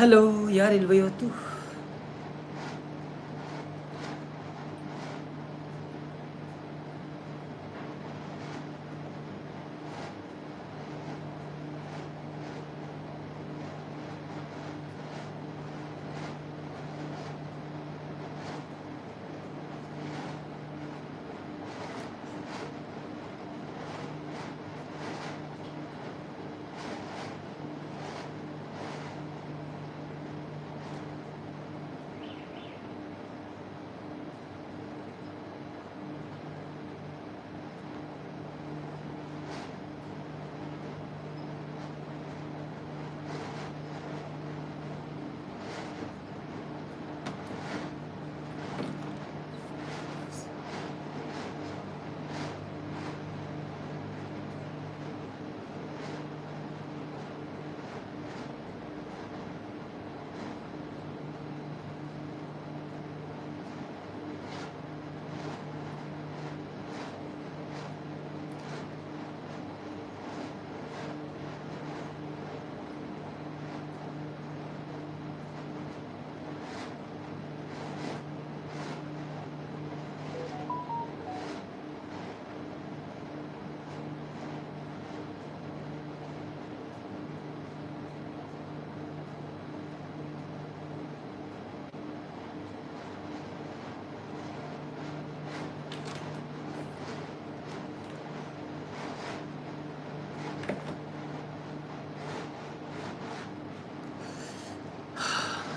Hello, ಯಾರಿಲ್ವ ಇವತ್ತು?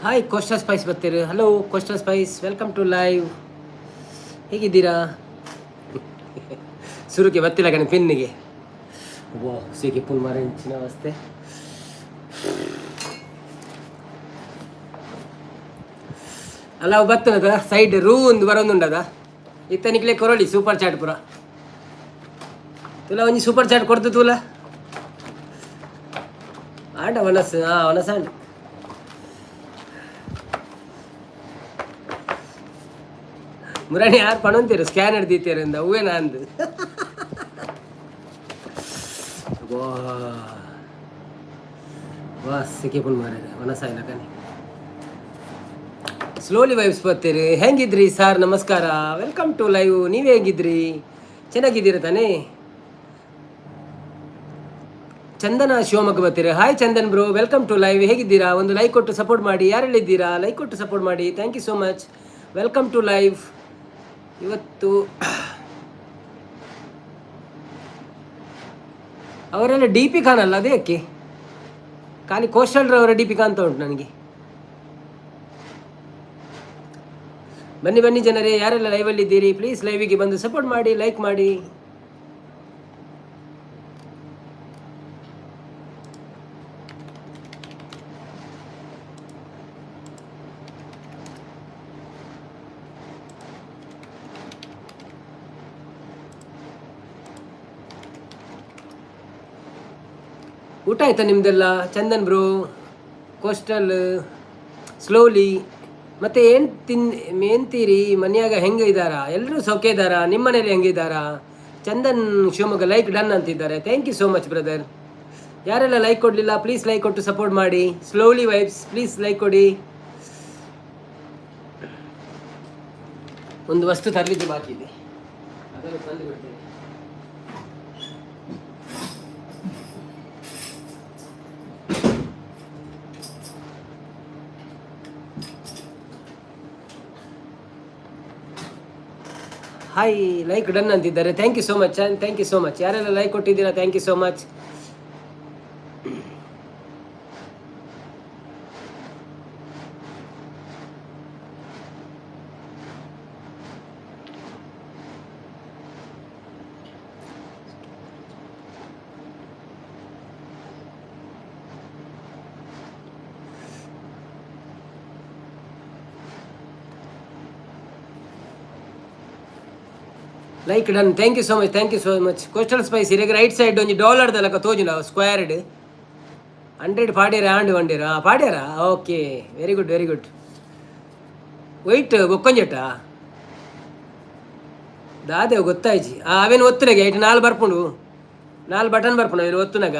Hi coastal Spice ಬರ್ತೀರಿ. Hello Coastal Spice, welcome to live. ಹೇಗಿದ್ದೀರಾ? ಸುರುಕೆ ಬತ್ತಿಲ್ಲ ಕಣೆ ಪಿನ್ನಿಗೆ. ವಾ, ಸೀಕೆ ಪುಲ್ ಮಾರಿಂಚಿನ ಅವಸ್ಥೆ. ಅಲ್ಲ, ಅವು ಬತ್ತನದ ಸೈಡ್ ರೂ ಒಂದು ಬರೋದುಂಡದ. ಇತ್ತನಿಕ್ಲೆ ಕೊರಳಿ ಸೂಪರ್ ಚಾಟ್ ಪುರ. ತುಲ ಒಂಜಿ ಸೂಪರ್ ಚಾಟ್ ಕೊಡ್ತು ತೂಲ. ಆಂಡ ಒನಸ್, ಹಾಂ ಒನಸ್ ಆಂಡ. ಮುರಾಣಿ ಯಾರು ಪಣಂತೀರು ಸ್ಕ್ಯಾನರ್ ದೀತೀರಿಂದ ಹೂವೇನಾ ಅಂದು. ವಾ ವಾ, ಸಿಕ್ಕಿ ಪುಲ್ ಮಾರ್ರೆ, ಒನಸಾಯಿಲ್ಲ ಕಣಿ. ಸ್ಲೋಲಿ ವೈಬ್ಸ್ ಬರ್ತೀರಿ. ಹೆಂಗಿದ್ರಿ ಸರ್? ನಮಸ್ಕಾರ, welcome to live. ನೀವು ಹೇಗಿದ್ರಿ? ಚೆನ್ನಾಗಿದ್ದೀರ ತಾನೇ? ಚಂದನ ಶಿವಮೊಗ್ಗ ಬರ್ತೀರಿ. Hi Chandan bro, welcome to live. ಹೇಗಿದ್ದೀರಾ? ಒಂದು ಲೈಕ್ ಕೊಟ್ಟು ಸಪೋರ್ಟ್ ಮಾಡಿ. ಯಾರೆಲ್ಲಿದ್ದೀರಾ? ಲೈಕ್ ಕೊಟ್ಟು ಸಪೋರ್ಟ್ ಮಾಡಿ. Thank you so much, welcome to live. ಇವತ್ತು ಅವರೆಲ್ಲ ಡಿ ಪಿ ಕಾಣಲ್ಲ, ಅದೇಕೆ? ಖಾಲಿ ಕೋಸ್ಟಲ್ರವರ ಡಿ ಪಿ ಕಾಣ್ತಾ ಉಂಟು ನನಗೆ. ಬನ್ನಿ ಬನ್ನಿ ಜನರೇ, ಯಾರೆಲ್ಲ ಲೈವಲ್ಲಿದ್ದೀರಿ ಪ್ಲೀಸ್ ಲೈವಿಗೆ ಬಂದು ಸಪೋರ್ಟ್ ಮಾಡಿ, ಲೈಕ್ ಮಾಡಿ. ಊಟ ಆಯ್ತಾ ನಿಮ್ಮದೆಲ್ಲ? ಚಂದನ್ ಬ್ರೋ, ಕೋಸ್ಟಲ್, ಸ್ಲೋಲಿ, ಮತ್ತೆ ಏನು ಏನ್ತೀರಿ? ಮನ್ಯಾಗ ಹೆಂಗೆ ಇದ್ದಾರಾ? ಎಲ್ಲರೂ ಸೌಖ್ಯ ಇದ್ದಾರಾ? ನಿಮ್ಮ ಮನೇಲಿ ಹೆಂಗಿದ್ದಾರಾ? ಚಂದನ್ ಶಿವಮೊಗ್ಗ ಲೈಕ್ ಡನ್ ಅಂತಿದ್ದಾರೆ. Thank you so much, brother. ಯಾರೆಲ್ಲ ಲೈಕ್ ಕೊಡಲಿಲ್ಲ, ಪ್ಲೀಸ್ ಲೈಕ್ ಕೊಟ್ಟು ಸಪೋರ್ಟ್ ಮಾಡಿ. ಸ್ಲೋಲಿ ವೈಬ್ಸ್, ಪ್ಲೀಸ್ ಲೈಕ್ ಕೊಡಿ. ಒಂದು ವಸ್ತು ತರಲಿಕ್ಕೆ ಬಾಕಿ ಇದೆ, ಅದನ್ನು ತಂದು ಬಿಡ್ತೇನೆ. ಹಾಯ್, ಲೈಕ್ ಡನ್ ಅಂತಿದ್ದಾರೆ. Thank you so much, thank you so much. ಯಾರೆಲ್ಲ ಲೈಕ್ ಕೊಟ್ಟಿದ್ದೀರಾ, thank you so much. Like done, thank you so much, thank you so much. Coastal Spice, ಇರೆಗ್ right side ಒಂಜಿ ಡಾಲರ್ ದಲಕ ತೋಜುಂಡ ಸ್ಕ್ವೇರ್ಡ್. 100 ಪಾಡ್ಯರ ಆಂಡ್ ವಂಡೇರ ಪಾಡ್ಯಾರ. Okay, very good, very good. White ಬೊಕ್ಕೊಂಜೆಟ ದಾದೆ ಗೊತ್ತಾಯ್ಜಿ. ಅವೇನು ಒತ್ತುನಾಗ ಐಟ್ ನಾಲ್ ಬರ್ಪುಂಡು, ನಾಲ್ button ಬರ್ಪುಂಡು. ಅವೇನು ಒತ್ತುನಾಗ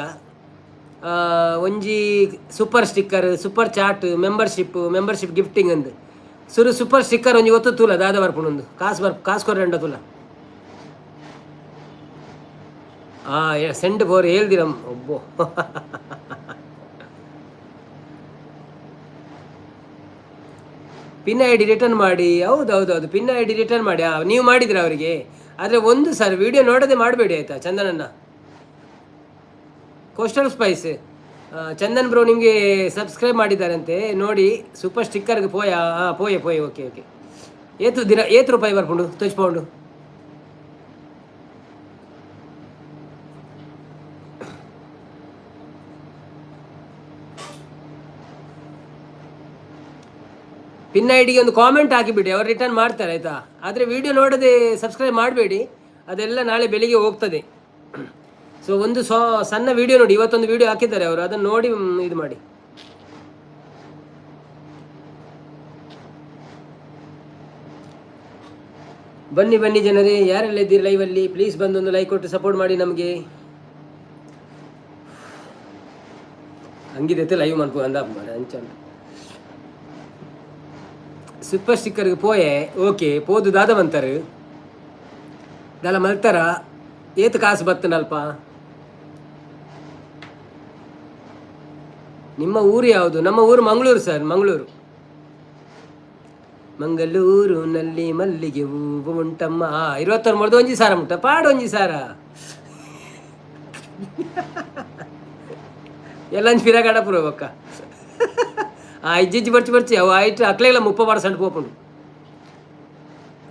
ಒಂಜಿ super sticker, super chat, membership, membership gifting ಅಂದ್. ಸುರು ಸೂಪರ್ ಸ್ಟಿಕ್ಕರ್ ಒಂಜಿ ಒತ್ತು ತೂಲ ದಾದ ಬರ್ಪುಂಡು. ಕಾಸು ಬರ್ ಕಾಸು ಕೊರಂಡ ತೂಲ. ಸೆಂಡ್ ಫೋರ್ ಹೇಳ್ದಿರಮ್ ಒಬ್ಬೋ. ಪಿನ್ ಐಡಿ ರಿಟರ್ನ್ ಮಾಡಿ. ಹೌದು ಹೌದು ಹೌದು, ಪಿನ್ ಐಡಿ ರಿಟರ್ನ್ ಮಾಡಿ. ನೀವು ಮಾಡಿದ್ರಿ ಅವರಿಗೆ? ಆದರೆ ಒಂದು ಸರ್ ವಿಡಿಯೋ ನೋಡದೆ ಮಾಡಬೇಡಿ ಆಯಿತಾ. ಚಂದನನ್ನ ಕೋಸ್ಟಲ್ ಸ್ಪೈಸ್ ಚಂದನ್ ಬ್ರೋ ನಿಮಗೆ ಸಬ್ಸ್ಕ್ರೈಬ್ ಮಾಡಿದ್ದಾರಂತೆ ನೋಡಿ. ಸೂಪರ್ ಸ್ಟಿಕ್ಕರ್ಗೆ ಪೋಯಾ? ಹಾಂ, ಪೋಯೆ ಪೋಯೆ. Okay okay. ಏತು ದಿನ ಏತು ರೂಪಾಯಿ ಬರ್ಪುಂಡು ತೋಚ್ಪೌಂಡು? ಪಿನ್ ಐಡಿಗೆ ಒಂದು ಕಾಮೆಂಟ್ ಹಾಕಿಬಿಡಿ, ಅವ್ರು ರಿಟರ್ನ್ ಮಾಡ್ತಾರೆ ಆಯಿತಾ. ಆದರೆ ವಿಡಿಯೋ ನೋಡದೆ ಸಬ್ಸ್ಕ್ರೈಬ್ ಮಾಡಬೇಡಿ, ಅದೆಲ್ಲ ನಾಳೆ ಬೆಳಿಗ್ಗೆ ಹೋಗ್ತದೆ. ಸೊ ಒಂದು ಸಣ್ಣ ವಿಡಿಯೋ ನೋಡಿ, ಇವತ್ತೊಂದು ವಿಡಿಯೋ ಹಾಕಿದ್ದಾರೆ ಅವರು, ಅದನ್ನು ನೋಡಿ ಇದು ಮಾಡಿ. ಬನ್ನಿ ಬನ್ನಿ ಜನರೇ, ಯಾರೆಲ್ಲ ಇದ್ದೀರಿ ಲೈವಲ್ಲಿ, ಪ್ಲೀಸ್ ಬಂದೊಂದು ಲೈಕ್ ಕೊಟ್ಟು ಸಪೋರ್ಟ್ ಮಾಡಿ ನಮಗೆ. ಹಂಗಿದೆ ಲೈವ್ ಮನ್ಪು ಅಂದ ಅಂಚ. ಸೂಪರ್ ಸ್ಟಿಕ್ಕರ್ಗೆ ಪೋಯೆ? ಓಕೆ, ಪೋದು ದಾದ ಬಂತಾರೆ ದಾಲ ಮಲ್ತಾರ? ಏತ್ ಕಾಸು ಬತ್ತನಲ್ಪ? ನಿಮ್ಮ ಊರು ಯಾವುದು? ನಮ್ಮ ಊರು ಮಂಗಳೂರು ಸರ್, ಮಂಗಳೂರು. ಮಂಗಳೂರಿನಲ್ಲಿ ಮಲ್ಲಿಗೆ ಹೂವು ಉಂಟಮ್ಮ. 21 ಮುರ್ದು ಒಂಜಿ ಸಾರ ಮುಟ್ಟ ಪಾಡು ಒಂಜಿ ಸಾರ ಎಲ್ಲ ಪಿರಗಾಡ ಪುರವಕ್ಕ. ಇಜ್ಜಿಜ್ಜಿ ಬರ್ಚಿ ಬರ್ಚಿ ಅವು ಆಯ್ತು. ಅಕ್ಲೆಲ್ಲ 30 ಪರ್ಸೆಂಟ್ ಪೋಪುಂಡು.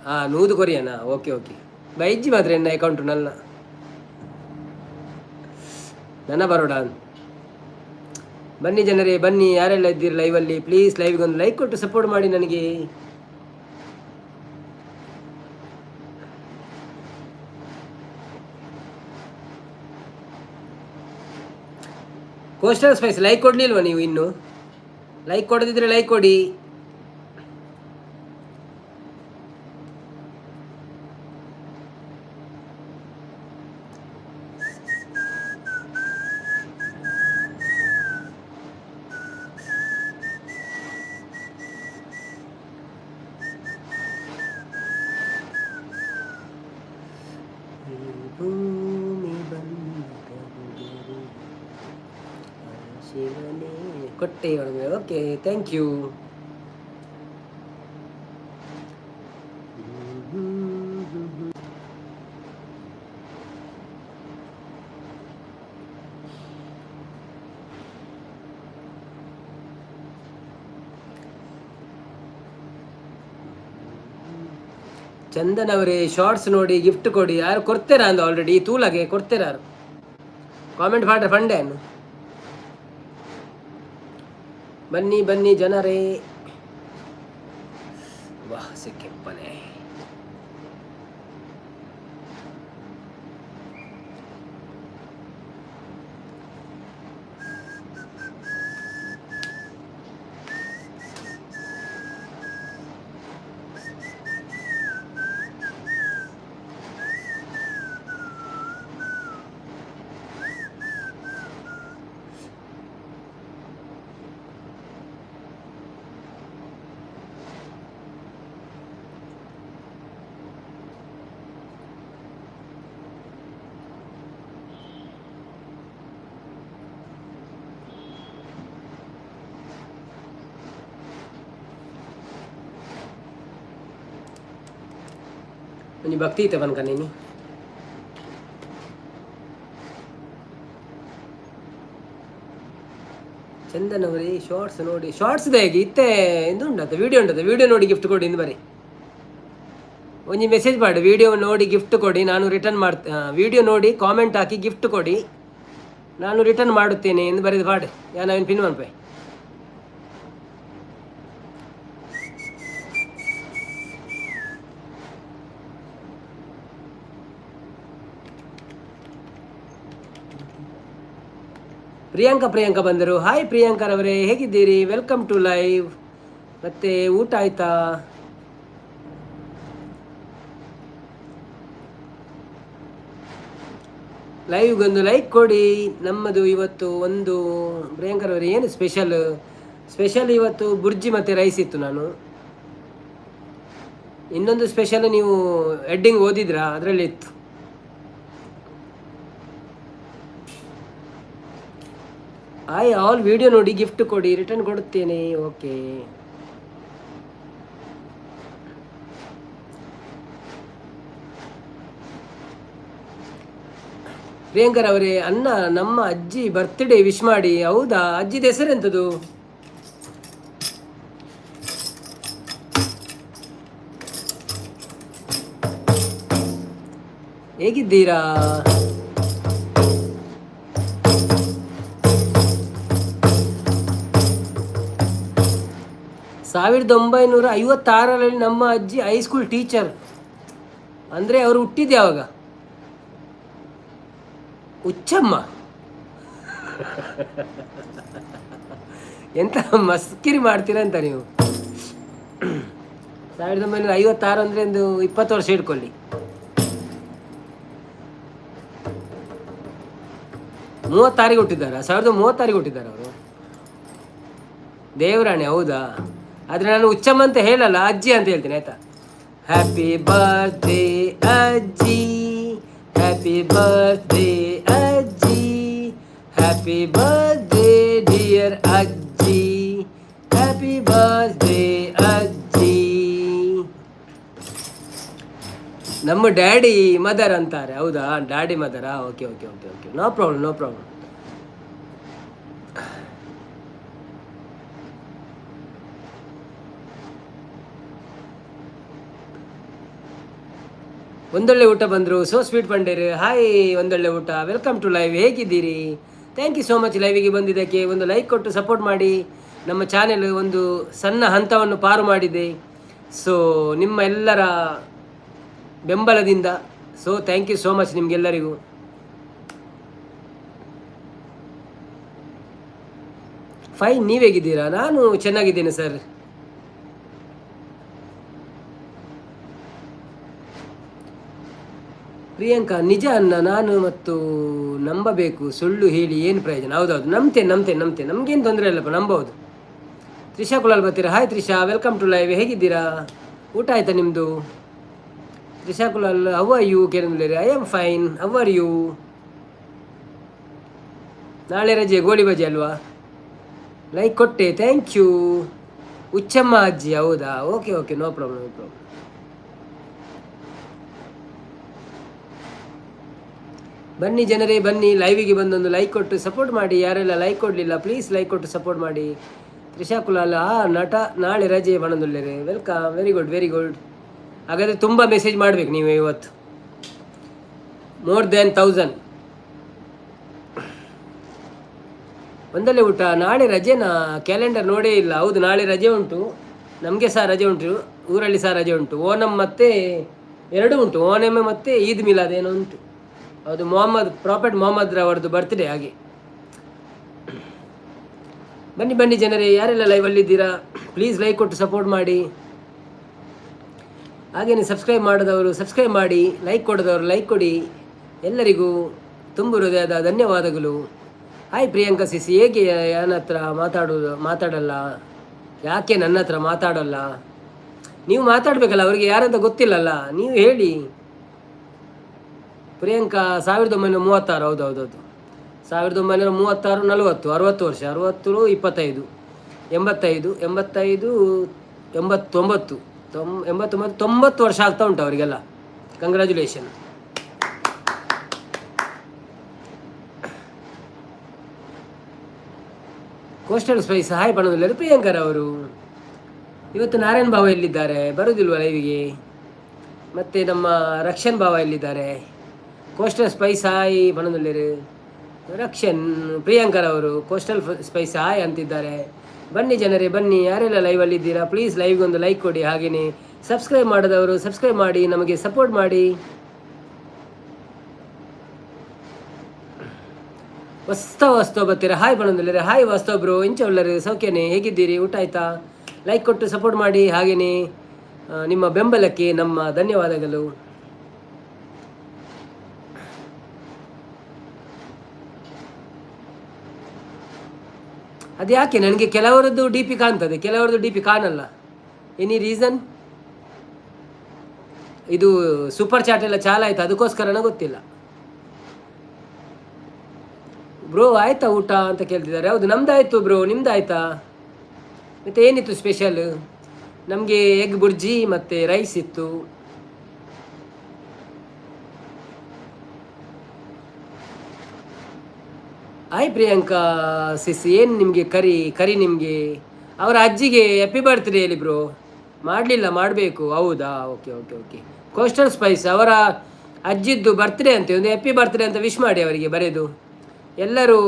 ಹಾಂ, ನೂದು ಕೊರಿಯನಾ? ಓಕೆ ಓಕೆ, ಬೈಜ್ಜಿ ಮಾತ್ರ ಎನ್ನ ಅಕೌಂಟು ನಲ್ಲ ನನ್ನ ಬರೋಡ. ಬನ್ನಿ ಜನರೇ ಬನ್ನಿ, ಯಾರೆಲ್ಲ ಇದ್ದೀರಿ ಲೈವಲ್ಲಿ, ಪ್ಲೀಸ್ ಲೈವ್ಗೆ ಒಂದು ಲೈಕ್ ಕೊಟ್ಟು ಸಪೋರ್ಟ್ ಮಾಡಿ ನನಗೆ. ಕೋಸ್ಟಲ್ ಸ್ಪೈಸ್ ಲೈಕ್ ಕೊಡಲಿಲ್ವ ನೀವು ಇನ್ನು? ಲೈಕ್ ಕೊಡದಿದ್ರೆ ಲೈಕ್ ಕೊಡಿ. ಭೂಮಿ ಶಿವನೇ ಕೊಟ್ಟೆ. Okay, thank you. Chandan ಅವರೇ, ಶಾರ್ಟ್ಸ್ ನೋಡಿ ಗಿಫ್ಟ್ ಕೊಡಿ. ಯಾರು ಕೊಡ್ತೀರಾ ಅಂದ ಆಲ್ರೆಡಿ ತೂಲಾಗೆ ಕೊಡ್ತೀರಾರು. ಕಾಮೆಂಟ್ ಮಾಡ್ರೆ ಫಂಡೆ. ಬನ್ನಿ ಬನ್ನಿ ಜನರೇ. ವಾಹ್, ಸಿಕ್ಕಿಪ್ಪನೆ. ಒಂಜಿ ಭಕ್ತಿ ಇತ್ತೆ ಪನ್ಕ ನೀನು. ಚಂದನ್ ಅವರೇ, ಶಾರ್ಟ್ಸ್ ನೋಡಿ. ಶಾರ್ಟ್ಸ್ ಹೇಗೆ ಇತ್ತೆ ಇಂದು ಉಂಡತ್ತ ವಿಡಿಯೋ ಉಂಟದ, ವಿಡಿಯೋ ನೋಡಿ ಗಿಫ್ಟ್ ಕೊಡಿ ಇಂದು ಬರೀ. ಒಂಜಿ ಮೆಸೇಜ್ ಮಾಡಿ, ವಿಡಿಯೋ ನೋಡಿ ಗಿಫ್ಟ್ ಕೊಡಿ, ನಾನು ರಿಟರ್ನ್ ಮಾಡ್ತೆ. ವಿಡಿಯೋ ನೋಡಿ ಕಾಮೆಂಟ್ ಹಾಕಿ ಗಿಫ್ಟ್ ಕೊಡಿ, ನಾನು ರಿಟರ್ನ್ ಮಾಡುತ್ತೇನೆ ಎಂದು ಬರೆದು ಪಾಡು. ಯಾನ್ ಪಿನ್ ಮನ್ಪೆ. ಪ್ರಿಯಾಂಕಾ ಪ್ರಿಯಾಂಕಾ ಬಂದರು. ಹಾಯ್ ಪ್ರಿಯಾಂಕರವರೇ, ಹೇಗಿದ್ದೀರಿ? Welcome to live. ಮತ್ತೆ ಊಟ ಆಯ್ತಾ? ಲೈವ್ಗೊಂದು ಲೈಕ್ ಕೊಡಿ. ನಮ್ಮದು ಇವತ್ತು ಒಂದು ಪ್ರಿಯಾಂಕರ್ ಅವರು ಏನು ಸ್ಪೆಷಲ್? ಸ್ಪೆಷಲ್ ಇವತ್ತು ಬುರ್ಜಿ ಮತ್ತು ರೈಸ್ ಇತ್ತು. ನಾನು ಇನ್ನೊಂದು ಸ್ಪೆಷಲ್ ನೀವು ಹೆಡ್ಡಿಂಗ್ ಓದಿದ್ರಾ? ಅದರಲ್ಲಿ ಇತ್ತು. ಆಯ್ ಆಲ್ ವಿಡಿಯೋ ನೋಡಿ ಗಿಫ್ಟ್ ಕೊಡಿ, ರಿಟರ್ನ್ ಕೊಡುತ್ತೇನೆ. ಓಕೆ, ಪ್ರಿಯಾಂಕರ್ ಅವರೇ, ಅಣ್ಣ ನಮ್ಮ ಅಜ್ಜಿ ಬರ್ತ್ಡೇ ವಿಶ್ ಮಾಡಿ. ಹೌದಾ? ಅಜ್ಜಿದ ಹೆಸರೆಂತದು? ಹೇಗಿದ್ದೀರಾ? 1956ರಲ್ಲಿ ನಮ್ಮ ಅಜ್ಜಿ ಹೈಸ್ಕೂಲ್ ಟೀಚರ್. ಅಂದರೆ ಅವರು ಹುಟ್ಟಿದ್ದೆ ಯಾವಾಗ? ಹುಚ್ಚಮ್ಮ, ಎಂತ ಮಸ್ಕಿರಿ ಮಾಡ್ತೀರಂತ ನೀವು. 1956 ಅಂದರೆ ಒಂದು 20 ವರ್ಷ ಇಟ್ಕೊಳ್ಳಿ. 36ಗೆ ಹುಟ್ಟಿದ್ದಾರೆ, 1036ಗೆ ಹುಟ್ಟಿದ್ದಾರೆ ಅವರು. ದೇವರಾಣಿ, ಹೌದಾ? ಆದರೆ ನಾನು ಹುಚ್ಚಮ್ಮ ಅಂತ ಹೇಳಲ್ಲ, ಅಜ್ಜಿ ಅಂತ ಹೇಳ್ತೀನಿ, ಆಯ್ತಾ? ಹ್ಯಾಪಿ ಬರ್ತ್ಡೇ ಅಜ್ಜಿ, ಹ್ಯಾಪಿ ಬರ್ತ್ಡೇ ಅಜ್ಜಿ, ಹ್ಯಾಪಿ ಬರ್ತ್ಡೇ ಡಿಯರ್ ಅಜ್ಜಿ, ಹ್ಯಾಪಿ ಬರ್ತ್ಡೇ ಅಜ್ಜಿ. ನಮ್ಮ ಡ್ಯಾಡಿ ಮದರ್ ಅಂತಾರೆ. ಹೌದಾ? Daddy ಮದರಾ? Okay okay okay okay, no problem, no problem. ಒಂದೊಳ್ಳೆ ಊಟ ಬಂದರು, ಸೋ ಸ್ವೀಟ್ ಪಂಡೇರು. ಹಾಯ್ ಒಂದೊಳ್ಳೆ ಊಟ, welcome to live. ಹೇಗಿದ್ದೀರಿ? Thank you so much ಲೈವಿಗೆ ಬಂದಿದ್ದಕ್ಕೆ. ಒಂದು ಲೈಕ್ ಕೊಟ್ಟು ಸಪೋರ್ಟ್ ಮಾಡಿ. ನಮ್ಮ ಚಾನೆಲ್ ಒಂದು ಸಣ್ಣ ಹಂತವನ್ನು ಪಾರು ಮಾಡಿದೆ, ಸೊ ನಿಮ್ಮ ಎಲ್ಲರ ಬೆಂಬಲದಿಂದ. So thank you so much ನಿಮಗೆಲ್ಲರಿಗೂ. ಫೈನ್, ನೀವು ಹೇಗಿದ್ದೀರಾ? ನಾನು ಚೆನ್ನಾಗಿದ್ದೇನೆ ಸರ್. ಪ್ರಿಯಾಂಕಾ, ನಿಜ ಅನ್ನ ನಾನು ಮತ್ತು ನಂಬಬೇಕು, ಸುಳ್ಳು ಹೇಳಿ ಏನು ಪ್ರಯೋಜನ? ಹೌದೌದು, ನಂಬ್ತೇನೆ ನಂಬ್ತೇನೆ ನಂಬ್ತೇನೆ, ನಮಗೇನು ತೊಂದರೆ ಇಲ್ಲಪ್ಪ, ನಂಬೋದು. ತ್ರಿಷಾ ಕುಲಾಲ್ ಬರ್ತೀರಾ? Hi Trisha, welcome to live. ಹೇಗಿದ್ದೀರಾ? ಊಟ ಆಯ್ತಾ ನಿಮ್ಮದು? Trisha Kulal, how are you ಕೇಳಿದ್ರೆ, I am fine, how are you? ನಾಳೆ ರಜೆ, ಗೋಳಿ ಬಜೆ ಅಲ್ವಾ? ಲೈಕ್ ಕೊಟ್ಟೆ, thank you. Uchchamma ಅಜ್ಜಿ, ಹೌದಾ? Okay okay, no problem, no problem. ಬನ್ನಿ ಜನರೇ, ಬನ್ನಿ ಲೈವಿಗೆ ಬಂದೊಂದು ಲೈಕ್ ಕೊಟ್ಟು ಸಪೋರ್ಟ್ ಮಾಡಿ. ಯಾರೆಲ್ಲ ಲೈಕ್ ಕೊಡಲಿಲ್ಲ, ಪ್ಲೀಸ್ ಲೈಕ್ ಕೊಟ್ಟು ಸಪೋರ್ಟ್ ಮಾಡಿ. ತ್ರಿಷಾ ಕುಲಾಲ್, ಆ ನಟ ನಾಳೆ ರಜೆ ಬಣ್ಣದುಳ್ಳೇರೆ. Welcome, very good, very good. ಹಾಗಾದರೆ ತುಂಬ ಮೆಸೇಜ್ ಮಾಡಬೇಕು ನೀವು ಇವತ್ತು, ಮೋರ್ ದ್ಯಾನ್ 1000. ಒಂದಲ್ಲೇ ಊಟ, ನಾಳೆ ರಜೆನಾ? ಕ್ಯಾಲೆಂಡರ್ ನೋಡೇ ಇಲ್ಲ. ಹೌದು, ನಾಳೆ ರಜೆ ಉಂಟು. ನಮಗೆ ಸಹ ರಜೆ ಉಂಟು, ಊರಲ್ಲಿ ಸಹ ರಜೆ ಉಂಟು. ಓಣಂ ಮತ್ತು ಎರಡೂ ಉಂಟು, ಓಣಂ ಮತ್ತು ಈದ್ ಮಿಲಾದ್ ಏನೋ ಉಂಟು. ಹೌದು, ಮೊಹಮ್ಮದ್ ಪ್ರಾಫೆಟ್ ಮೊಹಮ್ಮದ್ ರವರದ್ದು ಬರ್ತ್ಡೇ ಹಾಗೆ. ಬನ್ನಿ ಬನ್ನಿ ಜನರೇ, ಯಾರೆಲ್ಲ ಲೈವಲ್ಲಿದ್ದೀರಾ ಪ್ಲೀಸ್ ಲೈಕ್ ಕೊಟ್ಟು ಸಪೋರ್ಟ್ ಮಾಡಿ. ಹಾಗೆಯೇ ಸಬ್ಸ್ಕ್ರೈಬ್ ಮಾಡಿದವರು ಸಬ್ಸ್ಕ್ರೈಬ್ ಮಾಡಿ, ಲೈಕ್ ಕೊಡದವರು ಲೈಕ್ ಕೊಡಿ. ಎಲ್ಲರಿಗೂ ತುಂಬು ಹೃದಯದ ಧನ್ಯವಾದಗಳು. ಹಾಯ್ ಪ್ರಿಯಾಂಕಾ ಸಿಸಿ, ಹೇಗೆ ನನ್ನ ಹತ್ರ ಮಾತಾಡೋದು? ಮಾತಾಡಲ್ಲ ಯಾಕೆ? ನನ್ನ ಹತ್ರ ಮಾತಾಡಲ್ಲ? ನೀವು ಮಾತಾಡಬೇಕಲ್ಲ, ಅವರಿಗೆ ಯಾರಂತ ಗೊತ್ತಿಲ್ಲಲ್ಲ, ನೀವು ಹೇಳಿ. ಪ್ರಿಯಾಂಕಾ 1936, ಹೌದು ಹೌದೌದು, 1936, 40, 60 ವರ್ಷ, 60, 25, 85, 85, 89, 89, 90 ವರ್ಷ ಆಗ್ತಾ ಉಂಟು ಅವರಿಗೆಲ್ಲ. ಕಂಗ್ರ್ಯಾಚುಲೇಷನ್. ಕೋಸ್ಟಲ್ ಸ್ಪೈಸ್ ಹಾಯ್ ಬಣ್ಣದಲ್ಲಿ ಪ್ರಿಯಾಂಕರ್ ಅವರು. ಇವತ್ತು ನಾರಾಯಣ್ ಭಾವ ಎಲ್ಲಿದ್ದಾರೆ? ಬರೋದಿಲ್ವ ಲೈವಿಗೆ? ಮತ್ತು ನಮ್ಮ ರಕ್ಷನ್ ಭಾವ ಎಲ್ಲಿದ್ದಾರೆ? ಕೋಸ್ಟಲ್ ಸ್ಪೈಸ್ ಹಾಯ್ ಬಣ್ಣದಲ್ಲಿರು. ರಕ್ಷನ್, ಪ್ರಿಯಾಂಕರ್ ಅವರು ಕೋಸ್ಟಲ್ ಸ್ಪೈಸ್ ಹಾಯ್ ಅಂತಿದ್ದಾರೆ. ಬನ್ನಿ ಜನರೇ ಬನ್ನಿ, ಯಾರೆಲ್ಲ ಲೈವಲ್ಲಿದ್ದೀರಾ ಪ್ಲೀಸ್ ಲೈವ್ಗೆ ಒಂದು ಲೈಕ್ ಕೊಡಿ. ಹಾಗೆಯೇ ಸಬ್ಸ್ಕ್ರೈಬ್ ಮಾಡಿದವರು ಸಬ್ಸ್ಕ್ರೈಬ್ ಮಾಡಿ, ನಮಗೆ ಸಪೋರ್ಟ್ ಮಾಡಿ. ವಾಸ್ತವ ವಾಸ್ತವ ಬರ್ತೀರಾ? ಹಾಯ್ ಬಣ್ಣದಲ್ಲಿರೆ. ಹಾಯ್ ವಾಸ್ತವ ಬ್ರೋ, ಇಂಚ ಉಳ್ಳರು ಸೌಖ್ಯನೇ? ಹೇಗಿದ್ದೀರಿ? ಊಟ ಆಯ್ತಾ? ಲೈಕ್ ಕೊಟ್ಟು ಸಪೋರ್ಟ್ ಮಾಡಿ. ಹಾಗೆಯೇ ನಿಮ್ಮ ಬೆಂಬಲಕ್ಕೆ ನಮ್ಮ ಧನ್ಯವಾದಗಳು. ಅದು ಯಾಕೆ ನನಗೆ ಕೆಲವರದ್ದು ಡಿ ಪಿ ಕಾಣ್ತದೆ, ಕೆಲವರದ್ದು ಡಿ ಪಿ ಕಾಣಲ್ಲ? Any reason? ಇದು ಸೂಪರ್ ಚಾಟ್ ಎಲ್ಲ ಚಾಲ ಆಯ್ತು, ಅದಕ್ಕೋಸ್ಕರನ ಗೊತ್ತಿಲ್ಲ. ಬ್ರೋ ಆಯ್ತಾ ಊಟ ಅಂತ ಕೇಳ್ತಿದ್ದಾರೆ. ಹೌದು, ನಮ್ದಾಯ್ತು ಬ್ರೋ, ನಿಮ್ದು ಆಯ್ತಾ? ಮತ್ತು ಏನಿತ್ತು ಸ್ಪೆಷಲ್? ನಮಗೆ ಎಗ್ ಬುರ್ಜಿ ಮತ್ತು ರೈಸ್ ಇತ್ತು. ಹಾಯ್ ಪ್ರಿಯಾಂಕಾ ಸಿಸ್, ಏನು ನಿಮಗೆ ಕರಿ ಕರಿ ನಿಮಗೆ ಅವರ ಅಜ್ಜಿಗೆ ಹ್ಯಾಪಿ ಬರ್ತ್ಡೇ ಹೇಳಿ ಬ್ರೋ. ಮಾಡಲಿಲ್ಲ, ಮಾಡಬೇಕು. ಹೌದಾ? Okay okay okay. Coastal spice ಅವರ ಅಜ್ಜಿದ್ದು ಬರ್ತ್ಡೇ ಅಂತೆ, ಒಂದು ಹ್ಯಾಪಿ ಬರ್ತ್ಡೇ ಅಂತ ವಿಶ್ ಮಾಡಿ ಅವರಿಗೆ ಬರೆದು. ಎಲ್ಲರೂ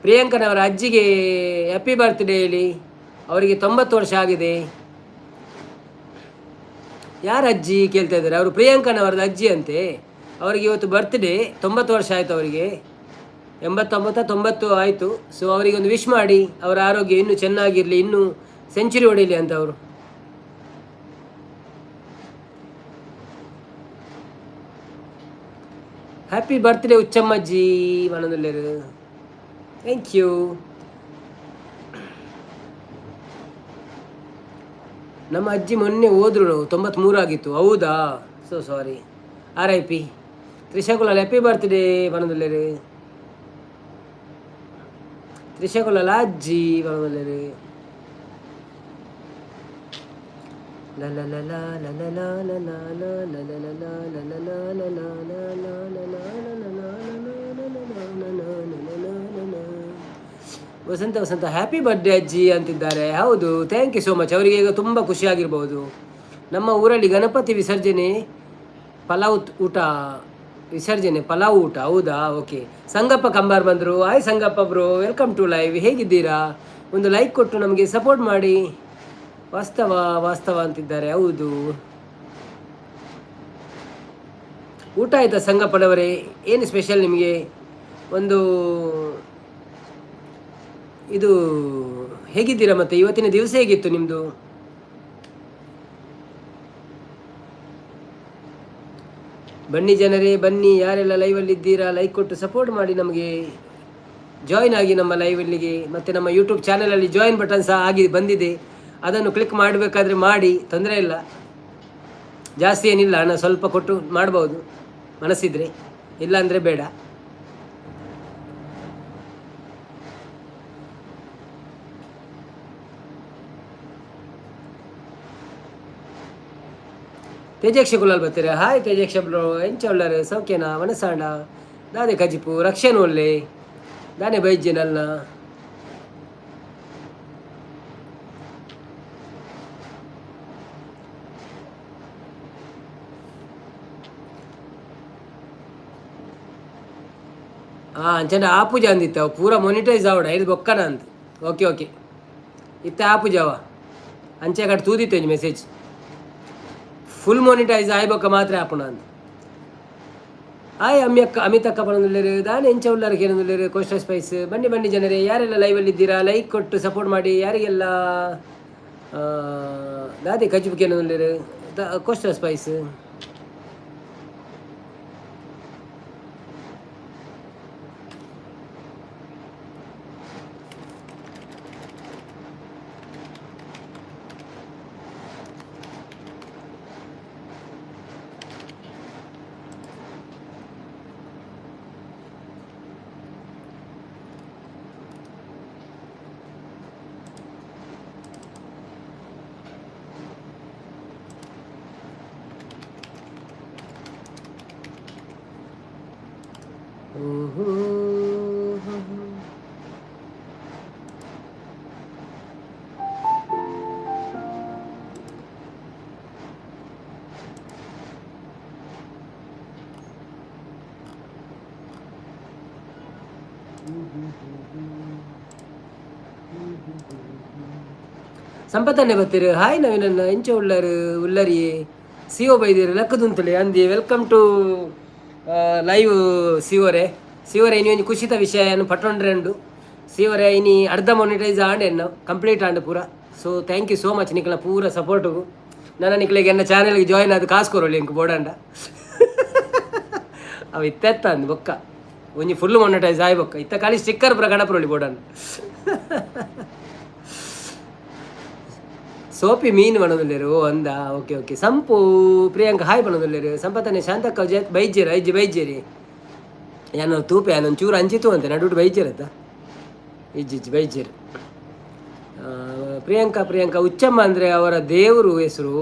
ಪ್ರಿಯಾಂಕನವರ ಅಜ್ಜಿಗೆ ಹ್ಯಾಪಿ ಬರ್ತ್ಡೇ ಹೇಳಿ. ಅವರಿಗೆ 90 ವರ್ಷ ಆಗಿದೆ. ಯಾರ ಅಜ್ಜಿ ಕೇಳ್ತಾ ಇದ್ದಾರೆ? ಅವರು ಪ್ರಿಯಾಂಕನವರದ ಅಜ್ಜಿ ಅಂತೆ. ಅವರಿಗೆ ಇವತ್ತು ಬರ್ತ್ಡೇ, 90 ವರ್ಷ ಆಯಿತು ಅವರಿಗೆ, 89 90 ಆಯಿತು. ಸೊ ಅವರಿಗೆ ಒಂದು ವಿಶ್ ಮಾಡಿ, ಅವರ ಆರೋಗ್ಯ ಇನ್ನೂ ಚೆನ್ನಾಗಿರಲಿ, ಇನ್ನೂ ಸೆಂಚುರಿ ಹೊಡೀಲಿ ಅಂತ ಅವರು. ಹ್ಯಾಪಿ ಬರ್ತ್ಡೇ ಉಚ್ಚಮ್ಮಜ್ಜಿ ಮನದಲ್ಲಿರು. Thank you. ನಮ್ಮ ಅಜ್ಜಿ ಮೊನ್ನೆ ಹೋದ್ರು, 93 ಆಗಿತ್ತು. ಹೌದಾ? So sorry, RIP. Trisha Kulal happy birthday ಮನದಲ್ಲಿರು. Trisha Kulal ಅಜ್ಜಿ ಮನದಲ್ಲಿರು. ಲ ಲ ಲ ಲ ಲ ಲ ಲ ಲ ಲ ಲ ಲ ಲ ಲ ಲ ಲ ಲ ಲ ಲ ಲ. ವಸಂತ ವಸಂತ ಹ್ಯಾಪಿ ಬರ್ತ್ಡೇ ಅಜ್ಜಿ ಅಂತಿದ್ದಾರೆ. ಹೌದು, thank you so much. ಅವರಿಗೆ ಈಗ ತುಂಬ ಖುಷಿಯಾಗಿರ್ಬೋದು. ನಮ್ಮ ಊರಲ್ಲಿ ಗಣಪತಿ ವಿಸರ್ಜನೆ ಪಲಾವ್ ಊಟ, ವಿಸರ್ಜನೆ ಪಲಾವ್ ಊಟ. ಹೌದಾ? ಓಕೆ. ಸಂಗಪ್ಪ ಕಂಬಾರ್ ಬಂದರು. Hi Sangappa bro, welcome to live. ಹೇಗಿದ್ದೀರಾ? ಒಂದು ಲೈಕ್ ಕೊಟ್ಟು ನಮಗೆ ಸಪೋರ್ಟ್ ಮಾಡಿ. ವಾಸ್ತವ ವಾಸ್ತವ ಅಂತಿದ್ದಾರೆ. ಹೌದು. ಊಟ ಆಯ್ತಾ ಸಂಗಪ್ಪನವರೇ? ಏನು ಸ್ಪೆಷಲ್ ನಿಮಗೆ? ಒಂದು ಇದು ಹೇಗಿದ್ದೀರಾ ಮತ್ತೆ? ಇವತ್ತಿನ ದಿವಸ ಹೇಗಿತ್ತು ನಿಮ್ಮದು? ಬನ್ನಿ ಜನರೇ, ಬನ್ನಿ. ಯಾರೆಲ್ಲ ಲೈವಲ್ಲಿ ಇದ್ದೀರಾ, ಲೈಕ್ ಕೊಟ್ಟು ಸಪೋರ್ಟ್ ಮಾಡಿ ನಮಗೆ. ಜಾಯಿನ್ ಆಗಿ ನಮ್ಮ ಲೈವಲ್ಲಿಗೆ. ಮತ್ತು ನಮ್ಮ ಯೂಟ್ಯೂಬ್ ಚಾನಲಲ್ಲಿ ಜಾಯಿನ್ ಬಟನ್ ಸಹ ಆಗಿ ಬಂದಿದೆ. ಅದನ್ನು ಕ್ಲಿಕ್ ಮಾಡಬೇಕಾದ್ರೆ ಮಾಡಿ, ತೊಂದರೆ ಇಲ್ಲ. ಜಾಸ್ತಿ ಏನಿಲ್ಲ, ಹಣ ಸ್ವಲ್ಪ ಕೊಟ್ಟು ಮಾಡ್ಬೋದು ಮನಸ್ಸಿದ್ರೆ, ಇಲ್ಲಾಂದರೆ ಬೇಡ. ತೇಜಕ್ಷ ಕುಲಾಲ್ ಬರ್ತೀರಾ? ಹಾಯ್ ತೇಜಕ್ಷ ಬ್ರೋ, ಎಂಚ ಉಳ್ಳಾರು? ಸೌಖ್ಯನಾ? ಮನಸಾಂಡ ದಾದೆ ಕಜಿಪು ರಕ್ಷಣೆ ಒಳ್ಳೆ ದಾನೆ ಬೈಜ್ಯನಲ್ಲ. ಹಾಂ, ಅಂಚನೆ ಆಪುಜ ಅಂದಿತ್ತು ಅವು ಪೂರ ಮೊನಿಟೈಸ್ ಆವಡ ಇದು ಬೊಕ್ಕನ ಅಂತ. ಓಕೆ ಓಕೆ, ಇತ್ತ ಆಪುಜವ ಅಂಚೆ ಕಡೆ ತೂದಿತ್ತು ಒಂಜಿ message. Full monetize ಆಯ್ ಬೊಕ್ಕ ಮಾತ್ರ ಆಪುಣ ಅಂತ. ಆಯ್ ಅಮ್ಯಕ್ಕ ಅಮಿತಕ್ಕ ಪಣಂದುಲ್ಲೇರು, ದಾನೆ ಎಂಚ ಉಳ್ಳಾರ ಕೇನಂದುಲ್ಲೇರು. ಕೋಸ್ಟಲ್ ಸ್ಪೈಸ್, ಬನ್ನಿ ಬನ್ನಿ ಜನರೇ. ಯಾರೆಲ್ಲ ಲೈವಲ್ಲಿ ಇದ್ದೀರಾ, ಲೈಕ್ ಕೊಟ್ಟು ಸಪೋರ್ಟ್ ಮಾಡಿ. ಯಾರಿಗೆಲ್ಲ ದಾದೆ ಕಜಿಪು ಕೇನಂದುಲ್ಲೇರು ಕೋಸ್ಟಲ್ ಸ್ಪೈಸ್. ಸಂಪತ್ತನ್ನೇ ಬರ್ತೀರಿ. ಹಾಯ್ ನವೀನನ್ನ, ಎಂಚ ಉಳ್ಳರು ಉಲ್ಲರಿಯೇ? ಸಿಒ ಬೈದಿರು ಲಕ್ಕದುಂತಲೆ ಅಂದಿ. Welcome to live ಸಿಒರೆ. ಸಿಒರೆ, ಇನಿ ಒಂಜಿ ಖುಷಿತ ವಿಷಯ ಪಟ್ಟೊಂಡ್ರೆಂಡು ಸಿಒರೆ. ಇನಿ ಅರ್ಧ ಮೊನಿಟೈಸ್ ಆಂಡ್ ಎನ್ನ ಕಂಪ್ಲೀಟ್ ಆಂಡ್ ಪೂರ. So thank you so much ನಿಕ್ಲ ಪೂರ ಸಪೋರ್ಟುಗು. ನನ್ನ ನಿಕ್ಲೆಗೆ ಎನ್ನ ಚಾನೆಲ್ಗೆ ಜಾಯ್ನ್ ಅದು ಕಾಸು ಕೊರೊಳಿ ಎಂಕ್ ಬೋಡಂಡ. ಅವು ಇತ್ತೆತ್ತ ಅಂದ್ ಬೊಕ್ಕ ಒಂಜಿ ಫುಲ್ ಮೊನಿಟೈಸ್ ಆಯ್ ಬೊಕ್ಕ ಇತ್ತ ಖಾಲಿ ಸ್ಟಿಕ್ಕರ್ ಪೂರ ಗಣಪುರೊಳಿ ಬೋಡಂಡ. ಸೋಪಿ ಮೀನು ಪಣೊಂದುಲ್ಲೆರ್. ಓ ಅಂದ, ಓಕೆ ಓಕೆ. ಸಂಪು ಪ್ರಿಯಾಂಕ ಹಾಯ್ ಪಣೊಂದುಲ್ಲೆರ್. ಸಂಪತ್ತನೆ ಶಾಂತಕ್ಕ ಬೈಜೆರ್ ಐಜಿ ಬೈಜೇರಿ. ಯಾನ್ ತೂಪೆ, ಯಾನ್ ಒಂಚೂರು ಅಂಚಿತು ಅಂತೆ ನಡುಟು ಬೈಜೆರತ್ತ. ಇಜ್ಜಿ ಇಜ್ಜಿ ಬೈಜೆರ್. ಪ್ರಿಯಾಂಕಾ ಪ್ರಿಯಾಂಕಾ ಉಚ್ಚಮ್ಮ ಅಂದರೆ ಅವರ ದೇವರು ಹೆಸರು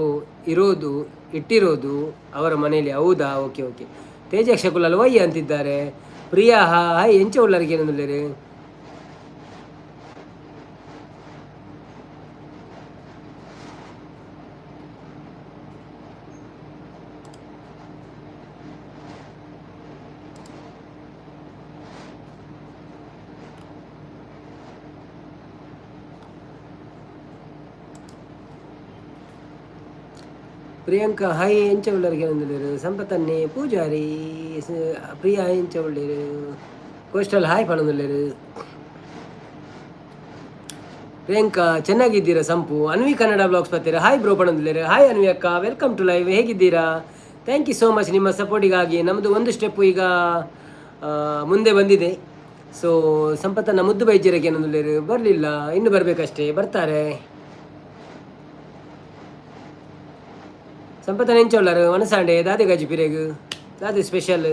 ಇರೋದು, ಇಟ್ಟಿರೋದು ಅವರ ಮನೆಯಲ್ಲಿ, ಹೌದಾ? Okay okay. ತೇಜಕ್ಷ ಕುಲ್ಲಲ್ ವೈ ಅಂತಿದ್ದಾರೆ. ಪ್ರಿಯಾ ಹಾಯ್, ಎಂಚ ಉಳ್ಳರಿಗೆ ಏನಂದುಲ್ಲೇರು? ಪ್ರಿಯಾಂಕಾ ಹಾಯ್, ಎಂಚ ಉಳ್ಳರಿಗೆ ಏನಂದುಲ್ಲೇರು? ಸಂಪತ್ತನ್ನೆ ಪೂಜಾರಿ ಪ್ರಿಯಾ ಎಂಚ ಉಳ್ಳೇರು? ಕೋಸ್ಟಲ್ ಹಾಯ್ ಪಣೊಂದುಲ್ಲೇರು. ಪ್ರಿಯಾಂಕಾ ಚೆನ್ನಾಗಿದ್ದೀರಾ? ಸಂಪು ಅನ್ವಿ ಕನ್ನಡ ಬ್ಲಾಗ್ಸ್ ಬರ್ತೀರಾ? ಹಾಯ್ ಬ್ರೋ ಪಣೊಂದುಲ್ಲೇರು. ಹಾಯ್ ಅನ್ವಿ ಅಕ್ಕ, welcome to live. ಹೇಗಿದ್ದೀರಾ? Thank you so much ನಿಮ್ಮ ಸಪೋರ್ಟಿಗಾಗಿ. ನಮ್ಮದು ಒಂದು ಸ್ಟೆಪ್ಪು ಈಗ ಮುಂದೆ ಬಂದಿದೆ. ಸೊ ಸಂಪತ್ತನ್ನ ಮುದ್ದು ಬೈಜರಿಗೆ ಏನಂದುಲ್ಲೇರು? ಬರಲಿಲ್ಲ, ಇನ್ನು ಬರಬೇಕಷ್ಟೇ, ಬರ್ತಾರೆ. ಸಂಪತ್ತನ ಎಂಚ ಉಳ್ಳಾರು? ವನಸಾಂಡೆ ದಾದೆ ಗಜಿ ಪಿರೆಗ್ ದಾದೆ ಸ್ಪೆಷಲ್?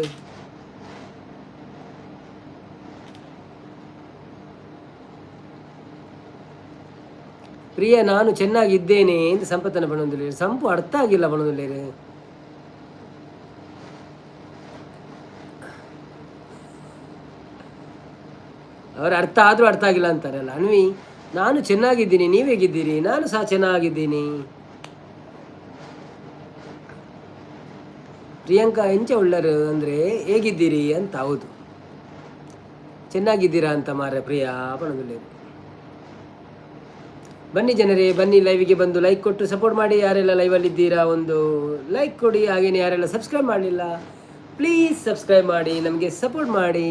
ಪ್ರಿಯ ನಾನು ಚೆನ್ನಾಗಿದ್ದೇನೆ ಎಂದು ಸಂಪತ್ತನ ಪಣೊಂದುಲ್ಲೇರು. ಸಂಪು ಅರ್ಥ ಆಗಿಲ್ಲ ಪಣೊಂದುಲ್ಲೇರು. ಅವರು ಅರ್ಥ ಆದರೂ ಅರ್ಥ ಆಗಿಲ್ಲ ಅಂತಾರಲ್ಲ. ಅನ್ವಿ ನಾನು ಚೆನ್ನಾಗಿದ್ದೀನಿ, ನೀವು ಹೇಗಿದ್ದೀರಿ? ನಾನು ಸಹ ಚೆನ್ನಾಗಿದ್ದೀನಿ. ಪ್ರಿಯಾಂಕಾ ಎಂಚ ಉಳ್ಳರು ಅಂದರೆ ಹೇಗಿದ್ದೀರಿ ಅಂತ. ಹೌದು, ಚೆನ್ನಾಗಿದ್ದೀರಾ ಅಂತ ಮಾರ್ರೆ ಪ್ರಿಯಾ ಪಣೊಂದುಲ್ಲೇರು. ಬನ್ನಿ ಜನರೇ, ಬನ್ನಿ ಲೈವಿಗೆ ಬಂದು ಲೈಕ್ ಕೊಟ್ಟು ಸಪೋರ್ಟ್ ಮಾಡಿ. ಯಾರೆಲ್ಲ ಲೈವಲ್ಲಿದ್ದೀರಾ ಒಂದು ಲೈಕ್ ಕೊಡಿ. ಹಾಗೇನೆ ಯಾರೆಲ್ಲ ಸಬ್ಸ್ಕ್ರೈಬ್ ಮಾಡಲಿಲ್ಲ ಪ್ಲೀಸ್ ಸಬ್ಸ್ಕ್ರೈಬ್ ಮಾಡಿ, ನಮಗೆ ಸಪೋರ್ಟ್ ಮಾಡಿ.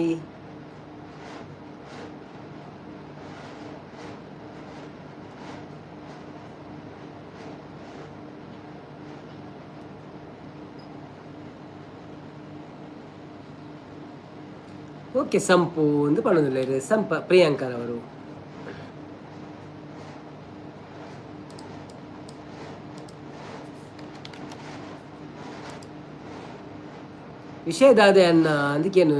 ಓಕೆ ಸಂಪು ಒಂದು ಪಣೊಂದುಲ್ಲೇರು ಸಂಪ ಪ್ರಿಯಾಂಕರವರು. ವಿಷಯ ದಾದೆ ಅನ್ನ ಅದಕ್ಕೇನು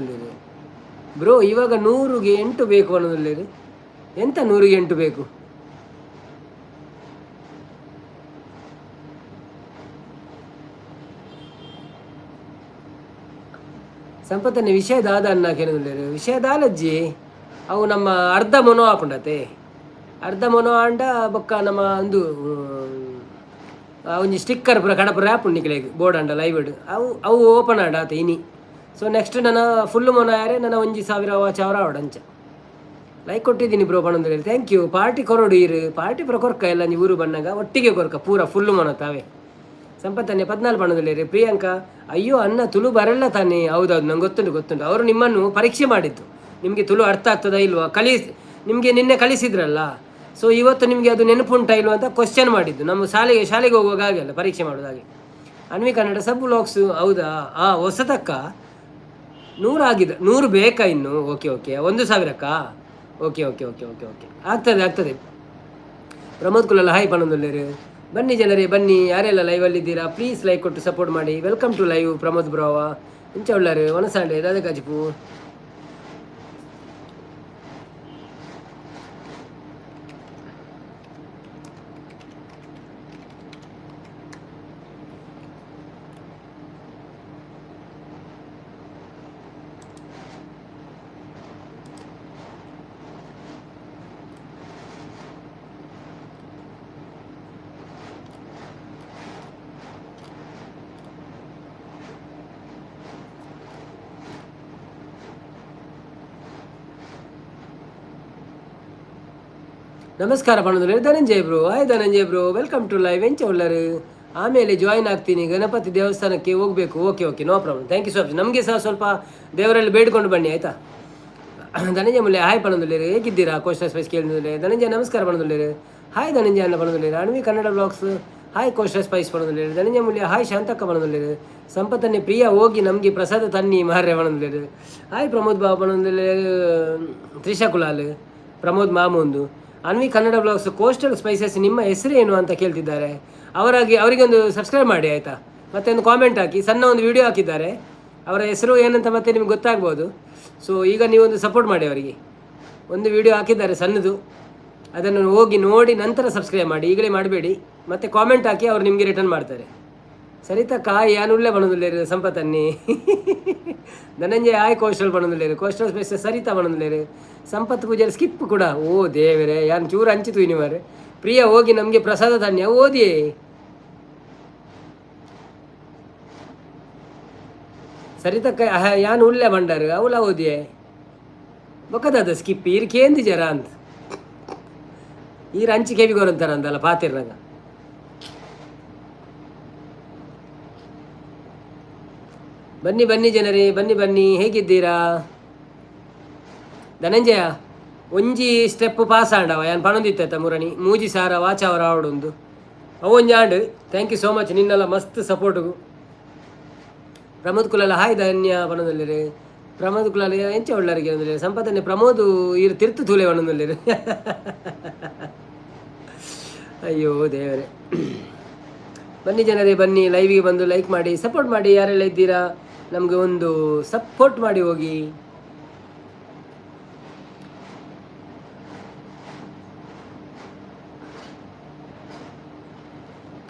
ಬ್ರೋ, ಇವಾಗ 100ಗೆ 8 ಬೇಕು ಅನ್ನೋದಿಲ್ಲ. ಎಂತ 100ಗೆ 8 ಬೇಕು? ಸಂಪತ್ತನೆ ವಿಷಯ ದಾದ ಅನ್ನ ಕೇಳಿದ್ರೆ ವಿಷಯ ದಾಲಜ್ಜಿ ಅವು ನಮ್ಮ ಅರ್ಧ ಮೊನೋ ಆಪುಂಡತೆ. ಅರ್ಧ ಮೊನೋ ಆಂಡ ಬೊಕ್ಕ ನಮ್ಮ ಒಂದು ಒಂಜಿ ಸ್ಟಿಕ್ಕರ್ ಪೂರ ಕಡಪುರ ಆಪುಂಡು ನಿಕ್ಲೆಗ್ ಬೋರ್ಡ್ ಅಂಡ ಲೈವ್ ಅವು ಅವು ಓಪನ್ ಆಂಡ ಆತ ಇನಿ. ಸೊ ನೆಕ್ಸ್ಟ್ ನನ್ನ ಫುಲ್ ಮೊನ ಯಾರೇ ನನ್ನ 1000 ವಾಚ್ ಅವರ ಆವಡ್ ಅಂಚ. ಲೈಕ್ ಕೊಟ್ಟಿದ್ದೀನಿ ಬ್ರೋ ಪಣೊಂದು, thank you. Party ಕೊರಡು ಇರು, ಪಾರ್ಟಿ ಪೂರ ಕೊರ್ಕ ಎಲ್ಲ ನೀವು ಊರು ಬಣ್ಣಗ ಒಟ್ಟಿಗೆ ಕೊರ್ಕ ಪೂರ ಫುಲ್ ಮೊನ ತಾವೇ. ಸಂಪತ್ತನ್ನೇ 14 ಪಣೊಂದುಲ್ಲೇರು. ಪ್ರಿಯಾಂಕಾ ಅಯ್ಯೋ ಅನ್ನ ತುಳು ಬರಲ್ಲ ತಾನೇ? ಹೌದೌದು, ನಂಗೆ ಗೊತ್ತುಂಟು ಗೊತ್ತುಂಟು. ಅವರು ನಿಮ್ಮನ್ನು ಪರೀಕ್ಷೆ ಮಾಡಿದ್ದು, ನಿಮಗೆ ತುಳು ಅರ್ಥ ಆಗ್ತದಾ ಇಲ್ವಾ ನಿಮಗೆ ನಿನ್ನೆ ಕಲಿಸಿದ್ರಲ್ಲ, ಸೊ ಇವತ್ತು ನಿಮಗೆ ಅದು ನೆನಪುಂಟಾ ಇಲ್ವಾ ಅಂತ ಕ್ವಶನ್ ಮಾಡಿದ್ದು. ನಮ್ಮ ಶಾಲೆಗೆ ಶಾಲೆಗೆ ಹೋಗುವಾಗ ಹಾಗೆ ಅಲ್ಲ ಪರೀಕ್ಷೆ ಮಾಡೋದು ಹಾಗೆ. ಅನ್ವಿ ಕನ್ನಡ ಸಬ್ ವ್ಲಾಗ್ಸ್ ಹೌದಾ? ಹಾಂ, ಹೊಸತಕ್ಕ 100 ಆಗಿದೆ. 100 ಬೇಕಾ ಇನ್ನು? ಓಕೆ ಓಕೆ, 1000ಕ್ಕಾ? Okay okay okay okay okay, ಆಗ್ತದೆ ಆಗ್ತದೆ. ಪ್ರಮೋದ್ ಕುಲಲ್ಲ ಹಾಯ್ ಪಣೊಂದುಲ್ಲೇರು. ಬನ್ನಿ ಜನರೇ ಬನ್ನಿ, ಯಾರೆಲ್ಲ ಲೈವಲ್ಲಿದ್ದೀರಾ ಪ್ಲೀಸ್ ಲೈಕ್ ಕೊಟ್ಟು ಸಪೋರ್ಟ್ ಮಾಡಿ. Welcome to live Pramod ಬ್ರೋವ. ಇಂಚ ಉಳ್ಳಾರು? ವನಸಾಂಡೆ ದಾದ ಕಾಜಿಪು? ನಮಸ್ಕಾರ ಪಣೊಂದುಲ್ಲೇರು Dhananjaya bro. Hi Dhananjaya bro, welcome to live. ಎಂಚ ಉಳ್ಳರು? ಆಮೇಲೆ ಜಾಯಿನ್ ಆಗ್ತೀನಿ, ಗಣಪತಿ ದೇವಸ್ಥಾನಕ್ಕೆ ಹೋಗಬೇಕು. Okay okay, no problem, thank you so much. ನಮಗೆ ಸಹ ಸ್ವಲ್ಪ ದೇವರಲ್ಲಿ ಬೇಡ್ಕೊಂಡು ಬನ್ನಿ ಆಯಿತಾ. ಧನಂಜಯ ಮುಲ್ಲೆ ಹಾಯ್ ಪಣೊಂದುಲ್ಲೇರು. ಹೇಗಿದ್ದೀರಾ? ಕೋಸ್ಟಲ್ ಸ್ಪೈಸ್ ಕೇಳಿದ್ರೆ ಧನಂಜಯ ನಮಸ್ಕಾರ ಪಣೊಂದುಲ್ಲೇರು. ಹಾಯ್ ಧನಂಜಯ ಅನ್ನ ಪಣೊಂದುಲ್ಲೇರು. Anvi Kannada blogs hi, coastal spice ಪಣೊಂದುಲ್ಲೇರು. Dhananjaya Mullai hi, Shantakka ಪಣೊಂದುಲ್ಲೇರು. ಸಂಪತ್ತನ್ನೇ ಪ್ರಿಯ ಹೋಗಿ ನಮಗೆ ಪ್ರಸಾದ ತನ್ನಿ ಮಾರ್ರೆ ಪಣೊಂದುಲ್ಲೇರು. ಹಾಯ್ ಪ್ರಮೋದ್ ಬಾಬು ಪಣೊಂದುಲ್ಲೇರು. ತ್ರಿಷಾ ಕುಲಾಲ್ ಪ್ರಮೋದ್ ಮಾಮೂಂದು. Anvi Kannada blogs, coastal spices ನಿಮ್ಮ ಹೆಸರು ಏನು ಅಂತ ಕೇಳ್ತಿದ್ದಾರೆ. ಅವರಾಗಿ ಅವರಿಗೆ ಒಂದು ಸಬ್ಸ್ಕ್ರೈಬ್ ಮಾಡಿ ಆಯಿತಾ, ಮತ್ತೆ ಒಂದು ಕಾಮೆಂಟ್ ಹಾಕಿ. ಸಣ್ಣ ಒಂದು ವಿಡಿಯೋ ಹಾಕಿದ್ದಾರೆ, ಅವರ ಹೆಸರು ಏನಂತ ಮತ್ತೆ ನಿಮ್ಗೆ ಗೊತ್ತಾಗ್ಬೋದು. ಸೊ ಈಗ ನೀವೊಂದು ಸಪೋರ್ಟ್ ಮಾಡಿ ಅವರಿಗೆ. ಒಂದು ವಿಡಿಯೋ ಹಾಕಿದ್ದಾರೆ ಸಣ್ಣದು, ಅದನ್ನು ಹೋಗಿ ನೋಡಿ ನಂತರ ಸಬ್ಸ್ಕ್ರೈಬ್ ಮಾಡಿ, ಈಗಲೇ ಮಾಡಬೇಡಿ. ಮತ್ತು ಕಾಮೆಂಟ್ ಹಾಕಿ, ಅವರು ನಿಮಗೆ ರಿಟರ್ನ್ ಮಾಡ್ತಾರೆ. ಸರಿತಾ ಕಾಯಿ ಯಾನುಳ್ಳೆ ಬಣದುಲ್ಲೇರು ಸಂಪತನ್ನಿ. ಧನಂಜಯ ಆಯ್ ಕೋಸ್ಟಲ್ ಬಣದುಲ್ಲೇರು, ಕೋಸ್ಟಲ್ ಸ್ಪೈಸಸ್ ಸರಿತಾ ಬಣದುಲ್ಲೇರು. ಸಂಪತ್ ಪೂಜಾರಿ ಸ್ಕಿಪ್ ಕೂಡ. ಓ ದೇವರೇ, ಯಾನ್ ಚೂರು ಹಂಚಿತು ಮಾರೆ. ಪ್ರಿಯ ಹೋಗಿ ನಮಗೆ ಪ್ರಸಾದ ಧಾನ್ಯ ಓದಿ. ಸರಿತಕ್ಕ ಯಾನ್ ಉಳ್ಳೆ ಬಂಡಾರು ಅವಳ ಓದಿಯೇ ಬೊಕ್ಕದಾದ ಸ್ಕಿಪ್ ಈರ್ ಕೇಂದಿ ಜರ ಅಂತ ಈರ್ ಅಂಚಿ ಕೆವಿಗೋರಂತಾರ ಅಂತಲ್ಲ ಪಾತಿರ್ನಾಗ. ಬನ್ನಿ ಬನ್ನಿ ಜನರೇ, ಬನ್ನಿ ಬನ್ನಿ, ಹೇಗಿದ್ದೀರಾ? ಧನಂಜಯ ಒಂಜಿ ಸ್ಟೆಪ್ ಪಾಸ್ ಆಂಡವ ಯಾನ್ ಪಣೊಂದಿತ್ತ ಮುರಣಿ ಮೂಜಿ ಸಾರ ವಾಚ ಅವರ ಆವಡೊಂದು ಅವು ಒಂಜಿ and. Thank you so much ನಿನ್ನೆಲ್ಲ ಮಸ್ತ್ ಸಪೋರ್ಟ್ಗು. ಪ್ರಮೋದ್ ಕುಲಾಲ ಹಾಯ್ ಧನ್ಯ ಪಣೊಂದುಲ್ಲೆರ್. ಪ್ರಮೋದ್ ಕುಲಾಲ ಎಂಚ ಉಳ್ಳರಿಗೆ ಅಂದುಲ್ಲೆರ್. ಸಂಪತನೆ ಪ್ರಮೋದ್ ಈರ್ ತಿರ್ತು ತೂಲೆ ಪಣೊಂದುಲ್ಲೆರ್. ಅಯ್ಯೋ ದೇವರೇ. ಬನ್ನಿ ಜನರೇ ಬನ್ನಿ, ಲೈವಿಗೆ ಬಂದು ಲೈಕ್ ಮಾಡಿ ಸಪೋರ್ಟ್ ಮಾಡಿ. ಯಾರೆಲ್ಲ ಇದ್ದೀರಾ ನಮಗೆ ಒಂದು ಸಪೋರ್ಟ್ ಮಾಡಿ ಹೋಗಿ.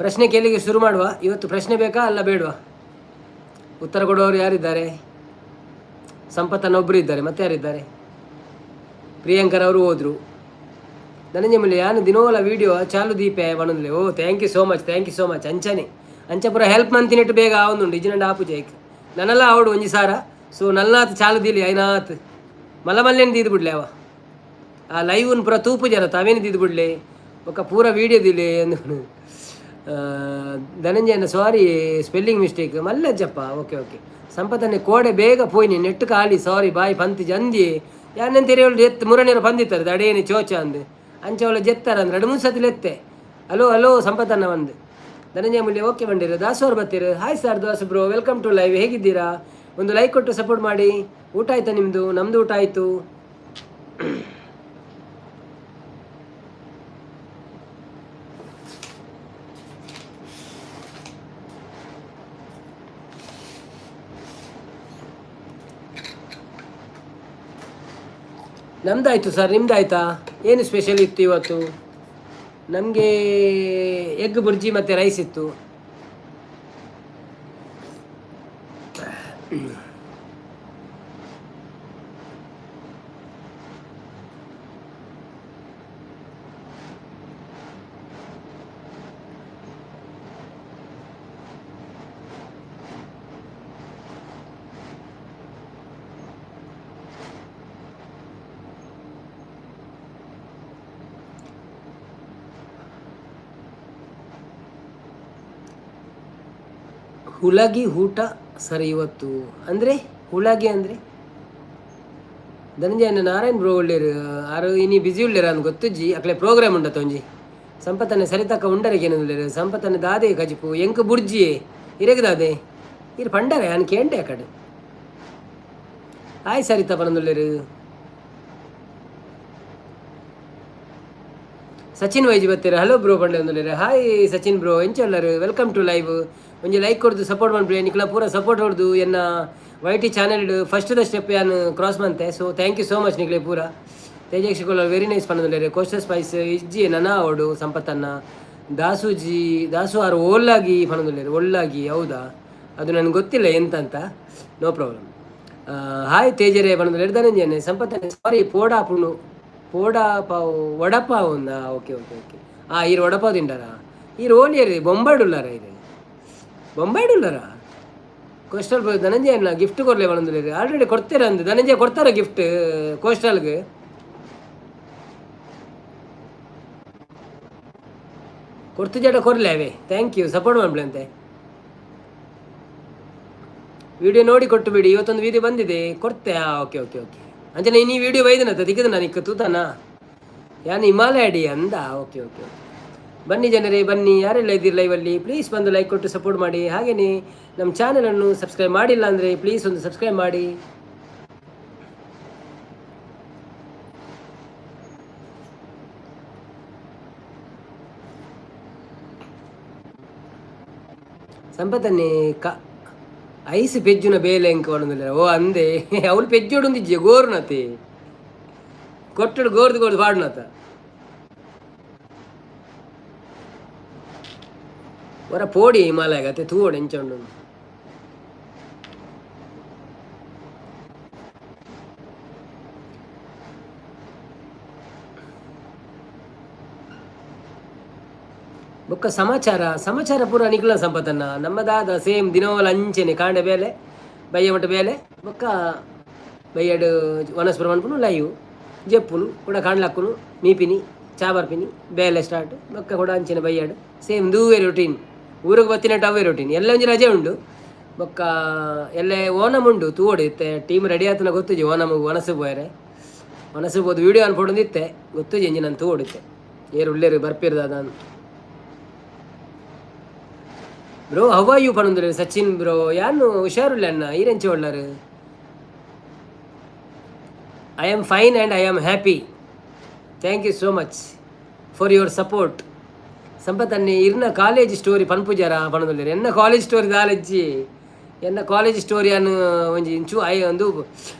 ಪ್ರಶ್ನೆ ಕೇಳಿಗೆ ಶುರು ಮಾಡುವ. ಇವತ್ತು ಪ್ರಶ್ನೆ ಬೇಕಾ ಅಲ್ಲ ಬೇಡವಾ? ಉತ್ತರ ಕೊಡುವವರು ಯಾರಿದ್ದಾರೆ? ಸಂಪತ್ತನ್ನೊಬ್ಬರು ಇದ್ದಾರೆ, ಮತ್ತೆ ಯಾರಿದ್ದಾರೆ? ಪ್ರಿಯಾಂಕರ್ ಅವರು ಹೋದರು. ಧನಂಜಯ ಮಲ್ಯ ಯಾನು ದಿನೋಲ ವೀಡಿಯೋ ಚಾಲು ದೀಪೆ ಬಣಂದ್ಲೆ. Oh thank you so much, thank you so much. ಅಂಚನೆ ಅಂಚ ಪೂರ ಹೆಲ್ಪ್ ಮಂತಿನೆಟ್ಟು ಬೇಗ ಆವೊಂದುಂಡು ಇಜಿನಂಡ ಆಪು ಜೈಕ್ ನನ್ನಲ್ಲ ಆವಡು ಒಂಜಿ ಸಾರ. ಸೊ ನಲ್ನಾತ್ ಚಾಲು ದೀಲಿ ಐನಾತ್ ಮಲ್ಲ ಮಲ್ಲೇನು ದೀದು ಬಿಡ್ಲೆ ಅವ ಆ ಲೈವ್ನ ಪೂರ ತೂಪು ಜನ ತಾವೇನು ದೀದು ಬಿಡ್ಲೆ ಬೊಕ್ಕ ಪೂರ ವೀಡಿಯೋ ದಿಲೆ ಅಂದು. ಧನಂಜಯನ ಸಾರಿ ಸ್ಪೆಲ್ಲಿಂಗ್ ಮಿಸ್ಟೇಕ್ ಮಲ್ಲಜ್ಜಪ್ಪ. ಓಕೆ ಓಕೆ ಸಂಪತನೆ ಕೋಡೆ ಬೇಗ ಪೋಯ್ನಿ ನೆಟ್ಟು ಖಾಲಿ ಸಾರಿ ಬಾಯ್ ಪಂತಿ ಜಂದಿ ಯಾನೆಂತ ಎತ್ತು ಮುರನೇರು ಬಂದಿತ್ತಾರೆ ದಡೇನಿ ಚೋಚ ಅಂದು ಅಂಚವಳ ಜೆತ್ತಾರ ಅಂದ್ರೆ ಎರಡು ಮೂರು ಸತಿ ಎತ್ತೆ ಹಲೋ ಹಲೋ ಸಂಪತನ್ನ ಒಂದು. ಧನಂಜಯ ಮೂಲ್ಯ ಓಕೆ ಬಂದಿರು. ದಾಸು ಅವ್ರು ಬರ್ತೀರು. Hi sir Dasu bro, welcome to live. ಹೇಗಿದ್ದೀರಾ? ಒಂದು ಲೈಕ್ ಕೊಟ್ಟು ಸಪೋರ್ಟ್ ಮಾಡಿ. ಊಟ ಆಯ್ತಾ ನಿಮ್ಮದು? ನಮ್ಮದು ಊಟ ಆಯಿತು. ನಮ್ದಾಯ್ತು ಸರ್, ನಿಮ್ದಾಯ್ತಾ? ಏನು ಸ್ಪೆಷಲ್ ಇತ್ತು ಇವತ್ತು? ನಮಗೆ ಎಗ್ ಬುರ್ಜಿ ಮತ್ತು ರೈಸ್ ಇತ್ತು. ಹುಲಗಿ ಊಟ ಸರ್ ಇವತ್ತು ಅಂದರೆ ಹುಳಗಿ ಅಂದರೆ ಧನಂಜಯನ ನಾರಾಯಣ್ ಬ್ರೋ ಉಳ್ಳೇರು ಆರು ಇನಿ ಬಿಸಿ ಉಳ್ಳೇರು ಅನ್ ಗೊತ್ತುಜ್ಜಿ ಅಕ್ಲೆ ಪ್ರೋಗ್ರಾಮ್ ಉಂಡತ ಒಂಜಿ. ಸಂಪತ್ತನೆ ಸರಿತಕ್ಕ ಉಂಡರಿಗೆ ಉಳ್ಳೇರು. ಸಂಪತ್ತನೆ ದಾದೆ ಕಜಿಪು ಎಂಕ್ ಬುರ್ಜಿ ಇರೆಗ್ ದಾದೆ ಇರು ಪಂಡರೆ ಅನ್ ಕೇಂಡೆ ಆ ಕಡೆ. ಆಯ್ ಸರಿತ ಪನಂದುಳ್ಳೇರು. ಸಚಿನ್ ವೈಜಿ ಬತ್ತೀರ. ಹಲೋ ಬ್ರೋ ಪಂಡೆ ಒಂದುಲ್ಲೇರು. ಹಾಯ್ ಸಚಿನ್ ಬ್ರೋ, ಎಂಚೊಲ್ಲರು? Welcome to live. ಒಂಜಿ ಲೈಕ್ ಕೊಡ್ದು ಸಪೋರ್ಟ್ ಮನ್ಪುಲೆ. ನಿಕ್ಲ ಪೂರ ಸಪೋರ್ಟ್ ಹೊಡ್ದು ಎನ್ನ Y T channel first the step ಯಾನ್ ಕ್ರಾಸ್ ಮಂತೆ. So thank you so much ನಿಕ್ಲೆ ಪೂರ. ತೇಜಕ್ಷಿ ವೆರಿ ನೈಸ್ ಪನ್ನೊಂದುಲ್ಲೇರು. ಕೋಸ್ಟಲ್ ಸ್ಪೈಸ್ ಇಜ್ಜಿ ನನ ಅವಡು ಸಂಪತ್ತನ್ನ. ದಾಸುಜಿ ದಾಸು ಆರು ಓಲ್ಲಾಗಿ ಪನ್ನೊಂದುಲ್ಲೇರು. ಒಳ್ಳಾಗಿ ಹೌದಾ? ಅದು ನನಗೆ ಗೊತ್ತಿಲ್ಲ ಎಂತ ಅಂತ. No problem. ಹಾಯ್ ತೇಜರೇ ಪನ್ನೊಂದುಲ್ಲೇರು. ಧನಂಜಯನೆ ಸಂಪತ್ತನೆ ಸಾರಿ ಪೋಡಾ ಪುಣ್ಣು ಪೋಡಾ ಪಾವು ವಡಪಾವ್ ఉందా? Okay okay okay. ಈರು ವಡಪಾವ್ ತಿಂಟಾರಾ? ಈರು ಓಲಿಯರು ಬೊಂಬಾಡುಲ್ಲಾರ? ಇದು ಬೊಂಬಾಡುಲ್ಲಾರ? ಕೋಸ್ಟಲ್ ಧನಂಜಯ ಅಣ್ಣ ಗಿಫ್ಟ್ ಕೊರ್ಲೆ ಪನೊಂದುಲ್ಲೆರ್. ಆಲ್ರೆಡಿ ಕೊಡ್ತೀರ ಅಂದ್ ಧನಂಜಯ ಕೊಡ್ತಾರ ಗಿಫ್ಟ್ ಕೋಸ್ಟಲ್ಗೆ? ಕೊಡ್ತು ಜಡ ಕೊರ್ಲೆ ಅವೇ. Thank you support ಮಾಡ್ಬ್ಲಂತೆ. Video ನೋಡಿ ಕೊಟ್ಟು ಬಿಡಿ, ಇವತ್ತೊಂದು ವಿಡಿಯೋ ಬಂದಿದೆ ಕೊಡ್ತೆ. Okay okay okay. ಅಂಚನೆ ನೀ ವಿಡಿಯೋ ಬೈದನತ್ತ ತಿಕ್ಕದ ನಾನು ತೂತಾನ ಯಾನ್ ಹಿಮಾಲಯ ಅಡಿ ಅಂದ. Okay okay okay. ಬನ್ನಿ ಜನರೇ ಬನ್ನಿ, ಯಾರೆಲ್ಲ ಇದ್ದೀರಿ ಲೈವಲ್ಲಿ ಪ್ಲೀಸ್ ಬಂದು ಲೈಕ್ ಕೊಟ್ಟು ಸಪೋರ್ಟ್ ಮಾಡಿ. ಹಾಗೆಯೇ ನಮ್ಮ ಚಾನಲನ್ನು ಸಬ್ಸ್ಕ್ರೈಬ್ ಮಾಡಿಲ್ಲ ಅಂದರೆ ಪ್ಲೀಸ್ ಒಂದು ಸಬ್ಸ್ಕ್ರೈಬ್ ಮಾಡಿ. ಸಂಪತನ್ನೇ ಕ ಐಸ್ ಪೆಜ್ಜುನ ಬೇಲೆ ಎಂಕ ಪಡೊಂದುಲ್ಲೆರ್. ಓ ಅಂದೆ, ಅವ್ಲು ಪೆಜ್ಜೊಡುಂದಿಜ್ಜೆ ಗೋರುನತೆ ಕೊಟ್ಟಡು ಗೋರ್ದು ಗೋರ್ದು ಪಾಡುನತ. ಒರ ಪೋಡಿ ಹಿಮಾಲಯಗ್ ಅತೆ ತೂವೊಡು ಎಂಚ ಉಂಡು. ಬೊಕ್ಕ ಸಮಾಚಾರ ಸಮಾಚಾರ ಪೂರ ನಿಕ್ಲ ಸಂಪತನ್ನ ನಮ್ಮ ದಾದ ಸೇಮ್ ದಿನೋಲ ಅಂಚೆನೆ ಕಾಂಡೆ ಬೇಲೆ ಬಯ್ಯ ಮಟ್ಟ ಬೇಲೆ ಬೊಕ್ಕ ಬಯ್ಯಡ್ ವನಸ್ಪುರ ಮನ್ಪುನು ಲೈವ್ ಜೆಪ್ಪುನು ಕುಡ ಕಾಂಡ್ಲಕ್ಕುನು ಮೀಪಿನಿ ಚಾ ಬರ್ಪಿನಿ ಬೇಲೆ ಸ್ಟಾರ್ಟ್ ಬೊಕ್ಕ ಕೂಡ ಅಂಚೆನೆ ಬಯ್ಯಡ್ ಸೇಮ್ ದೂವೆ ರೊಟೀನ್ ಊರಿಗೆ ಬತ್ತಿನಟ್ಟ ಅವೇ ರೊಟೀನ್ ಎಲ್ಲ ಒಂಜಿ ರಜೆ ಉಂಡು. ಬೊಕ್ಕ ಎಲ್ಲೆ ಓಣಂ ಉಂಡು ತೂವೊಡು ಇತ್ತೆ ಟೀಮ್ ರೆಡಿ ಆತನ ಗೊತ್ತುಜಿ ಓಣಂ ವನಸು ಪೋಯರೆ ವನಸು ಪೋದು ವೀಡಿಯೋ ಅನ್ಪೊಡೊಂದು ಇತ್ತೆ ಗೊತ್ತುಜಿ ಎಂಜಿ ನಾನು ತೂವೊಡು ಇತ್ತೆ ಏರು ಉಲ್ಲೇರು ಬರ್ಪೇರು ದಾದ. Bro, how are you ಪನೊಂದುಲ್ಲೆರ್ Sachin bro? ಯಾನ್ ಹುಷಾರುಲ್ಲೆ ಅಣ್ಣ, ಈರೆಂಚ ಉಳ್ಳಾರು? I am fine and I am happy. Thank you so much for your support. Sampath ಅಣ್ಣೆ, ಇರ್ನ ಕಾಲೇಜ್ ಸ್ಟೋರಿ ಪನ್ಪುಜಾರ ಪನೊಂದುಲ್ಲೆರ್. ಎನ್ನ ಕಾಲೇಜ್ ಸ್ಟೋರಿ ದಾಲಜ್ಜಿ. ಎನ್ನ ಕಾಲೇಜ್ ಸ್ಟೋರಿ ಅನ್ನು ಒಂಜಿ ಇಂಚು I ಒಂದು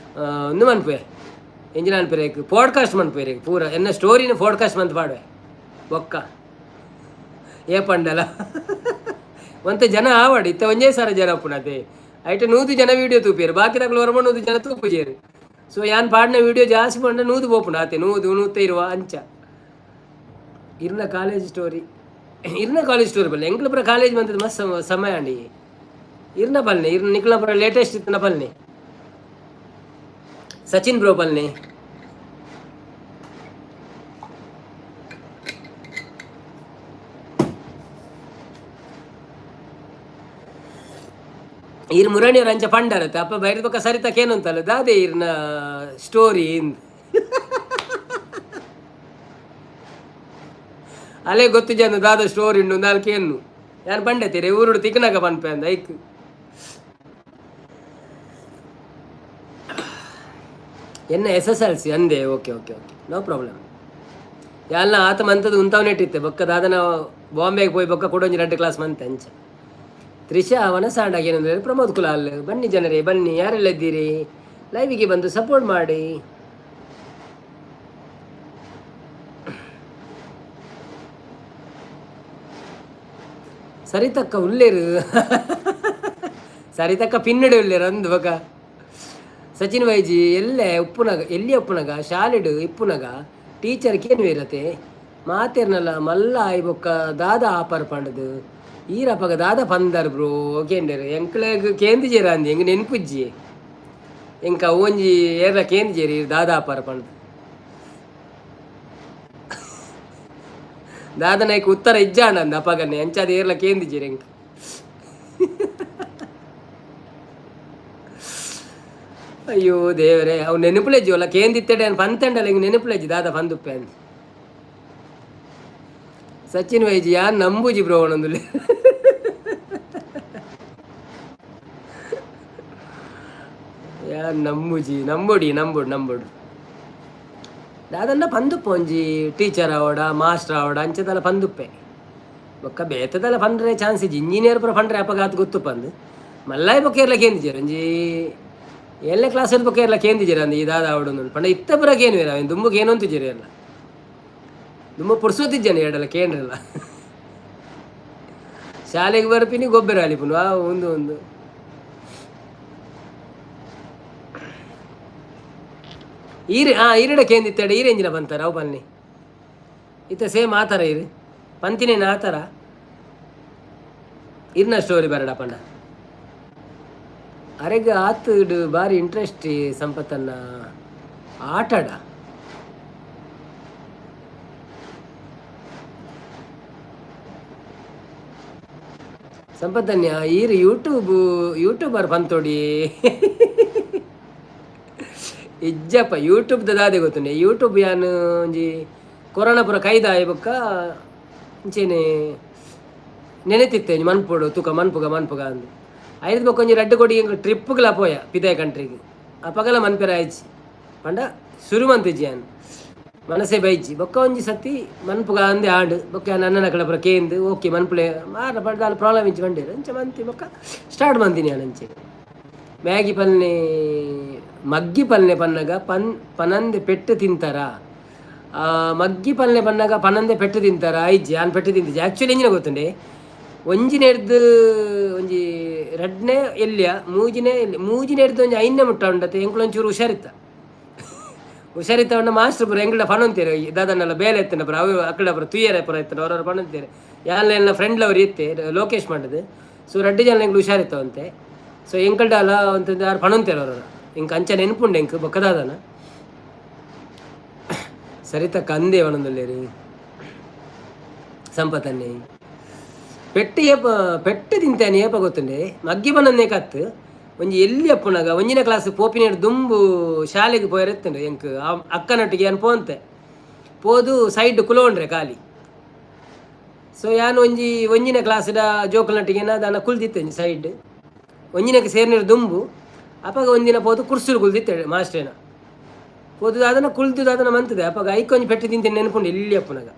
ಒಂದು ಮನ್ಪುವೆ ಎಂಜಿನ ಅನ್ಪುರೆ ಪಾಡ್ಕಾಸ್ಟ್ ಮನ್ಪುವೆ ಪೂರ ಎನ್ನ ಸ್ಟೋರಿನ ಪಾಡ್ಕಾಸ್ಟ್ ಮಂತ್ ಪಾಡುವೆ. ಬೊಕ್ಕ ಏ ಪಂಡಲ ಒಂತೆ ಜನ ಆವಡ್ ಇತ್ತೆ ಒಂಜೇ ಸಾರ ಜನ ಉಪ್ಪುನತೆ. ಐಟ್ 100 ಜನ ವೀಡಿಯೋ ತೂಪೇರು, ಬಾಕಿದಕ್ಲು ಒರ್ಂಬ 100 ಜನ ತೂಪುಜೆರ್. ಸೊ ಯಾನ್ ಪಾಡಿನ ವೀಡಿಯೋ ಜಾಸ್ತಿ ಪಂಡ 100 ಪೋಪುಂಡು ಆತೆ, 100 120 ಅಂಚ. ಇರ್ನ ಕಾಲೇಜ್ ಸ್ಟೋರಿ, ಇರ್ನ ಕಾಲೇಜ್ ಸ್ಟೋರಿ ಬಲ್ಲೆ. ಎಂಕ್ಲ ಪೂರ ಕಾಲೇಜ್ ಮಂತದ ಮಸ್ತ್ ಸಮಯ ಅಂಡಿ. ಇರ್ನ ಪಲ್ನೆ, ಇರ್ನ ನಿಕ್ಲ ಪೂರ ಲೇಟೆಸ್ಟ್ ಇತ್ತಿನ ಪಲ್ನೆ. ಸಚಿನ್ ಬ್ರೋ ಪಲ್ನೆ. ಈರ್ ಮುರಣಿಯವ್ರು ಅಂಚ ಪಂಡರತ್ತೆ ಅಪ್ಪ ಬೈರದ ಬೊಕ್ಕ ಸರಿತಕ್ಕ ಏನಂತಲ್ಲ ದಾದೆ ಇರ್ನ ಸ್ಟೋರಿ ಇಂದ್ ಅಲ್ಲೇ ಗೊತ್ತು ಜನ ದಾದ ಸ್ಟೋರಿ ಉಂಡು ನಾಲ್ಕು ಏನು ಯಾರು ಪಂಡತ್ತೀರಿ ಊರುಡು ತಿಕ್ಕನಾಗ ಪನ್ಪೆ ಅಂದ ಐಕ್. ಎನ್ನ SSLC ಅಂದೆ. Okay okay okay, no problem. ಯಾಲ್ನ ಆತ ಮಂತದ್ದು ಉಂತಾವ್ ನೆಟ್ಟಿತ್ತೆ ಬೊಕ್ಕ ದಾದನ ಬಾಂಬೆಗೆ ಪೋಯಿ ಬೊಕ್ಕ ಕೊಡೊಂಜಿ ರಡ್ಡ್ ಕ್ಲಾಸ್ ಮಂತೆ ಅಂಚ. ತ್ರಿಷಾ ವನಸಾಂಡಾಗ ಏನಂದ್ರೆ ಪ್ರಮೋದ್ ಕುಲಾಲ್. ಬನ್ನಿ ಜನರೇ ಬನ್ನಿ, ಯಾರೆಲ್ಲ ಇದ್ದೀರಿ ಲೈವಿಗೆ ಬಂದು ಸಪೋರ್ಟ್ ಮಾಡಿ. ಸರಿತಕ್ಕ ಉಲ್ಲೇರು, ಸರಿತಕ್ಕ ಪಿನ್ನಡೆ ಉಲ್ಲೇರು ಅಂದು. ಬೊಕ ಸಚಿನ್ ವೈಜಿ ಎಲ್ಲೆ ಉಪ್ಪುನಗ, ಎಲ್ಲಿ ಉಪ್ಪುನಗ ಶಾಲೆಡು ಇಪ್ಪುನಗ ಟೀಚರ್ ಕೇನು ಇರತ್ತೆ ಮಾತೇರ್ನಲ್ಲ ಮಲ್ಲ ಆಯ್ ಬೊಕ್ಕ ದಾದ ಆಪರ್ ಪಂಡದು ಈರಪ್ಪಗ ದಾದ ಪಂದರ್ ಬ್ರೋ ಕೇಂಡರ್. ಎಂಕ್ಲೆಗ್ ಕೇಂದಿಜೇರ ಅಂದ್ ಎಂಗ್ ನೆನ್ಪುಜ್ಜಿ ಎಂಕ ಒಂಜಿ ಏರ್ಲ ಕೇಂದಿಜೇರಿ ದಾದ ಆಪರ್ ಪಂಡ್ದು. ದಾದನೈಕ್ ಉತ್ತರ ಇಜ್ಜಾಂಡ ಅಂದ ಅಪಗನೆ ಅಂಚಾದ ಏರ್ಲ ಕೇಂದಿಜೇರಿ ಎಂಕ್. ಅಯ್ಯೋ ದೇವರೇ, ಅವು ನೆನಪುಲೆಜ್ಜಿ ಅಲ್ಲ ಕೇಂದಿತ್ತೆಡೆ ಪಂತೆಂಡಲ್ಲ ಹಿಂಗೆ ನೆನಪುಲೆಜ್ಜಿ ದಾದ ಪಂದುಪ್ಪೆ ಅಂದ್. ಸಚಿನ್ ವೈಜಿ ಯಾನ್ ನಂಬುಜಿ ಬ್ರೋ ಒಂದೊಂದುಲ್ಲೆ. ಯಾನ್ ನಂಬುಜಿ, ನಂಬುಡಿ ನಂಬುಡು ನಂಬುಡು. ದಾದನ್ನ ಪಂದುಪ್ಪ ಒಂಜಿ ಟೀಚರ್ ಆವಡ ಮಾಸ್ಟರ್ ಆವಡ ಅಂಚದಲ್ಲ ಪಂದುಪ್ಪೆ. ಬೊಕ್ಕ ಬೇತದಲ್ಲ ಪಂಡ್ರೆ ಚಾನ್ಸ್ ಇಜ್ಜಿ. ಇಂಜಿನಿಯರ್ ಪೂರ ಪಂಡ್ರೆ ಅಪಗಾತ್ ಗೊತ್ತು ಪಂದು ಮಲ್ಲಾಯಿ ಬೊಕ್ಕ ಏರ್ಲ ಕೇಂದಿಜೆರ್. ಒಂಜಿ ಏಳನೇ ಕ್ಲಾಸ್ ಬೊಕ್ಕ ಏರ್ಲ ಕೇಂದಿಜೆರ್ ಅಂದ್ ಈ ದಾದ ಆವಡ ಪಂಡ ಇತ್ತ ಪೂರ ಕೇನುವೆರ್ ಅವೆನ್ ದುಂಬು ಕೇನೊಂತಿಜೆರ್ ಎಲ್ಲ. ದುಂಬು ಪುರ್ಸೊತ್ತಿಜ್ಜನ ಏಡಲ ಕೇಂದ್ರಲ್ಲ ಶಾಲೆಗೆ ಬರ್ಪಿನಿ ಗೊಬ್ಬರ ಅಲಿಪುನು ಆ ಒಂದು ಒಂದು ಈರೆ ಆ ಈರಡ ಕೇಂದಿತ್ತಡ ಈರೆಂಜಿನ ಬಂತಾರ ಅವು ಬನ್ನಿ ಇತ್ತ ಸೇಮ್ ಆ ಥರ ಇರು ಪಂತಿನೇನು ಆ ಥರ ಇರ್ನ ಸ್ಟೋರಿ ಬರಡ ಪಂಡ. ಅರೆಗ್ ಆತುಡು ಬಾರಿ ಇಂಟ್ರೆಸ್ಟ್ ಸಂಪತ್ತನ್ನ ಆಟಡ. ಸಂಪತ್ತನ್ಯ ಈರ್ ಯೂಟ್ಯೂಬ್ ಯೂಟ್ಯೂಬರ್ ಪಂತೋಡಿ ಇಜ್ಜಪ್ಪ. ಯೂಟ್ಯೂಬ್ದ ದಾದೆ ಗೊತ್ತುಂಡೆ ಯೂಟ್ಯೂಬ್ ಯಾನ್ ಒಂಜಿ ಕೊರೋನಾ ಪೂರ ಕೈದಾಯಿ ಬೊಕ್ಕ ಇಂಚೆನೆ ನೆನೆತಿತ್ತೆ ಒಂಜಿ ಮನ್ಪೊಡು ತುಕ ಮನ್ಪುಗ ಮನ್ಪುಗ ಅಂದ್. ಐದು ಬೊಕ್ಕ ಒಂಜಿ ರಡ್ಡ್ ಕೊಡಿ ಎಂಕ್ ಟ್ರಿಪ್ಗ್ಲ ಪೋಯ ಪಿದಾಯ್ ಕಂಟ್ರಿಗೆ ಅಪಗಲ ಮನ್ಪೆರೆ ಆಯ್ಚಿ ಪಂಡ ಶುರು ಮಂತಿಜ್ಜಿ ಯಾನ್. ಮನಸ್ಸೇ ಬೈಜಿ. ಬೊಕ್ಕ ಒಂಜಿ ಸತಿ ಮನ್ಪುಗ ಅಂದೆ ಆಂಡ್. ಬೊಕ್ಕ ಯಾನ್ ಅಣ್ಣನ ಪೂರ ಕೇಂದ್ ಓಕೆ ಮನ್ಪುಲೆ ಮಾರ ದಾಲ ಪ್ರಾಬ್ಲಮ್ ಇಜ್ಜಿ ಪಂಡೆರ್. ಅಂಚ ಮಂತಿ ಬೊಕ್ಕ ಸ್ಟಾರ್ಟ್ ಮಂತಿನಿ ಯಾನ್ ಅಂಚೆ. ಮ್ಯಾಗಿ ಪಲ್ನೆ ಮಗ್ಗಿ ಪಲ್ನೆ ಪನ್ನಗ ಪನ್ ಪನಂದೆ ಪೆಟ್ಟ್ ತಿಂತಾರಾ? ಮಗ್ಗಿ ಪಲ್ನೆ ಪನ್ನಗ ಪನಂದೆ ಪೆಟ್ಟ್ ತಿಂತಾರಾ? ಇಜ್ಜಿ, ಯಾನ್ ಪೆಟ್ಟ್ ತಿಂತಿಜಿ. ಆ್ಯಕ್ಚುಲಿ ಎಂಚಿನ ಗೊತ್ತುಂಡೆ, ಒಂಜಿನೆಡ್ದ್ ಒಂಜಿ ರಡ್ಡನೇ ಎಲ್ಯ, ಮೂಜಿನೇ ಎಲ್ಯ, ಮೂಜಿನೆಡ್ದ್ ಒಂಜಿ ಐನ್ನೇ ಮುಟ್ಟ ಉಂಡತೆ ಎಂಕುಲು ಒಂಚೂರು ಹುಷಾರಿತ್ತ. ಹುಷಾರಿತ್ತ ಪಂಡ ಮಾಸ್ಟ್ರ್ ಪೂರ ಎಂಕಲ್ಡ ಪನೊಂತೆರ್, ದಾದನಲ ಬೇಲೆ ಇತ್ತ್ಂಡ ಪೂರ ಅವು ಅಕಲ್ಡ ಪೂರ ತೂಯೆರೆ ಪೂರ ಇತ್ತ್ಂಡ ಅವರವ್ರು ಪನೊಂತೆರ್. ಯಾನ್ಲ ಎನ್ನ ಫ್ರೆಂಡ್ಲ ಒರಿ ಇತ್ತೆ ಲೋಕೇಶ್ ಪಂಡ್ದ್. ಸೊ ರಡ್ಡ್ ಜನ ಎಂಕ್ಲು ಹುಷಾರಿತ್ತವಂತೆ. ಸೊ ಎಂಕಲ್ಡಲ ಒಂತೆ ಆರ್ ಪನೊಂತೆರ್ ಅವರವ್ರ. ಎಂಕ್ ಅಂಚ ನೆನ್ಪುಂಡು ಎಂಕ್, ಬೊಕ್ಕ ದಾದನ. ಸರಿತಕ್ಕ ಅಂದೇ ಪನೊಂದುಲ್ಲೆರ್ ಸಂಪತನ್ನೇ. ಪೆಟ್ಟ್ ಏಪ ಪೆಟ್ಟ್ ತಿಂತೇನೆ ಏಪ ಗೊತ್ತುಂಡೆ, ಮಗ್ಗಿ ಪನೊಂದೇ ಕತ್ ಒಂಜಿ ಎಲ್ಲಿ ಅಪ್ಪುನಗ ಒಂಜಿನ ಕ್ಲಾಸ್ ಪೋಪಿನೇಡ್ ದುಂಬು ಶಾಲೆಗ್ ಪೋಯೆರೆ ಇತ್ತುಂಡು ಎಂಕ್. ಅಕ್ಕನೊಟ್ಟಿಗೆ ಯಾನ್ ಪೋಂತೆ, ಪೋದು ಸೈಡ್ ಕುಲೋಂಡ್ರೆ ಖಾಲಿ. ಸೊ ಯಾನ್ ಒಂಜಿ ಒಂಜಿನ ಕ್ಲಾಸ್ದ ಜೋಕುಲ್ನೊಟ್ಟಿಗೆ ದಾನ ಕುಲ್ದಿತ್ತೆ ಒಂಜಿ ಸೈಡ್, ಒಂಜಿನಕ್ಕೆ ಸೇರ್ನೇರ್ ದುಂಬು. ಅಪಗ ಒಂದಿನ ಪೋದು ಕುರ್ಸುಲು ಕುಲ್ದಿತ್ತೆ ಮಾಸ್ಟ್ರೇನ. ಪೋದು ದಾದನ ಕುಲ್ದು ದಾದನ ಮಂತದೆ, ಅಪಗ ಐಕ್ ಒಂಜಿ ಪೆಟ್ಟು ತಿಂತಿನ ನೆನಪುಂಡು ಎಲ್ಲಿ ಅಪ್ಪುನಗ.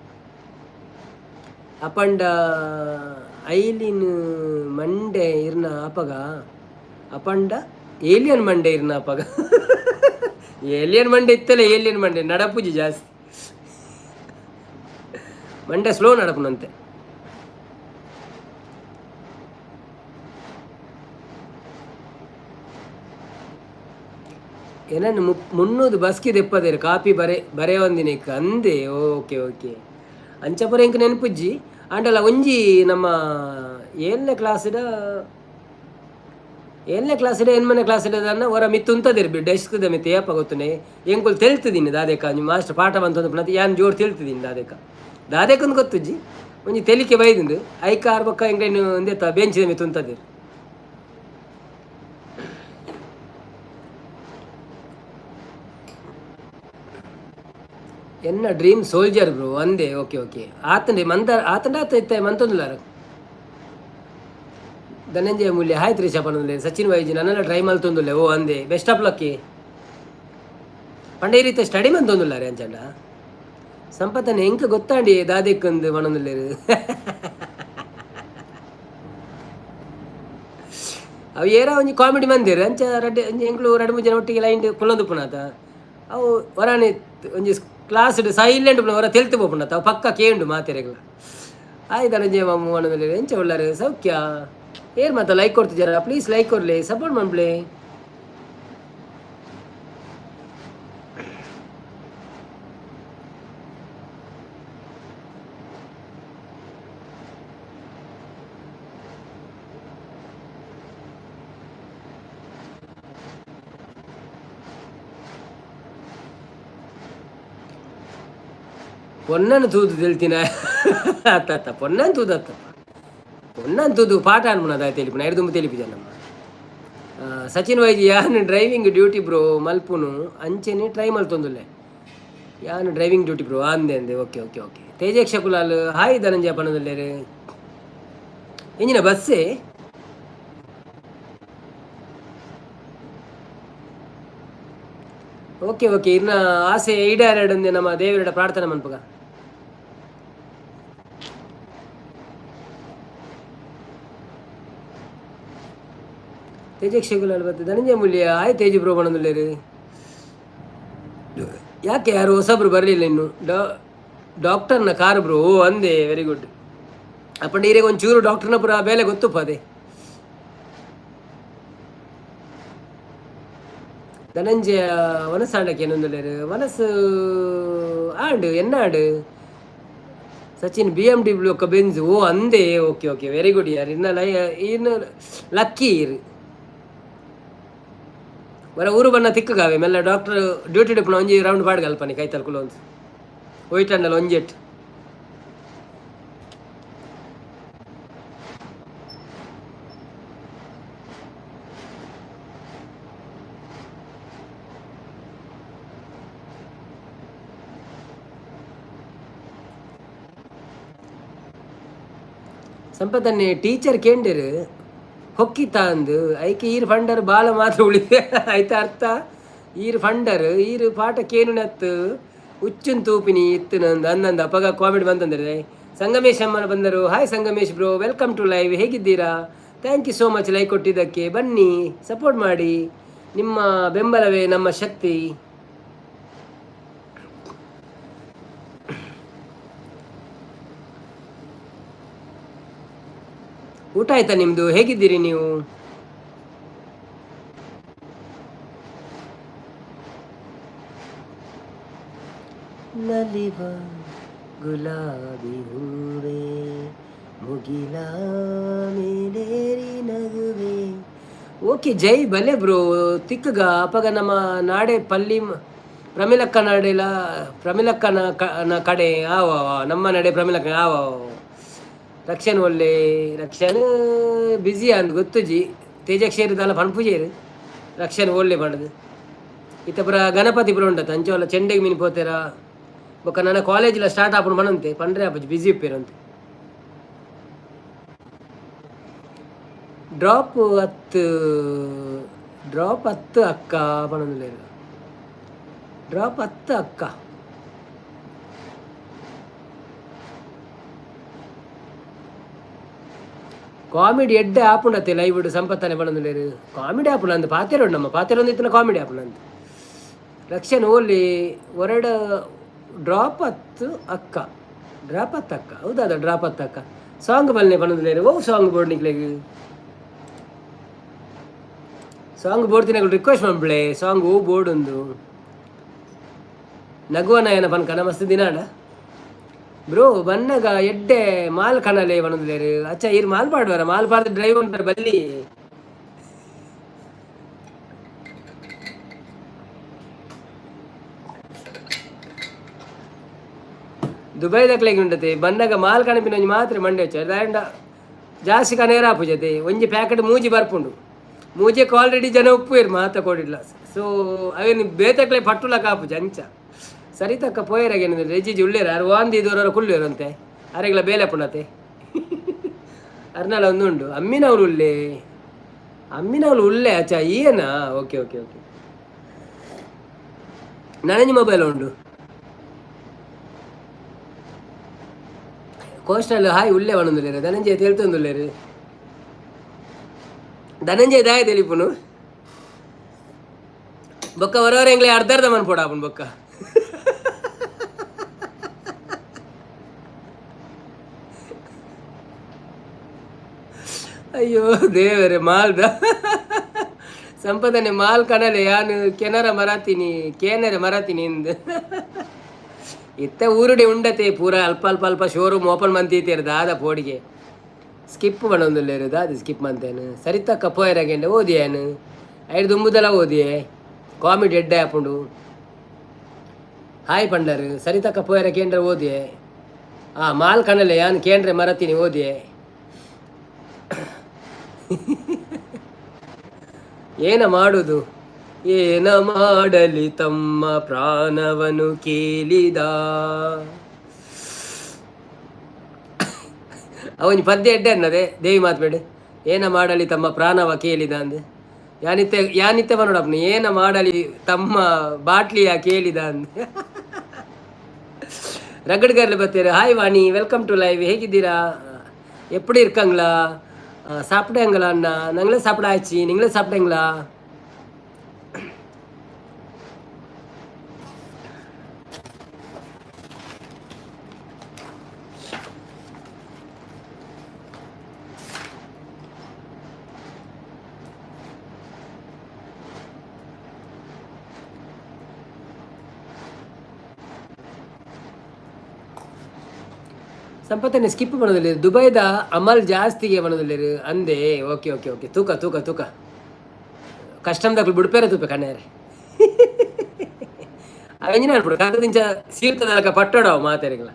ಅಪಂಡ ಐಲಿನ್ ಮಂಡೆ ಇರ್ನ ಅಪಗ, ಅಪಂಡ ಏಲಿಯನ್ ಮಂಡೆ ಇರ್ನ ಅಪಗ. ಏಲಿಯನ್ ಮಂಡೆ ಇತ್ತಲ್ಲ, ಏಲಿಯನ್ ಮಂಡೆ ನಡಪುಜಿ ಜಾಸ್ತಿ, ಮಂಡೆ ಸ್ಲೋ ನಡಪುನಂತೆ. ಏನನ್ನು ಮುನ್ನೂದು ಬಸ್ಕಿ ದೆಪ್ಪದೇರು ಕಾಪಿ ಬರೆ ಬರೆಯೊಂದಿನಕ್ಕೆ ಅಂದೆ. ಓಕೆ ಓಕೆ, ಅಂಚ ಪೂರ ಎಂಕ್ ನೆನಪುಜ್ಜಿ. ಆಂಡಲ ಒಂಜಿ ನಮ್ಮ ಏಳನೇ ಕ್ಲಾಸ್ಡ್, ಏಳನೇ ಕ್ಲಾಸ್ಡ್ ಎನ್ಮನೆ ಕ್ಲಾಸ್ಡ್ ದಾನ್ನ ಒರ ಮಿತ್ತ್ ಉಂತದೆರ್ ಡೆಸ್ಕ್ದ ಮಿತ್ತ್. ಏಪ ಗೊತ್ತುಂಡೆ, ಎಂಕುಲು ತೆಲ್ತುದಿನಿ ದಾದೆಕ ಒಂಜಿ ಮಾಸ್ಟರ್ ಪಾಠ ಮಂತೊಂದು ಯಾನ್ ಜೋರು ತೆಲ್ತುದಿನಿ. ದಾದೆಕ ದಾದೆಕಂದ್ ಗೊತ್ತುಜ್ಜಿ, ಒಂಜಿ ತೆಲಿಕೆ ಬೈದುಂಡು. ಐಕಾರ್ ಬೊಕ್ಕ ಎಂಕ್ಲೆನ್ ಉಂದೆತ ಬೆಂಚಿದ ಮಿತ್ತ್ ಉಂತದೆರ್. ಎನ್ನ dream soldier bro ಅಂದೆ. ಓಕೆ ಓಕೆ, ಆತಂಡೆ ಮಂತ ಆತಂಡ ಆತ ಇತ್ತೆ ಮಂತೊಂದುಲ್ಲಾರ. ಧನಂಜಯ ಮೂಲ್ಯ ಹಾಯ್ ತ್ರಿಷಾ ಪನೊಂದುಲ್ಲೆ. ಸಚಿನ್ ವೈಜಿ ನನ್ನಲ ಟ್ರೈ ಮಲ್ತೊಂದುಲ್ಲೆ. ಓ ಅಂದೆ, ಬೆಸ್ಟ್ ಆಫ್ ಲಕ್ಕಿ. ಪಂಡ ಈ ರೀತಿ ಸ್ಟಡಿ ಮಂತೊಂದುಲ್ಲಾರೆ ಅಂಚಂಡ. ಸಂಪತ್ತನ್ನ ಎಂಕ್ ಗೊತ್ತಾಂಡಿ ದಾದೆಕ್ಕಂದು ಪನೊಂದುಲ್ಲೆರ್. ಅವು ಏರಾ ಒಂಜಿ ಕಾಮಿಡಿ ಮಂದೆರ್ ಅಂಚ ರಡ್ಡ್ ಒಂಜಿ ಎಂಕ್ಲು ರಡ್ಡ್ ಮೂಜಿ ಜನ ಒಟ್ಟಿಗೆ ಲೈನ್ ಕುಲ್ಲೊಂದುಪ್ಪುನಾತ. ಅವು ಒರಾನೆ ಒಂಜಿ ಕ್ಲಾಸ್ಡ್ ಸೈಲೆಂಟ್ ಉಪ್ಪುನ ಒರ ತೆಲ್ತ್ ಪೋಪುಂಡತ್ತ, ಅವು ಪಕ್ಕ ಕೇಂಡು ಮಾತೆರೆಗ್ಲ. ಆಯ್ ಧನಂಜಯ ಮಾಮು ಪನೊಂದುಲ್ಲೆರ್. ಎಂಚ ಉಲ್ಲರ್ ಸೌಖ್ಯ? ಏರ್ ಮಾತ ಲೈಕ್ ಕೊರ್ತಿಜರ, ಪ್ಲೀಸ್ ಲೈಕ್ ಕೊರ್ಲೆ, ಸಪೋರ್ಟ್ ಮನ್ಪುಲೆ. ಪೊನ್ನನ್ ತೂದು ತೆಲ್ತಿನ ಅತ್ತ ಅತ್ತ, ಪೊನ್ನನ್ ತೂದು ಅತ್ತಪ್ಪ, ಪೊನ್ನನ್ ತೂದು ಪಾಠ ಅನ್ಪುನ ದಾಯ ತೆಲಿಪುನ ಐಡ್ದ್ ದುಂಬು ತೆಲಿಪುಜ ನಮ್ಮ. ಸಚಿನ್ ವೈಜಿ ಯಾನ್ driving duty bro ಮಲ್ಪುನು, ಅಂಚೆನೆ ಟ್ರೈ ಮಲ್ತೊಂದುಲ್ಲೆ. ಯಾನ್ driving duty bro ಅಂದೆ ಅಂದೆ. Okay okay okay. Tejaksha Kulal hi Dhananjaya ಪನೊಂದುಲ್ಲೆರ್. ಎಂಜಿನ ಬಸ್ಸೇ? ಓಕೆ ಓಕೆ, ಇನ್ನ ಆಸೆ ಈಡೇರಡಂದೆ ನಮ್ಮ ದೇವರ ಪ್ರಾರ್ಥನೆ ಮನ್ಪುಗ. ತೇಜಕ್ಷ ಕುಲಾಲ್ ಬತ್ತೆ ಧನಂಜಯ ಮೂಲ್ಯ ಹಾಯ್ ತೇಜು ಬ್ರೋ ಪನೊಂದುಲ್ಲೆರ್. ಯಾಕೆ ಯಾರು ಹೊಸಬ್ರು ಬರಲಿಲ್ಲ ಇನ್ನು? ಡಾಕ್ಟರ್ನ ಕಾರ್ ಬ್ರೋ. ಓ ಅಂದೆ, ವೆರಿ ಗುಡ್. ಅಪ್ಪಂಡ ಈರೆಗೆ ಒಂಚೂರು ಡಾಕ್ಟರ್ನ ಪುರ ಬೇಲೆ ಗೊತ್ತುಪ್ಪ ಅದೇ. ಧನಂಜಯ ವನಸಾಂಡಕ್ಕೆ ಏನೊಂದುಲ್ಲೆರ್ ವನಸು ಆಂಡ್ ಎನ್ನಾಂಡ್. ಸಚಿನ್ BMW ಒಕ್ಕ ಬೆಂಜ್. ಓ ಅಂದೆ, okay okay, very good ಯಾರ್. ಇನ್ನ ಲೈ ಇನ್ನು ಲಕ್ಕಿ ಇರು. ಬರ ಊರು ಬಣ್ಣ ತಿಕ್ಕುಗಾವೆ ಮೆಲ್ಲ ಡಾಕ್ಟರ್ ಡ್ಯೂಟಿ ಡಿಪ್ಪುನ ಒಂಜಿ ರೌಂಡ್ ಪಾಡ್ಗ ಅಲ್ಪನಿ ಕೈತಲ್ ಕುಲೊಂದು ಒಯ್ಟಂಡಲ ಒಂಜೆಟ್. ಸಂಪತನ್ನೇ ಟೀಚರ್ ಕೇಂಡೆರ್ ಹೊಕ್ಕಿತ ಅಂದು, ಐಕೆ ಈರ್ ಫಂಡರ್ ಬಾಲ ಮಾತ್ರ ಉಳಿದೆ. ಆಯ್ತ ಅರ್ಥ, ಈರ್ ಫಂಡರ್ ಈರ್ ಪಾಠ ಕೇನುನತ್ತು. ಉಚ್ಚುನ್ ತೂಪಿನಿ ಇತ್ತಿನಂದು ಅಂದಂದು ಅಪಗ ಕಾಮಿಡಿ ಬಂತಂದ್ರೆ. ಸಂಗಮೇಶ್ ಅಮ್ಮನ ಬಂದರು. Hi Sangamesh bro, welcome to live. ಹೇಗಿದ್ದೀರಾ? Thank you so much like ಕೊಟ್ಟಿದ್ದಕ್ಕೆ. ಬನ್ನಿ, ಸಪೋರ್ಟ್ ಮಾಡಿ, ನಿಮ್ಮ ಬೆಂಬಲವೇ ನಮ್ಮ ಶಕ್ತಿ. ಊಟ ಆಯ್ತಾ ನಿಮ್ಮದು? ಹೇಗಿದ್ದೀರಿ ನೀವು? ನಲಿವ ಗುಲಾಬಿ ಹೂವೆ, ಮುಗಿಲ ಮೇಲೇರಿ ನಗುವೆ. ಓಕೆ, ಜೈ ಬಲೆ ಬ್ರೋ. ತಿಕ್ಕಗ ಅಪಗ ನಮ್ಮ ನಾಡೆ ಪಲ್ಲಿ ಪ್ರಮಿಲಕ್ಕ ನಾಡೆಲ, ಪ್ರಮಿಲಕ್ಕನ ಕಡೆ ಆವ, ನಮ್ಮ ನಡೆ ಪ್ರಮಿಲಕ್ಕ ಆವ. ರಕ್ಷನ್ ಒಳ್ಳೆ, ರಕ್ಷನ್ ಬ್ಯುಸಿ ಅಂದ್ ಗೊತ್ತುಜಿ. ತೇಜಕ್ಷೇರಿದಲ್ಲ ಪನ್ಪುಜೇರು ರಕ್ಷನ್ ಒಳ್ಳೆ ಪಂಡದು. ಇತ್ತ ಪುರ ಗಣಪತಿ ಪುರ ಉಂಡತ ಅಂಚೋಲ ಚೆಂಡೆಗೆ ಮೀನು ಪೋತೇರ. ಬೊಕ್ಕ ನನ್ನ ಕಾಲೇಜ್ಲ ಸ್ಟಾರ್ಟ್ ಆಪುಂಡು ಪಣಂತೆ ಪಂಡ್ರೆ ಆಪುಜಿ, ಬ್ಯುಸಿ ಇಪ್ಪೇರಂತೆ. ಡ್ರಾಪ್ ಅತ್ತು, ಡ್ರಾಪ್ ಅತ್ತು ಅಕ್ಕ ಪಣಂದುಲ್ಲೇರು. ಡ್ರಾಪ್ ಅತ್ತು ಅಕ್ಕ. ಕಾಮಿಡಿ ಎಡ್ಡೆ ಆಪುಂಡತ್ತೆ ಲೈವ್ ಸಂಪತ್ತನೆ ಪಣಂದುಲ್ಲೇರು. ಕಾಮಿಡಿ ಆಪುಂಡು ಅಂದ್ ಪಾತೆರೋಡು, ನಮ್ಮ ಪಾತೆರೊಂದು ಇತ್ತಿನ ಕಾಮಿಡಿ ಆಪುಂಡು ಅಂದ್. ರಕ್ಷನ್ ಓಲಿ ಹೊರಡ. ಡ್ರಾಪ್ ಅತ್ತು ಅಕ್ಕ, ಡ್ರಾಪ್ ಅತ್ತ ಅಕ್ಕ. ಹೌದಾ? ಡ್ರಾಪ್ ಅತ್ತ ಅಕ್ಕ. ಸಾಂಗ್ ಬಲ್ನೆ ಪಣಂದುಲ್ಲೇರು. ಓ ಸಾಂಗ್ ಬೋರ್ಡ್ ನಿಕ್ಲೆಗ್? ಸಾಂಗ್ ಬೋರ್ಡ್ ರಿಕ್ವೆಸ್ಟ್ ಮನ್ಪುಲೆ. ಸಾಂಗ್ ಓ ಬೋರ್ಡ್ ಉಂದು? ನಗುವ ನಯನ ಪನ್ಕನ ಮಸ್ತ್ ದಿನಾಂಡ. ಬ್ರೋ, ಬನ್ನಗ ಎಡ್ಡೆ ಮಾಲ್ ಕನಲೆ ಪನೊಂದುಲ್ಲೇರು. ಅಚ್ಚ, ಇರ್ ಮಾಲ್ ಪಾಡುವರ? ಮಾಲ್ ಪಾಡ್ದು ಡ್ರೈವ್ ಮನ್ಪರೆ ಬಲ್ಲಿ. ದುಬೈದಕ್ಲೆಗ್ ಉಂಡತೆ, ಬನ್ನಗ ಮಾಲ್ ಕಣಪಿನ ಒಂಜಿ ಮಾತ್ರೆ ಮಂಡೆ ಹೆಚ್ಚ ದಾಂಡ ಜಾಸ್ತಿ ಕನೇರ ಆಪುಜತೆ. ಒಂಜಿ ಪ್ಯಾಕೆಟ್ ಮೂಜಿ ಬರ್ಪುಂಡು. ಮೂಜೆಕ್ ಆಲ್ರೆಡಿ ಜನ ಉಪ್ಪುವೆರ್ ಮಾತ ಕೊಡಿಡ್ಲ. ಸೊ ಅವೇನು ಬೇತಕ್ಲೆ ಪಟ್ಟುಲ ಕಾಪುಜ ಅಂಚ. ಸರಿ ತಕ್ಕ ಪೋಯೆರಾಗ ರೆಜಿಜಿ ಉಳ್ಳೇರು ಅರ್ ವಾಂದಿ ದೂರ ಕುಲ್ಲೇರಂತೆ. ಅರೆಗ್ಲ ಬೇಲೆ ಪುಣತೆ ಅರ್ನಲ ಒಂದು ಉಂಡು. ಅಮ್ಮಿನವ್ರು ಉಳ್ಳೆ, ಅಮ್ಮಿನವ್ರು ಉಳ್ಳೆ. ಅಚ್ಚ, ಏನಾ? Okay okay okay. ನನಂಜಿ ಮೊಬೈಲ್ ಉಂಡು. ಕೋಸ್ಟಲ್ ಹಾಯ್ ಉಳ್ಳೆ ಪನೊಂದುಲ್ಲೆರ್. ಧನಂಜಯ ತೆಲ್ತೊಂದುಲ್ಲೆರ್. ಧನಂಜಯ ದಾಯ ತೆಲಿಪುನು? ಬೊಕ್ಕ ಹೊರವರ ಎಂಗ್ಲೆ ಅರ್ಧ ಅರ್ಧ ಮನ್ಪೊಡು ಆಪುಂಡು ಬೊಕ್ಕ. ಅಯ್ಯೋ ದೇವರೇ, ಮಾಲ್ದ ಸಂಪದನೆ ಮಾಲ್ ಕಣಲೆ ಯಾನು ಕೆನರ ಮರತೀನಿ, ಕೇನರೆ ಮರತೀನಿ ಇಂದು. ಇತ್ತ ಊರುಡೆ ಉಂಡತೆ ಪೂರ ಅಲ್ಪ ಅಲ್ಪ ಅಲ್ಪ ಶೋರೂಮ್ ಓಪನ್ ಮಂತೀತೇರು. ದಾದ ಪೋಡಿಗೆ. ಸ್ಕಿಪ್ ಪಣೊಂದುಲ್ಲೆರ್. ದಾದ ಸ್ಕಿಪ್ ಮಂತೇನು? ಸರಿತಕ್ಕ ಪೋಯೆರಾಗೆಂಡೆ ಓದಿಯೇನು ಐದು ದುಂಬುದಲ ಓದಿಯೇ. ಕಾಮಿಡಿ ಎಡ್ಡೆ ಆಪುಂಡು. ಹಾಯ್ ಪಂಡರ್. ಸರಿತಕ್ಕ ಪೋಯೆರ ಕೇಂದ್ರ ಓದಿಯೇ. ಆ ಮಾಲ್ ಕಣಲೆ ಯಾನ್ ಕೇಂದ್ರ ಮರತೀನಿ ಓದಿಯೇ. ಏನ ಮಾಡುದು? ಏನ ಮಾಡಲಿ ತಮ್ಮ ಪ್ರಾಣವನು ಕೇಳಿದ. ಅವನಿ ಪದ್ಯ ಎಡ್ಡೆ ಅನ್ನದೆ ದೇವಿ ಮಾತ್ಬೇಡ. ಏನ ಮಾಡಲಿ ತಮ್ಮ ಪ್ರಾಣವ ಕೇಳಿದ ಅಂದೆ. ಯಾನಿತ್ತೆ ಯಾನಿತ್ತೆ ಬನ್ನೋಡಪ್ಪನ ಏನ ಮಾಡಲಿ ತಮ್ಮ ಬಾಟ್ಲಿಯ ಕೇಳಿದ ಅಂದೆ. ರಗಡ್ಗರ್ಲೆ ಬರ್ತೀರ. Hi Vani, welcome to live. ಹೇಗಿದ್ದೀರಾ? எப்படி இருக்காங்களா? சாப்பிட்டாங்களா அண்ணா? நாங்களே சாப்பிட ஆச்சு. நீங்களே சாப்பிட்டீங்களா? ಸಂಪತ್ತನೆ ಸ್ಕಿಪ್ ಮಾಡೋದಿಲ್ಲ. ದುಬೈದ ಅಮಲ್ ಜಾಸ್ತಿಗೆ ಮಾಡೋದಿಲ್ಲ ಅಂದೆ. Okay okay okay. ತೂಕ ತೂಕ ತೂಕ ಕಸ್ಟಮ್ದಾಕ್ಲು ಬಿಡ್ಪೇರ ತೂಪೆ ಕಣ್ಣೇರೆ. ಅವೆಂಜಿನ ಅನ್ಬಿಡು ಕಾಕದಿಂಚ ಸೀರ್ತದಲಕ ಪಟ್ಟೋಡವು ಮಾತೆರಿಗಳ.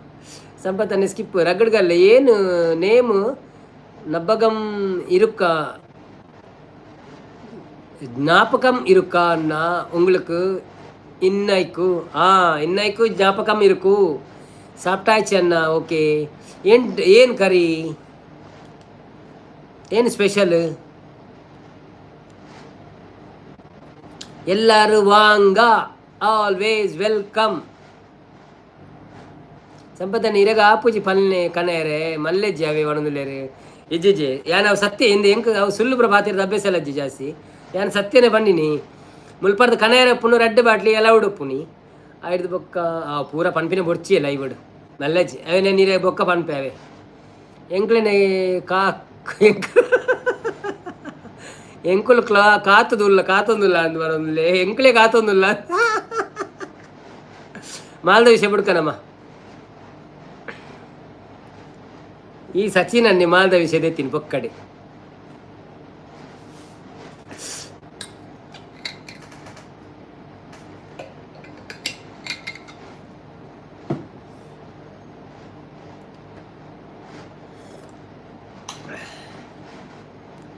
ಸಂಪತ್ತನೆ ಸ್ಕಿಪ್. ರಗಡ್ಗಲ್ಲ ಏನು ನೇಮು ನಬ್ಬಗಂ ಇರುಕ್ಕ ಜ್ಞಾಪಕಂ ಇರುಕ್ಕ ಅನ್ನ உங்களுக்கு? இன்னைக்கு இன்னைக்கு ಜ್ಞಾಪಕಂ ಇರುಕು. ಸಾಪ್ಟಾಚಿ ಅನ್ನ. ಓಕೆ, ಏನು ಏನು ಕರಿ? ಏನು ಸ್ಪೆಷಲ್? ಎಲ್ಲರೂ ವಾಂಗ, ಆಲ್ವೇಸ್ welcome. ಸಂಪತ್ತಣ್ಣ ಇರೆಗ ಆಪುಜಿ ಪಲ್ನೆ ಕಣೇರೆ ಮಲ್ಲೆಜ್ಜಿ ಅವೇ ಒಣದುಲ್ಲೇರು ಇಜ್ಜಿಜ್ಜಿ ಯಾನ್ ಅವು ಸತ್ಯ ಇಂದ ಎಂಕ್ ಅವು ಸುಳ್ಳು ಪೂರ ಪಾತೆರ್ದ ಅಭ್ಯಾಸ ಅಜ್ಜಿ ಜಾಸ್ತಿ. ಯಾನ್ ಸತ್ಯನೇ ಪಂಡಿನಿ. ಮುಲ್ಪರ್ದ ಕಣೇರೆ ಪುನು ರಡ್ಡ್ ಬಾಟ್ಲಿ ಎಲ್ಲ ಉಡುಪುನಿ ಐಡ್ದ್ ಬೊಕ್ಕ ಆ ಪೂರ ಪನ್ಪಿನ ಬೊಡ್ಚಿ ಲೈವ್ ಮಲ್ಲೆಜ್ಜಿ ಅವೇನೆ ನೀರೆ ಬೊಕ್ಕ ಪನ್ಪೆ ಅವೇ ಎಂಕ್ಲೆನೆ ಕಾ ಎಂಕುಲು ಕ್ಲಾ ಕಾತುದುಲ್ಲ ಕಾತೊಂದುಲ್ಲ ಅಂದ್ ಬರೊಂದುಲ್ಲೆ ಎಂಕ್ಲೆ ಕಾತೊಂದುಲ್ಲ. ಮಾಲ್ದ ವಿಷಯ ಬುಡ್ಕನಮ್ಮ. ಈ ಸಚಿನ್ ಅನ್ನಿ ಮಾಲ್ದ ವಿಷಯ ದೆತ್ತಿನ ಪೊಕ್ಕಡೆ.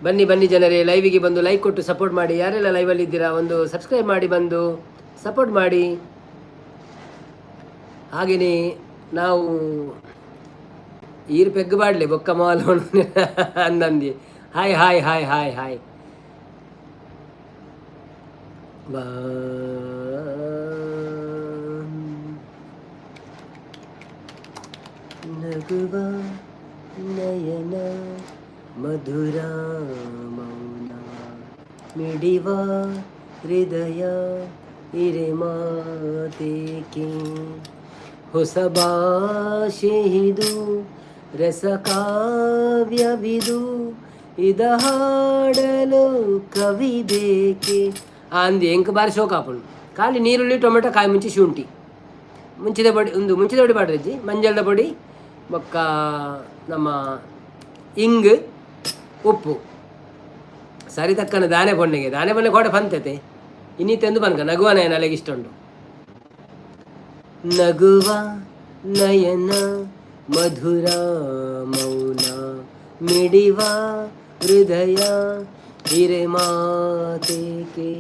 ಬನ್ನಿ ಬನ್ನಿ ಜನರೇ, ಲೈವಿಗೆ ಬಂದು ಲೈಕ್ ಕೊಟ್ಟು ಸಪೋರ್ಟ್ ಮಾಡಿ. ಯಾರೆಲ್ಲ ಲೈವಲ್ಲಿ ಇದ್ದೀರಾ ಒಂದು ಸಬ್ಸ್ಕ್ರೈಬ್ ಮಾಡಿ, ಬಂದು ಸಪೋರ್ಟ್ ಮಾಡಿ. ಹಾಗೆಯೇ ನಾವು ಈರ್ ಪೆಗ್ ಬಾಡ್ಲೆ ಬೊಕ್ಕ mall ಅಂದಂದಿ. Hi hi hi hi hi ಬಾ. ನಗುವ ನಯನ ಮಧುರ ಮೌನ ಮಿಡಿವ ಹೃದಯ ಇರೆ ಮಾತೇಕೆ. ಹೊಸ ಭಾಷೆಯಿದು ರಸಕಾವ್ಯವಿದು ಇದ ಹಾಡಲು ಕವಿ ಬೇಕೆ ಅಂದು ಎಂಕ್ ಬಾರಿ ಶೋಕ ಆಪುಂಡು. ಖಾಲಿ ನೀರುಳ್ಳಿ, ಟೊಮೆಟೊ, ಕಾಯಿ ಮುಂಚಿ, ಶುಂಠಿ, ಮುಂಚಿದ ಪೊಡಿ, ಒಂದು ಮುಂಚಿದ ಪೊಡಿ ಪಾಡ್ರೆಜ್ಜಿ, ಮಂಜಲ್ದ ಪೊಡಿ, ಬೊಕ್ಕ ನಮ್ಮ ಇಂಗ್, ಉಪ್ಪು ಸರಿ ತಕ್ಕನ ದಾನೆ ಪೊಣ್ಣೆಗೆ ದಾನೆ ಪೊಣ್ಣೆ ಕೋಡೆ ಪಂತತೆ ಇನ್ನಿತ್ತೆಂದು ಪನ್ಕ ನಗುವನ ಅಲೆಗೆ ಇಷ್ಟ ಉಂಟು. ನಗುವ ನಯನ ಮಧುರ ಮೌನ ಮಿಡಿವ ಹೃದಯ ಹಿರೆ ಮಾತೇಕೆ.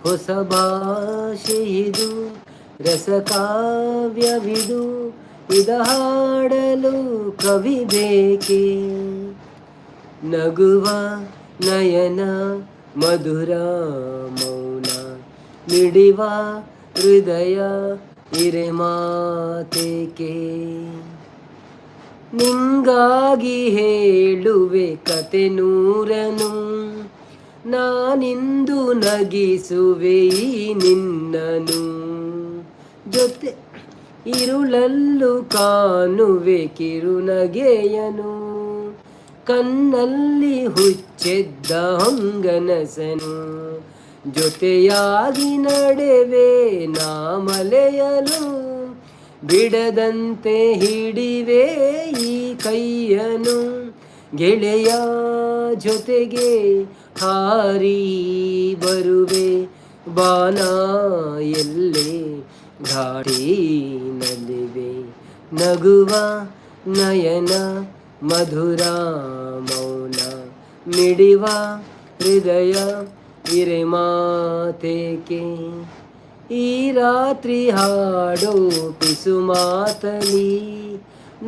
ಹೊಸ ಭಾಷೆಯಿದು ರಸಕಾವ್ಯವಿದು ಇದ ಹಾಡಲು ಕವಿ ಬೇಕೆ. ನಗುವ ನಯನ ಮಧುರ ಮೌನ ಮಿಡಿವ ಹೃದಯ ಇರೆ ಮಾತೇಕೆ. ನಿಂಗಾಗಿ ಹೇಳುವೆ ಕತೆ ನೂರನು, ನಾನಿಂದು ನಗಿಸುವೆ ಈ ನಿನ್ನನು. ಜೊತೆ ಇರುಳಲ್ಲೂ ಕಾಣುವೆ ಕಿರುನಗೆಯನು, ಕಣ್ಣಲ್ಲಿ ಹುಚ್ಚೆದ್ದ ಹೊಂಗನಸನು. ಜೊತೆಯಾಗಿ ನಡೆವೆ ನಾ ಮಲೆಯಲು, ಬಿಡದಂತೆ ಹಿಡಿವೆ ಈ ಕೈಯನು. ಗೆಳೆಯ ಜೊತೆಗೆ ಹಾರಿ ಬರುವೆ ಬಾನ ಎಲ್ಲೆ ಘಾಟಿ ನಲಿವೆ. ನಗುವ ನಯನ ಮಧುರ ಮೌನ ಮಿಡಿವ ಹೃದಯ ಇರೆ ಮಾತೇಕೆ. ಈ ರಾತ್ರಿ ಹಾಡೋ ಪಿಸು ಮಾತಲಿ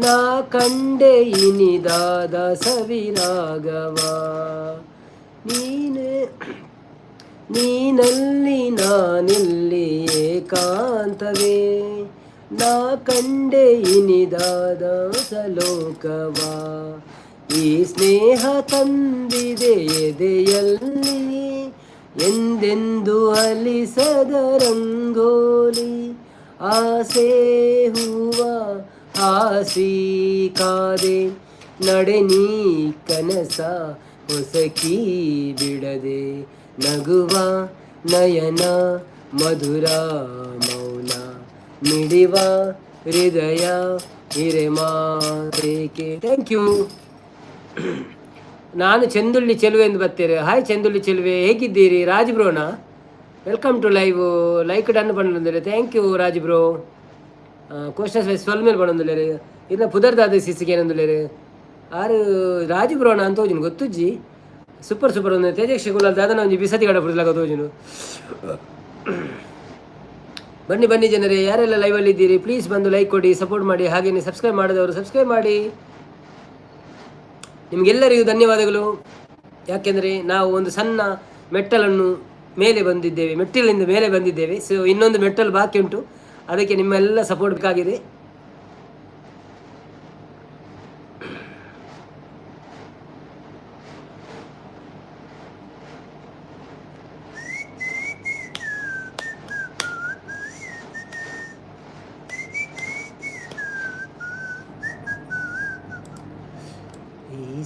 ನಾ ಕಂಡೆ ಇನಿದಾದ ಸವಿರಾಗವ. ನೀನೆ ನೀನಲ್ಲಿ ನಾನಿಲ್ಲಿ ಏಕಾಂತವೇ, ನಾ ಕಂಡೆ ಇನಿದಾದ ಸಲೋಕವ. ಈ ಸ್ನೇಹ ತಂದಿದೆ ಎದೆಯಲ್ಲಿ ಎಂದೆಂದು ಅಲಿಸದ ರಂಗೋಲಿ. ಆಸೆ ಹೂವ ಹಾಸಿ ಕಾದೆ, ನಡೆ ನೀ ಕನಸ ಹೊಸಕಿ ಬಿಡದೆ. ನಗುವ ನಯನ ಮಧುರ ಮೌನ ಮಿಡಿವ ಹೃದಯ ಹಿರೆ ಮಾತೇಕೆ. Thank you. ನಾನು ಚಂದುಳ್ಳಿ ಚೆಲುವೆ ಎಂದು ಬರ್ತೀರಿ. ಹಾಯ್ ಚಂದುಳ್ಳಿ ಚೆಲುವೆ, ಹೇಗಿದ್ದೀರಿ? Raj ಬ್ರೋನಾ, welcome to live. Like done ಪಂಡೊಂದುಲ್ಲೆ. Thank you Raj bro. Question ಸ್ವಲ್ ಮೇಲೆ ಪಂಡೊಂದುಲ್ಲೆರ್. ಇರ್ನ ಪುದರ್ದಾದ ಸಿಸಿಗೆ ಏನೊಂದುಲ್ಲೆರ್ ಆರು ರಾಜ್ ಬ್ರೋನ ಅಂತ ತೋಜುನು ಗೊತ್ತುಜ್ಜಿ. ಸೂಪರ್ ಸೂಪರ್ ಒಂದು ತೇಜಕ್ಷ ಕುಲಾಲ್ ದಾದನ ಒಂಜಿ ಬಿಸತಿ ಗಡ ಪುಡ್ಲಾಗ ತೋಜುನು. ಬನ್ನಿ ಬನ್ನಿ ಜನರೇ, ಯಾರೆಲ್ಲ ಲೈವಲ್ಲಿ ಇದ್ದೀರಿ ಪ್ಲೀಸ್ ಬಂದು ಲೈಕ್ ಕೊಡಿ, ಸಪೋರ್ಟ್ ಮಾಡಿ. ಹಾಗೆಯೇ ಸಬ್ಸ್ಕ್ರೈಬ್ ಮಾಡಿದವರು ಸಬ್ಸ್ಕ್ರೈಬ್ ಮಾಡಿ. ನಿಮಗೆಲ್ಲರಿಗೂ ಧನ್ಯವಾದಗಳು. ಯಾಕೆಂದರೆ ನಾವು ಒಂದು ಸಣ್ಣ ಮೆಟ್ಟಲನ್ನು ಮೇಲೆ ಬಂದಿದ್ದೇವೆ, ಮೆಟ್ಟಿಲಿಂದ ಮೇಲೆ ಬಂದಿದ್ದೇವೆ. ಸೊ ಇನ್ನೊಂದು ಮೆಟ್ಟಲು ಬಾಕಿ ಉಂಟು, ಅದಕ್ಕೆ ನಿಮ್ಮೆಲ್ಲ ಸಪೋರ್ಟ್ ಬೇಕಾಗಿದೆ.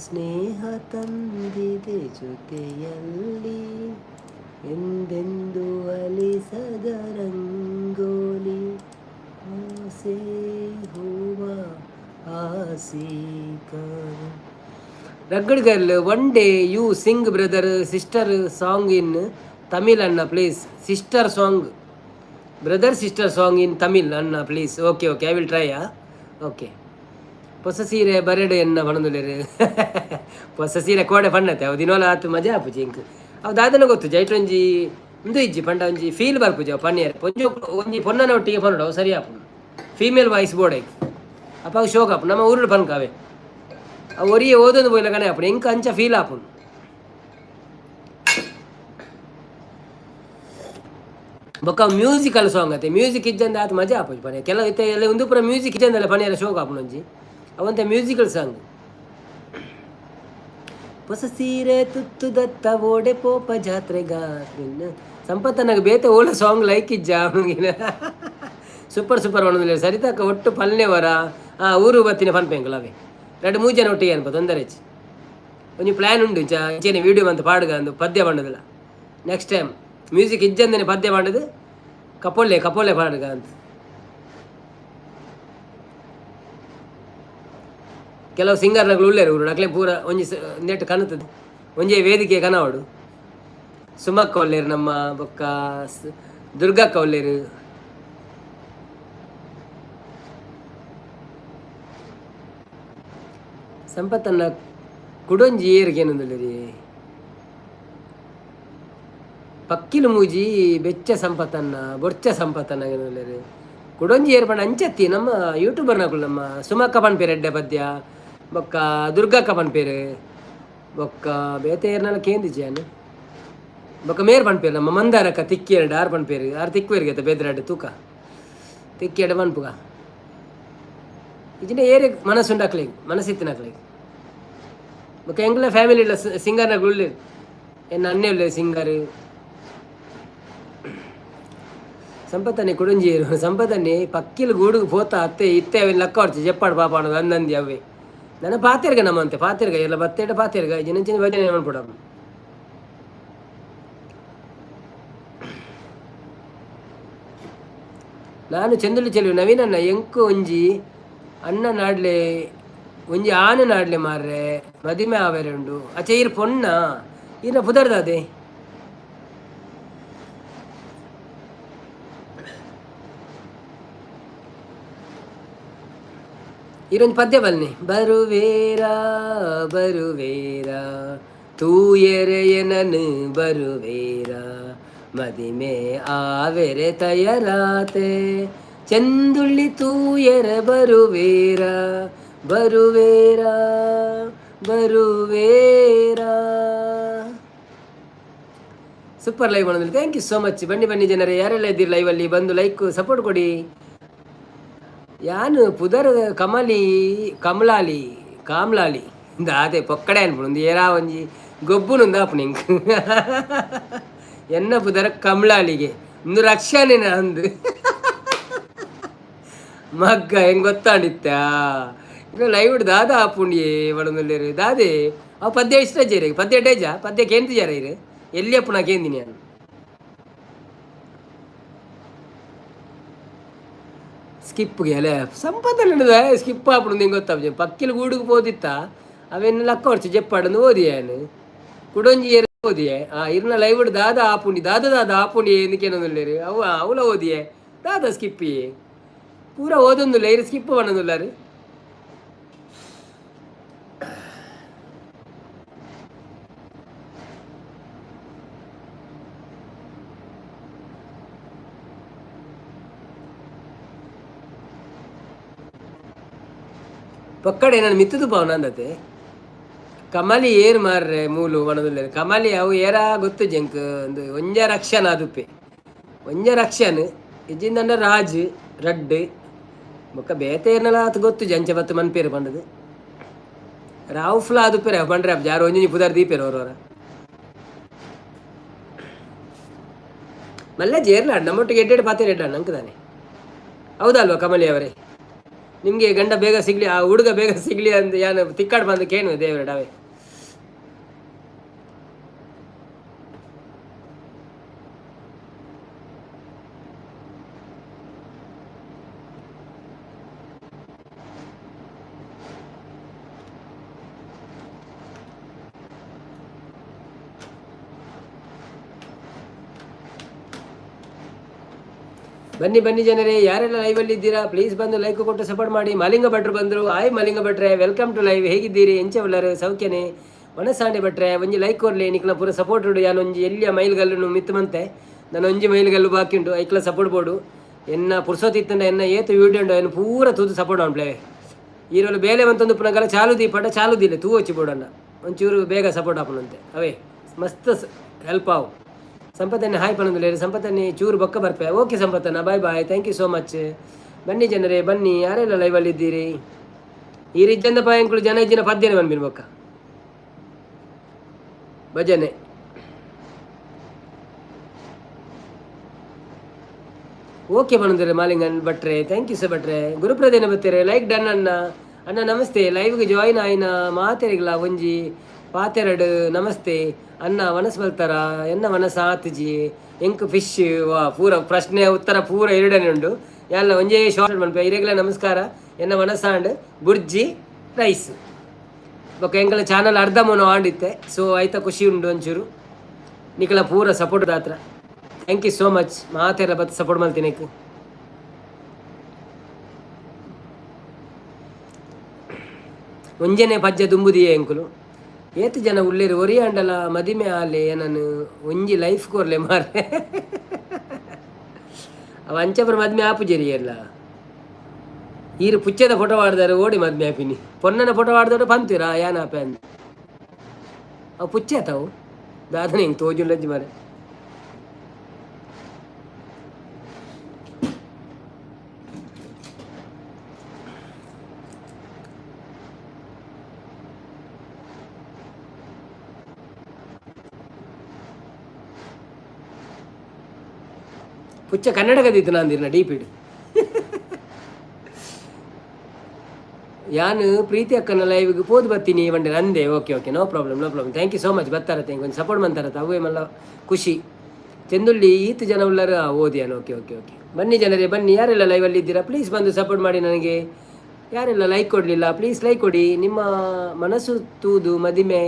ಸ್ನೇಹ ತಂದಿದೆ ಜೊತೆಯಲ್ಲಿ, ಎಂದೆಂದು ಅಲಿಸದ ರಂಗೋಲಿ. ಆಸೆ ಹೂವ ಆಸೆ. Rugged girl, one day you sing brother sister song in Tamil ಅಣ್ಣ please. Sister song, brother sister song in Tamil ಅಣ್ಣ please. Okay okay, I will try. ಆ ಓಕೆ. ಹೊಸ ಸೀರೆ ಬರೆಡು ಎನ್ನ ಪಣದುಲೇರು. ಹೊಸ ಸೀರೆ ಕೋಡೆ ಪಣ್ಣತೆ ಅವು ದಿನೋಲ ಆತು ಮಜಾ ಆಪುಜಿ ಇಂಕ್. ಅವು ದಾದನ ಗೊತ್ತು ಜೈಟ್ರೊಂಜಿ ಉಂದು ಇಜ್ಜಿ ಪಂಡ ಒಂಜಿ ಫೀಲ್ ಬರ್ಪುಜಿ. ಅವು ಪನ್ನಿಯರೆ ಪೊಂಜೊ ಒಂಜಿ ಪೊನ್ನನ ಒಟ್ಟಿಗೆ ಪನ್ನಡು, ಅವು ಸರಿ ಆಪುಂಡು. ಫೀಮೇಲ್ ವಾಯ್ಸ್ ಬೋರ್ಡ್ ಐಕ್ ಅಪ್ಪ ಶೋಕ್ ಆಪುಂಡು. ನಮ್ಮ ಊರುಡು ಪನ್ಕ ಅವೇ ಅವು ಒರಿಯೇ ಓದೊಂದು ಪೋಯಿಲ ಕಣೆ ಆಪುಂಡು. ಎಂಕ್ ಅಂಚ ಫೀಲ್ ಆಪುಂಡು. ಬೊಕ್ಕ ಮ್ಯೂಸಿಕಲ್ ಸಾಂಗ್ ಅತ್ತೆ, ಮ್ಯೂಸಿಕ್ ಇಜ್ಜಂದೆ ಆತ ಮಜಾ ಆಪುಜಿ ಪನ್ಯ. ಕೆಲವು ಇತ್ತೆ ಎಲ್ಲ ಉಂದು ಪೂರ ಮ್ಯೂಸಿಕ್ ಇಜ್ಜಂದೆಲ್ಲ ಪನಿಯರ ಶೋಕ್ ಆಪುಂಡು ಒಂಜಿ. ಅವಂತೆ ಮ್ಯೂಸಿಕಲ್ ಸಾಂಗ್. ಹೊಸ ಸೀರೆ ತುತ್ತು ದತ್ತ ಓಡೆ ಪೋಪ ಜಾತ್ರೆಗ. ಸಂಪತ್ತನಾಗ ಬೇತೆ ಓಲ ಸಾಂಗ್ ಲೈಕ್ ಇಜ್ಜ. ಸೂಪರ್ ಸೂಪರ್ ಒಣದಿಲ್ಲ ಸರಿತಾಕ ಒಟ್ಟು ಪಲ್ನೆ ವರ. ಆ ಊರು ಬತ್ತಿನ ಪನ್ಪೆಂಕುಲು ಅವೇ ರಡ್ಡ್ ಮೂಜಿ ಜನ ಒಟ್ಟಿಗೆ ಅನ್ಪ ತೊಂದರೆ ಹೆಚ್ಚು. ಒಂಜಿ ಪ್ಲ್ಯಾನ್ ಉಂಡು ಇಂಚೆನೆ ವೀಡಿಯೋ ಬಂತು ಪಾಡುಗ ಅಂದು ಪದ್ಯ ಪಂಡದಿಲ್ಲ. ನೆಕ್ಸ್ಟ್ ಟೈಮ್ ಮ್ಯೂಸಿಕ್ ಇಜ್ಜಂದನೆ ಪದ್ಯ ಪಂಡದು ಕಪೋಲೆ ಕಪೋಲೆ ಪಾಡುಗ ಅಂತ. ಕೆಲವು ಸಿಂಗರ್ನಗಳು ಉಳ್ಳೇರು ಊರು ಅಕ್ಲೆ ಪೂರ ಒಂಜಿ ನೆಟ್ ಕನತದೆ ಒಂಜೇ ವೇದಿಕೆ ಕನವಡು. ಸುಮಕ್ಕ ಒಲ್ಲೇರು, ನಮ್ಮ ಬೊಕ್ಕ ದುರ್ಗಕ್ಕ ಒಲ್ಲೇರು. ಸಂಪತ್ತನ್ನ ಕುಡೊಂಜಿ ಏರಿಗೆ ಏನೊಂದುಲ್ಲೆರಿ ಪಕ್ಕಿಲು ಮೂಜಿ ಬೆಚ್ಚ ಸಂಪತ್ತನ್ನ ಬೊರ್ಚ ಸಂಪತ್ತನ್ನ ಏನೊಂದುಲ್ಲೆರ್. ಕುಡೊಂಜಿ ಏರ್ ಪಂಡ ಅಂಚತ್ತಿ ನಮ್ಮ ಯೂಟ್ಯೂಬರ್ನಕುಲು. ನಮ್ಮ ಸುಮಕ್ಕ ಪನ್ಪೇರು ಎಡ್ಡೆ ಪದ್ಯ, ಬೊಕ್ಕ ದುರ್ಗಕ್ಕ ಪನ್ಪೇರು, ಬೊಕ್ಕ ಬೇತೆ ಏರ್ನಲ ಕೇಂದಿಜಿ ಯಾನ್. ಬೊಕ್ಕ ಮೇರ್ ಪನ್ಪೇರು ನಮ್ಮ ಮಂದಾರಕ್ಕ ತಿಕ್ಕಿಯರ್ಡ್ ಆರ್ ಪನ್ಪೇರು. ಆರ್ ತಿಕ್ಕುವೆರ್ಗೆ ಬೆದ್ರಾಡ್ ತೂಕ ತಿಕ್ಕಿಯಡ ಪನ್ಪುಗ. ಇಜಿಂಡ ಏರೆ ಮನಸ್ಸುಂಡು ಅಕ್ಲೆಗ್, ಮನಸ್ಸಿತ್ತಿನ ಅಕ್ಲೆಗ್. ಬೊಕ್ಕ ಎಂಕ್ಲ ಫ್ಯಾಮಿಲಿ ಸಿಂಗರ್ನಕುಲು ಉಲ್ಲೆರ್. ಎನ್ನ ಅಣ್ಣೆ ಉಲ್ಲೆರ್ ಸಿಂಗರ್. ಸಂಪತ್ತನ್ನೇ ಕುಡೊಂಜಿ ಏರು ಸಂಪತ್ತನ್ನೇ ಪಕ್ಕಿಲು ಗೂಡುಗು ಪೋತ ಅತ್ತೆ ಇತ್ತೆ ಅವೆನ್ ಲಕ್ಕ ಹೊರ್ಚಿ ಜೆಪ್ಪಾಡು ಪಾಪ ಅನ್ನೋದು ಅಂದಂದಿ ಅವೇ. ನನ್ನ ಪಾತೆರ್ಗ ನಮ್ಮಂತೆ ಪಾತೆರ್ಗ ಎಲ್ಲ ಬತ್ತೇಟ ಪಾತೆರ್ಗ ಜಿನಂಚಿನ ಭಜನೆ ಮನ್ಪುಡ. ನಾನು ಚಂದುಳ್ಳಿ ಚೆಲುವೆ ನವೀನಣ್ಣ. ಎಂಕು ಒಂಜಿ ಅಣ್ಣ ನಾಡ್ಲೆ, ಒಂಜಿ ಆನು ನಾಡ್ಲೆ ಮಾರ್ರೆ, ಮದಿಮೆ ಆವೆರೆ ಉಂಡು. ಅಚ್ಚೆ ಈರ್ ಪೊಣ್ಣ? ಈರ್ನ ಪುದರ್ದಾದೆ? ಈರೊಂದು ಪದ್ಯ ಬಲ್ನೆ. ಬರುವೇರಾ ಬರುವೇರಾ ತೂಯೆರೆಯನನು ಬರುವೇರಾ, ಮದಿಮೆ ಆವೆರೆ ತಯರಾತೆ, ಚಂದುಳ್ಳಿ ತೂಯರ ಬರುವೇರಾ ಬರುವೇರಾ ಬರುವೇರಾ. ಸೂಪರ್ ಲೈವ್ ಮಾಡೋದಿಲ್ಲ. Thank you so much. ಬನ್ನಿ ಬನ್ನಿ ಜನರೇ, ಯಾರೆಲ್ಲ ಇದ್ದೀರಿ ಲೈವಲ್ಲಿ ಬಂದು ಲೈಕ್ ಸಪೋರ್ಟ್ ಕೊಡಿ. ಯಾನು ಪುದರ್ ಕಮಲಿ ಕಮಲಾಲಿ ಕಾಮ್ಲಾಲಿ ದಾದೆ ಪೊಕ್ಕಡೆ ಅನ್ಪುಂಡು. ಒಂದು ಏರಾ ಒಂಜಿ ಗೊಬ್ಬುನುಂದು ಆಪುಂಡು ಎಂಕ್. ಎನ್ನ ಪುದರ ಕಮಲಾಲಿಗೆ ಇಂದು ರಕ್ಷಣೆ ಅಂದು ಮಗ್ಗ ಹೆಂಗ್ ಗೊತ್ತಾಂಡಿತ್ತ. ಇನ್ನು ಲೈವ್ ದಾದ ಆಪುಂಡಿಯೇ ಬಡಂದುಲ್ಲೇರು ದಾದೆ ಅವು ಪದ್ಯ ಇಷ್ಟ ಜೇರೆ ಪದ್ಯ ಡೇಜ ಪದ್ಯ ಕೇಂದ್ರ ಇರು ಎಲ್ಲಿ ಅಪ್ಪು ನಾ ಕೇಂದಿನಿ ನಾನು. ಸ್ಕಿಪ್ಗೆ ಅಲೆ ಸಂಪತ್ತಲ್ಲಿ ಸ್ಕಿಪ್ ಆಪುಂಡು ನಿಂಗೆ ಗೊತ್ತಾಪುಜಿ. ಪಕ್ಕಿಲು ಗೂಡುಗು ಪೋದಿತ್ತ ಅವೆನ್ ಲಕ್ಕ ಹೊರ್ಚಿ ಜೆಪ್ಪಾಡಂದು ಓದಿಯಾನು. ಕುಡೊಂಜಿ ಏರ್ ಓದಿಯೆ. ಆ ಇರ್ನ ಲೈವ್ ದಾದ ಆಪುಂಡಿ ದಾದ ದಾದ ಆಪುಂಡಿ ಎಂದಕ್ಕೇನೊಂದುಲ್ಲೇರು ಅವು ಅವಲ ಓದಿಯೆ ದಾದ ಸ್ಕಿಪ್ಪಿಯೇ ಪೂರ ಓದೊಂದುಲ್ಲ. ಇರು ಸ್ಕಿಪ್ ಪನ್ನೊಂದುಲ್ಲಾರು. ಪಕ್ಕಡೆ ನಾನು ಮಿತ್ತದು ಪಾವನ ಅಂದತೆ. ಕಮಲಿ ಏರ್ ಮಾರ್ರೆ ಮೂಲು ಒಣದುಲ್ಲೇರು ಕಮಲಿ ಅವು ಏರಾ ಗೊತ್ತು ಜಂಕ್. ಒಂದು ಒಂಜ ರಕ್ಷಣ ಅದುಪ್ಪೆ ಒಂಜ ರಕ್ಷನ್ ಇಜ್ಜಿಂದಂಡ ರಾಜ್ ರಡ್ಡ್ ಬೊಕ್ಕ ಬೇತೆ ಏರ್ನಲ ಆತು ಗೊತ್ತು ಜಂಚ ಬತ್ತು ಮನ್ಪೇರು ಪಂಡದು. ರಾವುಫ್ಲಾ ಅದುಪ್ಪೆರೆ ಪಂಡ್ರೆ ಜಾರು ಒಂಜಿ ಪುದರ್ ದೀಪೇರು ಅವರವರ ಮಲ್ಲ ಜೇರ್ಲ ನಮ್ಮೊಟ್ಟಿಗೆ ಎಡ್ಡೆಡ್ ಪಾತೆರ ಎಡ್ಡ ನಂಕದಾನೆ. ಹೌದಲ್ವಾ ಕಮಲಿ ಅವರೇ? ನಿಮಗೆ ಗಂಡ ಬೇಗ ಸಿಗಲಿ, ಆ ಹುಡುಗ ಬೇಗ ಸಿಗಲಿ ಅಂದ್ ಯಾನು ತಿಕ್ಕಾಡ್ ಬಂದು ಕೇನು ದೇವರಡಾವೆ. ಬನ್ನಿ ಬನ್ನಿ ಜನರೇ, ಯಾರೆಲ್ಲ ಲೈವಲ್ಲಿ ಇದ್ದೀರಾ ಪ್ಲೀಸ್ ಬಂದು ಲೈಕ್ ಕೊಟ್ಟು ಸಪೋರ್ಟ್ ಮಾಡಿ. ಮಾಲಿಂಗ ಭಟ್ರು ಬಂದರು. ಆಯ್ ಮಾಲಿಂಗ ಭಟ್ರೆ, welcome to live. ಹೇಗಿದ್ದೀರಿ? ಎಂಚವಲ್ಲರು ಸೌಖ್ಯನೆ? ವನಸಾಂಡೆ ಭಟ್ರೆ ಒಂಜಿ ಲೈಕ್ ಕೊರ್ಲೆ, ನಿಕ್ಲ ಪೂರ ಸಪೋರ್ಟ್ ಉಂಡು. ಯಾನ್ ಒಂಜಿ ಎಲ್ಲಿಯ ಮೈಲ್ಗಲ್ಲು ಮಿತ್ತು ಮಂತೆ, ನಾನು ಒಂಜಿ ಮೈಲ್ಗಲ್ಲು ಬಾಕಿ ಉಂಟು, ಐಕ್ಲ ಸಪೋರ್ಟ್ ಬೋಡು. ಎನ್ನ ಪುರ್ಸೊತ್ತಿತ್ತಂಡ ಎನ್ನ ಏತು ವೀಡಿಯೋ ಉಂಡು ಎನ್ನ ಪೂರ ತೂದು ಸಪೋರ್ಟ್ ಮಾಡ್ಪ್ಲೇವೆ. ಈರೋಲು ಬೇಲೆ ಮಂತೊಂದು ಪುನಗಲ ಚಾಲು ದೀಪಂಡ ಚಾಲು ದಿಲ್ಲ ತೂ ವಚ್ಚಿ ಬೋಡಣ್ಣ ಒಂಚೂರು ಬೇಗ ಸಪೋರ್ಟ್ ಆಪುನಂತೆ ಅವೇ ಮಸ್ತ್ ಹೆಲ್ಪ್ ಆವು. ಸಂಪತ್ತನ್ನೇ ಹಾಯ್ ಪನ್ನೊಂದುಲ್ಲೆರ್. ಸಂಪತ್ತನ್ನೇ ಚೂರು ಬೊಕ್ಕ ಬರ್ಪೆ. ಓಕೆ ಸಂಪತ್ತನ್ನ, bye bye, thank you so much. ಬನ್ನಿ ಜನರೇ ಬನ್ನಿ, ಯಾರೆಲ್ಲ ಲೈವಲ್ಲಿ ಇದ್ದೀರಿ? ಈ ರೀತಿಯಿಂದ ಪಾಯಂಕುಳು ಜನ ಇಜ್ಜಿನ ಪದ್ಯನೆ ಬಂದ್ಬಿನ್ ಬೊಕ್ಕ ಭಜನೆ. ಓಕೆ ಬಂದ್ರೆ ಮಾಲಿಂಗನ್ ಭಟ್ರೆ, thank you sir ಭಟ್ರೆ. ಗುರುಪ್ರದೇನ ಬತ್ತೀರೆ, ಲೈಕ್ ಡನ್ ಅಣ್ಣ. ಅಣ್ಣ ನಮಸ್ತೆ, ಲೈವ್ಗೆ ಜಾಯಿನ್ ಆಯ್ನ ಮಾತೆರಿಗ್ಲ ಒಂಜಿ ಪಾತೆರಡು ನಮಸ್ತೆ ಅಣ್ಣ. ವನಸ್ ಬಲ್ತಾರ ಎನ್ನ ವನಸ್ ಆತಿಜಿ ಎಂಕ್ ಫಿಶ್ ವಾ ಪೂರ ಪ್ರಶ್ನೆ ಉತ್ತರ ಪೂರ ಎರಡನೇ ಉಂಡು ಎಲ್ಲ ಒಂಜೇ ಶಾರ್ಟ್ ಮನ್ಪೆ. ಇರೆಗ್ಲ ನಮಸ್ಕಾರ. ಎನ್ನ ವನಸಾಂಡ್ ಬುರ್ಜಿ ರೈಸ್. ಬೊಕ್ಕ ಎಂಕಲ ಚಾನಲ್ ಅರ್ಧ ಮೋನೋ ಆಂಡಿತ್ತೆ, ಸೊ ಐತ ಖುಷಿ ಉಂಡು ಒಂಚೂರು. ನಿಕಲ ಪೂರ support ದಾತ್ರ thank you so much. ಮಾತೆಲ್ಲ ಬತ್ ಸಪೋರ್ಟ್ ಮಲ್ತೀನಿ. ಒಂಜನೆ ಪಜ್ಜೆ ದುಂಬುದಿಯೇ ಎಂಕುಲು. ಏತ್ ಜನ ಉಲ್ಲೇರು ಒರಿಯಾಂಡಲ ಮದಿಮೆ ಆಲೆ, ಏನನು ಒಂಜಿ ಲೈಫ್ ಕೊರ್ಲೆ ಮಾರ್ರೆ. ಅವ ಅಂಚಪುರ ಮದ್ಮೆ ಆಪುಜೆರಿ ಎಲ್ಲ. ಈರು ಪುಚ್ಚದ ಫೋಟೋ ಆಡ್ದಾರೆ ಓಡಿ ಮದ್ಮೆ ಆಪಿನಿ. ಪೊನ್ನನ ಫೋಟೋ ಆಡ್ದೋಡು ಪಂತೀರಾ ಯಾನ ಆಪೆ ಅಂದ್. ಅವು ಪುಚ್ಚೆ ಆತವು ದಾದನೆ ಹಿಂಗೆ ತೋಜುಂಡಜ್ಜಿ ಮಾರೆ. ಪುಚ್ಚ ಕನ್ನಡಕದಿತ್ತು ನಾಂದಿರ್ನ ಡಿಪಿಡ್. ಯಾನು ಪ್ರೀತಿ ಅಕ್ಕನ ಲೈವ್ಗೆ ಪೋದು ಬರ್ತೀನಿ ಬಂಡೆ ಅಂದೆ. Okay okay, no problem no problem, thank you so much. ಬತ್ತಾರತ್ತೆ ಒಂದು ಸಪೋರ್ಟ್ ಮಂತಾರತ್ತೆ, ಅವೇ ಮಲ್ಲ ಖುಷಿ. ಚಂದುಳ್ಳಿ ಈತ ಜನ ಉಳ್ಳಾರ ಓದಿಯಾನು. Okay okay okay, ಬನ್ನಿ ಜನರೇ ಬನ್ನಿ. ಯಾರೆಲ್ಲ ಲೈವಲ್ಲಿ ಇದ್ದೀರಾ ಪ್ಲೀಸ್ ಬಂದು ಸಪೋರ್ಟ್ ಮಾಡಿ ನನಗೆ. ಯಾರೆಲ್ಲ ಲೈಕ್ ಕೊಡಲಿಲ್ಲ ಪ್ಲೀಸ್ ಲೈಕ್ ಕೊಡಿ. ನಿಮ್ಮ ಮನಸ್ಸು ತೂದು ಮದಿಮೆ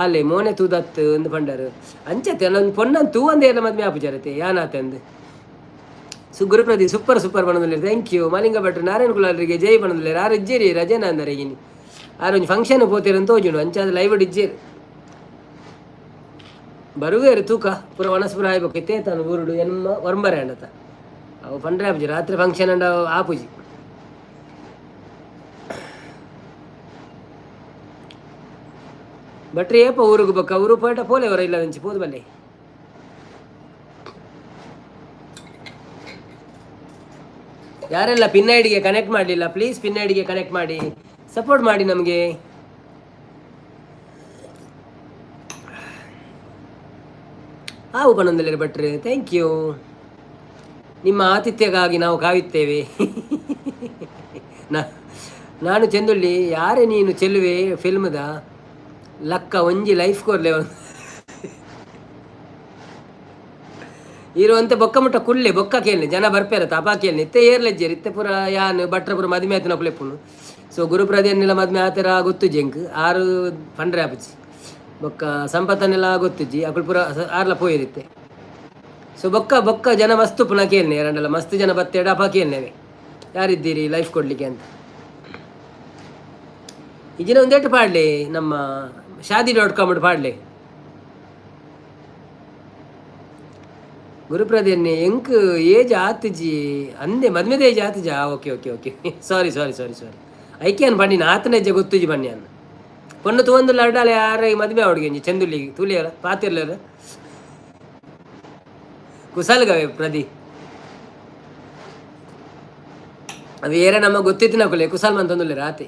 ಆಲೆ ಮೋನೆ ತೂದತ್ತು ಅಂದು ಪಂಡರು ಅಂಚತೆ. ಅಲ್ಲೊಂದು ಪೊನ್ನನ್ ತೂ ಅಂದೇ ಎಲ್ಲ ಮದ್ಮೆ ಆಪುಜಾರತೆ ಯಾನಾತೆ ಅಂದು. ಸು ಗುರುಪ್ರದಿ ಸೂಪರ್ ಸೂಪರ್ ಬಣ್ಣದಲ್ಲಿ, thank you. Malinga ಭಟ್ರು ನಾರಾಯಣ ಕುಲಾಲರಿಗೆ ಜೈ ಬಣ್ಣದಲ್ಲಿ. ಆರು ಇಜ್ಜೇರಿ ರಜೆನ ಅಂದರೆ ಇನಿ ಆರು ಒಂಜಿ ಫಂಕ್ಷನ್ ಪೋತೇರಂತ ತೋಜುಂಡು. ಅಂಚಾದ ಲೈವ್ ಇಜ್ಜೇರು ಬರುವೇರು ತೂಕ ಪೂರ ವನಸ್ಪುರ ಆಯ್ಬೇಕು. ಇತ್ತೇ ತಾನು ಊರುಡು ಎನ್ಮ ಒರಂಬರೆ ಅಂಡತ ಅವು ಪಂಡ್ರೆ ಆಪುಜಿ. ರಾತ್ರಿ ಫಂಕ್ಷನ್ ಅಂಡ ಆಪುಜಿ. ಭಟ್ರಿ ಏಪ ಊರಿಗೆ ಬೊಕ್ಕ ಊರು ಪೋಟ ಪೋಲೆ ಅವರ ಇಲ್ಲ ಅಂಚಿ ಪೋದು ಬಲ್ಲೆ. ಯಾರೆಲ್ಲ ಪಿನ್ ಐಡಿಗೆ ಕನೆಕ್ಟ್ ಮಾಡಲಿಲ್ಲ ಪ್ಲೀಸ್ ಪಿನ್ ಐಡಿಗೆ ಕನೆಕ್ಟ್ ಮಾಡಿ ಸಪೋರ್ಟ್ ಮಾಡಿ ನಮಗೆ. ಹಾವು ಪಣೊಂದಲ್ಲೆರ್ ಭಟ್ರೆ, thank you. ನಿಮ್ಮ ಆತಿಥ್ಯಕ್ಕಾಗಿ ನಾವು ಕಾಯುತ್ತೇವೆ. ನಾನು ಚಂದುಳ್ಳಿ. ಯಾರೇ ನೀನು ಚೆಲುವೆ ಫಿಲ್ಮ್ದ ಲಕ್ಕ ಒಂಜಿ ಲೈಫ್ ಕೊರ್ಲೆ ಇರುವಂತೆ ಬೊಕ್ಕ ಮುಟ್ಟ ಕುಲ್ಲೆ ಬೊಕ್ಕ ಕೇಳನೆ ಜನ ಬರ್ಪೇರ ತಪಾ ಕೇಳನೆ ಇತ್ತೆ ಏರ್ಲೆಜ್ಜೇರು ಇತ್ತೆ ಪೂರ ಯಾನ್ ಭಟ್ರ ಪೂರ ಮದಿಮೆ ಆಯ್ತು ನಕುಲೆಪ್ಪುನು. ಸೊ ಗುರುಪ್ರದೇನೆಲ್ಲ ಮದ್ಮೆ ಆತರ ಗೊತ್ತುಜ್ಜಿ ಎಂಕ್. ಆರು ಪಂಡ್ರೆ ಆಪುಜಿ ಬೊಕ್ಕ ಸಂಪತ್ತನ್ನೆಲ್ಲ ಗೊತ್ತುಜ್ಜಿ ಅಕುಲು ಪೂರ ಆರ್ಲ ಪೋಯಿರಿತ್ತೆ. ಸೊ ಬೊಕ್ಕ ಬೊಕ್ಕ ಜನ ಮಸ್ತ್ ಪುನಃ ಕೇಳನೆ ಎರಡಲ್ಲ ಮಸ್ತ್ ಜನ ಬತ್ತೇಡ ಅಪ ಕೇಳನೇವೆ ಯಾರಿದ್ದೀರಿ ಲೈಫ್ ಕೊಡ್ಲಿಕ್ಕೆ ಅಂತ. ಈ ದಿನ ಒಂದೇಟು ಪಾಡ್ಲಿ ನಮ್ಮ ಶಾದಿ.ಕಾಮ್ ಪಾಡ್ಲಿ. ಗುರುಪ್ರದೇನೆ ಎಂಕ್ ಏಜ್ ಆತುಜಿ ಅಂದೆ ಮದ್ಮೆದ ಏಜ್ ಆತುಜಾ. Okay okay okay, sorry sorry sorry sorry. ಐಕೆ ಬನ್ನಿ ಆತನ ಹೆಜ್ಜೆ ಗೊತ್ತುಜಿ ಬನ್ನಿ ಅನ್ನ ಪೊಣ್ಣು ತೂವೊಂದು ಲಡ್ಡಾಲೆ ಯಾರ ಮದ್ಮೆ ಅವಡಿಗೆ ಒಂಜಿ ಚಂದುಳ್ಳಿ ತೂಲಿಯರ ಪಾತಿರ್ಲರ ಕುಸಲ್ಗವೆ ಪ್ರದಿ ಅವು ಏರ ನಮ್ಮ ಗೊತ್ತಿತ್ತಿನಕುಲೆ ಕುಸಲ್ ಮಂತೊಂದುಲ್ಲೆ ರಾತಿ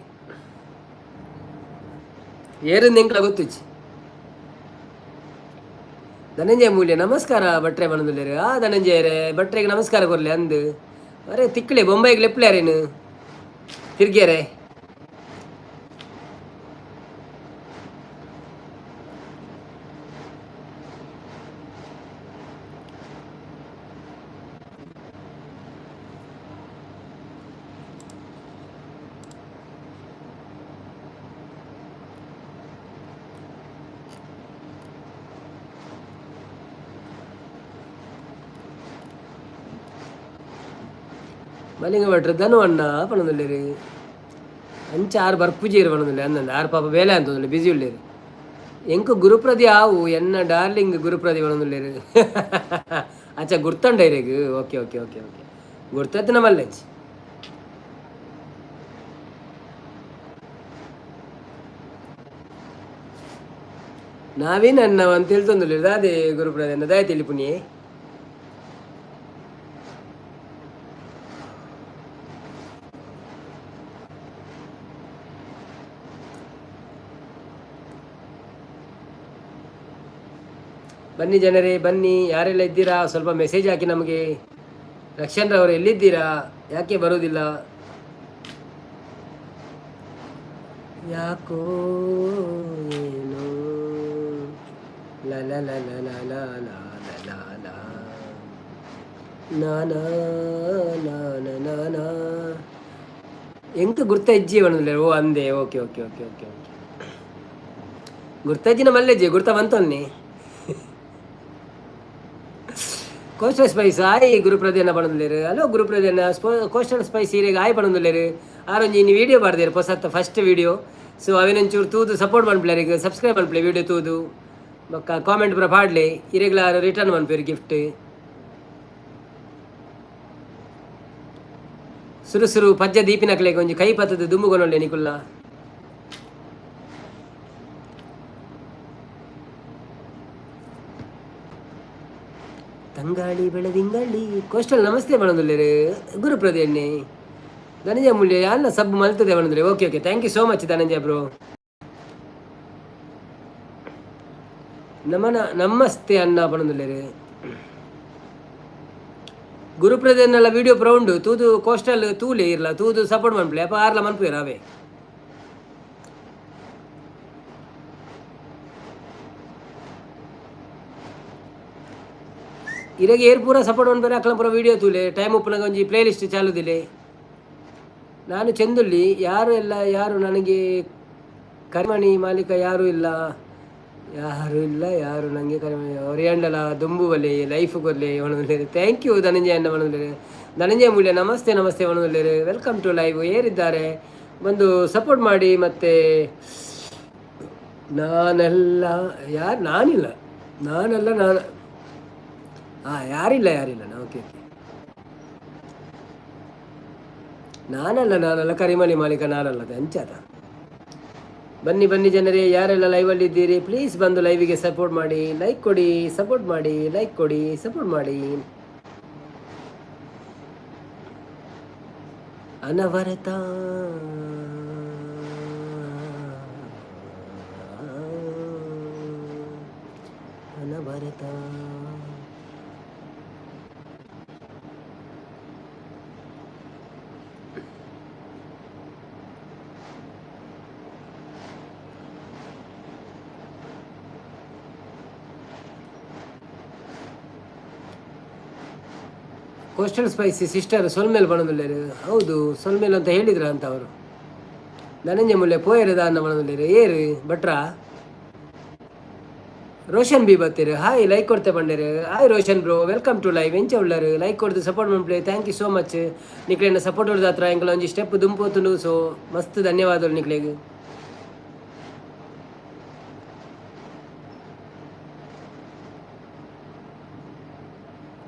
ಏರಿಂದ ಎಂಕ್ಲ ಗೊತ್ತುಜ್ಜಿ. ಧನಂಜಯ ಮೂಲ್ಯ ನಮಸ್ಕಾರ ಭಟ್ರೆ ಬನದುಲ್ಲೇರು. ಆ ಧನಂಜಯರೇ ಭಟ್ರೆಗೆ ನಮಸ್ಕಾರ ಕೊರ್ಲೆ ಅಂದು. ಅರೆ ತಿಕ್ಕಲೆ ಬೊಂಬೈಗೆ ಲೆಪ್ಲೆ ಅರೇನು. ತಿರ್ಗ್ಯಾರೆ. ಮಲಿಂಗ ಭಟ್ರು ಧನು ಅಣ್ಣ ಪಣೊಂದುಲ್ಲೆರ್. ಅಂಚ ಆರ್ ಬರ್ಪುಜೆರ್ ಪಣೊಂದುಲ್ಲೆ ಅಂದಂದ ಆರ್ ಪಾಪ ಬೇಲೆ ಅಂತೊಂದುಲ್ಲೆ, ಬಿಸಿ ಉಲ್ಲೆರ್. ಎಂಕ್ ಗುರುಪ್ರದಿ ಆವು, ಎನ್ನ ಡಾರ್ಲಿಂಗ್ ಗುರುಪ್ರದಿ ಪಣೊಂದುಲ್ಲೆರ್. ಅಚ್ಚ, ಗುರ್ತಂಡ ಇರೆಗ್? Okay okay okay okay, ಗುರ್ತತ್ತಿನ ಮಲ್ಲೆಚ್. ನಾವೇನು ಅನ್ನ ಅಂತ ತಿಳ್ತೊಂದುಲ್ಲೆರ್. ದಾದೆ ಗುರುಪ್ರದಿ ಅನ್ನ ದಾಯ ತಿಳಿಪುನಿಯೇ? ಬನ್ನಿ ಜನರೇ, ಬನ್ನಿ. ಯಾರೆಲ್ಲ ಇದ್ದೀರಾ ಸ್ವಲ್ಪ ಮೆಸೇಜ್ ಹಾಕಿ ನಮಗೆ. ರಕ್ಷನ್ ರವರು ಎಲ್ಲಿದ್ದೀರಾ? ಯಾಕೆ ಬರೋದಿಲ್ಲ? ಯಾಕೋ ಏನೋ ಲ ಲ ಲ ಲ ಲ ಲ ಲ ಲ ಲ ನಾನಾ ನಾನ. ಎಂಕ್ ಗುರ್ತ ಇಜ್ಜಿ ಪಣೊಂದುಲ್ಲೆರ್. ಓ ಅಂದೆ, okay okay okay okay okay. ಗುರ್ತ ಇಜ್ಜಿನ ಮಲ್ಲೆಜ್ಜಿ, ಗುರ್ತ ಬಂತೊನ್ನಿ. Coastal spice ಆಯ್ ಗುರುಪ್ರದೇನ ಪಣೊಂದುಲ್ಲೆರ್. ಹಲೋ ಗುರುಪ್ರದೇನ, ಕೋಸ್ಟಲ್ ಸ್ಪೈಸ್ ಇರೆಗ್ ಆಯ್ ಪಣೊಂದುಲ್ಲೆರ್. ಆರೊಂಜಿ ಇನಿ ವೀಡಿಯೋ ಪಾಡ್ದೆರ್ ಪೊಸತ್ತ first video. So ಅವೆನೊಂಚೂರು ತೂದು ಸಪೋರ್ಟ್ ಮನ್ಪುಲೆ, ಸಬ್ಸ್ಕ್ರೈಬ್ ಮನ್ಪುಲೆ, ವೀಡಿಯೋ ತೂದು ಬೊಕ್ಕ ಕಾಮೆಂಟ್ ಪೂರ ಪಾಡ್ಲೆ. ಇರೆಗ್ಲ ರಿಟರ್ನ್ ಮನ್ಪುವೆರ್ ಗಿಫ್ಟ್. ಸುರು ಸುರು ಪಜ್ಜ ದೀಪಿನಕ್ಲೆಗ್ ಒಂಜಿ ಕೈ ಪತ್ತದ ದುಂಬು ಕೊನೊಲೆ ನಿಕುಲ್ಲ. ತಂಗಾಳಿ ಬೆಳದಿಂಗಾಳಿ. ಕೋಸ್ಟಲ್ ನಮಸ್ತೆ ಪಣೊಂದುಲ್ಲೆರ್ ಗುರುಪ್ರದಿ ಎಣ್ಣೆ. ಧನಂಜಯ ಮೂಲ್ಯ ಯಾಲ್ಲ ಸಬ್ ಮಲ್ತದೆ ಪಣೊಂದುಲ್ಲೆ. Okay okay, thank you so much Dhananjaya bro. ನಮನ ನಮಸ್ತೆ ಅನ್ನ ಪಣೊಂದುಲ್ಲೆರ್. ಗುರುಪ್ರದೇನೆಲ್ಲ ವಿಡಿಯೋ ಪೂರ ಉಂಡು, ತೂದು. ಕೋಸ್ಟಲ್ ತೂಲೆ, ಇರ್ಲ ತೂದು ಸಪೋರ್ಟ್ ಮನ್ಪುಲೆ. ಅಪ್ಪ ಆರ್ಲ ಮನ್ಪುವೆರ್ ಅವೇ. ಇರೆಗ್ ಏರ್ ಪೂರ ಸಪೋರ್ಟ್ ಮನ್ಪುವೆರ್ ಅಕ್ಲ ಪೂರ ವೀಡಿಯೋ ತೂಲೆ. ಟೈಮ್ ಉಪ್ಪುನಗ ಒಂಜಿ ಪ್ಲೇ ಲಿಸ್ಟ್ ಚಾಲುದಿಲೆ. ನಾನು ಚೆಂದುಳ್ಳಿ. ಯಾರು ಎಲ್ಲ ಯಾರು ನನಗೆ ಕರಿಮಣಿ ಮಾಲೀಕ ಯಾರೂ ಇಲ್ಲ, ಯಾರು ಇಲ್ಲ, ಯಾರು ನನಗೆ ಕರಿಮಣಿ ಒರಿಯಂಡಲ ದುಂಬು ಬಲೆ ಲೈಫ್ ಕೊರ್ಲೆ. Thank you Dhananjaya ಅಣ್ಣ ಪಣೊಂದುಲ್ಲೆರ್. Dhananjaya Moolya namaste namaste ಪಣೊಂದುಲ್ಲೆರ್. Welcome to live. ಏರಿದ್ದಾರೆ ಬಂದು ಸಪೋರ್ಟ್ ಮಾಡಿ. ಮತ್ತೆ ನಾನೆಲ್ಲ ಯಾರು? ನಾನಿಲ್ಲ, ನಾನಲ್ಲ, ನಾನು ಹಾಂ ಯಾರಿಲ್ಲ, ಯಾರಿಲ್ಲ. ಓಕೆ ಓಕೆ, ನಾನಲ್ಲ, ನಾನಲ್ಲ ಕರಿಮಣಿ ಮಾಲೀಕ ನಾನಲ್ಲ ಅಂಚಾತ. ಬನ್ನಿ ಬನ್ನಿ ಜನರೇ, ಯಾರೆಲ್ಲ ಲೈವಲ್ಲಿ ಇದ್ದೀರಿ ಪ್ಲೀಸ್ ಬಂದು ಲೈವಿಗೆ ಸಪೋರ್ಟ್ ಮಾಡಿ, ಲೈಕ್ ಕೊಡಿ, ಸಪೋರ್ಟ್ ಮಾಡಿ, ಲೈಕ್ ಕೊಡಿ, ಸಪೋರ್ಟ್ ಮಾಡಿ. ಅನವರತ ಅನವರತ. Coastal spicy sister ಸೊಲ್ಮೇಲ್ ಪಣೊಂದುಲ್ಲೆರ್. ಹೌದು, ಸೊಲ್ಮೇಲ್ ಅಂತ ಹೇಳಿದ್ರ ಅಂತ ಅವರು. ಧನಂಜಯ ಮುಲ್ಲೆ ಪೋಯೆರ್ ದಾನ್ನ ಪಣೊಂದುಲ್ಲೆರ್. ಏರು ಭಟ್ರ? ರೋಷನ್ ಬಿ ಬತ್ತೆರ್. ಹಾಯ್, ಲೈಕ್ ಕೊಡ್ತೆ ಪಂಡೆರ್. Hi Roshan bro, welcome to live. ಎಂಚ ಉಳ್ಳರು? ಲೈಕ್ ಕೊಡ್ದು ಸಪೋರ್ಟ್ ಮನ್ಪುಲೆ. Thank you so much. ನಿಕ್ಲೆನ support ಹತ್ರ ಎಂಕಲ ಒಂಜಿ ಸ್ಟೆಪ್ ದುಂಪೋತುಂಡು. ಸೊ ಮಸ್ತ್ ಧನ್ಯವಾದಗಳು ನಿಕ್ಲೆಗ್.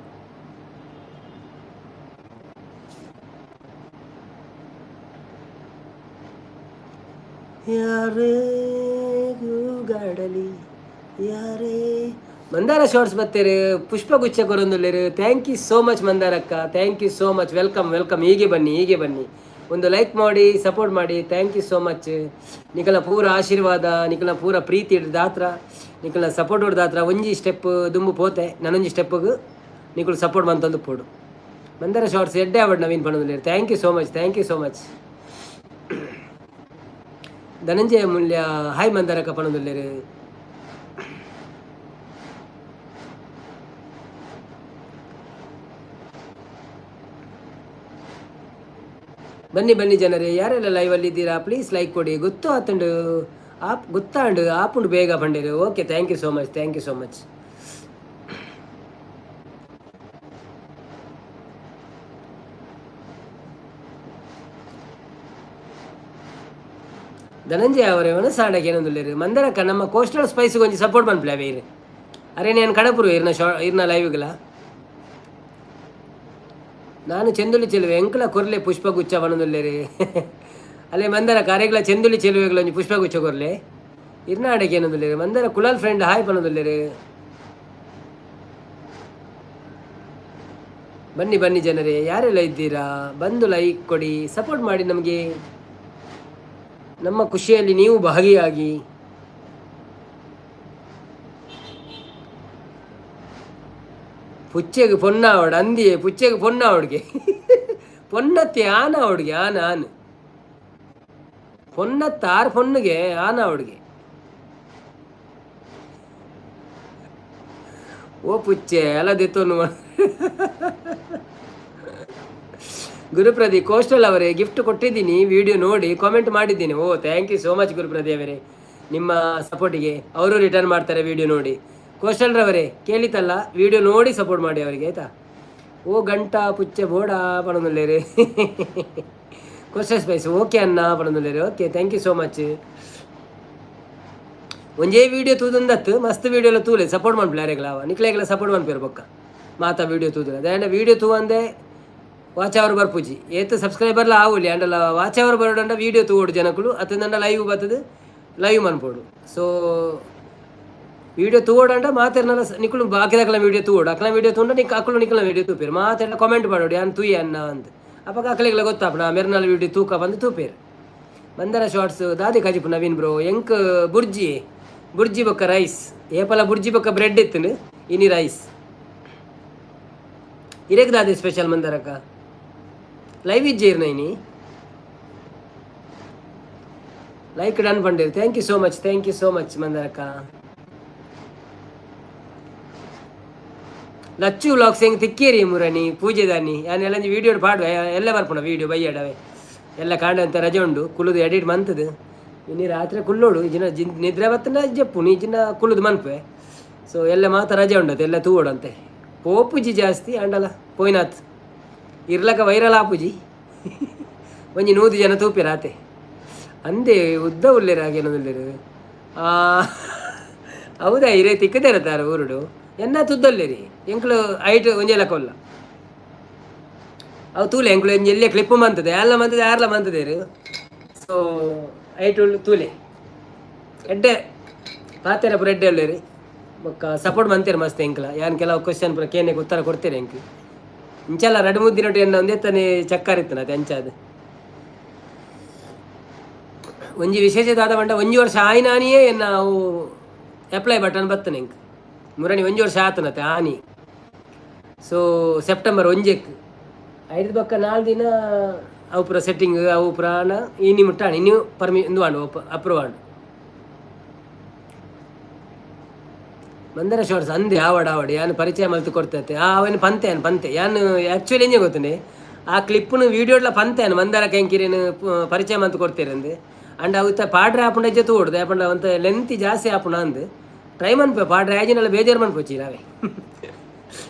ಯಾರೇ ಕೂಗಾಡಲಿ ಯಾರೇ. ಮಂದಾರ ಶಾರ್ಟ್ಸ್ ಬತ್ತೇರು, ಪುಷ್ಪಗುಚ್ಛ ಕೊರೊಂದುಲ್ಲೆರ್. Thank you so much ಮಂದಾರಕ್ಕ, thank you so much. Welcome welcome. ಹೀಗೆ ಬನ್ನಿ, ಹೀಗೆ ಬನ್ನಿ. ಒಂದು ಲೈಕ್ ಮಾಡಿ, ಸಪೋರ್ಟ್ ಮಾಡಿ. Thank you so much. ನಿಕಲ ಪೂರ ಆಶೀರ್ವಾದ, ನಿಕಲ ಪೂರ ಪ್ರೀತಿ ಹಿಡ್ದಾತ್ರ, ನಿಕಲ ಸಪೋರ್ಟ್ ಹಿಡ್ದಾತ್ರ ಒಂಜಿ ಸ್ಟೆಪ್ ದುಂಬು ಪೋತೆ. ನನೊಂಜಿ ಸ್ಟೆಪ್ಗೆ ನಿಕುಲು ಸಪೋರ್ಟ್ ಮಂತೊಂದು ಪೋಡು. ಮಂದಾರ ಶಾರ್ಟ್ಸ್ ಎಡ್ಡೆ ಆವಡ್ ನವೀನ್ ಪಣೊಂದುಲ್ಲೆರ್. Thank you so much, thank you so much. Dhananjaya Moolya hi ಮಂದಾರಕ್ಕ ಪನೊಂದುಲ್ಲೆರ್. ಬನ್ನಿ ಬನ್ನಿ ಜನರೇ, ಯಾರೆಲ್ಲ ಲೈವಲ್ಲಿ ಇದ್ದೀರಾ ಪ್ಲೀಸ್ ಲೈಕ್ ಕೊಡಿ. ಗೊತ್ತು ಆತುಂಡು ಆಪ್ ಗೊತ್ತಾಂಡು ಆಪುಂಡು ಬೇಗ ಪಂಡೇರು. Okay, thank you so much, thank you so much. Dhananjaya ಅವರೇ ಸಾಂಡಕ್ಕೆ ಏನೊಂದುಲ್ಲೆರ್. ಮಂದರಕ್ಕ ನಮ್ಮ ಕೋಸ್ಟಲ್ ಸ್ಪೈಸ್ ಒಂಜಿ ಸಪೋರ್ಟ್ ಮನ್ಪುಲೆ ಅವೆ ಇರ್. ಅರೆ ನಾನು ಕಡಪುರು ಇರ್ನ ಶಾ ಇರ್ನ ಲೈವ್ಗಳ. ನಾನು ಚೆಂದುಲಿ ಚೆಲುವೆ ಎಂಕಲ ಕೊರ್ಲೆ ಪುಷ್ಪಗುಚ್ಛ ಪನೊಂದುಲ್ಲೆರ್. ಅಲ್ಲೇ ಮಂದರ ಅರೆಗ್ಲ ಚೆಂದುಲಿ ಚೆಲುವೆಗ್ಲ ಒಂಜಿ ಪುಷ್ಪಗುಚ್ಛ ಕೊರ್ಲೆ. ಇರ್ನಾಡೆಗೆ ಏನೊಂದುಲ್ಲೆರ್. ಮಂದರ ಕುಲಾಲ್ ಫ್ರೆಂಡ್ ಹಾಯ್ ಪನೊಂದುಲ್ಲೆರ್. ಬನ್ನಿ ಬನ್ನಿ ಜನರೇ, ಯಾರೆಲ್ಲ ಇದ್ದೀರಾ ಬಂದು ಲೈಕ್ ಕೊಡಿ, ಸಪೋರ್ಟ್ ಮಾಡಿ ನಮಗೆ. ನಮ್ಮ ಖುಷಿಯಲ್ಲಿ ನೀವು ಭಾಗಿಯಾಗಿ. ಪುಚ್ಚೆಗ್ ಪೊನ್ನಾವಡ್ ಅಂದಿಯೇ ಪುಚ್ಚೆಗ್ ಪೊನ್ನಾವಡ್ಗೆ ಪೊನ್ನತ್ತಿ ಆನ ಅವಡ್ಗೆ ಆನ ಆನ್ ಪೊನ್ನತ್ತ ಆರ್ ಪೊನ್ನುಗೆ ಆನ ಅವಡ್ಗೆ. ಓ ಪುಚ್ಚೆ ಅಲ್ಲ ದೆತ್ತೊನ್ನು. ಗುರುಪ್ರದಿ ಕೋಸ್ಟಲ್ ಅವರೇ ಗಿಫ್ಟ್ ಕೊಟ್ಟಿದ್ದೀನಿ, ವಿಡಿಯೋ ನೋಡಿ ಕಾಮೆಂಟ್ ಮಾಡಿದ್ದೀನಿ. Oh thank you so much ಗುರುಪ್ರದಿ ಅವರೇ, ನಿಮ್ಮ ಸಪೋರ್ಟಿಗೆ. ಅವರು ರಿಟರ್ನ್ ಮಾಡ್ತಾರೆ ವಿಡಿಯೋ ನೋಡಿ. ಕೋಸ್ಟಲ್ರವರೇ ಕೇಳಿತಲ್ಲ, ವಿಡಿಯೋ ನೋಡಿ ಸಪೋರ್ಟ್ ಮಾಡಿ ಅವರಿಗೆ, ಆಯಿತಾ? ಓ ಗಂಟಾ ಪುಚ್ಚೆ ಬೋಡ ಪಣೊಂದುಲ್ಲೆರ್. ಕೋಸ್ಟಲ್ ಸ್ಪೈಸ್ ಓಕೆ ಅನ್ನ ಪಣೊಂದುಲ್ಲೆರ್. Okay, thank you so much. ಒಂಜೇ ವಿಡಿಯೋ ತೂದುಂದತ್ತು ಮಸ್ತ್ ವಿಡಿಯೋ ಎಲ್ಲ ತೂಲೆ ಸಪೋರ್ಟ್ ಮನ್ಪುಲೆ. ಅರೆಗ್ಲ ನಿಕ್ಲೆಗ್ಲ ಸಪೋರ್ಟ್ ಮನ್ಪೇರು ಬೊಕ್ಕ ಮಾತಾ ವಿಡಿಯೋ ತೂದುಲ. ದಾಯೆಂಡ ವಿಡಿಯೋ ತೂವಂದೆ ವಾಚ್ ಅವರ್ ಬರ್ಪುಜಿ. ಏತ್ ಸಬ್ಸ್ಕ್ರೈಬರ್ಲ ಆವೊಲಿ ಅಂಡಲ ವಾಚ್ ಅವರ್ ಬರೋಡಂಡ ವಿಡಿಯೋ ತೂವೊಡು ಜನಕುಲು, ಅತ್ತಂಡ ಲೈವ್ ಬತ್ತದು ಲೈವ್ ಮನ್ಪೊಡು. ಸೊ ವಿಡಿಯೋ ತೂವೊಡಂಡ ಮಾತೆರ್ನಲ ನಿಕುಲು ಬಾಕಿದಕಲ ವಿಡಿಯೋ ತೂವೊಡು. ಅಕ್ಲ ವಿಡಿಯೋ ತೂಂಡ ನಿಕ್ ಅಕುಲು ನಿಕಲ ವಿಡಿಯೋ ತೂಪೇರು. ಮಾತೆರ್ನ ಕಾಮೆಂಟ್ ಮಾಡೋಡು ಯಾನ್ ತೂಯೆ ಅನ್ನ ಅಂದ್. ಅಪಗ ಅಕ್ಲೆಗ್ಲ ಗೊತ್ತಾಪುಂಡು ಆ ಮೆರ್ನಲ ವಿಡಿಯೋ ತೂಕ ಪಂದ್ ತೂಪೇರು. ಮಂದರ ಶಾರ್ಟ್ಸ್ ದಾದೆ ಕಜಿಪು ನವೀನ್ ಬ್ರೋ? ಎಂಕ್ ಬುರ್ಜಿ, ಬುರ್ಜಿ ಬೊಕ್ಕ ರೈಸ್. ಏಪಲ ಬುರ್ಜಿ ಬೊಕ್ಕ ಬ್ರೆಡ್ ಇತ್ತುಂಡು, ಇನಿ ರೈಸ್. ಇರೆಗ್ ದಾದೆ ಸ್ಪೆಷಲ್ ಮಂದರಕ್ಕ? ಲೈವ್ ಇಜ್ಜೇರ್ನ ಇನಿ? ಲೈಕ್ ಡನ್ ಪಂಡೇರು. Thank you so much, thank you so much ಮಂದರಕ್ಕ. Lachchu vlogs ಹೆಂಗೆ ತಿಕ್ಕೇರಿ ಮುರಣಿ ಪೂಜೆದಾನಿ ಯಾನ್ ಎಲ್ಲಂಜಿ ವೀಡಿಯೋ ಪಾಡುವೆ. ಎಲ್ಲ ಬರ್ಪುಣ ವೀಡಿಯೋ ಬಯ್ಯಡವೆ ಎಲ್ಲ ಕಾಂಡ ಅಂತ ರಜೆ ಉಂಡು ಕುಲ್ಲುದು ಎಡಿಟ್ ಮಂತದು. ಇನ್ನು ರಾತ್ರಿ ಕುಲ್ಲೋಡು ಇಜಿನ ಜಿನ್ ನಿದ್ರೆ ಬತ್ತನ ಜಪ್ಪು ಇಜಿನ ಕುಲ್ಲುದು ಮನ್ಪೆ. ಸೊ ಎಲ್ಲ ಮಾತ ರಜೆ ಉಂಡತೆ ಎಲ್ಲ ತೂವೋಡಂತೆ. ಪೋಪುಜಿ ಜಾಸ್ತಿ ಅಂಡಲ ಪೋಯ್ನಾತ್ ಇರ್ಲಕ ವೈರಲ್ ಆಪುಜಿ. ಒಂಜಿ 100 ಜನ ತೂಪೆರ್ ಆತೆ. ಅಂದೆ ಉದ್ದ ಉಲ್ಲೆರ್ ಹಾಗೇನೊಂದುಲ್ಲೆರ್. ಹೌದಾ ಇರೇ ತಿಕ್ಕದೇರತಾರ ಊರುಡು ಎನ್ನ ತುದ್ದಲ್ಲೇರಿ ಎಂಕ್ಲು ಐಟ್ ಒಂಜೆ ಲೆಕ್ಕ ಉಲ್ಲ. ಅವು ತೂಲೆ ಎಂಕ್ಲು ಒಂಜಿ ಎಲ್ಲೆ ಕ್ಲಿಪ್ ಮಂತದೆ ಯಾರ್ಲ ಮಂತದೆ ಯಾರ್ಲ ಮಂತದೇರು. ಸೊ ಐಟ್ ಉಳ್ಳು ತೂಲೆ ಎಡ್ಡೆ ಪಾತೆರ ಪೂರ ಎಡ್ಡೆ ಉಲ್ಲೇರಿ. ಬೊಕ್ಕ ಸಪೋರ್ಟ್ ಮಂತೇರು ಮಸ್ತ್ ಎಂಕ್ಲ. ಯಾನ್ ಕೆಲವು ಕ್ವಶನ್ ಪೂರ ಕೇನೆಗ್ ಉತ್ತರ ಕೊಡ್ತೇನೆ ಎಂಕ್. ಇಂಚಲ ರಡ್ಡ್ ಮೂಜಿ ದಿನೊಟ್ಟು ಎನ್ನ ಒಂದೆತ್ತನೆ ಚಕ್ಕರ್ ಇತ್ತನ ಅತೆ ಅಂಚಾದ್. ಒಂಜಿ ವಿಶೇಷ ದಾದ ಪಂಡ ಒಂಜಿ ವರ್ಷ ಆಯಿನಾನಿಯೇ ಎನ್ನ ಅವು ಅಪ್ಲೈ ಬಟನ್ ಬತ್ತನೆ ಎಂಕ್. ಮುರಣಿ ಒಂಜಿ ವರ್ಷ ಆತನತೆ ಆನಿ. ಸೊ ಸೆಪ್ಟೆಂಬರ್ ಒಂಜೆಕ್ ಐದು ಬೊಕ್ಕ ನಾಲ್ ದಿನ ಅವು ಪೂರ ಸೆಟ್ಟಿಂಗ್ ಅವು ಪೂರ ಆಂಡ ಇನಿ ಮುಟ್ಟ ಆಂಡ್. ಇನಿ ಪರ್ಮಿ ಇಂದು ಆಂಡ್ ಅಪ್ರೂವ್ ಆಂಡ್. ಮಂದರ ಶಾರ್ಟ್ಸ್ ಅಂದೆ ಆವಡ್ ಆವಡ್ ಯಾನ್ ಪರಿಚಯ ಮಲ್ತ್ ಕೊರ್ತತೆ. ಆ ಅವೆನ್ ಪಂತೆ ಯಾನ್ ಪಂತೆ ಯಾನ್ ಆ್ಯಕ್ಚುಲಿ ಎಂಜ ಗೊತ್ತುಂಡೆ ಆ ಕ್ಲಿಪ್ನು ವೀಡಿಯೋಡ್ಲ ಪಂತೆ ಯಾನ್ ಮಂದರ ಕೆಂಕಿರಿನ್ ಪರಿಚಯ ಮಲ್ತ್ ಕೊಡ್ತೇರಂದು. ಅಂಡ ಅವು ಪಾಡ್ರೆ ಆಪುಂಡ ಇಜ್ಜೆ ತೂವೊಡು. ದಾಯೆ ಒಂತೆ ಲೆಂತ್ ಜಾಸ್ತಿ ಆಪುಂಡ ಅಂದ್ ಟ್ರೈ ಮನ್ಪೆ. ಪಾಡ್ರೆ ಆಜಿನಲ ಬೇಜಾರು ಮನ್ಪೊಚ್ಚಿ ನಾವೇ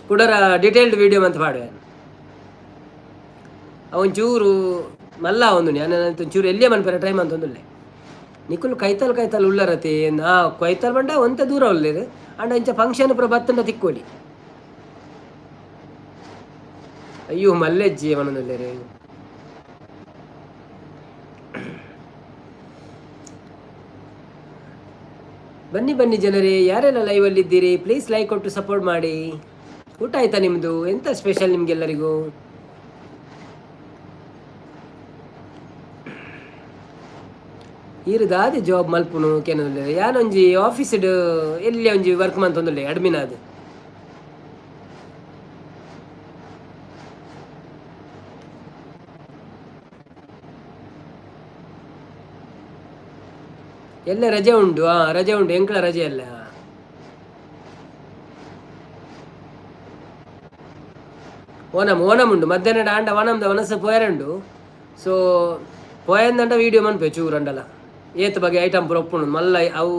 ಕುಡರ ಡೀಟೇಲ್ಡ್ ವೀಡಿಯೋ ಮಂತ್ ಪಾಡುವೆ. ಅವೊಂಚೂರು ಮಲ್ಲ ಆವೊಂದುಂಡು ಯಾನ್ ಒಂಚೂರು ಎಲ್ಲಿಯ ಮನ್ಪೆರೆ ಟ್ರೈ ಮಂತೊಂದುಲ್ಲೆ. ನಿಕುಲು ಕೈತಲ್ ಕೈತಲ್ ಉಲ್ಲರತಿ ಆ ಕೈತಲ್ ಪಂಡ ಒಂತೆ ದೂರ ಉಲ್ಲೆರ್. ಆಂಡ ಇಂಚ ಫಂಕ್ಷನ್ ಪೂರ ಬತ್ತುಂಡ ತಿಕ್ಕೋಲಿ. ಅಯ್ಯೋ ಮಲ್ಲೆಜ್ಜಿ ಪನೊಂದುಲ್ಲೆರ್. ಬನ್ನಿ ಬನ್ನಿ ಜನರೇ, ಯಾರೆಲ್ಲ ಲೈವಲ್ಲಿ ಇದ್ದೀರಿ ಪ್ಲೀಸ್ ಲೈಕ್ ಕೊಟ್ಟು ಸಪೋರ್ಟ್ ಮಾಡಿ. ಊಟ ಆಯ್ತಾ ನಿಮ್ಮದು? ಎಂತ ಸ್ಪೆಷಲ್ ನಿಮಗೆಲ್ಲರಿಗೂ? ಈರ್ ದಾದೆ ಜಾಬ್ ಮಲ್ಪುನು ಕೇನೊಂದುಲ್ಲೆರ್. ಯಾನೊಂಜಿ ಆಫೀಸ್ಡ್ ಎಲ್ಲಿ ಒಂಜಿ ವರ್ಕ್ ಮಂತೊಂದುಲ್ಲೆ ಅಡ್ಮಿನ್ ಆದ್. ಎಲ್ಲ ರಜೆ ಉಂಡು. ಹಾಂ, ರಜೆ ಉಂಡು, ಎಂಕ್ಲ ರಜೆ ಅಲ್ಲ. ಓಣಂ ಓಣಂ ಉಂಡು ಮಧ್ಯಾಹ್ನ ಆಂಡ ಓಣಂದ ವನಸ್ಸು ಪೋಯರುಂಡು. ಸೊ ಪೋಯಂದಂಡ ವೀಡಿಯೋ ಮನ್ಪೆ ಚೂರಂಡಲ ಏತ್ ಬಗೆ ಐಟಮ್ ಪೂರ ಉಪ್ಪುಂಡು ಮಲ್ಲ. ಅವು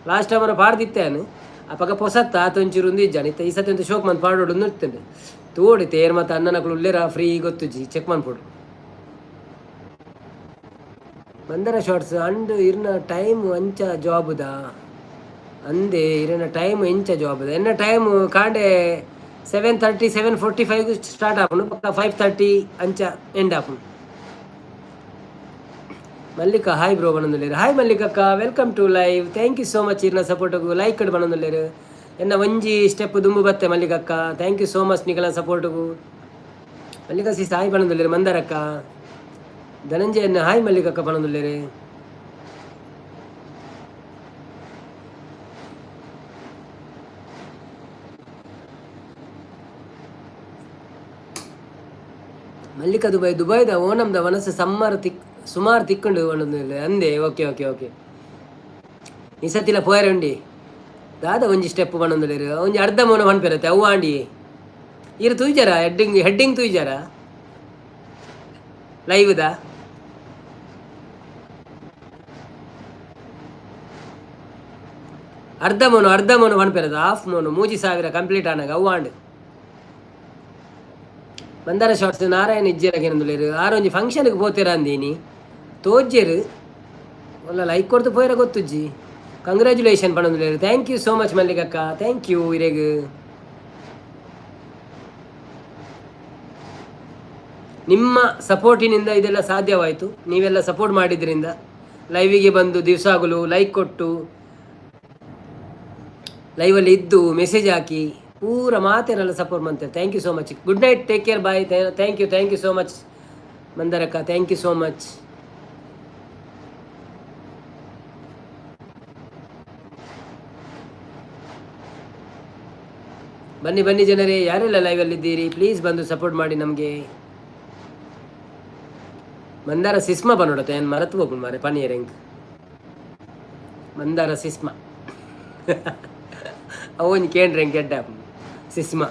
ಲಾಸ್ಟ್ ಟೈಮ್ ಪಾಡ್ದಿತ್ತೇನು, ಅಪಗ ಪೊಸತ್ತ ಆತೊಂಚೂರು ಒಂದು ಇಜ್ಜಾನ ಇತ್ತ. ಈ ಸತಿ ಒಂದು ಶೋಕ್ ಮಂತ್ ಪಾಡೋಡು ಇರ್ತೇನೆ ತೋಡಿ ತೇರ್ ಮತ್ತು ಅಣ್ಣನಕುಲು ಉಲ್ಲೇರ ಫ್ರೀ ಗೊತ್ತುಜಿ, ಚೆಕ್ ಮನ್ಪೊಡು. ಬಂದರ ಶಾರ್ಟ್ಸ್ ಅಂಡ್ ಇರ್ನ ಟೈಮ್ ಅಂಚ ಜಾಬುದ ಅಂದೆ, ಇರನ ಟೈಮ್ ಎಂಚ ಜಾಬುದ? ಎನ್ನ ಟೈಮ್ ಕಾಂಡೆ 7:30, 7:45 ಸ್ಟಾರ್ಟ್ ಆಪುಂಡು, ಬೊಕ್ಕ 5:30 ಅಂಚ ಎಂಡ್ ಆಪುಂಡು. ಮಲ್ಲಿಕಾ ಹಾಯ್ ಬ್ರೋ ಬನೊಂದುಲ್ಲೆರ್. ಹಾಯ್ ಮಲ್ಲಿಕಕ್ಕ, welcome to live. Thank you so much ಇರ್ನ ಸಪೋರ್ಟ್ಗು. ಲೈಕ್ ಬನೊಂದುಲ್ಲೆರ್. ಎನ್ನ ಒಂಜಿ ಸ್ಟೆಪ್ ದುಂಬು ಬತ್ತೆ ಮಲ್ಲಿಕಕ್ಕ. Thank you so much ನಿಕಲ ಸಪೋರ್ಟ್ಗು. ಮಲ್ಲಿಕಾ ಸಿಸ್ ಹಾಯ್ ಬನೊಂದುಲ್ಲೆರ್. ಮಂದಾರಕ್ಕ, ಧನಂಜಯನ್ನ ಹಾಯ್ ಮಲ್ಲಿಕಕ್ಕ ಬನೊಂದುಲ್ಲೆರ್. ಮಲ್ಲಿಕಾ ದುಬೈ, ದುಬೈದ ಓಣಂದ ವನಸ್ಸು ಸಮ್ಮರ್ ತಿಕ್ ಸುಮಾರು ತಿಕ್ಕುಂಡು ಒಂದೊಂದು ಅಂದೆ. ಓಕೆ ಓಕೆ ಓಕೆ, ಈ ಸತಿಲ ಪೋಯರೆ ಉಂಡಿ ದಾದ ಒಂಜಿ ಸ್ಟೆಪ್ ಪನೊಂದುಲ್ಲೆರ್. ಒಂಜಿ ಅರ್ಧ ಮೋನ ಪನ್ಪೆರತ್ತೆ ಅವು ಆಂಡಿ. ಇರು ತೂಜಾರ ಹೆಡ್ಡಿಂಗ್ ಹೆಡ್ಡಿಂಗ್ ತೂಜಾರ ಲೈವ್ದ? ಅರ್ಧ ಮೋನು, ಅರ್ಧ ಮೋನು ಪನ್ಪೆರದು, ಹಾಫ್ ಮೋನು 3000 ಕಂಪ್ಲೀಟ್ ಆನಾಗ ಅವು ಆಂಡ್. ಮಂದಾರ ಶಾರ್ಟ್ಸ್ ನಾರಾಯಣ ಇಜ್ಜೆರಗೇನಂದುಲ್ಲೆರ್. ಆರೊಂಜಿ ಫಂಕ್ಷನ್ಗೆ ಪೋತೆರ ಅಂದೀನಿ ತೋಜ್ಜೆರ್ ಒಲ್ಲ ಲೈಕ್ ಕೊಡ್ತು ಪೋಯರ ಗೊತ್ತುಜ್ಜಿ. ಕಂಗ್ರ್ಯಾಚುಲೇಷನ್ ಪನೊಂದುಲ್ಲೆರ್. Thank you so much ಮಲ್ಲಿಕಕ್ಕ, thank you ಇರೆಗ್. ನಿಮ್ಮ ಸಪೋರ್ಟಿನಿಂದ ಇದೆಲ್ಲ ಸಾಧ್ಯವಾಯಿತು. ನೀವೆಲ್ಲ ಸಪೋರ್ಟ್ ಮಾಡಿದ್ರಿಂದ, ಲೈವಿಗೆ ಬಂದು ದಿವಸಗಳು ಲೈಕ್ ಕೊಟ್ಟು, ಲೈವಲ್ಲಿ ಇದ್ದು, ಮೆಸೇಜ್ ಹಾಕಿ, ಪೂರ ಮಾತೇನೆಲ್ಲ ಸಪೋರ್ಟ್ ಮಾಡ್ತಾರೆ. Thank you so much. Good night, take care, bye. Thank you, thank you so much ಮಂದರಕ್ಕ, thank you so much. ಬನ್ನಿ ಬನ್ನಿ ಜನರೇ, ಯಾರೆಲ್ಲ ಲೈವಲ್ಲಿದ್ದೀರಿ ಪ್ಲೀಸ್ ಬಂದು ಸಪೋರ್ಟ್ ಮಾಡಿ ನಮಗೆ. ಮಂದಾರ ಸಿಸ್ಮಾ ಬನ್ನೋಡತ್ತೆ, ಏನು ಮರತು ಹೋಗ್ಬಿಡು ಮಾರೆ ಪನ್ನೀರ್ ಹೆಂಗ್ ಮಂದಾರ ಸಿಸ್ಮಾ ಅವನ್ ಕೇಂದ್ರ ಹೆಂಗ್ ಗೆಡ್ಡ ಸಿಸ್ಮಾ.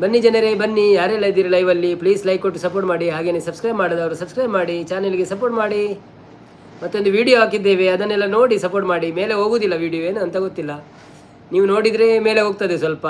ಬನ್ನಿ ಜನರೇ ಬನ್ನಿ, ಯಾರೆಲ್ಲ ಇದ್ದೀರಿ ಲೈವಲ್ಲಿ ಪ್ಲೀಸ್ ಲೈಕ್ ಕೊಟ್ಟು ಸಪೋರ್ಟ್ ಮಾಡಿ. ಹಾಗೆಯೇ ಸಬ್ಸ್ಕ್ರೈಬ್ ಮಾಡಿದವರು ಸಬ್ಸ್ಕ್ರೈಬ್ ಮಾಡಿ, ಚಾನೆಲ್ಗೆ ಸಪೋರ್ಟ್ ಮಾಡಿ. ಮತ್ತೊಂದು ವಿಡಿಯೋ ಹಾಕಿದ್ದೇವೆ, ಅದನ್ನೆಲ್ಲ ನೋಡಿ ಸಪೋರ್ಟ್ ಮಾಡಿ. ಮೇಲೆ ಹೋಗುವುದಿಲ್ಲ ವಿಡಿಯೋ, ಏನು ಅಂತ ಗೊತ್ತಿಲ್ಲ. ನೀವು ನೋಡಿದರೆ ಮೇಲೆ ಹೋಗ್ತದೆ ಸ್ವಲ್ಪ.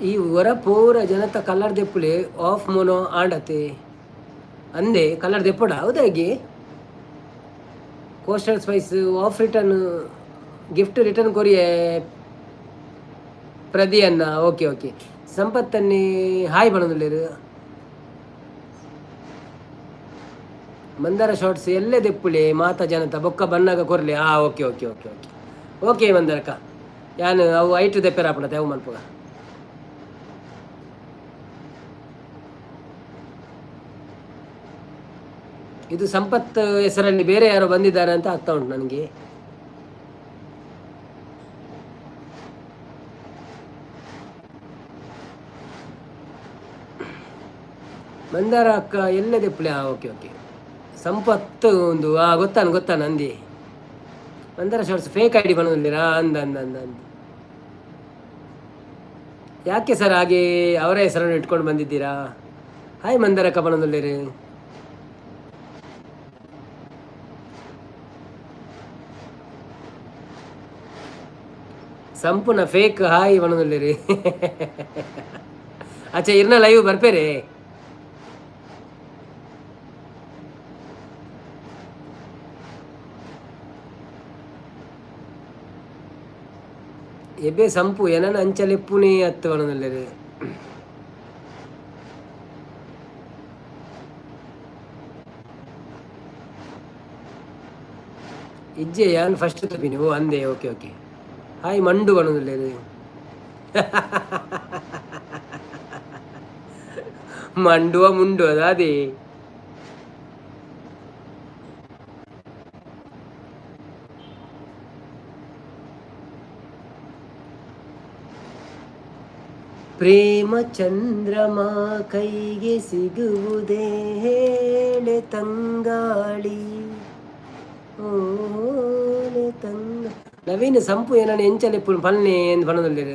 ಈ ಹೊರ ಪೂರ ಜನತ ಕಲರ್ ದೆಪ್ಪುಲೆ ಆಫ್ ಮೋನೋ ಆಂಡತೆ ಅಂದೆ, ಕಲರ್ ದೆಪ್ಪಡ ಹೌದಾಗಿ. Coastal spice off return gift return ಕೊರಿಯೆ ಪ್ರದಿಯನ್ನ. Okay okay, ಸಂಪತ್ತನ್ನಿ hi ಬಣದುಲ್ಲೇರು. ಮಂದಾರ ಶಾರ್ಟ್ಸ್ ಎಲ್ಲೇ ದೆಪ್ಪುಲೆ ಮಾತಾ ಜನತ ಬೊಕ್ಕ ಬನ್ನಾಗ ಕೊರ್ಲೆ. ಆ okay okay okay okay okay ಮಂದಾರಕ್ಕ, ಯಾನು ಅವು ಐಟು ದೆಪ್ಪೆರಾಪಣತೆ ಅವು ಮನ್ಪುಗ. ಇದು ಸಂಪತ್ ಹೆಸರಲ್ಲಿ ಬೇರೆ ಯಾರೋ ಬಂದಿದ್ದಾರೆ ಅಂತ ಆಗ್ತಾ ಉಂಟು ನನಗೆ. ಮಂದಾರ ಅಕ್ಕ ಎಲ್ಲದೆ ಪ್ಲೇ. ಓಕೆ ಓಕೆ, ಸಂಪತ್ತು ಒಂದು ಗೊತ್ತಾನ ಗೊತ್ತಾನ ಅಂದಿ. ಮಂದಾರ ಶಾರ್ಟ್ಸ್ ಫೇಕ್ ಐಡಿ ಬಂದಿರಾ ಅಂದ ಅಂದ ಅಂದ ಅಂದ. ಯಾಕೆ ಸರ್ ಹಾಗೆ ಅವರ ಹೆಸರನ್ನು ಇಟ್ಕೊಂಡು ಬಂದಿದ್ದೀರಾ? ಹಾಯ್ ಮಂದಾರಕ್ಕ ಬನದಲ್ಲಿರಿ. ಸಂಪೂರ್ಣ ಫೇಕ್ ಹಾಯ್ ಬನದಲ್ಲಿರಿ. ಅಚ್ಚಾ ಇರ್ನ ಲೈವ್ ಬರ್ಪೇರಿ. ಎಬೆ ಸಂಪು ಏನನ ಅಂಚಲೆಪ್ಪುನೇ ಅತ್ತು ಪನೊಂದುಲ್ಲೆರ್. ಇಜ್ಜೆ ಯಾನ್ ಫಸ್ಟ್ ತೂಪಿನಿ ಓ ಅಂದೆ ಓಕೆ ಓಕೆ ಹಾಯ್ ಮಂಡು ಪನೊಂದುಲ್ಲೆರ್. ಮಂಡುವ ಮುಂಡು ಅದಾದೆ. ಪ್ರೇಮ ಚಂದ್ರಮ ಕೈಗೆ ಸಿಗುವುದೇ ಹೇಳೆ ತಂಗಾಳಿ ಓಲೆ ತಂಗ. ನವೀನ ಸಂಪು ಏನನ ಎಂಚಲೆಪ್ಪು ಪಲ್ನೆ ಎಂದು ಪನೊಂದುಲ್ಲೆರ್.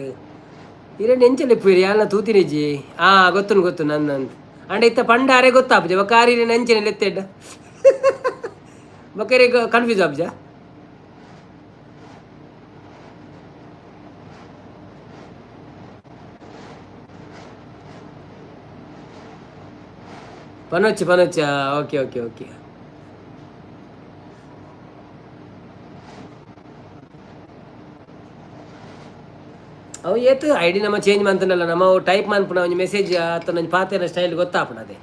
ಇರೆನ್ ಎಂಚಲೆಪ್ಪು ಯಾನ ತೂತಿನಿಜ್ಜಿ. ಆ ಗೊತ್ತುಂಡು ಗೊತ್ತು ನನ್ನ ಅಂದ್ ಅಂಡ ಇತ್ತ ಪಂಡಾರೆ ಗೊತ್ತಾಪುಜಿ ಬೊಕ್ಕ ಆರ್ ಇರೆನ್ ಅಂಚನೆ ಲೆತ್ತೆಡ್ಡ ಬೊಕ್ಕ ಇರೆಗ್ ಕನ್ಫ್ಯೂಸ್ ಆಪುಜ. ಪನೊಚ್ಚಿ ಪನೊಚ್ಚ ಓಕೆ ಓಕೆ ಓಕೆ. ಅವು ಏತ್ ಐಡಿ ನಮ್ಮ ಚೇಂಜ್ ಮಂತನಲ್ಲ ನಮ್ಮ ಟೈಪ್ ಮನ್ಪುನ ಒಂಜಿ ಮೆಸೇಜ್ ಅತ್ತ ಒಂಜಿ ಪಾತೆರ ಸ್ಟೈಲ್ ಗೊತ್ತಾಪುಂಡು ಅದೇ.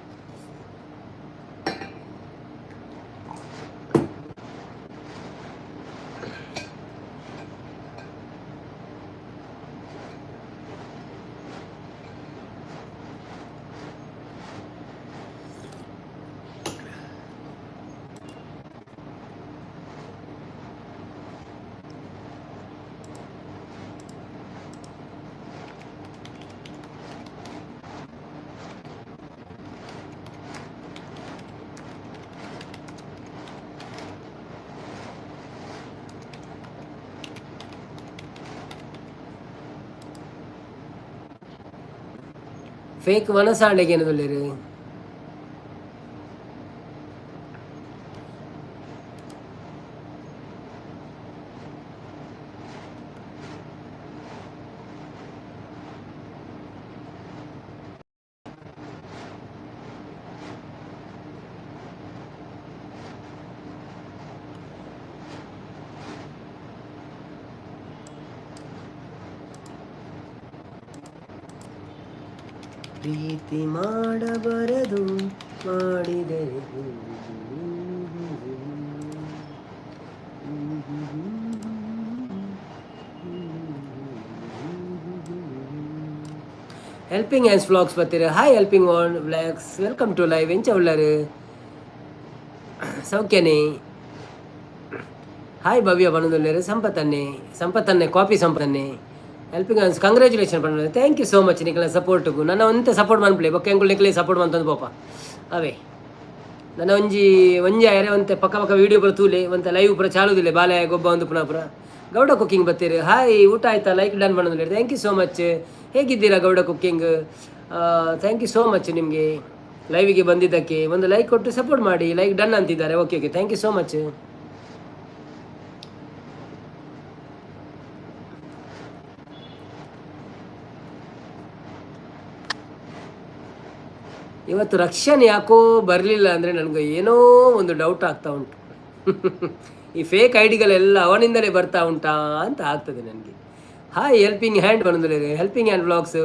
ಫೇಕ್ ವನಸಾಂಡೆಗೆ ಏನದೊಲ್ಲೆರ್. ಪ್ರೀತಿ ಮಾಡಬಾರದು ಮಾಡಿದರೆ. ಹೆಲ್ಪಿಂಗ್ ಹ್ಯಾಂಡ್ಸ್ ವ್ಲಾಗ್ಸ್ ಬರ್ತೀರ. Hi helping on vlogs, welcome to live. ಎಂಚ ಉಳ್ಳರು ಸೌಖ್ಯನೇ? ಹಾಯ್ ಭವ್ಯ ಬನದುಲ್ಲೇರು. ಸಂಪತ್ತನ್ನೇ ಸಂಪತ್ತನ್ನೇ ಕಾಪಿ ಸಂಪತ್ತನ್ನೇ ಹೆಲ್ಪಿಂಗ್ ಹ್ಯಾಂಡ್ಸ್ ಕಂಗ್ರ್ಯಾಚುಲೇಷನ್ ಪಂಡ. Thank you so much ನಿಕಲ ಸಪೋರ್ಟ್ಗು. ನನ್ನ ಒಂತೆ ಸಪೋರ್ಟ್ ಮನ್ಪುಲೆ ಬೊಕ್ಕ ಎಂಕುಲು ನಿಕಲೆ ಸಪೋರ್ಟ್ ಮಂತೊಂದು ಪೋಪ. ಅವೇ ನನ್ನ ಒಂಜಿ ಒಂಜಿ ಆಯರೆ ಒಂತೆ ಪಕ್ಕ ಪಕ್ಕ ವೀಡಿಯೋ ಪೂರ ತೂಲೆ ಒಂತೆ ಲೈವ್ ಪೂರ ಚಾಲುದಿಲ್ಲ ಬಾಲೆ ಗೊಬ್ಬ ಒಂದು ಪುನಃ ಪುರ. ಗೌಡ ಕುಕ್ಕಿಂಗ್ ಬತ್ತೀರಿ. ಹಾಯ್ ಊಟ ಆಯ್ತಾ? ಲೈಕ್ ಡನ್ ಮಾಡೋದಿಲ್ಲ. Thank you so much. ಹೇಗಿದ್ದೀರಾ Gowda cooking? Thank you so much ನಿಮಗೆ ಲೈವಿಗೆ ಬಂದಿದ್ದಕ್ಕೆ. ಒಂದು ಲೈಕ್ ಕೊಟ್ಟು ಸಪೋರ್ಟ್ ಮಾಡಿ. ಲೈಕ್ ಡನ್ ಅಂತಿದ್ದಾರೆ. Okay okay, thank you so much. ಇವತ್ತು ರಕ್ಷನ್ ಯಾಕೋ ಬರಲಿಲ್ಲ ಅಂದರೆ ನನಗೆ ಏನೋ ಒಂದು ಡೌಟ್ ಆಗ್ತಾ ಉಂಟು. ಈ ಫೇಕ್ I ಡಿಗಳೆಲ್ಲ ಅವನಿಂದಲೇ ಬರ್ತಾ ಉಂಟಾ ಅಂತ ಆಗ್ತದೆ ನನಗೆ. ಹಾಯ್ ಹೆಲ್ಪಿಂಗ್ ಹ್ಯಾಂಡ್ ಬಂದಿಲ್ಲ. ಹೆಲ್ಪಿಂಗ್ ಹ್ಯಾಂಡ್ ವ್ಲಾಗ್ಸ್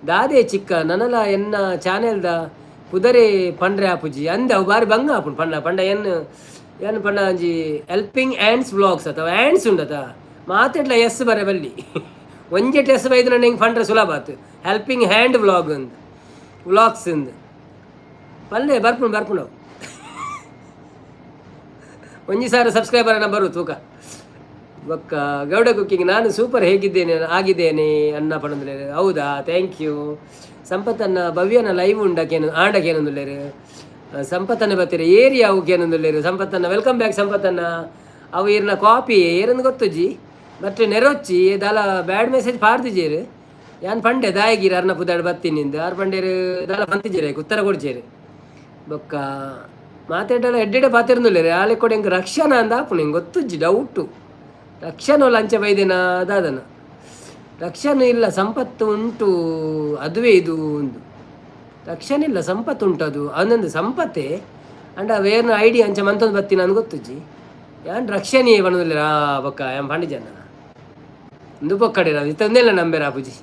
ದಾದೆ ಚಿಕ್ಕ ನನಲ ಎನ್ನ ಚಾನೆಲ್ದ ಪುದರೆ ಪಂಡ್ರೆ ಆಪುಜಿ ಅಂದ ಅವು ಬಾರಿ ಬಂಗ ಆಪುಂಡು ಪಂಡ ಪಂಡ ಎನ್ ಏನು ಪಂಡ ಒಂಜಿ ಹೆಲ್ಪಿಂಗ್ ಹ್ಯಾಂಡ್ಸ್ ವ್ಲಾಗ್ಸ್ ಅಥವಾ ಹ್ಯಾಂಡ್ಸ್ ಉಂಡತ ಮಾತೆಟ್ಲ ಎಸ್ ಬರೆ ಬಲ್ಲಿ ಒಂಜೆಟ್ ಎಸ್ ಬೈದು ನನ್ನ ಹಿಂಗೆ ಪಂಡ್ರೆ ಸುಲಭ ಆತು. ಹೆಲ್ಪಿಂಗ್ ಹ್ಯಾಂಡ್ ವ್ಲಾಗ್ ಅಂದ್ ವ್ಲಾಗ್ಸ್ ಅಂದ್ ಪಲ್ಲೆ ಬರ್ಪುಂಡು ಬರ್ಪುಂಡು. ಒಂಜಿ ಸಾವಿರ ಸಬ್ಸ್ಕ್ರೈಬರ್ ಬರು ತೂಕ. ಬೊಕ್ಕ ಗೌಡ ಕುಕ್ಕಿಂಗ್ ನಾನು ಸೂಪರ್ ಹೇಗಿದ್ದೇನೆ ಆಗಿದ್ದೇನೆ ಅನ್ನ ಪಣಂದುಲ್ಲೇರು. ಹೌದಾ, thank you. ಸಂಪತ್ತನ್ನ ಭವ್ಯನ ಲೈವ್ ಉಂಡಕೇನು ಆಂಡಕೇನೊಂದುಲ್ಲೇರು. ಸಂಪತ್ತನ್ನ ಬತ್ತೀರ ಏರಿಯಾ ಅವುಕೇನೊಂದುಲ್ಲೇರು. ಸಂಪತ್ತನ್ನ welcome back ಸಂಪತ್ತನ್ನ. ಅವು ಈರ್ನ ಕಾಪಿ ಏರಂದು ಗೊತ್ತುಜ್ಜಿ ಬಟ್ ನೆರೊಚ್ಚಿ ದಾಲ ಬ್ಯಾಡ್ ಮೆಸೇಜ್ ಪಾಡ್ದಿಜೇರು. ಯಾನ್ ಪಂಡೆ ದಾಯಗಿರ ಅರ್ನ ಪುದಾಡ್ ಬತ್ತೀನಿ ಆರ್ ಪಂಡೇರು ದಾಲ ಪಂತಿಜೇರು ಉತ್ತರ ಕೊಡ್ಜೇರು. ಬೊಕ್ಕ ಮಾತೆಡ್ಡಲ ಎಡ್ಡೆಡೆ ಪಾತೆರ್ನುಲ್ಲೇರು. ಆಲೆ ಕೊಡೆ ಎಂಕ್ ರಕ್ಷಣ ಅಂದ ಆಪುಂಡು ಎಂಕ್ ಗೊತ್ತುಜ್ಜಿ ಡೌಟು. ರಕ್ಷಣ ಲಂಚ ಬೈದೆನ ದಾದನ ರಕ್ಷಣೆ ಇಲ್ಲ ಸಂಪತ್ತು ಉಂಟು ಅದುವೇ ಇದು ಒಂದು ರಕ್ಷಣೆ ಇಲ್ಲ ಸಂಪತ್ತು ಉಂಟು ಅದು ಅದೊಂದು ಸಂಪತ್ತೇ ಅಂಡ ವೇರ್ನ ಐಡಿ ಅಂಚ ಮಂತೊಂದು ಬತ್ತೀನಿ ಅಂದ್ ಗೊತ್ತುಜ್ಜಿ. ಯಾನ್ ರಕ್ಷಣೆ ಪನೊಂದುಲ್ಲೆರ್. ಆ ಬೊಕ್ಕ ಯಾನ್ ಪಂಡಿಜನ ಇಂದು ಪೊಕ್ಕಡೆ ಇತ್ತೊಂದೆಲ್ಲ ನಂಬೆರ ಆಪುಜಿ.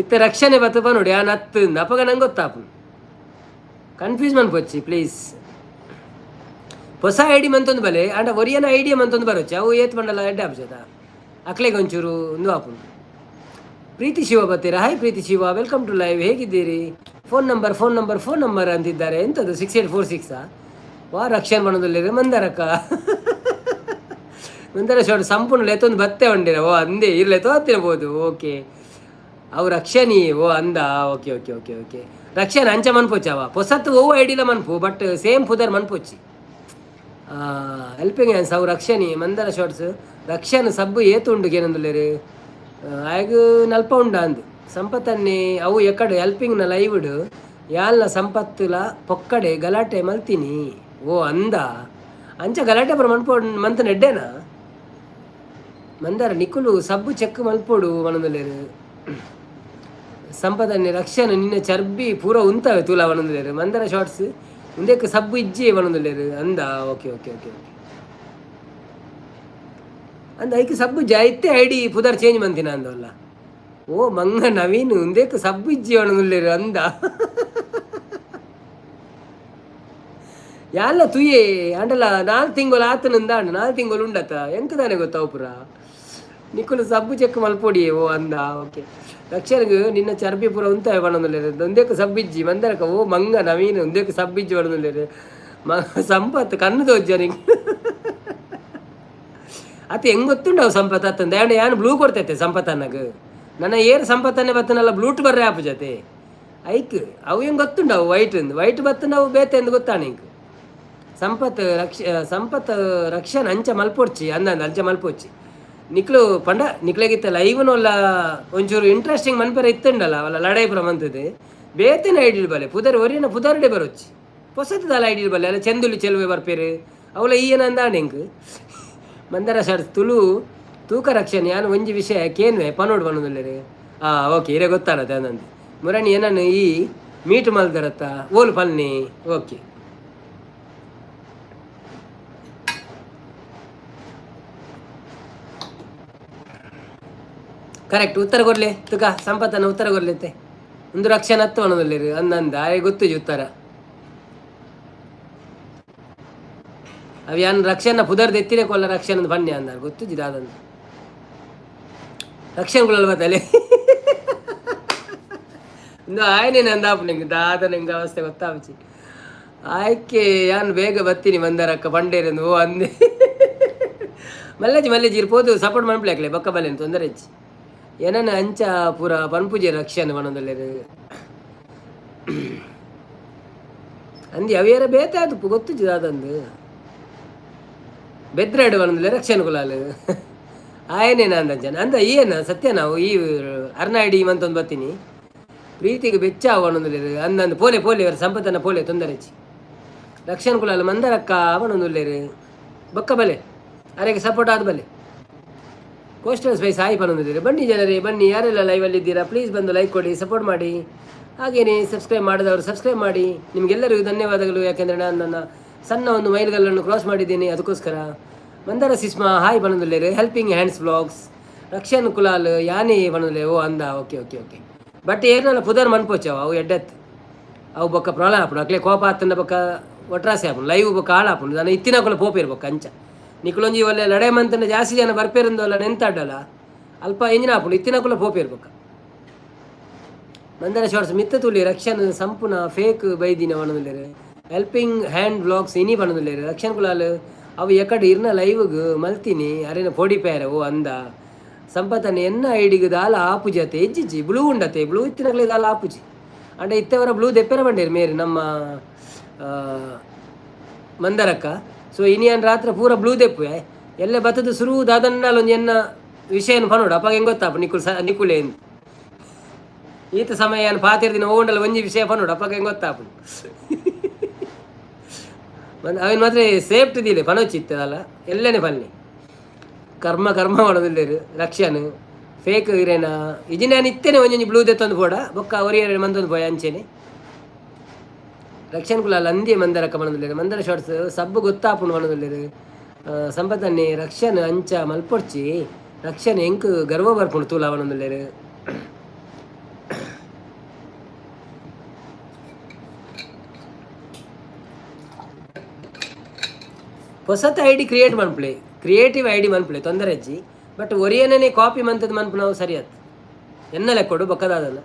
ಇತ್ತೆ ರಕ್ಷಣೆ ಬತ್ತ ಪನೋಡಿ ಆನ್ ಅತ್ತು ಅಪಗ ನಂಗೆ ಗೊತ್ತಾಪು. ಕನ್ಫ್ಯೂಸ್ ಮನ್ಪೊಚ್ಚಿ ಪ್ಲೀಸ್. ಹೊಸ ಐಡಿ ಮಂತೊಂದು ಬಲೆ, ಆಂಡ ಒರಿಯನ ಐಡಿಯಾ ಮಂತೊಂದು ಬರೋಚ್ಚಿ. ಅವು ಏತ್ ಬಂಡಲ ಎಡ್ಡೆ ಆಪುಜದ, ಅಕ್ಲೆಗ್ ಒಂಚೂರು ಒಂದು ಆಪುಂಡು. ಪ್ರೀತಿ ಶಿವ ಬತ್ತೀರಾ? Hi Preethi Shiva, welcome to live. ಹೇಗಿದ್ದೀರಿ? Phone number, phone number, phone number ಅಂತಿದ್ದಾರೆ. ಎಂಥದ್ದು? 6846ಆ? ವಾ, ರಕ್ಷಣೆ ಮಾಡೋದಿಲ್ಲ ಮಂದರಕ್ಕ. ಮಂದರ ಶೋಡ್ ಸಂಪೂರ್ಣ ಲೆತ್ತೊಂದು ಬತ್ತೆ ಉಂಡಿರ. ಓ ಅಂದೇ ಇರ್ಲೆ ತೋತಿರ್ಬೋದು. ಓಕೆ, ಅವು ರಕ್ಷಣಿ. ಓ ಅಂದ, ಓಕೆ ಓಕೆ ಓಕೆ ಓಕೆ. ರಕ್ಷಣೆ ಅಂಚ ಮನ್ಪೊಚ್ಚವ ಪೊಸತ್ತು ಓ ಐಡಿಲ ಮನ್ಪು, ಬಟ್ ಸೇಮ್ ಪುದರ್ ಮನ್ಪೊಚ್ಚಿ. ಹೆಲ್ಪಿಂಗ್ ಹ್ಯಾಂಡ್ಸ್ ಅವು ರಕ್ಷಣಿ. ಮಂದರ ಶಾರ್ಟ್ಸ್ ರಕ್ಷಣ ಸಬ್ಬು ಏತು ಉಂಡು ಏನಂದುಲ್ಲೇರು ಆಯಗ್ ನಲ್ಪ ಉಂಡ ಅಂದು. ಸಂಪತ್ತನ್ನೇ ಅವು ಎಕ್ಕಡೆ ಹೆಲ್ಪಿಂಗ್ನ ಲೈವ್ಡ್ ಯಾಲ್ನ ಸಂಪತ್ತುಲ ಪೊಕ್ಕಡೆ ಗಲಾಟೆ ಮಲ್ತೀನಿ. ಓ ಅಂದ, ಅಂಚ ಗಲಾಟೆ ಪುರ ಮನ್ಪೋ ಮಂತ್ ನೆಡ್ಡೇನಾ ಮಂದಾರ? ನಿಕುಲು ಸಬ್ಬು ಚೆಕ್ ಮಲ್ಪೋಡು ಮನಂದುಲ್ಲೇರು. ಸಂಪದನ್ನೇ ರಕ್ಷಣೆ ನಿನ್ನ ಚರ್ಬಿ ಪೂರ ಉಂತವೆ ತೂಲ ವನಂದುಲ್ಲೇರು. ಮಂದರ ಶಾರ್ಟ್ಸ್ ಉಂದೆಕ್ ಸಬ್ಬು ಇಜ್ಜಿ ವನಂದುಲ್ಲೇರು. ಅಂದ, ಓಕೆ ಓಕೆ ಓಕೆ ಓಕೆ. ಅಂದ ಐಕ್ ಸಬ್ಬು ಜಾಯಿತ್ತೆ ಐಡಿ ಪುದರ್ ಚೇಂಜ್ ಮಂತಿನ ಅಂದವಲ್ಲ. ಓ ಮಂಗ ನವೀನ್, ಉಂದೆಕ್ ಸಬ್ಬು ಇಜ್ಜಿ ವನಂದುಲ್ಲೇರು. ಅಂದ ಯಾಲ್ಲ ತುಯೆ ಅಂಡಲ 4 ತಿಂಗಳು ಆತನಿಂದ ಅಂಡ 4 ತಿಂಗಳು ಉಂಡತ ಎಂತ ತಾನೆ ಗೊತ್ತಾವು ಪುರ. ನಿಕುಲು ಸಬ್ಬು ಚೆಕ್ ಮಲ್ಪೊಡಿ. ಓ ಅಂದ, ಓಕೆ. ರಕ್ಷಣಗ್ ನಿನ್ನ ಚರ್ಬಿ ಪೂರ ಉಂತ ಪನೊಂದುಲ್ಲೆರ್. ಒಂದೇಕ್ ಸಬ್ಬಿಜ್ಜಿ ಮಂದರಕ. ಓ ಮಂಗ ನವೀನ್, ಒಂದೇಕ್ ಸಬ್ಬಿಜ್ಜಿ ಪನೊಂದುಲ್ಲೆರ್. ಮ ಸಂಪತ್ ಕಣ್ಣು ತೋಜ್ಜ ನಿಂಕ್ ಅತ್ತ? ಹೆಂಗ್ ಗೊತ್ತುಂಡವು ಸಂಪತ್ ಅತ್ತಂದ? ಯಾನ್ ಯಾನ್ ಬ್ಲೂ ಕೊಡ್ತೈತೆ ಸಂಪತ್ ಅನ್ನಗ್. ನನ್ನ ಏರ್ ಸಂಪತ್ತನ್ನೇ ಬತ್ತನಲ್ಲ, ಬ್ಲೂಟ್ ಬರ್ರೆ ಆಪು ಜತೆ ಐಕ್. ಅವು ಹೆಂಗ್ ಗೊತ್ತುಂಡವು ವೈಟ್ ವೈಟ್ ಬತ್ತಂಡವು ಬೇತೆ ಎಂದು ಗೊತ್ತಾನೆ ಇಂಕ್. ಸಂಪತ್ ರಕ್ಷ ಸಂಪತ್ ರಕ್ಷಣ ಅಂಚ ಮಲ್ಪೊಡ್ಚಿ ಅಂದಂದ, ಅಂಚ ಮಲ್ಪೊಡ್ಚಿ ನಿಕ್ಲು ಪಂಡ. ನಿಕ್ಲೆಗಿತ್ತ ಲೈವ್ನೊಲ್ಲ ಒಂಚೂರು ಇಂಟ್ರೆಸ್ಟಿಂಗ್ ಮನ್ಪೆರೆ ಇತ್ತುಂಡಲ್ಲ ಅವಲ್ಲ ಲಡಾಯಿ ಪುರ ಮಂತದೆ. ಬೇತೆನ ಐಡಿ ಬಲೆ ಪುದರ್ ಒರಿಯನ ಪುದರ್ಡೆ ಬರೊಚ್ಚಿ, ಪೊಸತದಲ್ಲ ಐಡಿ ಬಲೆ ಅಲ್ಲ. ಚೆಂದುಲಿ ಚೆಲುವೆ ಬರ್ಪೇರು ಅವಲ ಈಯನ ಅಂದಾಂಡ ಎಂಕ್. ಮಂದರ ಸರ್ ತುಳು ತೂಕ ರಕ್ಷಣೆ ಯಾನ್ ಒಂಜಿ ವಿಷಯ ಕೇನ್ವೆ ಪನೋಡು ಪನೊಂದುಲ್ಲೆರ್. ಆ ಓಕೆ, ಇರೆ ಗೊತ್ತಾನತೆ ಅಂದಂದು. ಮುರಣಿ ಏನನ್ನು ಈ ಮೀಟ್ ಮಲ್ದರತ್ತ ಓಲು ಪಲ್ನಿ. ಓಕೆ, ಕರೆಕ್ಟ್ ಉತ್ತರ ಕೊರ್ಲೆ ತುಕ. ಸಂಪತ್ತನ ಉತ್ತರ ಕೊರ್ಲೆತ್ತೆ. ಒಂದು ರಕ್ಷಣೆ ಹತ್ತು ಪನೊಂದುಲ್ಲೆರ್ ಅಂದಂದ. ಆಯೆ ಗೊತ್ತುಜಿ ಉತ್ತರ. ಅವು ಯಾನ್ ರಕ್ಷಣ ಪುದರ್ ದೆತ್ತಿನ ಕೊಲ್ಲ ರಕ್ಷಣ ಬನ್ನಿ ಅಂದಾರ. ಗೊತ್ತುಜಿ ದಾದಂದು. ರಕ್ಷಣ ಕುಲಲ್ ಬತ್ತಲೆ ಇಂದು ಆಯ್ನೆ ನಂದಾಪು. ನಿಂಗೆ ದಾದ ನಿಂಗೆ ಅವಸ್ಥೆ ಗೊತ್ತಾಪುಜಿ. ಆಯ್ಕೆ ಯಾನ್ ಬೇಗ ಬತ್ತೀನಿ ಮಂದರಕ್ಕ ಬಂಡೇರಂದು. ಓ ಅಂದೆ, ಮಲ್ಲೇಜಿ ಮಲ್ಲೇಜಿ ಇರ್ಬೋದು. ಸಪೋರ್ಟ್ ಮನ್ಪಲೆ ಹಾಕ್ಲೆ ಬೊಕ್ಕ ಬಲ್ಲೇನು ತೊಂದರೆ ಹೆಚ್ಚಿ. ಏನನ್ನ ಅಂಚ ಪೂರ ಪನ್ಪುಜೆ ರಕ್ಷಣೆ ಪನೊಂದುಲ್ಲೆರ್ ಅಂದಿ. ಅವೇರ ಬೇತೆ ಆದುಪ್ಪು, ಗೊತ್ತುಜಿ ದಾದಂದು. ಬೆದ್ರಾಡು ಪನೊಂದುಲ್ಲೆ ರಕ್ಷಣೆ ಕುಲಾಲ್. ಆಯನೇನ ಅಂದಂಜನ ಅಂದ ಏನ ಸತ್ಯ. ನಾವು ಈ ಅರ್ನಾಡಿ ಮಂತೊಂದು ಬತ್ತೀನಿ. ಪ್ರೀತಿಗೆ ಬೆಚ್ಚ ಪನೊಂದುಲ್ಲೆರ್ ಅಂದಂದು. ಪೋಲೆ ಪೋಲೆ ಅವರ ಸಂಪತ್ತನ್ನ ಪೋಲೆ ತೊಂದರೆ ಹೆಚ್ಚಿ. ರಕ್ಷಣೆ ಕುಲಾಲ್ ಮಂದರಕ್ಕ ಪನೊಂದುಲ್ಲೆರ್. ಬೊಕ್ಕ ಬಲೆ ಅರೆಗೆ ಸಪೋರ್ಟ್ ಆದ ಬಲೆ. ಕೋಸ್ಟಲ್ ಸ್ಪೈಸ್ ಹಾಯ್ ಪನೊಂದುಲ್ಲೆರ್. ಬನ್ನಿ ಜನರೇ ಬನ್ನಿ. ಯಾರೆಲ್ಲ ಲೈವಲ್ಲಿ ಇದ್ದೀರಾ ಪ್ಲೀಸ್ ಬಂದು ಲೈಕ್ ಕೊಡಿ, ಸಪೋರ್ಟ್ ಮಾಡಿ. ಹಾಗೆಯೇ ಸಬ್ಸ್ಕ್ರೈಬ್ ಮಾಡಿದವರು ಸಬ್ಸ್ಕ್ರೈಬ್ ಮಾಡಿ. ನಿಮಗೆಲ್ಲರಿಗೂ ಧನ್ಯವಾದಗಳು. ಯಾಕೆಂದರೆ ನಾನು ನನ್ನ ಸಣ್ಣ ಒಂದು ಮೈಲುಗಲ್ಲನ್ನು ಕ್ರಾಸ್ ಮಾಡಿದ್ದೇನೆ, ಅದಕ್ಕೋಸ್ಕರ. ಮಂದಾರ ಸಿಸ್ಮಾ ಹಾಯ್ ಪನೊಂದುಲ್ಲೆರ್. Helping hands vlogs Rakshan Kulal ಯಾನೇ ಪನೊಂದುಲ್ಲೆ. ಓ ಅಂದ, ಓಕೆ ಓಕೆ ಓಕೆ. ಬಟ್ ಏರ್ನಲ್ಲ ಪುದರ್ ಮನ್ಪೋಚವ, ಅವು ಎಡ್ಡತ್. ಅವು ಬೊಕ್ಕ ಪ್ರಾಬ್ಲಮ್ ಆಪುಂಡು. ಅಕ್ಲೆ ಕೋಪ ಆತಂಡ ಬೊಕ್ಕ ಒಟ್ರಾಸೆ ಆಪುಂಡು, ಲೈವ್ ಬೊಕ್ಕ ಹಾಳಾಪುಂಡು. ನಾನು ಇತ್ತಿನಕುಲು ಪೋಪೇರು ಬೊಕ್ಕ ಅಂಚ. ನಿಕುಲೊಂಜಿ ಒಳ್ಳೆ ಲಡಾಯಿ ಮಂತಂಡ ಜಾಸ್ತಿ ಜನ ಬರ್ಪೇರಂದಲ್ಲ ನೆಂತಾಡಲ್ಲ ಅಲ್ಪ ಎಂಜಿನ ಆಪುಂಡು. ಇತ್ತಿನಕುಲ ಪೋಪೇರು ಬೊಕ್ಕ. ಮಂದರ ಶಾರ್ಟ್ಸ್ ಮಿತ್ತ ತುಲಿ ರಕ್ಷಣ್ ಸಂಪೂರ್ಣ ಫೇಕ್ ಬೈದಿನ ಪನೊಂದುಲ್ಲೆರ್. ಹೆಲ್ಪಿಂಗ್ ಹ್ಯಾಂಡ್ ವ್ಲಾಗ್ಸ್ ಇನಿ ಪನೊಂದುಲ್ಲೆರ್. ರಕ್ಷಣ್ ಕುಲಾಲ್ ಅವು ಎಕಡೆ ಇರ್ನ ಲೈವ್ಗ್ ಮಲ್ತೀನಿ ಅರೇನ ಪೋಡಿ ಪೇರ. ಓ ಅಂದ, ಸಂಪತನ ಎನ್ನ ಐಡಿಗ್ ದಾಲ ಆಪುಜಿ ಅತ್ತೆ? ಎಜ್ಜಿಜ್ಜಿ, ಬ್ಲೂ ಉಂಡತೆ. ಬ್ಲೂ ಇತ್ತಿನಕ್ಲೆ ದಾಲ ಆಪುಜಿ. ಅಂಡ ಇತ್ತೆವರ ಬ್ಲೂ ದೆಪ್ಪೆರ ಬಂಡೇರು ಮೇರು ನಮ್ಮ ಮಂದರಕ್ಕ. ಸೊ ಇನಿಯನ್ ರಾತ್ರಿ ಪೂರ ಬ್ಲೂ ದೆಪ್ಪುವೆ. ಎಲ್ಲ ಬತ್ತದ ಸುರು ದಾದನ್ನಾಲ ಒಂಜಿ ಎನ್ನ ವಿಷಯನ ಪನೋಡು. ಅಪ್ಪ ಹೆಂಗ್ ಗೊತ್ತಾಪ ನಿಕುಲ್ ಸ ನಿಕುಲೆ ಈತ ಸಮಯ ಏನು ಪಾತಿರ ದಿನ ಓಂಡಲ ಒಂಜಿ ವಿಷಯ ಪನೋಡು. ಅಪ್ಪಗ ಹೆಂಗ್ ಗೊತ್ತಾಪು. ಅವಿನ ಮಾತ್ರ ಸೇಫ್ಟಿ ದಿಲೆ ಪನೊಚ್ಚಿತ್ತದಲ್ಲ ಎಲ್ಲನೇ ಪನ್ನಿ. ಕರ್ಮ ಕರ್ಮ ಮಾಡೋದಿಲ್ಲೇರು. ರಕ್ಷಣ್ ಫೇಕ್ ಇರೇನ ಇಜಿ ನಾನು ಇತ್ತೇನೆ ಒಂಜೊಂಜಿ ಬ್ಲೂ ದೆತ್ತೊಂದು ಪೋಡ ಬೊಕ್ಕ ಒರಿಯರೆ ಮಂದೊಂದು ಪೋಯ ಅಂಚೆನೆ. ರಕ್ಷಣ್ ಕುಲಾಲ್ ಅಂದಿ ಮಂದರಕ್ಕ ಪನೊಂದುಲ್ಲೆರ್. ಮಂದರ ಶಾರ್ಟ್ಸ್ ಸಬ್ಬು ಗೊತ್ತಾಪುಂಡು ಪನೊಂದುಲ್ಲೆರ್. ಸಂಪತ್ತನ್ನೇ ರಕ್ಷಣೆ ಅಂಚ ಮಲ್ಪೊಡ್ಚಿ. ರಕ್ಷಣೆ ಎಂಕ್ ಗರ್ವ ಬರ್ಪುಂಡು ತೂಲ ಅವನೊಂದುಲ್ಲೆರ್. ಪೊಸತ್ ಐಡಿ ಕ್ರಿಯೇಟ್ ಮನ್ಪುಲೆ, ಕ್ರಿಯೇಟಿವ್ ಐಡಿ ಮನ್ಪುಲೆ, ತೊಂದರೆ ಅಜ್ಜಿ. ಬಟ್ ಒರಿಯನೇ ಕಾಪಿ ಮಂತದ ಮನ್ಪುನವು ಸರಿ ಅತ್ ಎನ್ನ ಲೆಕ್ಕೊಡು. ಬೊಕ್ಕದಾದಲ್ಲ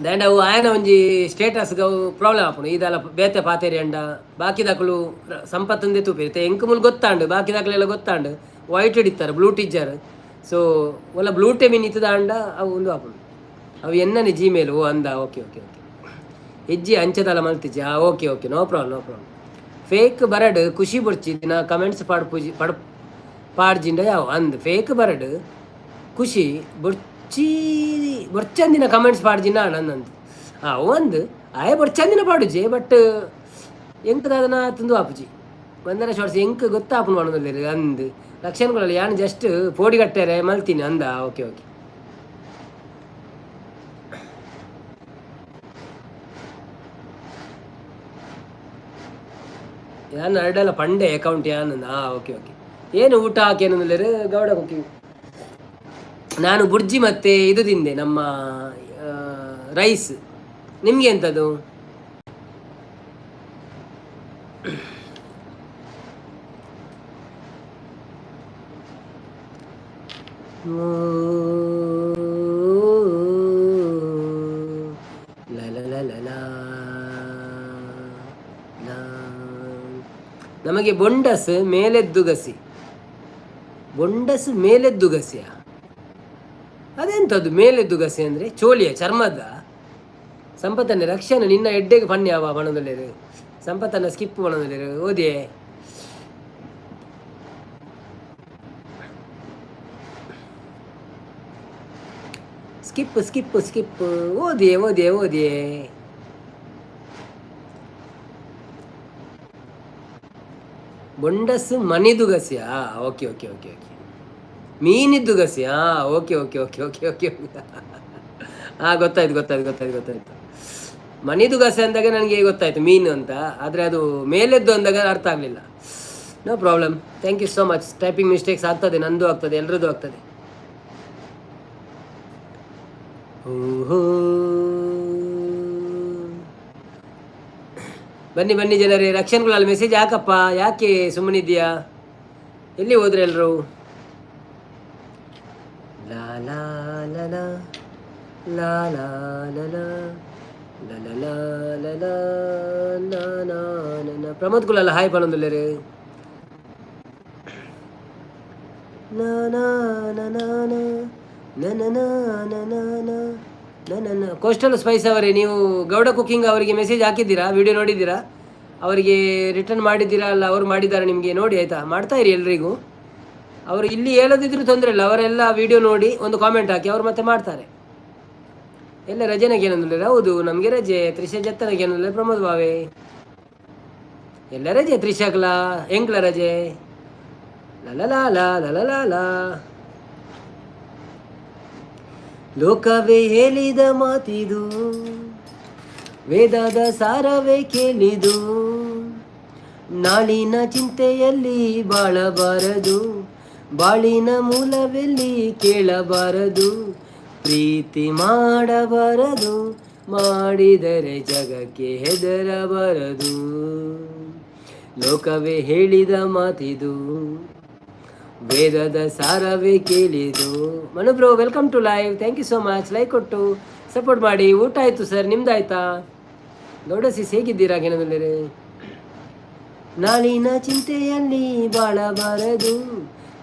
ದಾಂಡ ಅವು ಆಯನ ಒಂಜಿ ಸ್ಟೇಟಸ್ ಅವು ಪ್ರಾಬ್ಲಮ್ ಆಪುಂಡು. ಇದೆಲ್ಲ ಬೇತೆ ಪಾತೆರಿ ಅಂಡ ಬಾಕಿದಕುಲು ಸಂಪತ್ತಂದೇ ತೂಪೆರ್. ಎಂಕ್ ಮುಲ್ ಗೊತ್ತಾಂಡು, ಬಾಕಿದಕುಲೆಲ್ಲ ಗೊತ್ತಾಂಡು. ವೈಟ್ ಇತ್ತಾರೆ, ಬ್ಲೂ ಟೀಚರ್. ಸೊ ಒಲ್ಲ ಬ್ಲೂ ಟೆಮಿನ್ ಇತ್ತದಾಂಡ ಅವು ಉಂದು ಆಪುಂಡು. ಅವು ಎನ್ನನೆ ಜಿಮೇಲ್. ಓ ಅಂದ, ಓಕೆ ಓಕೆ ಓಕೆ. ಹೆಜ್ಜೆ ಅಂಚದಲ್ಲ ಮಲ್ತಿಜ್ಜಿ. ಹಾಂ, okay okay, no problem, no problem. Fake ಬರಡ್ ಖುಷಿ ಬೊಡ್ಚಿ ದಿನ ಕಮೆಂಟ್ಸ್ ಪಾಡ್ಪುಜಿ ಪಡ್ ಪಾಡ್ಜಿಂಡ ಯಾವ ಅಂದ್. ಫೇಕ್ ಬರಡ್ ಖುಷಿ ಬೊಡ್ಚಿ ಬೊಡ್ಚಂದಿನ ಕಮೆಂಟ್ಸ್ ಪಾಡ್ಜಿಂಡ ನಂದು. ಹಾಂ, ಒಂದು ಆಯೆ ಬೊಡ್ಚಂದಿನ ಪಾಡುಜಿ, ಬಟ್ ಎಂಕ್ ದಾದನ ತಿಂದು ಆಪುಜಿ. ಬಂದರ ಶಾರ್ಟ್ಸ್ ಎಂಕ್ ಗೊತ್ತಾಪುನು ಮಾಡೋದಿಲ್ಲ ಅಂದ್. ಲಕ್ಷಣಗಳಲ್ಲಿ ಯಾನ್ ಜಸ್ಟ್ ಪೋಡಿ ಕಟ್ಟಾರೆ ಮಲ್ತೀನಿ ಅಂದ. ಓಕೆ ಓಕೆ, ಯಾನ್ ಅರ್ಡಲ ಪಂಡೆ ಅಕೌಂಟ್ ಯಾನ್. ಹಾಂ, ಓಕೆ ಓಕೆ. ಏನು ಊಟ ಹಾಕೇನಂದ್ರೆ ಗೌಡ ಕುಕಿಂಗ್. ನಾನು ಬುರ್ಜಿ ಮತ್ತೆ ಇದು ತಿಂದೆ, ನಮ್ಮ ರೈಸ್. ನಿಮಗೆ ಎಂಥದ್ದು? ಲ ಲ ಲ ಲ ಲಾ ಲಾ. ನಮಗೆ ಬೊಂಡಸ್ ಮೇಲೆದ್ದು ಗಸಿ. ಬೊಂಡಸ್ ಮೇಲೆದ್ದು ಗಸಿಯ? ಅದೆಂಥದ್ದು ಮೇಲೆದ್ದು ಗಸಿ ಅಂದರೆ? ಚೋಲಿಯ ಚರ್ಮದ ಸಂಪತ್ತನ್ನ ರಕ್ಷಣೆ ನಿನ್ನ ಎಡ್ಡೆಗೆ ಪಣ್ಯಾವ ಬಣದಲ್ಲೇರು. ಸಂಪತ್ತನ್ನ ಸ್ಕಿಪ್ ಬಣದಲ್ಲೇರು. ಓದಿಯೇ ಸ್ಕಿಪ್ ಸ್ಕಿಪ್ ಸ್ಕಿಪ್. ಓದಿಯೇ ಓದಿಯೇ ಓದಿಯೇ. ಬೊಂಡಸ್ ಮನಿದು ಗಸಿಯಾ? Okay okay okay okay. ಮೀನಿದ್ದು ಗಸಿಯಾ? Okay okay okay okay okay. ಹಾಂ, ಗೊತ್ತಾಯ್ತು ಗೊತ್ತಾಯ್ತು ಗೊತ್ತಾಯ್ತು ಗೊತ್ತಾಯ್ತು. ಮನಿದು ಗಸೆ ಅಂದಾಗ ನನಗೆ ಗೊತ್ತಾಯ್ತು ಮೀನು ಅಂತ. ಆದರೆ ಅದು ಮೇಲೆದ್ದು ಅಂದಾಗ ಅರ್ಥ ಆಗಲಿಲ್ಲ. No problem, thank you so much. Typing mistakes ಆಗ್ತದೆ, ನಂದು ಆಗ್ತದೆ, ಎಲ್ರದ್ದು ಆಗ್ತದೆ. ಓಹೋ, ಬನ್ನಿ ಬನ್ನಿ ಜನರೇ. ರಕ್ಷನ್ಗಳಲ್ಲಿ ಮೆಸೇಜ್ ಹಾಕಪ್ಪ. ಯಾಕೆ ಸುಮ್ಮನಿದ್ಯಾ? ಎಲ್ಲಿ ಹೋದ್ರೆ ಎಲ್ಲರೂ? ಲಾ ಲಾ ಲಾ ಲಾ ಲಾ ಲಾ ಲಾ ಲಾ ಲಾ ಲಾ ಲಾ ಲಾ ಲಾ ನಾ. ಪ್ರಮೋದ್ ಕುಲಲ್ಲ ಹಾಯ್ ಪನೊಂದುಲ್ಲೆರ್. ನಾ ನಾ ನಾ ನಾ ನಾ ನಾ ನಾ ನಾ ನಾ ನನ್ನ. ಕೋಸ್ಟಲ್ ಸ್ಪೈಸ್ ಅವರೇ, ನೀವು ಗೌಡ ಕುಕ್ಕಿಂಗ್ ಅವರಿಗೆ ಮೆಸೇಜ್ ಹಾಕಿದ್ದೀರಾ? ವಿಡಿಯೋ ನೋಡಿದ್ದೀರಾ? ಅವರಿಗೆ ರಿಟರ್ನ್ ಮಾಡಿದ್ದೀರಾ ಅಲ್ಲ, ಅವರು ಮಾಡಿದ್ದಾರೆ ನಿಮಗೆ? ನೋಡಿ ಆಯಿತಾ. ಮಾಡ್ತಾ ಇರಿ ಎಲ್ರಿಗೂ. ಅವರು ಇಲ್ಲಿ ಹೇಳದಿದ್ರು ತೊಂದರೆ ಇಲ್ಲ. ಅವರೆಲ್ಲ ವಿಡಿಯೋ ನೋಡಿ ಒಂದು ಕಾಮೆಂಟ್ ಹಾಕಿ, ಅವರು ಮತ್ತೆ ಮಾಡ್ತಾರೆ. ಎಲ್ಲ ರಜೆನಾಗ ಏನಂದ್ರೆ? ಹೌದು, ನಮಗೆ ರಜೆ. ತ್ರಿಷಾ ಜತ್ತನಾಗ ಏನಂದ್ರೆ? ಪ್ರಮೋದ್ ಬಾವೆ ಎಲ್ಲ ರಜೆ. ತ್ರಿಷಾಕ್ಲ ಎಂಕ್ಲ ರಜೆ. ಲಲ ಲಾ ಲಲ ಲಾ. ಲೋಕವೇ ಹೇಳಿದ ಮಾತಿದು, ವೇದದ ಸಾರವೇ ಕೇಳಿದು. ನಾಳಿನ ಚಿಂತೆಯಲ್ಲಿ ಬಾಳಬಾರದು, ಬಾಳಿನ ಮೂಲವೆಲ್ಲಿ ಕೇಳಬಾರದು. ಪ್ರೀತಿ ಮಾಡಬಾರದು, ಮಾಡಿದರೆ ಜಗಕ್ಕೆ ಹೆದರಬಾರದು. ಲೋಕವೇ ಹೇಳಿದ ಮಾತಿದು, ವೇದದ ಸಾರವೇ ಕೇಳಿದು. Manu bro, welcome to live. Thank you so much. Like ಕೊಟ್ಟು ಸಪೋರ್ಟ್ ಮಾಡಿ. ಊಟ ಆಯಿತು ಸರ್, ನಿಮ್ದಾಯ್ತಾ? ಗೌಡ ಸಿಸ್ ಹೇಗಿದ್ದೀರಾ? ಗೆನದಲ್ಲೇ ನಾಳಿನ ಚಿಂತೆಯಲ್ಲಿ ಬಾಳಬಾರದು,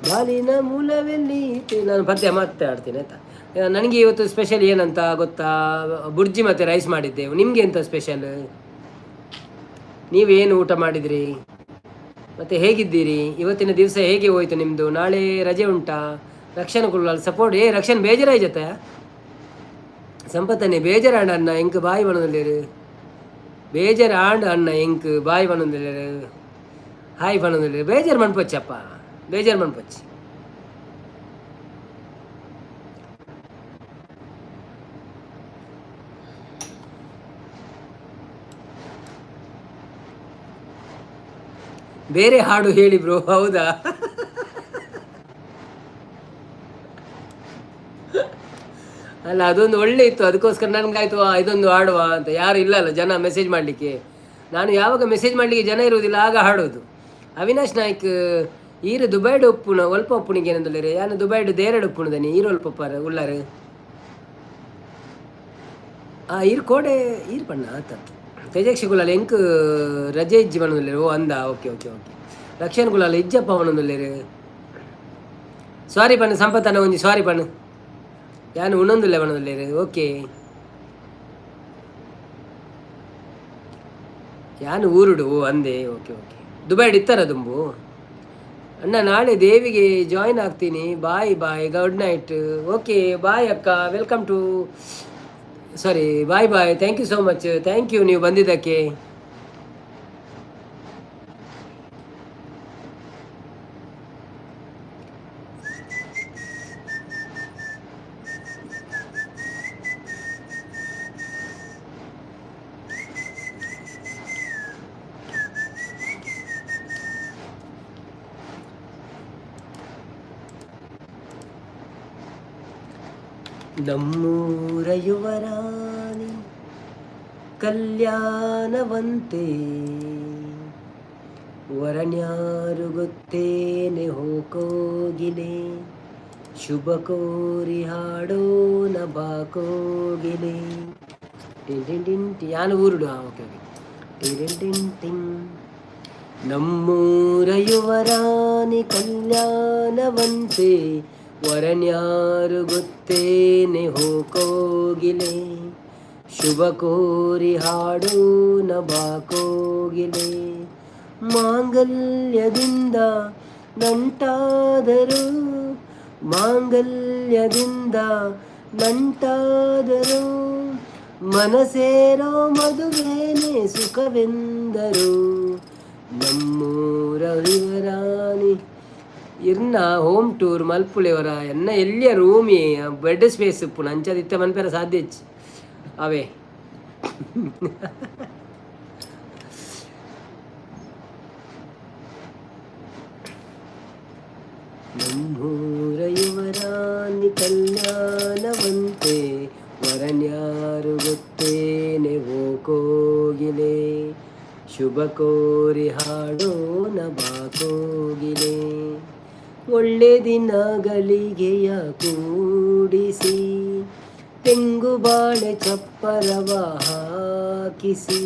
ಬಾಳಿನ ಮೂಲವೆಲ್ಲಿ. ನಾನು ಪದ್ಯ ಮತ್ತೆ ಆಡ್ತೀನಿ ಆಯ್ತಾ. ನನಗೆ ಇವತ್ತು ಸ್ಪೆಷಲ್ ಏನಂತ ಗೊತ್ತಾ? ಬುರ್ಜಿ ಮತ್ತು ರೈಸ್ ಮಾಡಿದ್ದೆವು. ನಿಮಗೆ ಎಂತ ಸ್ಪೆಷಲ್? ನೀವೇನು ಊಟ ಮಾಡಿದ್ರಿ? ಮತ್ತು ಹೇಗಿದ್ದೀರಿ? ಇವತ್ತಿನ ದಿವಸ ಹೇಗೆ ಹೋಯಿತು ನಿಮ್ಮದು? ನಾಳೆ ರಜೆ ಉಂಟಾ? ರಕ್ಷಣೆ ಕುಳ್ಳಲ್ ಸಪೋರ್ಟ್. ಏ ರಕ್ಷಣೆ ಬೇಜಾರಾಯ್ ಜೊತೆ ಸಂಪತ್ತನ್ನೇ ಬೇಜಾರಾಂಡ ಅಣ್ಣ ಎಂಕ್ ಬಾಯಿ ಬಣದಲ್ಲೇರು. ಬೇಜಾರು ಆಂಡ್ ಅಣ್ಣ ಎಂಕ್ ಬಾಯಿ ಬಣದಲ್ಲೇರು, ಹಾಯ್ ಬಣದಲ್ಲೇರು. ಬೇಜಾರು ಮನ್ಪೊಚ್ಚಪ್ಪ, ಬೇಜಾರು ಮನ್ಪೊಚ್ಚಿ. ಬೇರೆ ಹಾಡು ಹೇಳಿ ಬ್ರೋ. ಹೌದಾ? ಅಲ್ಲ, ಅದೊಂದು ಒಳ್ಳೆ ಇತ್ತು, ಅದಕ್ಕೋಸ್ಕರ ನನಗಾಯ್ತು ಇದೊಂದು ಹಾಡುವ ಅಂತ. ಯಾರು ಇಲ್ಲ ಅಲ್ಲ ಜನ ಮೆಸೇಜ್ ಮಾಡಲಿಕ್ಕೆ. ನಾನು ಯಾವಾಗ ಮೆಸೇಜ್ ಮಾಡಲಿಕ್ಕೆ ಜನ ಇರುವುದಿಲ್ಲ ಆಗ ಹಾಡೋದು. ಅವಿನಾಶ್ ನಾಯ್ಕ್, ಈರು ದುಬೈಡ್ ಉಪ್ಪುನ ಒಲ್ಪ ಉಪ್ಪುನಿಗೆ ಏನಂದ್ರೆ, ಯಾನು ದುಬೈಡ್ ದೇರಡ್ ಉಪ್ಪುಣದನಿ, ಈರು ಒಲ್ಪ ಉಪ್ಪಾರ ಉಳ್ಳಾರು. ಈರ್ ಕೋಡೆ ಈರ್ ಪಣ್ಣ ಆತ. ತೇಜಕ್ಷಿ ಗುಲಾಲ್, ಎಂಕ್ ರಜೆ ಇಜ್ಜಿ ಪನೊಂದುಲ್ಲೆರ್. ಓ ಅಂದ, okay okay okay. Rakshan Kulal, ಇಜ್ಜಪ್ಪ ಪನೊಂದುಲ್ಲೆರ್. ಸಾರಿ ಪಣ್ಣು ಸಂಪತ್ತನ, ಒಂಜಿ ಸಾರಿ ಪಣ್ಣು. ಯಾನು ಉಣೊಂದುಲ್ಲೆ ಪನೊಂದುಲ್ಲೆರ್. ಓಕೆ, ಯಾನು ಊರುಡು. ಓ ಅಂದೆ, ಓಕೆ ಓಕೆ. ದುಬೈಡ್ ಇತ್ತಾರ ದುಂಬು. ಅಣ್ಣ, ನಾಳೆ ದೇವಿಗೆ ಜಾಯಿನ್ ಆಗ್ತೀನಿ. Bye bye, good night. Okay, bye ಅಕ್ಕ. Welcome to, sorry, bye bye. Thank you so much, thank you ನೀವು ಬಂದಿದ್ದಕ್ಕೆ. ನಮ್ಮೂರ ಯುವರಾಣಿ ಕಲ್ಯಾಣವಂತೆ, ವರನ್ಯಾರು ಗೊತ್ತೇನೆ ಹೋ ಕೋಗಿಲೆ, ಶುಭ ಕೋರಿ ಹಾಡೋಣ ಬಾ ಕೋಗಿಲೆ. ಟಿನ್ ಟಿನ್ ಟಿನ್ ಟಿ. ಯಾನು ಊರುಡು. ಹಾಂ, ಓಕೆ ಓಕೆ. ಟಿನ್ ಟಿನ್ ಟಿನ್. ನಮ್ಮೂರ ಯುವರಾಣಿ ಕಲ್ಯಾಣವಂತೆ, ವರನ್ಯಾರು ಗೊತ್ತೇನೆ ಹೋ ಕೋಗಿಲೆ, ಶುಭ ಕೋರಿ ಹಾಡೋಣ ಬಾ ಕೋಗಿಲೆ. ಮಾಂಗಲ್ಯದಿಂದ ನಂಟಾದರು, ಮಾಂಗಲ್ಯದಿಂದ ನಂಟಾದರು, ಮನಸೇರೋ ಮದುವೇನೆ ಸುಖವೆಂದರು. ನಮ್ಮೂರ ಯುವರಾಣಿ. ಇರ್ನ ಹೋಮ್ ಟೂರ್ ಮಲ್ಪುಲೆವರ? ಎನ್ನ ಎಲ್ಲಿಯ ರೂಮಿ ಬೆಡ್ ಸ್ಪೇಸ್ ಉಪ್ಪುನು, ಅಂಚದ ಇತ್ತೆ ಮನ್ಪೆರ ಸಾಧ್ಯ ಇಜ್ಜಿ ಅವೇ. ನಮ್ಮೂರ ಯುವರಾಣಿ ಕಲ್ಯಾಣವಂತೆ, ವರನ್ಯಾರು ಗೊತ್ತೇನೆ ಓ ಕೋಗಿಲೆ, ಶುಭ ಕೋರಿ ಹಾಡೋಣ ಬಾ ಕೋಗಿಲೆ. ಒಳ್ಳೆ ದಿನ ಗಳಿಗೆಯ ಕೂಡಿಸಿ, ತೆಂಗು ಬಾಳೆ ಚಪ್ಪರವ ಹಾಕಿಸಿ,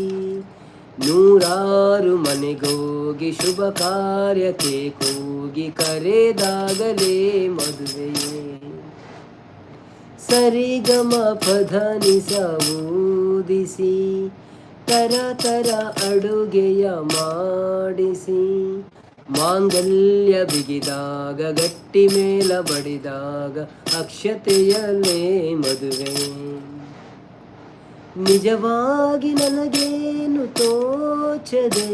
ನೂರಾರು ಮನೆಗೋಗಿ ಶುಭ ಕಾರ್ಯಕ್ಕೆ ಕೂಗಿ ಕರೆದಾಗಲೇ ಮದುವೆಯೇ. ಸರಿಗಮ ಪಧನಿ ಊದಿಸಿ, ತರ ತರ ಅಡುಗೆಯ ಮಾಡಿಸಿ, ಮಾಂಗಲ್ಯ ಬಿಗಿದಾಗ, ಗಟ್ಟಿ ಮೇಲ ಬಡಿದಾಗ, ಅಕ್ಷತೆಯಲ್ಲೇ ಮದುವೆ. ನಿಜವಾಗಿ ನನಗೇನು ತೋಚದೆ,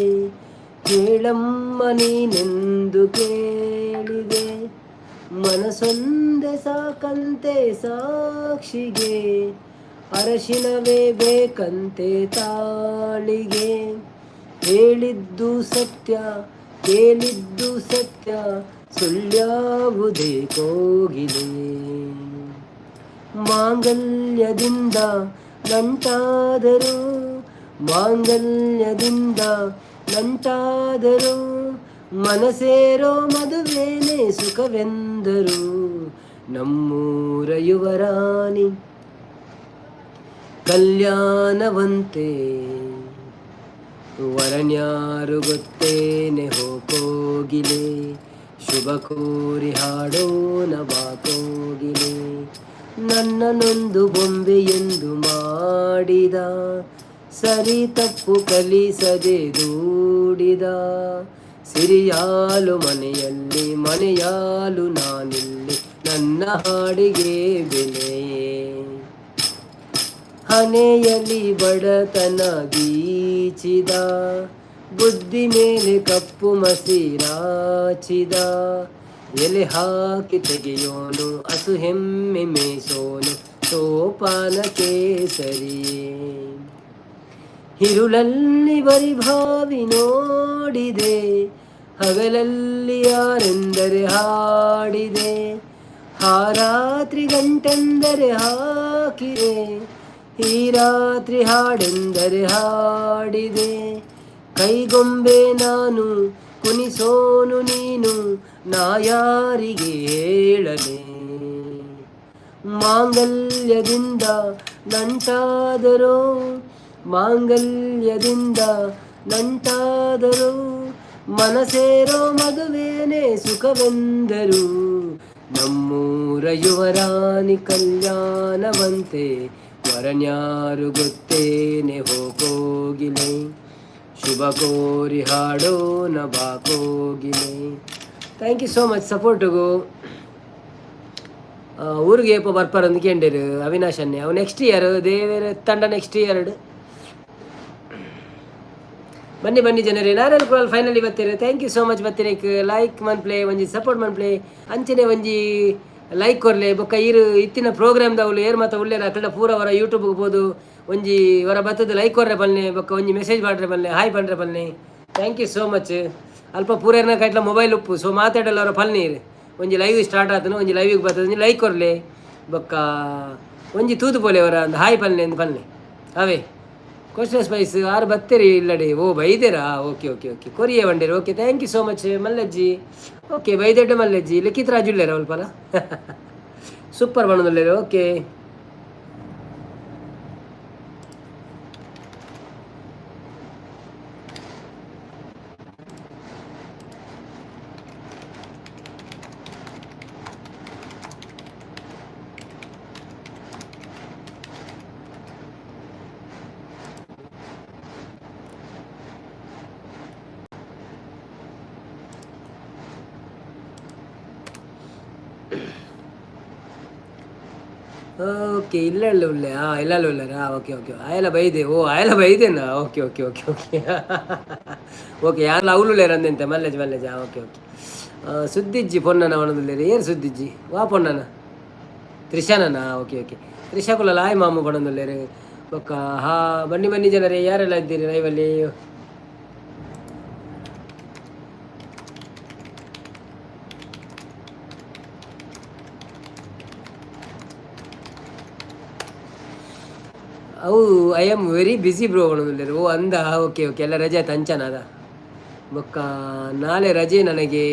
ಹೇಳಮ್ಮ ನೀನೆಂದು ಕೇಳಿದೆ. ಮನಸೊಂದೆ ಸಾಕಂತೆ ಸಾಕ್ಷಿಗೆ, ಅರಶಿನವೇ ಬೇಕಂತೆ ತಾಳಿಗೆ. ಹೇಳಿದ್ದು ಸತ್ಯ, ಕೇಳಿದ್ದು ಸತ್ಯ, ಸುಳ್ಯಾವುದೇ ಕೋಗಿಲೆ. ಮಾಂಗಲ್ಯದಿಂದ ನಂಟಾದರು, ಮಾಂಗಲ್ಯದಿಂದ ನಂಟಾದರು, ಮನಸೇರೋ ಮದುವೇನೆ ಸುಖವೆಂದರು. ನಮ್ಮೂರ ಯುವರಾಣಿ ಕಲ್ಯಾಣವಂತೆ, ವರನ್ಯಾರು ಗೊತ್ತೇನೆ ಹೋ ಕೋಗಿಲೆ, ಶುಭ ಕೋರಿ ಹಾಡೋಣ ಬಾ ಕೋಗಿಲೆ. ನನ್ನನೊಂದು ಬೊಂಬೆಯೆಂದು ಮಾಡಿದ, ಸರಿ ತಪ್ಪು ಕಲಿಸದೆ ದೂಡಿದ. ಸಿರಿಯಾಲು ಮನೆಯಲ್ಲಿ ಮನೆಯಾಲು ನಾನಿಲ್ಲಿ, ನನ್ನ ಹಾಡಿಗೆ ಬೆಲೆಯೇ. ಹಣೆಯಲ್ಲಿ ಬಡತನ ಗೀಚಿದ, ಬುದ್ಧಿ ಮೇಲೆ ಕಪ್ಪು ಮಸಿರಾಚಿದ. ಎಲೆ ಹಾಕಿ ತೆಗೆಯೋನು, ಹಸು ಹೆಮ್ಮೆ ಮೇಸೋನು, ಸೋಪಾನ ಕೇಸರಿಯೇ. ಹಿರುಳಲ್ಲಿ ಬರಿಭಾವಿ ನೋಡಿದೆ, ಹಗಲಲ್ಲಿ ಯಾರೆಂದರೆ ಹಾಡಿದೆ, ಹಾರಾತ್ರಿ ಗಂಟೆಂದರೆ ಹಾಕಿದೆ, ಈ ರಾತ್ರಿ ಹಾಡೆಂದರೆ ಹಾಡಿದೆ. ಕೈಗೊಂಬೆ ನಾನು ಕುಣಿಸೋನು ನೀನು, ನಾ ಯಾರಿಗೆ ಹೇಳಲೆ? ಮಾಂಗಲ್ಯದಿಂದ ನಂಟಾದರೋ, ಮಾಂಗಲ್ಯದಿಂದ ನಂಟಾದರೋ, ಮನಸೇರೋ ಮದುವೇನೆ ಸುಖವೆಂದರು. ನಮ್ಮೂರ ಯುವರಾಣಿ ಕಲ್ಯಾಣವಂತೆ, ವರನ್ಯಾರು ಗೊತ್ತೇನೆ ಹೋಗೋಗಿಲೆ, ಶುಭ ಕೋರಿ ಹಾಡೋಣ ಬಾ ಕೋಗಿಲೆ. Thank you so much ಸಪೋರ್ಟಿಗೂ. ಊರಿಗೆ ಏಪ ಬರ್ಪಾರಂದು ಕೇಂಡೇರು ಅವಿನಾಶ್ ಅನ್ನೆ. ಅವು ನೆಕ್ಸ್ಟ್ ಇಯರ್, ದೇವರ ತಂಡ ನೆಕ್ಸ್ಟ್ ಇಯರ್. ಬನ್ನಿ ಬನ್ನಿ ಜನರೇ. ನಾರಾಯಣ ಕುಲಾಲ್ ಫೈನಲಿ ಬರ್ತೀರಿ. Thank you so much ಬತ್ತೀರೇಕ್. Like ಮನ್ಪ್ಲೆ, ಒಂಜಿ ಸಪೋರ್ಟ್ ಮನ್ಪ್ಲೆ, ಅಂಚನೆ ಒಂಜಿ ಲೈಕ್ ಕೊರ್ಲೆ. ಬೊಕ್ಕ ಈರು ಇತ್ತಿನ ಪ್ರೋಗ್ರಾಮ್ದವ್ಲು ಏರ್ ಮಾತ ಉಲ್ಲೇರ ಅಕಲ್ಡ ಪೂರ ವರ ಯೂಟ್ಯೂಬ್ಗೆ ಪೋದು ಒಂಜಿ ವರ ಬತ್ತದ ಲೈಕ್ ಕೊರ್ರೆ ಬನ್ನಿ, ಬೊಕ್ಕ ಒಂಜಿ ಮೆಸೇಜ್ ಮಾಡ್ರೆ ಬನ್ನಿ, ಹಾಯ್ ಪಂಡ್ರೆ ಬನ್ನಿ. Thank you so much. ಅಲ್ಪ ಪೂರೇರ್ನ ಕೈಟ್ಲ ಮೊಬೈಲ್ ಉಪ್ಪು, ಸೊ ಮಾತಾಡಲ್ಲ ಅವರ ಪಲ್ನೀರು. ಒಂಜಿ ಲೈವ್ ಸ್ಟಾರ್ಟ್ ಆತನು, ಒಂಜಿ ಲೈವಿಗೆ ಬರ್ತದೆ, ಒಂಜಿ ಲೈಕ್ ಕೊರ್ಲೆ, ಬೊಕ್ಕ ಒಂಜಿ ತೂದು ಪೋಲೆ ಅವರ ಒಂದು ಹಾಯ್ ಪಲ್ನೆ ಅಂದ್ ಪಲ್ನೆ. ಅವೇ ಕೋಸ್ಟಲ್ ಸ್ಪೈಸ್ ಆರು ಬತ್ತೀರಿ ಇಲ್ಲಡೆ. ಓ ಬೈದೇರಾ? Okay okay okay, ಕೊರಿಯೇ ಬಂಡೇರಿ. Okay, thank you so much ಮಲ್ಲಜ್ಜಿ. Okay, ಬೈದೆಡ್ಡ ಮಲ್ಲಜ್ಜಿ. ಲಿಖಿತ್ ರಾಜು ಉಲ್ಲೇರ ಅಲ್ಪಲ ಸೂಪರ್ ಬಣ್ಣದುಲ್ಲೇರು. Okay okay. ಇಲ್ಲಲ್ಲ ಉಳ್ಳೆ. ಹಾಂ, ಇಲ್ಲಲ್ಲ ಉಳ್ಳಾರಾ? ಓಕೆ ಓಕೆ, ಆಯಲ ಬೈದೆ. ಓ ಆಯಲ ಬೈದೆನಾ? Okay okay okay okay okay. ಯಾರು ಅವಳು ಅಂದೆಂತೆ? ಮಲ್ಲೇಜ್ ಮಲ್ಲೇಜ್. ಹಾಂ, ಓಕೆ ಓಕೆ. ಸುದ್ದಿಜ್ಜಿ ಪೊನ್ನನ ಒಣದುಲ್ಲೇರಿ. ಏನು ಸುದ್ದಿಜ್ಜಿ? ವಾ ಪೊನ್ನನ? ತ್ರಿಶಾನನಾ? ಓಕೆ ಓಕೆ, ತ್ರಿಶಾ ಕುಲಲ್ಲ ಆಯ್ ಮಾಮು ಪಣಂದುಲ್ಲೇರು. ಬೊಕ್ಕ ಹಾ ಬನ್ನಿ ಬನ್ನಿ ಜನರೇ, ಯಾರೆಲ್ಲ ಇದ್ದೀರಿ ಲೈವಲ್ಲಿ? ಅವು I am very busy bro ಪಣಂದುಲ್ಲೇರು. ಓ ಅಂದ. ಓಕೆ ಓಕೆ, ಎಲ್ಲ ರಜೆ ಆಯ್ತು ಅಂಚನ ಅದ. ಬೊಕ್ಕ ನಾಳೆ ರಜೆ ನನಗೆ.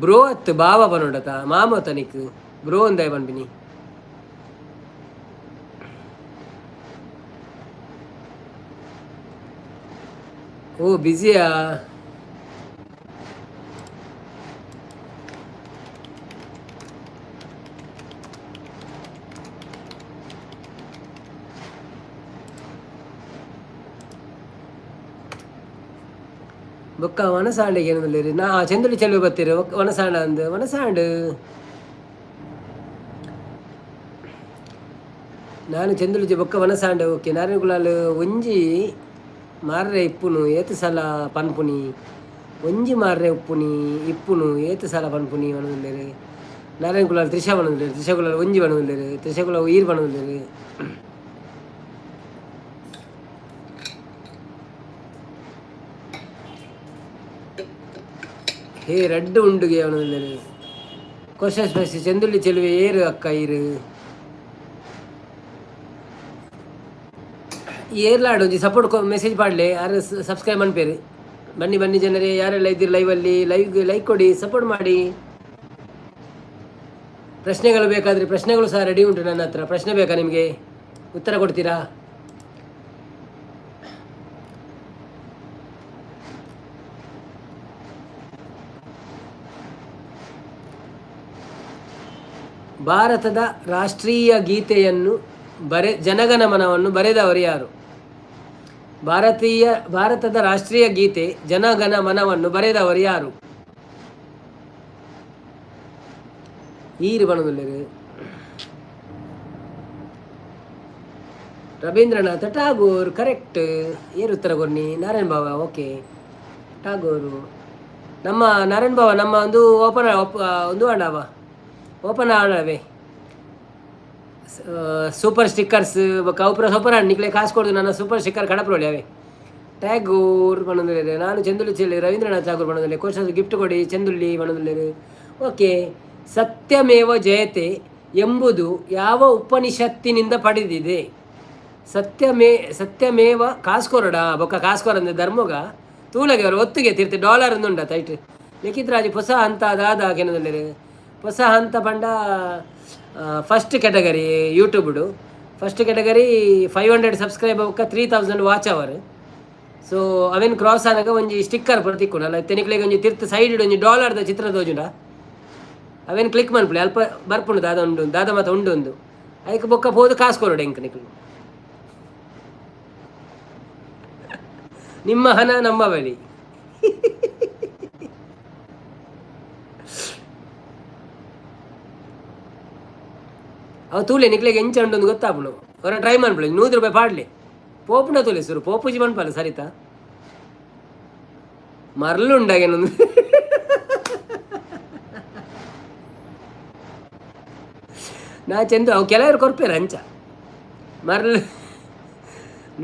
ಬ್ರೋ ಅತ್ತು ಬಾವ ಪನೊಡತ ಮಾಮ ತನಿಕ್ ಬ್ರೋ ಒಂದಾಯ್ ಪನ್ಪಿನಿ. ಓ ಬ್ಯುಸಿಯಾ? ಬೊಕ್ಕ ವನಸಾಂಡಿಗೆ ಏನಂದ್ರೆ ನಾ ಚಂದ್ರಡಿ ಚೆಲುವೆ ಬತ್ತೀರಿ. ವನಸಾಂಡ ಅಂದ್ ವನಸಾಂಡ್. ನಾನು ಚಂದ್ರಡಿ ಬೊಕ್ಕ ವನಸಾಂಡ. ಓಕೆ, ನಾರಾಯಣ ಕುಲಾಲ್ ಒಂಜಿ ಮಾರ್ರೆ ಇಪ್ಪುನು ಏತ್ ಸಲ ಪನ್ಪುನಿ? ಒಂಜಿ ಮಾರ್ರೆ ಉಪ್ಪುನಿ ಇಪ್ಪುನು ಏತ್ ಸಲ ಪನ್ಪುನಿ ಪನೊಂದುಲ್ಲೆರ್. ನಾರಾಯಣ ಕುಲಾಲ್ ತ್ರಿಷಾ ಪನೊಂದುಲ್ಲೆರ್. ತ್ರಿಷಾ ಕುಲಾಲ್ ಒಂಜಿ ಪನೊಂದುಲ್ಲೆರ್. ತ್ರಿಷಾ ಕುಲಾಲ್ ಈರ್ ಪನೊಂದುಲ್ಲೆರ್. ಹೇ ರಡ್ಡು ಉಂಡುಗೆ ಅವನಲ್ಲೇರು. ಕೋಶ ಸ್ಪೈಸಿ ಚಂದುಳ್ಳಿ ಚೆಲುವೆ ಏರು ಅಕ್ಕ ಇರು ಏರ್ಲಾಡು. ಒಂಜಿ ಸಪೋರ್ಟ್ ಮೆಸೇಜ್ ಪಾಡ್ಲೆ, ಯಾರು ಸಬ್ಸ್ಕ್ರೈಬ್ ಅನ್ಪೇರು. ಬನ್ನಿ ಬನ್ನಿ ಜನರೇ, ಯಾರೆಲ್ಲ ಇದ್ದೀರಿ ಲೈವಲ್ಲಿ, ಲೈವ್ ಲೈಕ್ ಕೊಡಿ, ಸಪೋರ್ಟ್ ಮಾಡಿ. ಪ್ರಶ್ನೆಗಳು ಬೇಕಾದರೆ ಪ್ರಶ್ನೆಗಳು ಸಹ ರೆಡಿ ಉಂಟು ನನ್ನ ಹತ್ರ. ಪ್ರಶ್ನೆ ಬೇಕಾ ನಿಮಗೆ? ಉತ್ತರ ಕೊಡ್ತೀರಾ? ಭಾರತದ ರಾಷ್ಟ್ರೀಯ ಗೀತೆಯನ್ನು ಬರೆ ಜನಗಣಮನವನ್ನು ಬರೆದವರು ಯಾರು? ಭಾರತದ ರಾಷ್ಟ್ರೀಯ ಗೀತೆ ಜನಗಣಮನವನ್ನು ಬರೆದವರು ಯಾರು? ಈರು ಬಣದುಲ್ಲೆರ್. ರವೀಂದ್ರನಾಥ ಟಾಗೋರ್ ಕರೆಕ್ಟ್. ಏರು ಉತ್ತರ ಕೊರ್ನಿ? ನಾರಾಯಣ ಬಾವ. ಓಕೆ, ಟಾಗೋರು. ನಮ್ಮ ನಾರಾಯಣ ಬಾವ ನಮ್ಮ ಒಂದು ಓಪನ್ ಒಂದು ಅಂಡವ ಓಪನ್ ಆಡವೆ ಸೂಪರ್ ಸ್ಟಿಕ್ಕರ್ಸ್ ಬೊಕ್ಕ ಅವು ಪೂರ ಸೂಪರ್ ಆಂಡ್. ನಿಕ್ಲೆ ಕಾಸು ಕೊಡ್ದು ನನ್ನ ಸೂಪರ್ ಸ್ಟಿಕ್ಕರ್ ಕಡಪ್ರೋಳಿ ಅವೇ. Tagore ಪನೊಂದುಲ್ಲೆರ್. ನಾನು ಚಂದುಳ್ಳಿ ಚೆಲ್ಲಿ ರವೀಂದ್ರನಾಥ್ ಠಾಗೂರ್ ಪನೊಂದುಲ್ಲೆ. ಕೋಶ ಗಿಫ್ಟ್ ಕೊಡಿ ಚಂದುಳ್ಳಿ ಪನೊಂದುಲ್ಲೆರ್. ಓಕೆ. ಸತ್ಯಮೇವ ಜಯತೆ ಎಂಬುದು ಯಾವ ಉಪನಿಷತ್ತಿನಿಂದ ಪಡೆದಿದೆ? ಸತ್ಯಮೇವ ಕಾಸ್ಕೊರಡ ಬೊಕ್ಕ ಕಾಸ್ಕೊರಂದ ಧರ್ಮಗ ತೂಲಗೆ ಅವರು ಒತ್ತಿಗೆ ತಿರ್ತಿ ಡಾಲರ್ ಉಂಡ ತೈಟ್. ಲಿಖಿತ್ ರಾಜ್ ಹೊಸ ಹಂತ ದಾದ ಕೆನದಲ್ಲೆರ್. ಹೊಸ ಹಂತ ಪಂಡ first category ಯೂಟ್ಯೂಬ್ಡು. First category 500 subscribe ಬೊಕ್ಕ 3000 watch hour. So ಅವೆನ್ ಕ್ರಾಸ್ ಆನಾಗ ಒಂಜಿ ಸ್ಟಿಕ್ಕರ್ ಪೂರ ತಿಕ್ಕುಂಡು ಅಲ್ಲ. ತೆನಿಕ್ಲೆಗ್ ಒಂಜಿ ತಿರ್ತ್ ಸೈಡ್ ಒಂಜಿ ಡಾಲರ್ದ ಚಿತ್ರ ತೋಜುಂಡ, ಅವೇನು ಕ್ಲಿಕ್ ಮನ್ಪುಲೆ. ಅಲ್ಪ ಬರ್ಪುಂಡು ದಾದ ಉಂಡು, ದಾದ ಮಾತ ಉಂಡು ಒಂದು. ಐಕ್ ಬೊಕ್ಕ ಪೋದು ಕಾಸು ಕೊರೊಡು ಎಂಕ್. ನಿಕ್ಲು ನಿಮ್ಮ ಹಣ ನಮ್ಮ ಬಳಿ. ಅವು ತೂಲೆ, ನಿಕ್ಲೆಗ್ ಎಂಚ ಉಂಡು ಗೊತ್ತಾಪುಂಡು. ಹೊರ ಟ್ರೈ ಮನ್ಪುಲೆ. 100 ರೂಪಾಯಿ ಪಾಡ್ಲೆ, ಪೋಪುಂಡ ತೂಲೆ. ಸುರು ಪೋಪುಜಿ ಮನ್ಪಲ್ಲ ಸರಿತಾ ಮರ್ಲುಂಡಾಗೇನೊಂದು. ನಾ ಚಂದು ಅವು ಕೆಲವರು ಕೊರ್ಪೇರು ಅಂಚ ಮರ್ಲ್.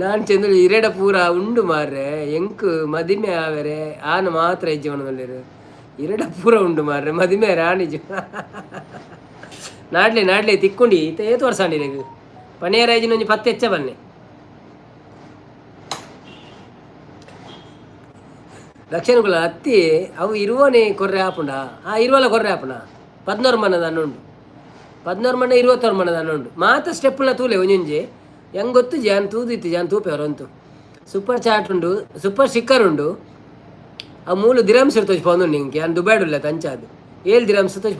ನಾನು ಚಂದು ಇರೆಡ ಪೂರ ಉಂಡು ಮಾರ್ರೆ. ಎಂಕ್ ಮದಿಮೆ ಆವೆರೆ ಆನ ಮಾತ್ರ ಇಜ್ಜವನದಲ್ಲಿರು. ಇರೆಡ ಪೂರ ಉಂಡು ಮಾರ್ರೆ, ಮದಿಮೆ ಆರೆ ಆನ್ ಇಜ್ಜಿ. ನಾಡ್ಲೆ ನಾಡ್ಲೆ ತಿಕ್ಕೊಂಡಿ. ಇತ್ತೆ ಏತ್ ವರ್ಷ ಆಂಡ್ ಇರೆಗ್? ಪಣಿಯಾರಾಯಿಜಿನ ಒಂಜಿ ಪತ್ತೆ ಹೆಚ್ಚ ಬನ್ನೆ. ದಕ್ಷಿಣ ಅತ್ತಿ ಅವು ಇರುವನೇ ಕೊರ್ರೆ ಆಪುಂಡ? ಆ ಇರುವಲ ಕೊರ್ರೆ ಆಪುಂಡ? 16 ಮನದ ಉಂಡು, 16 ಮಣ್ಣ 26 ಮಣ್ಣದ ಉಂಡು. ಮಾತ ಸ್ಟೆಪ್ಲ ತೂಲೆ ಒಂಜೊಂಜಿ. ಹೆಂಗೆ ಗೊತ್ತು ಜಾನ್ ತೂದಿತ್ತು ಜಾನ್ ತೂಪೆ ಅವರಂತು. ಸೂಪರ್ ಚಾಟ್ ಉಂಡು, ಸೂಪರ್ ಸ್ಟಿಕ್ಕರ್ ಉಂಡು. ಆ ಮೂಲು ದಿರಾಂಸ್ ತೋಜ್ ಉಂಡು ಇಂಕೆ. ಯಾನ್ ದುಬೈಡ್ ಉಲ್ಲೆ ತಂಚಾದ್ 7 ದಿರಾಂಸ್ ತೋಜ್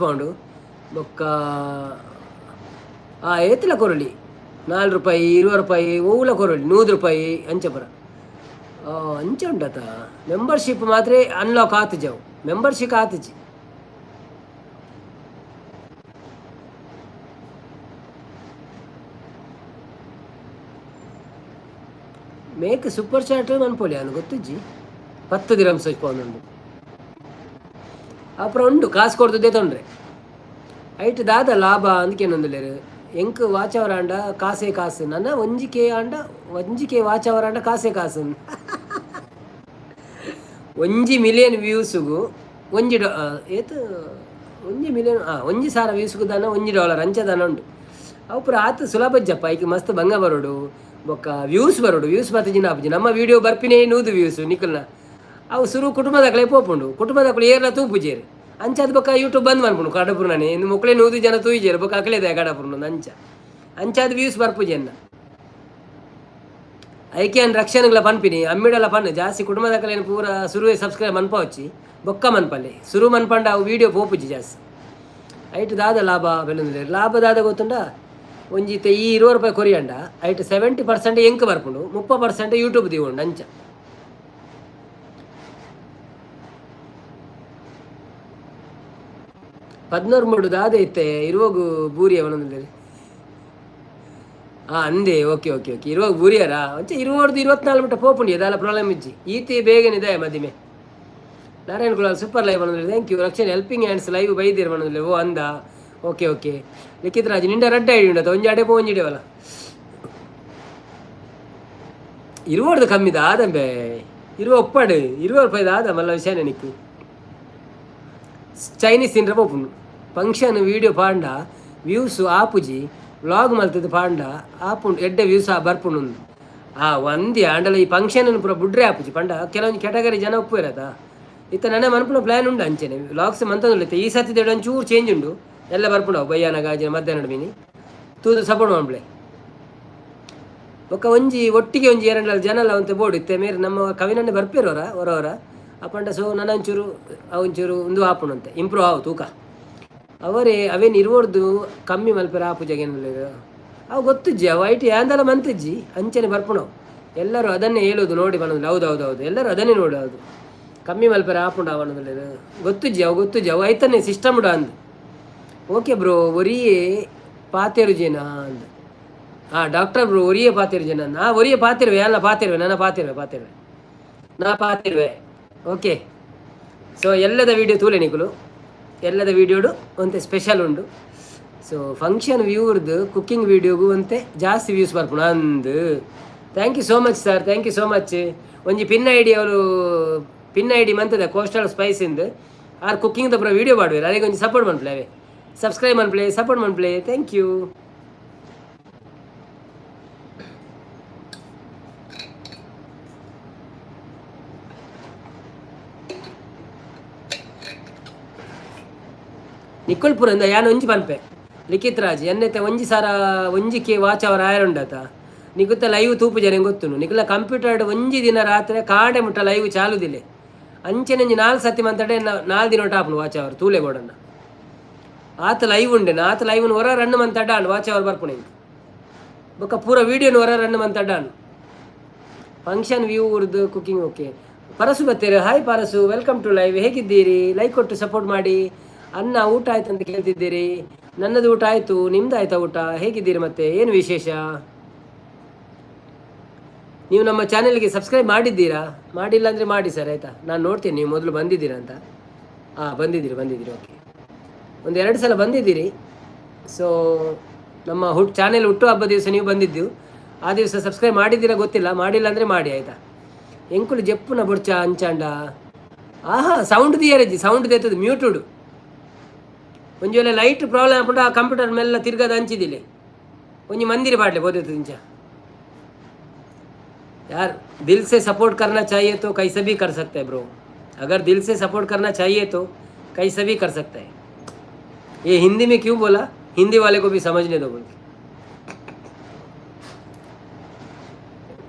ಬೊಕ್ಕ ಆ ಏತ್ಲ ಕೊರೊಲಿ. 4 ರೂಪಾಯಿ, 20 ರೂಪಾಯಿ ಒವ್ಲ ಕೊರೊಲಿ, 100 ರೂಪಾಯಿ ಅಂಚ ಪೂರ ಅಂಚ ಉಂಡತ. ಮೆಂಬರ್ಶಿಪ್ ಮಾತ್ರ ಅನ್ಲಾಕ್ ಆತುಜವು, ಮೆಂಬರ್ಶಿಪ್ ಆತುಜಿ. Make super chat ಮನ್ಪೊಲಿ ಅನು ಗೊತ್ತಿಜ್ಜಿ. 10 ದಿರಮ್ಸ್ ಉಂಡು ಅப்புறம் ಉಂಡು. ಕಾಸು ಕೊಡ್ತದೆ ತೊಂದರೆ ಐಟ್ ದಾದ ಲಾಭ ಅಂದ್ಕೇನೊಂದುಲ್ಲೆರ್. ಎಂಕ್ ವಾಚ್ ಅವರ್ ಆಂಡ ಕಾಸೇ ಕಾಸು. ನನ್ನ ಒಂಜಿ ಕೆ ಆಂಡ, ಒಂಜಿ ಕೆ ವಾಚ್ ಅವರ್ ಆಂಡ ಕಾಸೇ ಕಾಸು. 1 ಮಿಲಿಯನ್ ವ್ಯೂಸುಗು ಒಂಜಿ ಡಾ ಏತ್? 1 ಮಿಲಿಯನ್, 1,000 ವ್ಯೂಸ್ಗು ದಾನ $1 ಅಂಚ ದಾನ ಉಂಡು. ಅವು ಪೂರ ಆತ್ ಸುಲಭ ಜಪ್ಪ. ಐಕ್ ಮಸ್ತ್ ಬಂಗ ಬರೋಡು, ಬೊಕ್ಕ ವ್ಯೂಸ್ ಬರೋಡು. ವ್ಯೂಸ್ ಬತ್ತಿಜಿನ ಆಪುಜಿ. ನಮ್ಮ ವೀಡಿಯೋ ಬರ್ಪಿನೇ 100 ವ್ಯೂಸ್ ನಿಕಲ್ನ. ಅವು ಸುರು ಕುಟುಂಬದಕಲೆ ಪೋಪುಂಡು. ಕುಟುಂಬದಕುಲು ಏರ್ಲ ತೂಪುಜೇರು. ಅಂಚಾದ ಬೊಕ್ಕ ಯೂಟ್ಯೂಬ್ ಬಂದ್ ಮನ್ಪುಂಡು ಕಡಪುರ್ನನೆ. ಇನ್ನು ಮೊಕ್ಕಳೆ 100 ಜನ ತೂಯಿಜೇರು, ಬೊಕ್ಕ ಅಕಲೇದ ಕಡಪುರ್ನ ಅಂಚ. ಅಂಚಾದ ವ್ಯೂಸ್ ಬರ್ಪುಜೆನ್ನ. ಐಕೆ ಅನ್ ರಕ್ಷಣೆಗಳ ಪನ್ಪಿನಿ, ಅಮ್ಮಿಡಲ ಪನ್ನು. ಜಾಸ್ತಿ ಕುಟುಂಬದಕಲೇನು ಪೂರ ಸುರುವೆ ಸಬ್ಸ್ಕ್ರೈಬ್ ಮನ್ಪವಚ್ಚಿ, ಬೊಕ್ಕ ಮನ್ಪಲ್ಲಿ. ಸುರು ಮನ್ಪಂಡ ಅವು ವೀಡಿಯೋ ಪೋಪುಜಿ ಜಾಸ್ತಿ. ಐಟ್ ದಾದ ಲಾಭ ಬೆಲೊಂದುಲ್ಲೆರ್. ಲಾಭ ದಾದ ಗೊತ್ತುಂಡ? ಒಂಜಿ ಇತ್ತೆ ಈ 20 ರೂಪಾಯಿ ಕೊರಿಯಂಡ ಐಟ್ 70% ಎಂಕ್ ಬರ್ಪುಂಡು, 30% ಯೂಟ್ಯೂಬ್ ದೀವೊಂಡು ಅಂಚ. 16 ಮೂಡು ದಾದ ಇತ್ತೆ ಇರುವಗು ಬೂರಿ ಅವನೊಂದುಲ್ಲೆರ್. ಅಂದೆ okay okay okay. ಇರುವಾಗ ಬೂರಿಯರಾ ಅಂಚ ಇರುವರ್ದು 24 ಮುಟ್ಟ ಪೋಪುಂಡು, ದಾಲ ಪ್ರಾಬ್ಲಮ್ ಇಜ್ಜಿ. ಈತಿ ಬೇಗನೆ ಇದೆ ಮದಿಮೆ. ನಾರಾಯಣ ಕುಲಾಲ್ ಸೂಪರ್ ಲೈವ್ ಅನ್ನೋದಿಲ್ಲ, thank you. Rakshana helping hands live ಬೈದಿರ್ ಅನ್ನೋದಿಲ್ಲ. ಓ ಅಂದ, ಓಕೆ ಓಕೆ. ಲಿಖಿತ್ ರಾಜ್ ನಿಂಡ ರಡ್ಡ ಐಡಿ ಉಂಡತ? ಒಂಜಿ ಅಡೆ ಪೋ ಒಂಜಿ ಇಡವಲ್ಲ. ಇರುವರ್ದು ಕಮ್ಮಿದ ಆದಂಬೆ ಇರುವ ಒಪ್ಪಾಡು 20 ರೂಪಾಯಿದ ಆದ ಮಲ್ಲ ವಿಷಯನೇ. ನಿಕ್ಕು ಚೈನೀಸ್ ತಿಂಡ್ರೆ ಪೋಪುಂಡು. ಫಂಕ್ಷನ್ ವೀಡಿಯೋ ಪಾಂಡ ವ್ಯೂಸ್ ಆಪುಜಿ. ವ್ಲಾಗ್ ಮಲ್ತದ್ದು ಪಾಂಡ ಆಪುಂಡು, ಎಡ್ಡೆ ವ್ಯೂಸ್ ಬರ್ಪುಂಡು. ಆ ಒಂದಿ ಆಂಡಲ ಈ ಫಂಕ್ಷನ್ ಪೂರ ಬುಡ್ರೆ ಆಪುಜಿ. ಪಂಡ ಕೆಲವೊಂದು ಕೆಟಗರಿ ಜನ ಒಪ್ಪುವಿರತ. ಇತ್ತ ನನ್ನ ಮನ್ಪುನ ಪ್ಲ್ಯಾನ್ ಉಂಡು ಅಂಚೆನೆ. ವ್ಲಾಗ್ಸ್ ಮಂತೊಂದುಲ್ಲ. ಈ ಸತಿ ಒಂಚೂರು ಚೇಂಜ್ ಉಂಡು. ಎಲ್ಲ ಬರ್ಪುಂಡು ಅವು ಬಯ್ಯಾನ ಗಾಜಿನ ಮಧ್ಯಾಹ್ನ ಮೀನಿ ತೂದು ಸಪೋರ್ಟ್ ಮನ್ಪುಲೆ. ಬೊಕ್ಕ ಒಂಜಿ ಒಟ್ಟಿಗೆ ಒಂಜಿ ಎರಡು ಜನಲ ಒಂತೆ ಬೋರ್ಡ್ ಇತ್ತೆ ಮೇರೆ ನಮ್ಮ ಕವಿನನ್ನೇ ಬರ್ಪಿರೋರ ಹೊರವರ ಅಪಂಡ. ಸೊ ನನ್ನ ಒಂಚೂರು ಒಂಚೂರು ಒಂದು ಆಪುಂಡು ಇಂಪ್ರೂವ್ ಆವು ತೂಕ. ಅವರೇ ಅವೇನು ಇರುವರ್ದು ಕಮ್ಮಿ ಮಲ್ಪೆರ ಆಪುಜ ಏನುಲ್ಲೆರ್ ಅವು ಗೊತ್ತುಜ್ಜಿ. ಅವು ಐಟ್ ಯಾಂದಲ ಮಂತಿಜ್ಜಿ, ಅಂಚನೆ ಬರ್ಪುಣವು. ಎಲ್ಲರೂ ಅದನ್ನೇ ಹೇಳೋದು ನೋಡಿ ಬನ್ನೋದು. ಹೌದು ಹೌದು ಹೌದು, ಎಲ್ಲರೂ ಅದನ್ನೇ ನೋಡೋದು. ಕಮ್ಮಿ ಮಲ್ಪೆರ ಆಪುಂಡು ಅವನದಲ್ಲೆರ್ ಗೊತ್ತುಜ್ಜಿ. ಅವು ಗೊತ್ತುಜ್ಜಿ, ಅವು ಐತನೆ ಸಿಸ್ಟಮ್ ಅಂದ್. ಓಕೆ ಬ್ರೋ, ಒರಿಯೇ ಪಾತೆರುಜೇನಾ ಅಂದ್. ಹಾಂ ಡಾಕ್ಟರ್ ಬ್ರೋ, ಒರಿಯೇ ಪಾತೆರುಜೇನಾ? ನಾ ಒರಿಯೇ ಪಾತಿರುವೆ ಅಲ್ಲ, ಪಾತಿರುವೆ ನನ್ನ ಪಾತಿರುವೆ ಪಾತಿರುವೆ ನಾ ಪಾತಿರುವೆ. ಓಕೆ, ಸೊ ಎಲ್ಲದ ವೀಡಿಯೋ ತೂಲೆ ನಿಕುಲು. ಎಲ್ಲದ ವೀಡಿಯೋಡು ಒಂತೆ ಸ್ಪೆಷಲ್ ಉಂಡು. ಸೊ ಫಂಕ್ಷನ್ ವ್ಯೂರ್ದು ಕುಕ್ಕಿಂಗ್ ವೀಡಿಯೋಗು ಒಂತೆ ಜಾಸ್ತಿ ವ್ಯೂಸ್ ಬರ್ಪುಂಡು ಅಂದ್. Thank you so much sir, thank you so much. ಒಂಜಿ pin ID, ಅವರು pin ID ಮಂತದ coastal spice ಇಂದ್. R cooking ದಪುರ video ಮಾಡುವೆರ್. ಅರೆಗ್ ಒಂಜಿ support ಮನ್ಪುಲೆ. ಅವೇ subscribe ಮನ್ಪುಲೆ, support ಮನ್ಪುಲೆ. Thank you. ನಿಕ್ಕುಲ್ಪುರ ಇಂದ ಯಾನ್ ಒಂಜಿ ಪನ್ಪೆ ಲಿಖಿತ್ ರಾಜ್ ಎನ್ನೈತೆ ಒಂಜಿ ಸಾರ ಒಂಜಿ ಕೆ ವಾಚ್ ಅವರ ಆಯರುಂಡತ. ನಿಕುತ್ತ ಲೈವ್ ತೂಪು ಜನ ಗೊತ್ತುನು. ನಿಕುಲ ಕಂಪ್ಯೂಟರ್ ಒಂಜಿ ದಿನ ರಾತ್ರಿ ಕಾಡೆ ಮುಟ್ಟ ಲೈವ್ ಚಾಲುದಿಲ್ಲ. ಅಂಚೆನಂಜಿ ನಾಲ್ ಸತಿ ಮಂತಡೆ 4 ದಿನ ಆಪುಂಡು ವಾಚ್ ಅವರ್. ತೂಲೆ ಬೋಡನ್ನ ಆತ ಲೈವ್ ಉಂಡೆ ಆತ ಲೈವ್ ಹೊರ ರನ್ ಮಂತಡ್ಡ and watch hour ಬರ್ಪುಣೆ. ಬೊಕ್ಕ ಪೂರ ವೀಡಿಯೋನು ಹೊರ ರನ್ ಮಂತಡ್ಡ. Function view Urdu cooking. Okay, Parasu ಬತ್ತೀರಿ. Hi Parasu, welcome to live. ಹೇಗಿದ್ದೀರಿ? ಲೈಕ್ ಕೊಟ್ಟು ಸಪೋರ್ಟ್ ಮಾಡಿ. ಅನ್ನ ಊಟ ಆಯ್ತು ಅಂತ ಕೇಳ್ತಿದ್ದೀರಿ. ನನ್ನದು ಊಟ ಆಯಿತು, ನಿಮ್ದು ಆಯ್ತಾ ಊಟ? ಹೇಗಿದ್ದೀರಿ? ಮತ್ತೆ ಏನು ವಿಶೇಷ? ನೀವು ನಮ್ಮ ಚಾನೆಲ್ಗೆ ಸಬ್ಸ್ಕ್ರೈಬ್ ಮಾಡಿದ್ದೀರಾ? ಮಾಡಿಲ್ಲ ಅಂದರೆ ಮಾಡಿ ಸರ್, ಆಯಿತಾ? ನಾನು ನೋಡ್ತೀನಿ ನೀವು ಮೊದಲು ಬಂದಿದ್ದೀರಾ ಅಂತ. ಹಾಂ, ಬಂದಿದ್ದೀರಿ, ಬಂದಿದ್ದೀರಿ. ಓಕೆ, ಒಂದು ಎರಡು ಸಲ ಬಂದಿದ್ದೀರಿ. ಸೊ ನಮ್ಮ ಚಾನೆಲ್ ಹುಟ್ಟು ಹಬ್ಬ ದಿವಸ ನೀವು ಬಂದಿದ್ದು. ಆ ದಿವಸ ಸಬ್ಸ್ಕ್ರೈಬ್ ಮಾಡಿದ್ದೀರಾ ಗೊತ್ತಿಲ್ಲ. ಮಾಡಿಲ್ಲ ಅಂದರೆ ಮಾಡಿ, ಆಯಿತಾ? ಎಂಕುಲು ಜಪ್ಪುನ ಬೊಡ್ಚ ಅಂಚಾಂಡ. ಆಹಾ, ಸೌಂಡ್ ದಿಯರಜ್ಜಿ, ಸೌಂಡ್ ದೇತದ ಮ್ಯೂಟುಡು. ಒಂಜಿ ವೇಳೆ ಲೈಟ್ ಪ್ರಾಬ್ಲಮ್ ಆಪುಂಡು. ಆ ಕಂಪ್ಯೂಟರ್ ಮೆಲ್ಲ ತಿರ್ಗದ ಅಂಚಿದಿಲ್ಲ. ಒಂಜಿ ಮಂದಿರ ಪಾಡ್ಲೆ ಬೋದಿತ್ತು ಇಂಚ. यार, दिल से सपोर्ट करना चाहिए तो कैसे भी कर सकते हैं ब्रो। अगर दिल से सपोर्ट करना चाहिए तो कैसे भी कर सकते हैं। ये हिंदी में क्यों बोला? हिंदी वाले को भी समझने दो बोल के।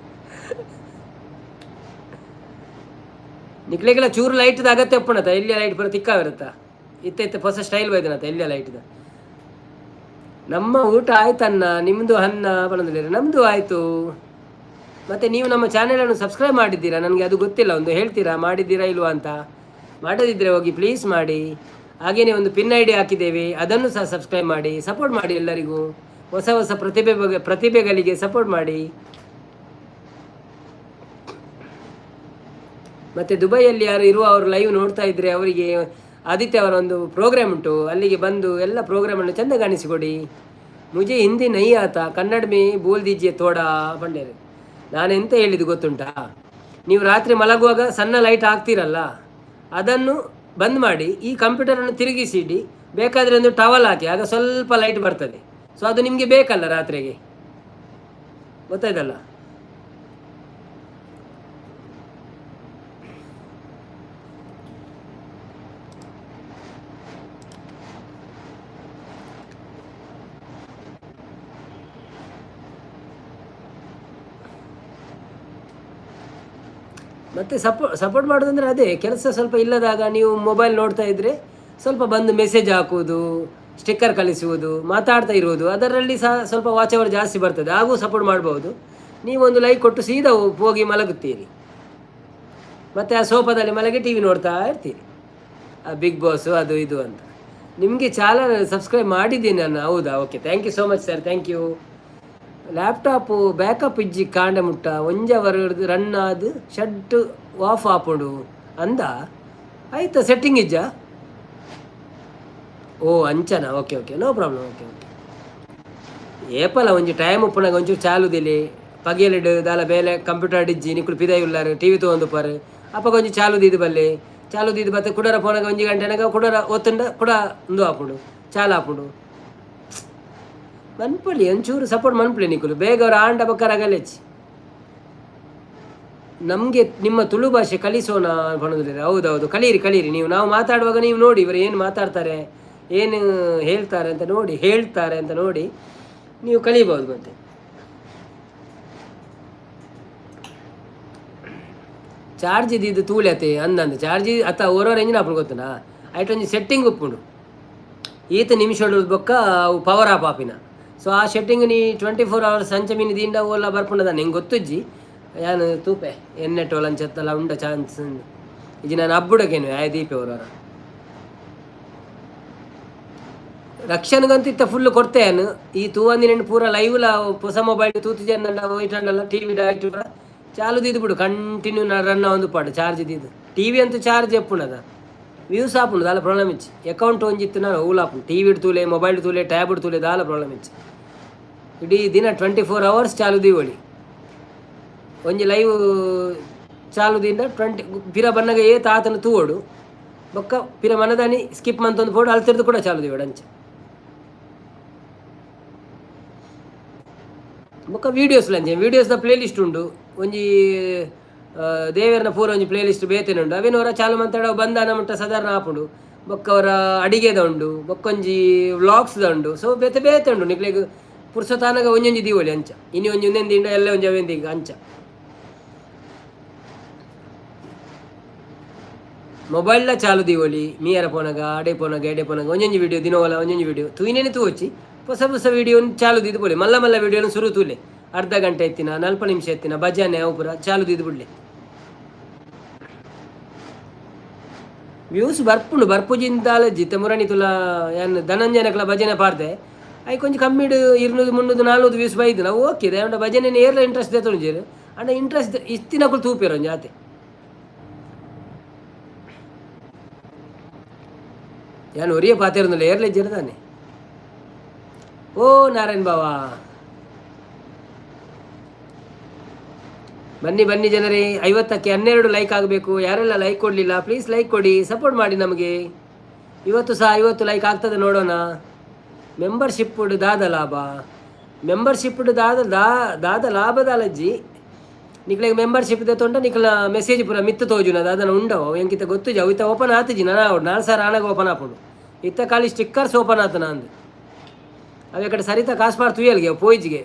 ನಿಕ್ಲೆಗೆಲ್ಲ ಚೂರು ಲೈಟ್ದ ಅಗತ್ಯ ಉಪ್ಪುಣತ. ಎಲ್ಲಿಯ ಲೈಟ್ ಬರ ತಿಕ್ಕಾವಿರುತ್ತ. ಇತ್ತ ಇತ್ತ ಹೊಸ ಸ್ಟೈಲ್ ಬೈದನತ ಎಲ್ಲಿಯ ಲೈಟ್ದ. ನಮ್ಮ ಊಟ ಆಯ್ತನ್ನ, ನಿಮ್ಮದು ಅನ್ನ ಪಣಂದಿಲ್ಲ. ನಮ್ಮದು ಆಯಿತು. ಮತ್ತು ನೀವು ನಮ್ಮ ಚಾನೆಲನ್ನು ಸಬ್ಸ್ಕ್ರೈಬ್ ಮಾಡಿದ್ದೀರಾ? ನನಗೆ ಅದು ಗೊತ್ತಿಲ್ಲ. ಒಂದು ಹೇಳ್ತೀರಾ ಮಾಡಿದ್ದೀರಾ ಇಲ್ವಾ ಅಂತ? ಮಾಡದಿದ್ದರೆ ಹೋಗಿ ಪ್ಲೀಸ್ ಮಾಡಿ. ಹಾಗೆಯೇ ಒಂದು ಪಿನ್ ಐಡಿ ಹಾಕಿದ್ದೇವೆ, ಅದನ್ನು ಸಹ ಸಬ್ಸ್ಕ್ರೈಬ್ ಮಾಡಿ, ಸಪೋರ್ಟ್ ಮಾಡಿ. ಎಲ್ಲರಿಗೂ ಹೊಸ ಹೊಸ ಪ್ರತಿಭೆ ಬಗ್ಗೆ ಪ್ರತಿಭೆಗಳಿಗೆ ಸಪೋರ್ಟ್ ಮಾಡಿ. ಮತ್ತು ದುಬೈಯಲ್ಲಿ ಯಾರು ಇರುವ ಅವರು ಲೈವ್ ನೋಡ್ತಾ ಇದ್ದರೆ, ಅವರಿಗೆ ಆದಿತ್ಯ ಅವರ ಒಂದು ಪ್ರೋಗ್ರಾಮ್ ಉಂಟು. ಅಲ್ಲಿಗೆ ಬಂದು ಎಲ್ಲ ಪ್ರೋಗ್ರಾಮನ್ನು ಚೆಂದ ಕಾಣಿಸಿಕೊಡಿ. मुझे हिंदी नहीं आता, कन्नड़ में बोल दीजिए थोड़ा ಪಂಡೇರಿ. ನಾನು ಎಂತ ಹೇಳಿದ್ದು ಗೊತ್ತುಂಟಾ? ನೀವು ರಾತ್ರಿ ಮಲಗುವಾಗ ಸಣ್ಣ ಲೈಟ್ ಹಾಕ್ತೀರಲ್ಲ, ಅದನ್ನು ಬಂದ್ ಮಾಡಿ, ಈ ಕಂಪ್ಯೂಟರನ್ನು ತಿರುಗಿಸಿಡಿ. ಬೇಕಾದರೆ ಒಂದು ಟವಲ್ ಹಾಕಿ. ಆಗ ಸ್ವಲ್ಪ ಲೈಟ್ ಬರ್ತದೆ. ಸೊ ಅದು ನಿಮಗೆ ಬೇಕಲ್ಲ ರಾತ್ರಿಗೆ, ಗೊತ್ತಾಯ್ತಲ್ಲ? ಮತ್ತು ಸಪೋರ್ಟ್ ಮಾಡೋದಂದರೆ ಅದೇ ಕೆಲಸ ಸ್ವಲ್ಪ ಇಲ್ಲದಾಗ ನೀವು ಮೊಬೈಲ್ ನೋಡ್ತಾ ಇದ್ದರೆ ಸ್ವಲ್ಪ ಬಂದು ಮೆಸೇಜ್ ಹಾಕುವುದು, ಸ್ಟಿಕ್ಕರ್ ಕಳಿಸುವುದು, ಮಾತಾಡ್ತಾ ಇರುವುದು, ಅದರಲ್ಲಿ ಸಹ ಸ್ವಲ್ಪ ವಾಚ್ ಅವರ್ ಜಾಸ್ತಿ ಬರ್ತದೆ. ಹಾಗೂ ಸಪೋರ್ಟ್ ಮಾಡ್ಬೋದು. ನೀವೊಂದು ಲೈಕ್ ಕೊಟ್ಟು ಸೀದಾ ಹೋಗಿ ಮಲಗುತ್ತೀರಿ. ಮತ್ತು ಆ ಸೋಫಾದಲ್ಲಿ ಮಲಗಿ ಟಿವಿ ನೋಡ್ತಾ ಇರ್ತೀರಿ, ಆ ಬಿಗ್ ಬಾಸು ಅದು ಇದು ಅಂತ. ನಿಮಗೆ ಚಾನಲ್ ಸಬ್ಸ್ಕ್ರೈಬ್ ಮಾಡಿದ್ದೀನಿ ನಾನು. ಹೌದಾ? Okay, thank you so much sir, thank you. Laptop backup ಇಜ್ಜಿ. ಕಾಂಡೆ ಮುಟ್ಟ ಒಂಜಿ ಅವರ್ ರನ್ ಆದ್ ಶಟ್ ಆಫ್ ಆಪುಂಡು ಅಂದ. ಆಯ್ತಾ? ಸೆಟ್ಟಿಂಗ್ ಇಜ್ಜಾ? ಓ, ಅಂಚನ? Okay okay, no problem. Okay okay. ಏಪಲ ಒಂಜಿ ಟೈಮ್ ಉಪ್ಪುನಗ ಒಂಚೂರು ಚಾಲುದಿಲಿ. ಪಗೆಲಿಡ್ ದಾಲ ಬೇಲೆ ಕಂಪ್ಯೂಟರ್ ಇಜ್ಜಿ, ನಿಕುಲು ಪಿದಯಿ ಉಲ್ಲಾರು, ಟಿವಿ ತಗೊಂದುಪಾರು. ಅಪಗ ಒಂಜಿ ಚಾಲು ದೀದ್ ಬಲ್ಲೆ. ಚಾಲು ದೀದ್ ಬತ್ತೆ ಕುಡರ ಪೋನಗ ಒಂಜಿ ಗಂಟೆನಾಗ ಕುಡರ ಒತ್ತುಂಡ ಕುಡ ಉಂದು ಆಪುಂಡು, ಚಾಲು ಆಪುಂಡು. ಮನ್ಪೊಲಿ, ಒಂಚೂರು ಸಪೋರ್ಟ್ ಮನ್ಪುಲೆ ನಿಕುಲು. ಬೇಗ ಅವ್ರು ಆಂಡ ಬೊಕ್ಕ ರಗಲೆಚ್ಚಿ. ನಮಗೆ ನಿಮ್ಮ ತುಳು ಭಾಷೆ ಕಲಿಸೋಣ ಪಣೋದಿಲ್ಲ. ಹೌದೌದು, ಕಲೀರಿ ಕಲೀರಿ ನೀವು. ನಾವು ಮಾತಾಡುವಾಗ ನೀವು ನೋಡಿ, ಇವರು ಏನು ಮಾತಾಡ್ತಾರೆ, ಏನು ಹೇಳ್ತಾರೆ ಅಂತ ನೋಡಿ, ಹೇಳ್ತಾರೆ ಅಂತ ನೋಡಿ ನೀವು ಕಲಿಬೋದು. ಮತ್ತೆ ಚಾರ್ಜ್ ಇದ್ದಿದ್ದು ತೂಲೆತೆ ಅಂದಂದು ಚಾರ್ಜ್ ಅತ್ತ ಓರೋರ್ ಎಂಜಿನ ಆಪುಂಡು ಗೊತ್ತುನಾ? ಐಟ್ ಒಂಜಿ ಸೆಟ್ಟಿಂಗ್ ಉಪ್ಪುಂಡು. ಈತ ನಿಮಿಷ ಬೊಕ್ಕ ಅವು ಪವರ್ ಆಫ್ ಆಪಿನ. ಸೊ ಆ ಸೆಟ್ಟಿಂಗ್ ನೀ 24 ಅವರ್ಸ್ ಅಂಚ ಮೀನು ದಿಂಡ ಓಲ ಬರ್ಪುಂಡದ ನಿಂಗೆ ಗೊತ್ತುಜ್ಜಿ. ಯಾನ್ ತೂಪೆ ಎನ್ನೆಟ್ ಓಲ ಅಂಚತ್ತಲ್ಲ ಉಂಡ ಚಾನ್ಸ್ ಇಜ್ಜಿ. ನಾನು ಅಬ್ಬುಡಕೇನು ಆಯ್ ದೀಪೆ ಅವರವರ ರಕ್ಷಣಗಂತೂ ಇತ್ತ ಫುಲ್ ಕೊಡ್ತೇನು. ಈ ತೂವಂದಿನ ಪೂರ ಲೈವ್ಲ ಹೊಸ ಮೊಬೈಲ್ ತೂತು ಜನ ಇಟ್ಟಂಡಲ್ಲ, ಟಿವಿ ಇಟ್ಟು ಚಾಲು ದೀದು ಬಿಡು. ಕಂಟಿನ್ಯೂ ರನ್ ಒಂದು ಪಾಡು ಚಾರ್ಜ್ ದೀದು. ಟಿವಿ ಅಂತೂ ಚಾರ್ಜ್ ಎಪ್ಪುಂಡದ, ವ್ಯೂಸ್ ಆಪುಂಡು. ದಾಲ ಪ್ರಾಬ್ಲಮ್ ಇಚ್ಚಿ. ಅಕೌಂಟ್ ಒಂಜಿತ್ತು ನಾನು ಅವುಲು ಆಪುಂಡು. ಟಿವಿ ತೂಲೆ, ಮೊಬೈಲ್ ತೂಲೆ, ಟ್ಯಾಬ್ ತೂಲೆ, ದಾಲ ಪ್ರಾಬ್ಲಮ್ ಇಚ್ಚಿ. ಇಡೀ ದಿನ 24 ಅವರ್ಸ್ ಚಾಲು ದೀವೊಳಿ. ಒಂಜಿ ಲೈವ್ ಚಾಲು ದಿಂದ 20 ಪಿರ ಬನ್ನಗ ಏತ್ ಆತನ ತೂವೊಡು ಬೊಕ್ಕ ಪಿರ ಮನದಾನಿ ಸ್ಕಿಪ್ ಮಂತೊಂದು ಪೋಡು ಅಲ್ತಿರ್ದು ಕೂಡ ಚಾಲು ದೀವೊಡು ಅಂಚ. ಬೊಕ್ಕ ವೀಡಿಯೋಸ್ ಲಂಚ ವೀಡಿಯೋಸ್ದ ಪ್ಲೇ ಲಿಸ್ಟ್ ಉಂಡು ಒಂಜಿ ದೇವೆರ್ನ ಪೂರ ಒಂಜಿ ಪ್ಲೇ ಲಿಸ್ಟ್ ಬೇತೆನೆ ಉಂಡು. ಅವೇನು ಹೊರ ಚಾಲು ಮಂತಾಡ ಬಂದಾನ ಮುಟ್ಟ ಸಾಧಾರಣ ಆಪುಂಡು. ಬೊಕ್ಕ ಅವರ ಅಡಿಗೆದ ಉಂಡು, ಬೊಕ್ಕೊಂಜಿ ವ್ಲಾಗ್ಸ್ದ ಉಂಡು. ಸೊ ಬೇತೆ ಬೇತೆ ಉಂಡು. ನಿಕ್ಲೆಗ್ ಪುರ್ಸೊತಾನಗ ಒಂಜೊಂಜಿ ದೀವೊಲಿ ಅಂಚ. ಇನಿ ಒಂಜಿ ಒಂದೊಂದು ದಿಂಡ ಎಲ್ಲ ಒಂಜಿ ಅವೇಂದು ಈಗ ಅಂಚ. ಮೊಬೈಲ್ಲ ಚಾಲು ದೀವೊಲಿ ಮೀಯರ ಪೋನಗ ಅಡೆ ಪೋನಗ ಎಡೆ ಪೋನಗ ಒಂಜೊಂಜಿ ವೀಡಿಯೋ ದಿನವಲ ಒಂಜೊಂಜಿ ವೀಡಿಯೋ ತೂಯಿನೇನೆ ತೂವೊಚ್ಚಿ. ಹೊಸ ಹೊಸ ವೀಡಿಯೋ ಚಾಲು ದೀದ್ ಪೋಲೆ. ಮಲ್ಲ ಮಲ್ಲ ವೀಡಿಯೋನು ಸುರು ತೂಲೆ. ಅರ್ಧ ಗಂಟೆ ಎತ್ತಿನ 40 ನಿಮಿಷ ಎತ್ತಿನ ಭಜನೆ ಅವು ಪೂರ ಚಾಲು ದೀದ್ ಬಿಡ್ಲೆ. ವ್ಯೂಸ್ ಬರ್ಪುಂಡು ಬರ್ಪುಜಿಂದಾಲ ಜಿತ್ತ ಮುರಣಿ ತುಲ ಯಾನ್ ಧನಂಜನಕ್ಲ ಭಜನೆ ಪಾಡ್ದೆ ಐಕ್ ಕೊಂಚ ಕಮ್ಮಿಡ್ 200 300 400 ವ್ಯೂಸ್ ಬೈದು. ನಾವು ಓಕೆ ದಾಯೆ ಭಜನೆ ಏರ್ಲ ಇಂಟ್ರೆಸ್ಟ್ ದೆತ್ತೊಂಜೆರ್ ಅಂಡ ಇಂಟ್ರೆಸ್ಟ್ ಇತ್ತಿನಕುಲು ತೂಪೆರ್ ಒಂಜಿ ಆತೆ. ಯಾನ್ ಒರಿಯೆ ಪಾತೆರೊಂದುಲ್ಲೆ ಏರ್ಲ ಇಜ್ಜೆರ್ ದಾನೆ. ಓ ನಾರಾಯಣ್ ಬಾವಾ, ಬನ್ನಿ ಬನ್ನಿ ಜನರೇ. 50ಕ್ಕೆ 12 ಲೈಕ್ ಆಗಬೇಕು. ಯಾರೆಲ್ಲ ಲೈಕ್ ಕೊಡಲಿಲ್ಲ ಪ್ಲೀಸ್ ಲೈಕ್ ಕೊಡಿ, ಸಪೋರ್ಟ್ ಮಾಡಿ ನಮಗೆ. ಇವತ್ತು ಸಹ 50 ಲೈಕ್ ಆಗ್ತದೆ ನೋಡೋಣ. ಮೆಂಬರ್ಶಿಪ್ ದಾದ ಲಾಭ? ಮೆಂಬರ್ಶಿಪ್ ದಾದ ದಾದ ಲಾಭದ ಅಲಜ್ಜಿ. ನಿಕ್ಲೆಗ್ ಮೆಂಬರ್ಶಿಪ್ ದೆತ್ತೊಂಡ ನಿಕ್ಲ ಮೆಸೇಜ್ ಪೂರ ಮಿತ್ತು ತೋಜುನ ದಾದನ ಉಂಡವು ಎಂಕಿತ ಗೊತ್ತುಜಿ. ಅವು ಇತ್ತ ಓಪನ್ ಆತುಜಿ. ನನ ಆವೊಡು 4000 ಆನಗ ಓಪನ್ ಆಪುಂಡು. ಇತ್ತ ಖಾಲಿ ಸ್ಟಿಕ್ಕರ್ಸ್ ಓಪನ್ ಆತನ ಅಂದ್. ಅವು ಎಕಡೆ ಸರಿತ ಕಾಸ್ಪಾರ್ ತುಯಲ್ಗೆ ಅವು ಪೋಯಿಜಿಗೆ.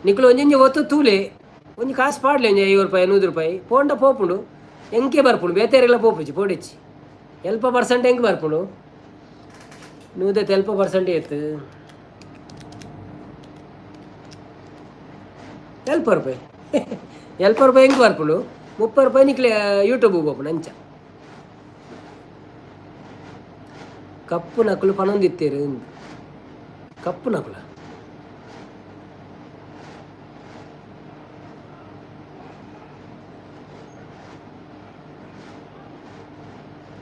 ನಿಕ್ಲು ಒಂಜೊಂಜಿ ಒತ್ತು ತೂಲೆ, ಒಂಜಿ ಕಾಸು ಪಾಡ್ಲೆ, ಒಂಜಿ 50 ರೂಪಾಯಿ 100 ರೂಪಾಯಿ ಪೋಂಡ ಪೋಪುಂಡು. ಎಂಕೆ ಬರ್ಪುಂಡು, ಬೇತೆರೆಗ್ಲ ಪೋಪುಜಿ ಪೋಡಿಚ್ಚಿ. ಎಲ್ಪ ಪರ್ಸೆಂಟ್ ಎಂಕ್ ಬರ್ಪುಂಡು, ನೂದೆತ್ ಎಲ್ಪ ಪರ್ಸೆಂಟ್ ಏತ್? ಎಲ್ಪ ರೂಪಾಯಿ, ಎಲ್ಪ ರೂಪಾಯಿ ಎಂಕ್ ಬರ್ಪುಂಡು, 30 ರೂಪಾಯಿ ನಿಕ್ಲೆ ಯೂಟ್ಯೂಬ್ ಪೋಪುಂಡು ಅಂಚ. ಕಪ್ಪು ನಕುಲು ಪನೊಂದಿತ್ತೇರು. ಕಪ್ಪು ನಕುಲ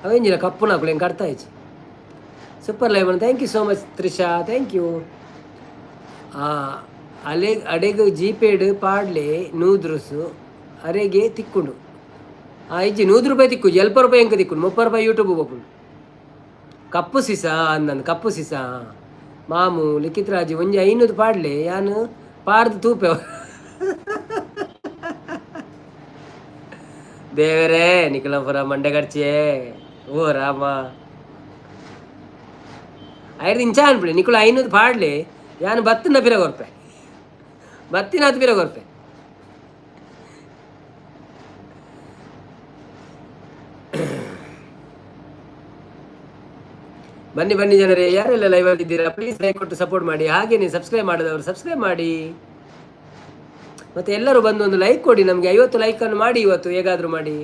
ಅವೇಂಜಿನ ಕಪ್ಪು ನಕುಲು ಎಂಕ್ ಅರ್ಥ ಆಯ್ತು. Super live, thank you so much Trisha, thank you. ಅಲೆ ಅಡೆಗ್ ಜಿಪೇಡ್ ಪಾಡ್ಲೆ ನೂದ್ರುಸು ಅರೆಗೆ ತಿಕ್ಕುಂಡು. ಇಜ್ಜಿ, 100 ರೂಪಾಯಿ ತಿಕ್ಕುಜಿ, 50 ರೂಪಾಯಿ ಎಂಕ ತಿಕ್ಕುಂಡು, 30 ರೂಪಾಯಿ ಯೂಟ್ಯೂಬ್ ಪೋಪುಂಡು. ಕಪ್ಪು ಸಿಸ ಅಂದನ್ ಕಪ್ಪು ಸಿಸ ಮಾಮು ಲಿಖಿತ್ ರಾಜು ಒಂಜಿ 500 ಪಾಡ್ಲೆ ಯಾನ್ ಪಾಡ್ದು ತೂಪೆ. ದೇವರೇ ನಿಖಲ ಪುರ ಮಂಡೆ ಖರ್ಚೆ. ಓ ರಾಮ, ಐದು ಇಂಚ ಅನ್ಬಿಡಿ. ನಿಕುಲು 500 ಪಾಡ್ಲೆ, ಯಾನ್ ಬತ್ತಿನ ಪಿರ ಕೊರ್ಪೆ, ಬತ್ತಿನಾತ್ ಪಿರ ಕೊರ್ಪೆ. ಬನ್ನಿ ಬನ್ನಿ ಜನರೇ, ಯಾರೆಲ್ಲ ಲೈವ್ ಆಗಿದ್ದೀರಾ ಪ್ಲೀಸ್ ಲೈಕ್ ಕೊಟ್ಟು ಸಪೋರ್ಟ್ ಮಾಡಿ. ಹಾಗೇನೆ ಸಬ್ಸ್ಕ್ರೈಬ್ ಮಾಡದವರು ಸಬ್ಸ್ಕ್ರೈಬ್ ಮಾಡಿ. ಮತ್ತೆ ಎಲ್ಲರೂ ಬಂದು ಒಂದು ಲೈಕ್ ಕೊಡಿ ನಮಗೆ. 50 ಲೈಕನ್ನು ಮಾಡಿ ಇವತ್ತು ಹೇಗಾದರೂ ಮಾಡಿ.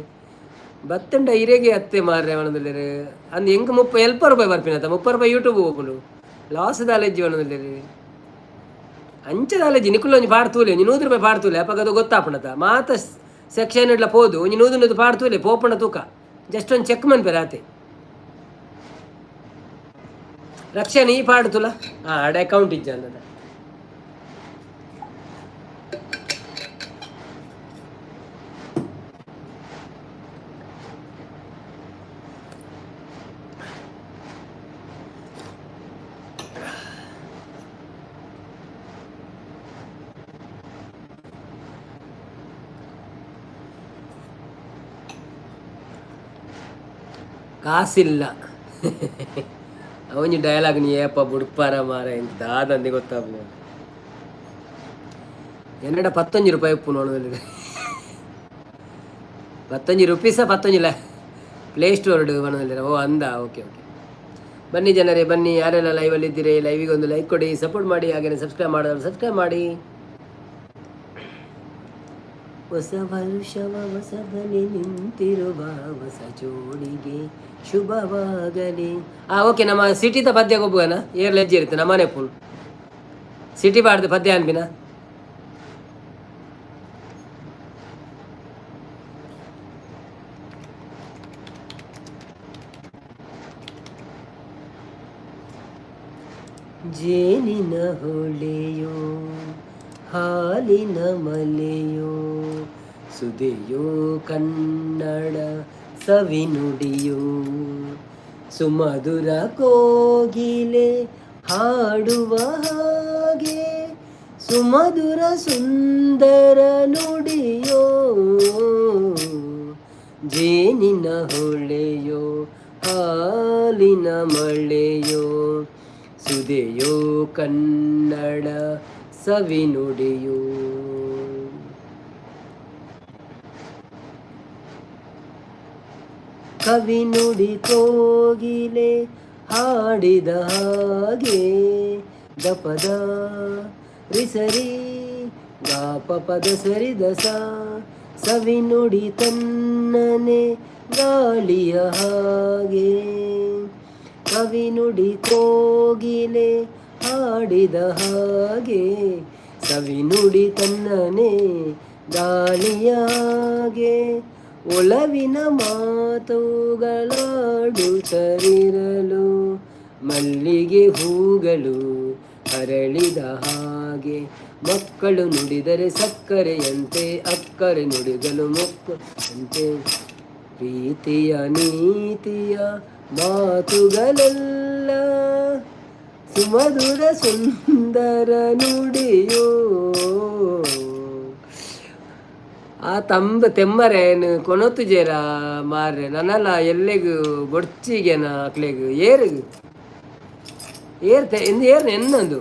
ಬತ್ತಂಡ ಇರೆಗೆ ಅತ್ತೆ ಮಾರ್ರೆ ಅವನದಲ್ಲಿರು ಅಂದ್ ಎಂಕ್ ಮುಪ್ಪ ಎಲ್ಪ ರೂಪಾಯಿ ಬರ್ಪಿನತ್ತ, 30 ರೂಪಾಯಿ ಯೂಟ್ಯೂಬ್ ಹೋಗುಂಡು. ಲಾಸ್ ದಾಲೆಜ್ಜಿ ಅವನದಲ್ಲಿರು ಅಂಚ ದಾಲೆಜ್ಜಿ. ನಿಕುಲು ಒಂಜಿ ಪಾಡ್ ತೂಲೆ, ಒಂಜಿ 100 ರೂಪಾಯಿ ಪಾಡ್ ತೂಲೆ. ಅಪಗ ಅದು ಗೊತ್ತಾಪುಂಡತ. ಮಾತ ಸೆಕ್ಷನ್ ಇಡ್ಲ ಪೋದು ಒಂಜಿ ನೂದು ನೂದು ಪಾಡ್ ತೂಲೆ, ಪೋಪುಂಡ ತೂಕ. ಜಸ್ಟ್ ಒಂದು ಚೆಕ್ ಮನ್ಪೆರ್ ಆತೆ. ರಕ್ಷಣೆ ಈ ಪಾಡ್ ತುಲ. ಹಾಂ, ಅಡೆ ಅಕೌಂಟ್ ಇಜ್ಜ ಅಂದದ. ಕಾಸಿಲ್ಲ ಅವನಿ ಡೈಲಾಗ್ ನೀ ಏಪ ಬುಡ್ಪಾರ ಮಾರ ಎಂತ ದಾದಂದಿ ಗೊತ್ತಾಗ. ಎನ್ನಡ 11 ರೂಪಾಯಿ ಉಪ್ಪು ನೋಡೋದಿಲ್ಲ. 11 ರುಪೀಸ ಪತ್ತೊಂಜಿಲ್ಲ ಪ್ಲೇ ಸ್ಟೋರ್ ಬನ್ನೋದಿಲ್ಲ. ಓ ಅಂದ, ಓಕೆ ಓಕೆ. ಬನ್ನಿ ಜನರೇ ಬನ್ನಿ. ಯಾರೆಲ್ಲ ಲೈವಲ್ಲಿ ಇದ್ದೀರಿ ಲೈವಿಗೆ ಒಂದು ಲೈಕ್ ಕೊಡಿ, ಸಪೋರ್ಟ್ ಮಾಡಿ. ಹಾಗೆಯೇ ಸಬ್ಸ್ಕ್ರೈಬ್ ಮಾಡೋರು ಸಬ್ಸ್ಕ್ರೈಬ್ ಮಾಡಿ. ಹೊಸ ವರುಷವ ಹೊಸಬನೆ ನಿಂತಿರುವ ಹೊಸ ಜೋಡಿಗೆ ಶುಭವಾಗಲಿ. ಓಕೆ, ನಮ್ಮ ಸಿಟಿದ ಪದ್ಯ ಗೊಬ್ಬುಗನ ಏರ್ ಲೆಜ್ಜೆ ಇರುತ್ತೆ ನಮ್ಮನೆ ಫುಲ್ ಸಿಟಿ ಬಾಡ್ದು ಪದ್ಯ ಅನ್ಬಿನ. ಜೇನಿನ ಹೊಳೆಯೋ, ಹಾಲಿನ ಮಲೆಯೋ, ಸುದೆಯೋ ಕನ್ನಡ ಸವಿನುಡಿಯೋ, ಸುಮಧುರ ಕೋಗಿಲೆ ಹಾಡುವ ಹಾಗೆ ಸುಮಧುರ ಸುಂದರ ನುಡಿಯೋ, ಜೇನಿನ ಹೊಳೆಯೋ, ಹಾಲಿನ ಮಳೆಯೋ, ಸುದೆಯೋ ಕನ್ನಡ ಸವಿನುಡಿಯೋ. ಕವಿ ನುಡಿ ಕೋಗಿಲೆ ಹಾಡಿದ ಹಾಗೆ, ದಪದ ರಿಸರಿ ಗಾ ಪದ ಸರಿ ದಸ, ಸವಿ ನುಡಿ ತನ್ನನೆ ಗಾಳಿಯ ಹಾಗೆ, ಕವಿ ನುಡಿ ಕೋಗಿಲೆ ಹಾಡಿದ ಹಾಗೆ, ಸವಿ ನುಡಿ ತನ್ನನೆ ಗಾಳಿಯ ಹಾಗೆ, ಒಲವಿನ ಮಾತುಗಳಾಡುತ್ತರಿರಲು ಮಲ್ಲಿಗೆ ಹೂಗಳು ಅರಳಿದ ಹಾಗೆ, ಮಕ್ಕಳು ನುಡಿದರೆ ಸಕ್ಕರೆಯಂತೆ, ಅಕ್ಕರೆ ನುಡಿಗಳು ಮೊಕ್ಕಂತೆ, ಪ್ರೀತಿಯ ನೀತಿಯ ಮಾತುಗಳೆಲ್ಲ ಸುಮಧುರ ಸುಂದರ ನುಡಿಯೋ. ಆ ತಂಬ ತೆಮ್ಮರೇನು ಕೊನೊತುಜೇರ ಮಾರ್ರೆ, ನನಲ ಎಲ್ಲೆಗು ಬೊಡ್ಚಿಗೆನ ಅಕ್ಲೆಗ್ ಏರು ಏರ್ ಏರ್ನ ಎನ್ನೊಂದು.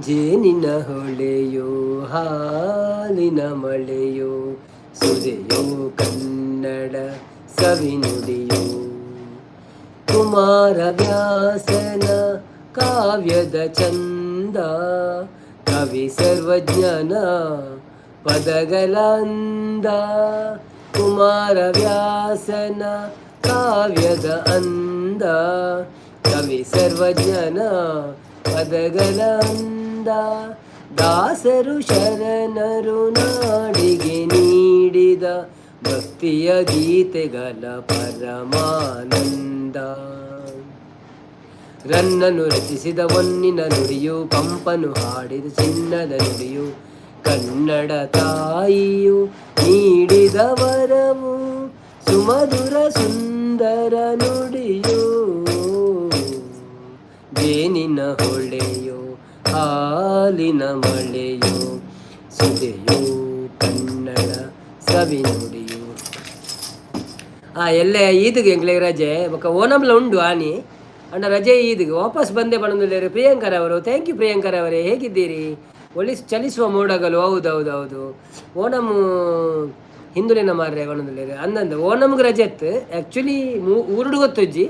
ಜೇನಿನ ಹೊಳೆಯೋ, ಹಾಲಿನ ಮಳೆಯೋ, ಸುದೆಯೋ ಕನ್ನಡ ಸವಿನುಡಿಯೋ, ಕುಮಾರ ವ್ಯಾಸನ ಕಾವ್ಯದ ಚಂದ, ಕವಿ ಸರ್ವಜ್ಞನ ಪದಗಳಂದ, ಕುಮಾರ ವ್ಯಾಸನ ಕಾವ್ಯದ ಅಂದ, ಕವಿ ಸರ್ವಜ್ಞನ ಪದಗಳಂದ, ದಾಸರು ಶರಣರು ನಾಡಿಗೆ ನೀಡಿದ ಭಕ್ತಿಯ ಗೀತೆಗಳ ಪರಮಾನಂದ, ರನ್ನನು ರಚಿಸಿದ ಒನ್ನಿನ ನುಡಿಯು, ಪಂಪನು ಹಾಡಿದ ಚಿನ್ನದ ನುಡಿಯು, ಕನ್ನಡ ತಾಯಿಯು ನೀಡಿದ ವರವು ಸುಮಧುರ ಸುಂದರ ನುಡಿಯು, ಜೇನಿನ ಹೊಳೆಯೋ, ಹಾಲಿನ ಮಳೆಯೋ, ಸುದೆಯೋ ಕನ್ನಡ ಸವಿ ನುಡಿಯು. ಆ ಎಲ್ಲೆ ಈದಿಗೆ ಎಂಕ್ಲೆಗ್ ರಜೆ ಬೊಕ್ಕ ಓಣಂಲ ಉಂಡು ಆನಿ ಅಣ್ಣ ರಜೆ ಈದಿಗೆ ವಾಪಸ್ ಬಂದೆ ಬಂದಿದ್ದಾರೆ. ಪ್ರಿಯಾಂಕರ್ ಅವರು, thank you Priyankar ಅವರೇ, ಹೇಗಿದ್ದೀರಿ? ಒಲಿಸ್ ಚಲಿಸುವ ಮೋಡಗಳು, ಹೌದು ಹೌದು. ಓಣಂ ಹಿಂದುಳಿನ ಮಾರ್ರೆ ಪನೊಂದುಲ್ಲೆರ್ ಅಂದಂದು ಓಣಂಗೆ ರಜೆ ಇತ್ತು ಆ್ಯಕ್ಚುಲಿ. ಊರುಡು ಗೊತ್ತುಜ್ಜಿ,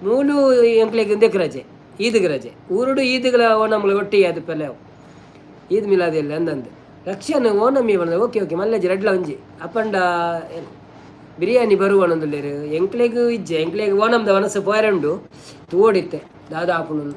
ಮೂಲು ಎಂಕ್ಲೆಗ್ ಇಂದೆಕ್ ರಜೆ, ಈದ್ಗೆ ರಜೆ. ಊರುಡು ಈದ್ಗಳ ಓಣಂಗಳ ಒಟ್ಟಿಗೆ ಅದು ಪೆಲೆ ಈದ್ ಮಿಲಾದಿಲ್ಲ ಅಂದಂದು. ರಕ್ಷನ್ ಓಣಂ ಬಂದ. ಓಕೆ ಓಕೆ ಮಲ್ಲೆಜಿ ರಡ್ಲ ಒಂಜಿ ಅಪ್ಪಂಡ ಬಿರಿಯಾನಿ ಬರುವ ಪನೊಂದುಲ್ಲೆರ್. ಎಂಕ್ಲೆಗ್ ಇಜ್ಜೆ, ಎಂಕ್ಲೆಗ್ ಓಣಂದ ವನಸು ಪೋಯರೆ ಉಂಡು ತೋಡಿತ್ತೆ ದಾದ ಆಪುಂಡು.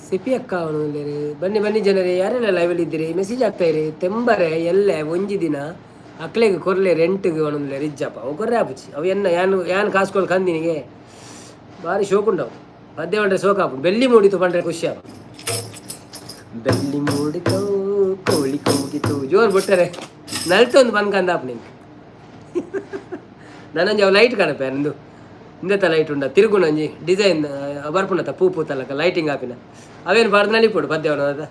ಸಿಪಿ ಅಕ್ಕ ಅವನು. ಬನ್ನಿ ಬನ್ನಿ ಜನರೇ, ಯಾರೆಲ್ಲ ಲೈವಲ್ಲಿ ಇದ್ದೀರಿ ಮೆಸೇಜ್ ಆಗ್ತಾ ಇರಿ. ತೆಂಬರೆ ಎಲ್ಲೆ ಒಂಜಿ ದಿನ ಅಕ್ಲೆಗ್ ಕೊರ್ಲೆ ರೆಂಟ್ಗೆ ಅವನೊಂದು ಇಜ್ಜಪ್ಪ, ಅವು ಕೊರ್ರೆ ಆಪುಚಿ. ಅವು ಎನ್ನ ಯಾನ್ ಯಾನ್ ಕಾಸ್ಕೊಳ್ ಕಂದಿನಿಗೆ ಭಾರಿ ಶೋಕುಂಡವು. ಪದ್ಯ ಪಂಡ್ರೆ ಶೋಕಾಪು, ಬೆಳ್ಳಿ ಮೂಡಿತು ಪಂಡ್ರೆ ಖುಷಿ ಆಪು. ಬೆಳ್ಳಿ ಮೂಡಿತು ಕೋಳಿ ಕೂಗಿತು ಜೋರು ಬಿಟ್ಟರೆ ನಲ್ತೊಂದು ಬಂದ್ಕಂದಾಪ್ ನಿಂಗೆ. ನಾನೊಂಜಿ ಅವು ಲೈಟ್ ಕಾಣಪೆ ನಂದು ಇಂದೆತ ಲೈಟ್ ಉಂಡ ತಿರುಗುನಂಜಿ ಡಿಸೈನ್ ಬರ್ಪುಂಡತ ಪೂ ಪೂ ತಲಕ ಲೈಟಿಂಗ್ ಆಪಿನ ಅವೇನು ಬಾರ್ದು ನಲಿಪೋಡು ಪದ್ಯವನ ಅದ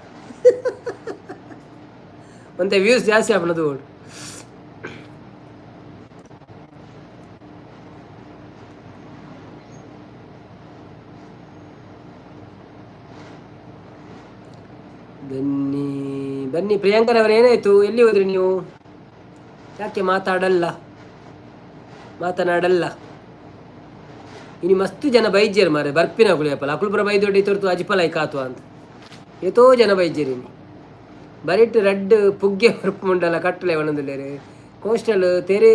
ಒಂತೆ ವ್ಯೂಸ್ ಜಾಸ್ತಿ ಆಪುನದು. ಬನ್ನಿ ಬನ್ನಿ ಪ್ರಿಯಾಂಕರವರು, ಏನಾಯ್ತು? ಎಲ್ಲಿ ಹೋದ್ರಿ ನೀವು? ಯಾಕೆ ಮಾತಾಡಲ್ಲ ಮಾತನಾಡಲ್ಲ? ಇನಿ ಮಸ್ತ್ ಜನ ಬೈಜ್ಯರು ಮಾರೆ, ಬರ್ಪಿನ ಅಕುಲು ಅಕುಲು ಪೂರ ಬೈದೊಡ್ಡಿ ತೋರ್ತು ಅಜಿಪಲ ಕಾತು ಅಂತ ಏತೋ ಜನ ಬೈಜ್ಯರು. ಇನಿ ಬರಿಟ್ ರಡ್ಡ್ ಪುಗ್ಗೆ ಬರ್ಪುಂಡಲ ಕಟ್ಟಲೆ ಒಣಂದುಲ್ಲೆರ್. ಕೋಸ್ಟಲ್ ತೆರೆ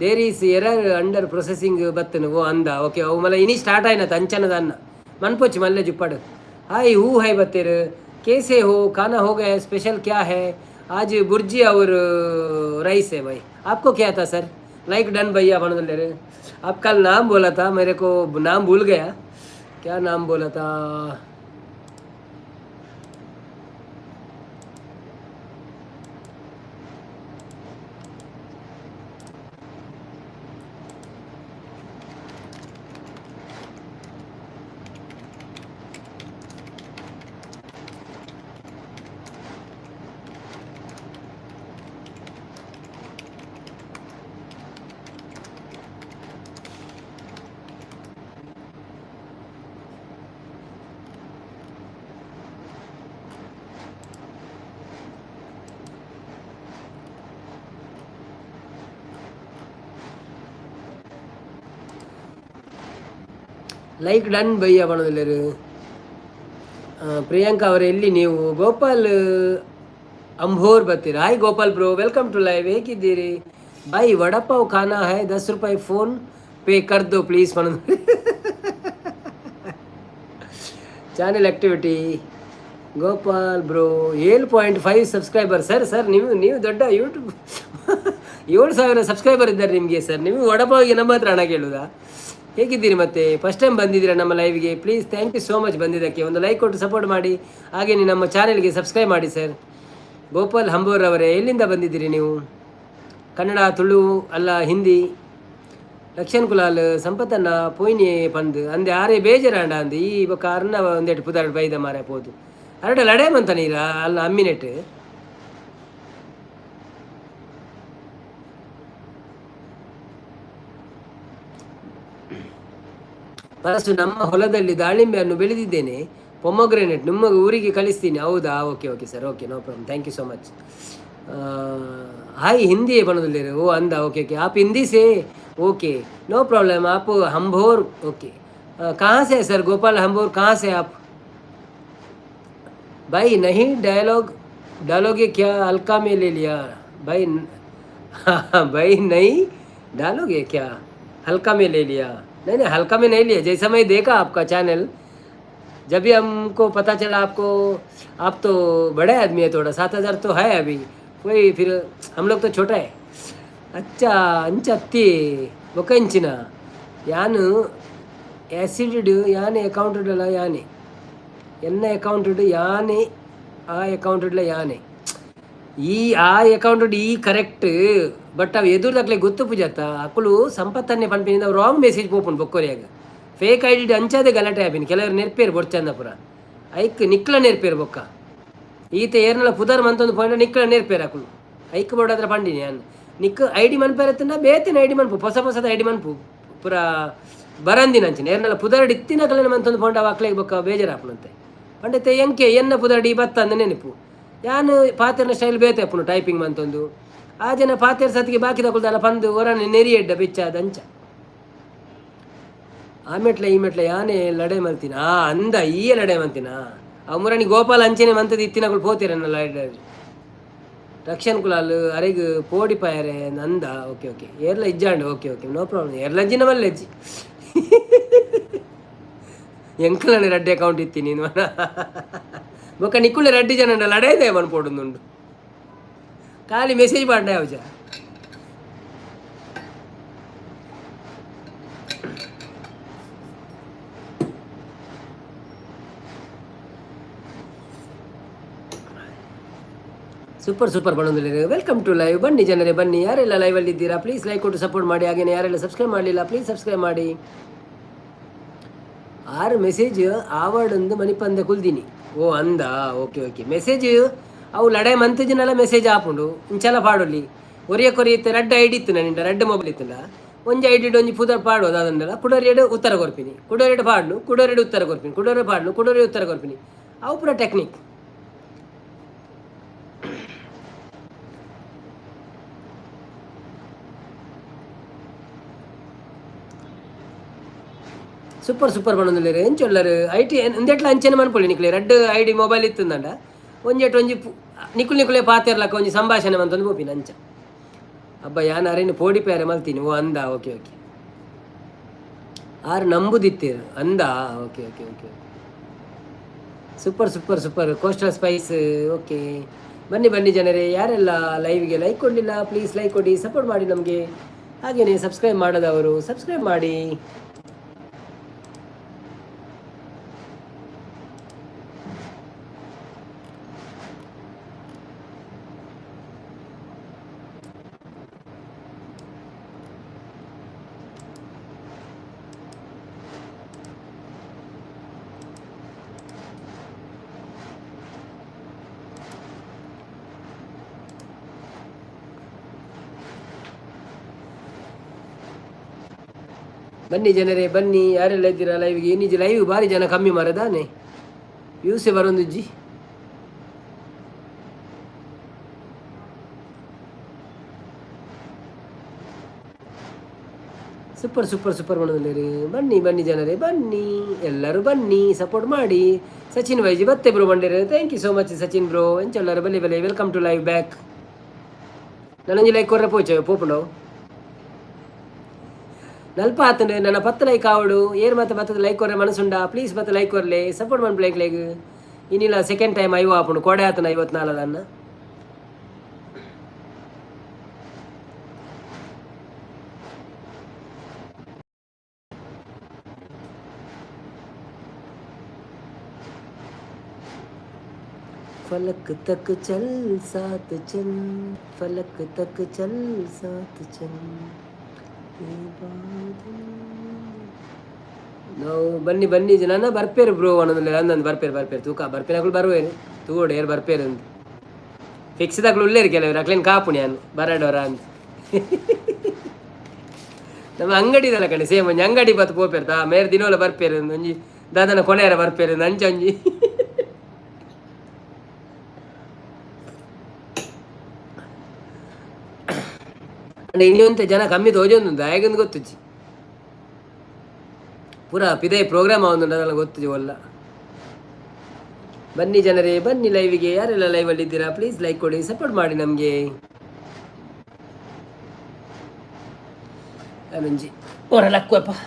There is error under processing ಬತ್ತನು. ಓ ಅಂದ, ಓಕೆ. ಅವು ಮಲ್ಲ ಇನಿ ಸ್ಟಾರ್ಟ್ ಆಯ್ನ ಅಂಚನದ ಅನ್ನ ಮನ್ಪೊಚ್ಚಿ ಮಲ್ಲೆ ಜುಪ್ಪಾಡು. ಹಾಯ್ ಹೂ ಹಾಯ್ ಬತ್ತೀರು. कैसे हो? खाना हो गया? स्पेशल क्या है आज? बुर्जी और राइस है भाई। आपको क्या था सर? लाइक डन भैया बनदे। आप कल नाम बोला था, मेरे को नाम भूल गया। क्या नाम बोला था? ಲೈಕ್ ಡನ್ ಭಯ್ಯ ಬಣದಲ್ಲೇರು. ಪ್ರಿಯಾಂಕಾ ಅವರೇ, ಎಲ್ಲಿ ನೀವು? ಗೋಪಾಲ್ ಅಂಬೋರ್ ಬರ್ತೀರಾ? Hi Gopal bro, welcome to live. ಹೇಗಿದ್ದೀರಿ? भाई, वड़ा पाव खाना है, 10 रुपये फोन पे कर दो please. Channel activity Gopal bro, 7.5 subscriber. Sir sir, ನೀವು ನೀವು ದೊಡ್ಡ ಯೂಟ್ಯೂಬ್, 7,000 ಸಬ್ಸ್ಕ್ರೈಬರ್ ಇದ್ದಾರೆ ನಿಮಗೆ ಸರ್. ನೀವು ವಡಪಾವಿಗೆ ನಮ್ಮ ಹತ್ರ ಹಣ ಕೇಳುವುದಾ? ಹೇಗಿದ್ದೀರಿ ಮತ್ತೆ? ಫಸ್ಟ್ ಟೈಮ್ ಬಂದಿದ್ದೀರಾ ನಮ್ಮ ಲೈವ್ಗೆ? Please, thank you so much ಬಂದಿದ್ದಕ್ಕೆ. ಒಂದು ಲೈಕ್ ಕೊಟ್ಟು ಸಪೋರ್ಟ್ ಮಾಡಿ, ಹಾಗೆಯೇ ನಮ್ಮ ಚಾನೆಲ್ಗೆ ಸಬ್ಸ್ಕ್ರೈಬ್ ಮಾಡಿ ಸರ್. ಗೋಪಾಲ್ ಹಂಬೋರ್ ಅವರೇ, ಎಲ್ಲಿಂದ ಬಂದಿದ್ದೀರಿ ನೀವು? ಕನ್ನಡ, ತುಳು ಅಲ್ಲ ಹಿಂದಿ? ಲಕ್ಷನ್ ಕುಲಾಲ್ ಸಂಪತ್ತನ್ನ ಪೋಯಿನಿ ಪಂದ್ ಅಂದೆ ಆರೆ ಬೇಜಾರಾಂಡ ಅಂದು ಈ ಬೊಕ್ಕ ಅರ್ನ ಒಂದೆಟ್ಟು ಪುದಾರ್ ಬೈದ ಮಾರೆ ಪೋದು ಅರಡ ಲಡೆ ಮಂತ ನೀರ ಅಲ್ಲ ಅಮ್ಮಿನೆಟ್. ಪರಸು, ನಮ್ಮ ಹೊಲದಲ್ಲಿ ದಾಳಿಂಬೆಯನ್ನು ಬೆಳೆದಿದ್ದೇನೆ, ಪೊಮೊಗ್ರೆನೇಟ್ ನಿಮ್ಮ ಊರಿಗೆ ಕಳಿಸ್ತೀನಿ. ಹೌದಾ? Okay okay sir, okay, no problem, thank you so much. Hi, Hindi बनदले. O अंदा, okay okay, आप हिंदी से, ओके, नो प्रॉब्लम. आप हम्भोर, ओके, कहाँ से है सर? गोपाल हम्भोर, कहाँ से आप भाई? नहीं डायलॉग डालोगे क्या? हल्का में ले लिया भाई। भाई, नहीं डालोगे क्या? हल्का में ले लिया। नहीं नहीं, हल्का में नहीं लिया। जैसा मैं देखा आपका चैनल, जब भी हमको पता चला आपको, आप तो बड़े आदमी है थोड़ा, 7,000 तो है अभी कोई, फिर हम लोग तो छोटा है. अच्छा, ಅಂಚತ್ತಿ ಬೊಕ್ಕ ಇಂಚಿನ ಯಾನು ಆ್ಯಸಿಡ್ ಯಾನೆ ಅಕೌಂಟೆಡ್ ಯಾನೆ ಎನ್ನ ಅಕೌಂಟೆಡ್ ಯಾನೆ ಆ ಅಕೌಂಟೆಡ್ಲ ಯಾನೆ ಈ ಆ ಅಕೌಂಟೆಡ್ ಈ ಕರೆಕ್ಟ್. ಬಟ್ ಅವು ಎದುರುದಕ್ಲೆ ಗೊತ್ತು ಪೂಜಾತ ಅಕುಲು ಸಂಪತ್ತನ್ನೇ ಪನ್ಪಿನಿಂದ ಅವು ರಾಂಗ್ ಮೆಸೇಜ್ ಪೋಪುಂಡು ಬೊಕ್ಕೊರಿಯಾಗ. ಫೇಕ್ ಐಡಿ ಅಂಚಾದೆ ಗಲಾಟೆ ಆಪಿನಿ. ಕೆಲವರು ನೆರ್ಪೇರು ಬೊಡ್ಚಂದ ಪುರ ಐಕ್ ನಿಕ್ಲ ನೆರ್ಪೇರು ಬೊಕ್ಕ ಈತ ಏರ್ನಲ ಪುದರ್ ಮಂತೊಂದು ಪೋಂಡ ನಿಕ್ಲ ನೆರ್ಪೇರು ಅಕುಲು ಐಕ್ ಬೋಡಾದ್ರ ಪಂಡಿನಿ ಯಾನ್ ನಿಕ್ ಐಡಿ ಮನ್ಪೇರತ್ತಿನ ಬೇತಿನ ಐಡಿ ಮನ್ಪು ಹೊಸ ಹೊಸದ ಐಡಿ ಮನ್ಪು ಪುರ ಬರಂದಿನ ಅಂಚಿನ ಏರ್ನಲ ಪುದರ್ಡ್ ಇತ್ತಿನ ಕಲೆನ ಮಂತೊಂದು ಪೋಂಡ ಅವು ಅಕ್ಲೆಗ್ ಬೊಕ್ಕ ಬೇಜಾರಾಪುನಂತೆ ಪಂಡತೆ ಎಂಕೆ ಎನ್ನ ಪುದರ್ಡ್ ಈ ಬತ್ತಂದ ನೆನಪು ಯಾನ್ ಪಾತೆರ್ನ ಸ್ಟೈಲ್ ಬೇತೆ ಅಪ್ಪುನು ಟೈಪಿಂಗ್ ಮಂತೊಂದು ಆ ಜನ ಪಾತೆರ್ ಸತಿಗೆ ಬಾಕಿ ತಕೊಳ್ದಲ್ಲ ಪಂದು ಒರನೆ ನೆರಿ ಎಡ್ಡ ಬಿಚ್ಚಾದ ಅಂಚ. ಆ ಮೆಟ್ಲ ಈ ಮೆಟ್ಲ ಯಾನೆ ಲಡೆ ಮಲ್ತಿನ ಆ ಅಂದ ಈಯ ಲಡೆ ಮಂತಿನ ಆ ಮುರಣಿ ಗೋಪಾಲ ಅಂಚನೆ ಮಂತದ ಇತ್ತಿನಗಳು ಪೋತಿರನ್ನಲ್ಲ. ರಕ್ಷನ್ ಕುಲಾಲ್ ಅರೆಗ್ ಪೋಡಿ ಪಾಯರೆ ನಂದ. ಓಕೆ ಓಕೆ, ಏರ್ಲ ಇಜ್ಜಾಂಡ್. Okay okay, no problem. ಏರ್ಲ ಅಜ್ಜಿನ ಮಲ್ಲೆಜ್ಜಿ ಎಂಕಲನೆ ರಡ್ಡೆ ಅಕೌಂಟ್ ಇತ್ತೀನಿ ಬೊಕ್ಕ ನಿಕ್ಕುಳ್ಳೆ ರಡ್ಡಿ ಜನ ಲಡೈದೆ ಮನ್ಪೋಡುಂದುಂಡು ಖಾಲಿ ಮೆಸೇಜ್ ಪಾಡ್ನ ಯಾವ್ಜ. ಸೂಪರ್ ಸೂಪರ್ ಬಂದಿದ್ದೀರಿ. Welcome to live. ಬನ್ನಿ ಜನರೇ, ಬನ್ನಿ. ಯಾರೆಲ್ಲ ಲೈವಲ್ಲಿ ಇದ್ದೀರಾ, ಪ್ಲೀಸ್ ಲೈಕ್ ಕೊಟ್ಟು ಸಪೋರ್ಟ್ ಮಾಡಿ. ಹಾಗೇನೆ ಯಾರೆಲ್ಲ ಸಬ್ಸ್ಕ್ರೈಬ್ ಮಾಡಲಿಲ್ಲ, ಪ್ಲೀಸ್ ಸಬ್ಸ್ಕ್ರೈಬ್ ಮಾಡಿ. ಆರು ಮೆಸೇಜ್ ಆವಡೊಂದು ಮನಿಪಂದ ಕುಲ್ದಿನಿ. ಓ ಅಂದ, ಓಕೆ ಓಕೆ. ಮೆಸೇಜ್ ಅವು ಲಡಾಯಿ ಮಂತಜಿನಲ್ಲ ಮೆಸೇಜ್ ಆಪುಂಡು ಇಂಚಲ ಪಾಡೊಲಿ. ಒರಿಯ ಕೊರಿಯತ್ತೆ ರಡ್ಡ್ ಐಡಿ ಇತ್ತು ನನ್ನಿಂಡ, ರಡ್ಡ್ ಮೊಬೈಲ್ ಇತ್ತಲ್ಲ. ಒಂಜಿ ಐಡಿ ಒಂಜಿ ಪುದರ್ ಪಾಡೋದು ಅದನ್ನೆಲ್ಲ ಕುಡೊರಿಯಡು ಉತ್ತರ ಕೊರ್ಪಿನಿ, ಕುಡೊರಿಯಡು ಪಾಡ್ನು, ಕುಡೊರಿಯಡು ಉತ್ತರ ಕೊರ್ಪಿನಿ, ಕುಡೊರಿ ಪಾಡ್ನು, ಕುಡೊರಿ ಉತ್ತರ ಕೊರ್ಪಿನಿ. ಅವು ಪೂರ ಟೆಕ್ನಿಕ್. ಸೂಪರ್ ಸೂಪರ್ ಪನೊಂದುಲ್ಲೆರ್ ಎಂಚೊಲ್ಲರ್ IT ಇಂದೆಟ್ಲ ಅಂಚನೆ ಮನ್ಪೊಲಿ ನಿಕ್ಲೆ. ರಡ್ಡ್ ಐಡಿ ಮೊಬೈಲ್ ಇತ್ತುಂದಂಡ ಒಂಜೆಟ್ ಒಂಜಿ ನಿಕುಲ್ ನಿಕುಲೆ ಪಾತೆರ್ಲಕ್ಕ ಒಂಜಿ ಸಂಭಾಷಣೆ ಮಂತೊಂದು ಪೋಪಿನ ಅಂಚ. ಅಬ್ಬ ಯಾನ್ ಅರೇನು ಪೋಡಿ ಪೇರೆ ಮಲ್ತೀನಿ. ಓ ಅಂದ, ಓಕೆ ಓಕೆ. ಆರು ನಂಬುದಿತ್ತೇರು ಅಂದ. Okay okay okay. Super super super. Coastal spice, okay. ಬನ್ನಿ ಬನ್ನಿ ಜನರೇ, ಯಾರೆಲ್ಲ ಲೈವ್ಗೆ ಲೈಕ್ ಕೊಡಲಿಲ್ಲ ಪ್ಲೀಸ್ ಲೈಕ್ ಕೊಡಿ, ಸಪೋರ್ಟ್ ಮಾಡಿ ನಮಗೆ. ಹಾಗೆಯೇ ಸಬ್ಸ್ಕ್ರೈಬ್ ಮಾಡದವರು ಸಬ್ಸ್ಕ್ರೈಬ್ ಮಾಡಿ. ಬನ್ನಿ ಜನರೇ ಬನ್ನಿ, ಯಾರೆಲ್ಲ ಇದ್ದೀರಾ ಲೈವ್ಗೆ? ಇನ್ನಿಜ ಲೈವ್ ಭಾರಿ ಜನ ಕಮ್ಮಿ ಮಾರದಾನೆ, ವ್ಯೂಸೇ ಬರೋಂದುಜ್ಜಿ. Super super super ಮಾಡೋದಿಲ್ಲ. ಬನ್ನಿ ಬನ್ನಿ ಜನರೇ ಬನ್ನಿ, ಎಲ್ಲರೂ ಬನ್ನಿ, ಸಪೋರ್ಟ್ ಮಾಡಿ. ಸಚಿನ್ ವೈಜಿ ಬತ್ತೆ ಬ್ರೋ ಬಂಡಿರು. Thank you so much Sachin bro. ಎಂಚೆಲ್ಲರು ಬಲ್ಲಿ ಬಲ್ಲಿ, welcome to live back. ನನಂಜಿ like ಕೊರ್ರೆ ಪೋಚೆ ಪೋಪುಂಡವು ನಲ್ಪ ಆತಂಡು ನನ್ನ ಪತ್ತು ಲೈಕ್ ಆವಡು. ಏರ್ ಮತ್ತೆ ಬತ್ತದ ಲೈಕ್ ಕೊರ್ರೆ ಮನಸ್ಸುಂಡ? ಪ್ಲೀಸ್ ಮತ್ತೆ ಲೈಕ್ ಕೊರ್ಲೆ, ಸಪೋರ್ಟ್ ಮನ್ಪು ಲೈಕ್ ಲೈಕ್. ಇನ್ನಿಲ್ಲ ಸೆಕೆಂಡ್ ಟೈಮ್ ಐವ ಆಪುಂಡು, ಕೋಡೆ ಆತನ 54ದನ್ನ. फलक तक चल साथ चल, फलक तक चल साथ चल. ನಾವು ಬನ್ನಿ ಬನ್ನಿ ಜನ ಬರ್ಪೇರು ಬ್ರೋ ಅನ್ನೋದಿಲ್ಲ. ಅಂದಂದು ಬರ್ಪೇರು ಬರ್ಪೇರು ತೂಕ ಬರ್ಪೇನಗಳು ಬರುವೇನು ತೂಡು ಏರು ಬರ್ಪೇರು ಅಂತ ಫಿಕ್ಸ್ ದಾಕ್ಲು ಉಳ್ಳೇರು ಕೆಲವರು. ಅಕ್ಲೇನು ಕಾಪು ನಾನು ಬರಡೋರ ಅಂತ. ನಮ್ಮ ಅಂಗಡಿ ಇದಲ್ಲ ಕಣೆ, ಸೇಮ್ ಒಂಜಿ ಅಂಗಡಿ ಬತ್ತು ಪೋಪೇರ್ತಾ ಮೇರೆ ದಿನೋಲ ಬರ್ಪೇರು ಒಂಜಿ ದಾದನ ಕೊನೆಯರ ಬರ್ಪೇರು ಅಂಚ ಒಂಜಿ. ಇನ್ನೊಂತೆ ಜನ ಕಮ್ಮಿ ತೋಜೊಂದು ದಾಯಗಂದು ಗೊತ್ತುಜ್ಜಿ. ಪೂರ ಪಿದೈ ಪ್ರೋಗ್ರಾಮ್ ಆವೊಂದುಂಡು ಅದೆಲ್ಲ ಗೊತ್ತುಜ್ಜಿ ಒಲ್ಲ. ಬನ್ನಿ ಜನರೇ ಬನ್ನಿ ಲೈವಿಗೆ. ಯಾರೆಲ್ಲ ಲೈವಲ್ಲಿ ಇದ್ದೀರಾ ಪ್ಲೀಸ್ ಲೈಕ್ ಕೊಡಿ, ಸಪೋರ್ಟ್ ಮಾಡಿ ನಮಗೆ. ನಾನೊಂಜಿ ಹೊರ ಲಕ್ಕುವಪ್ಪ.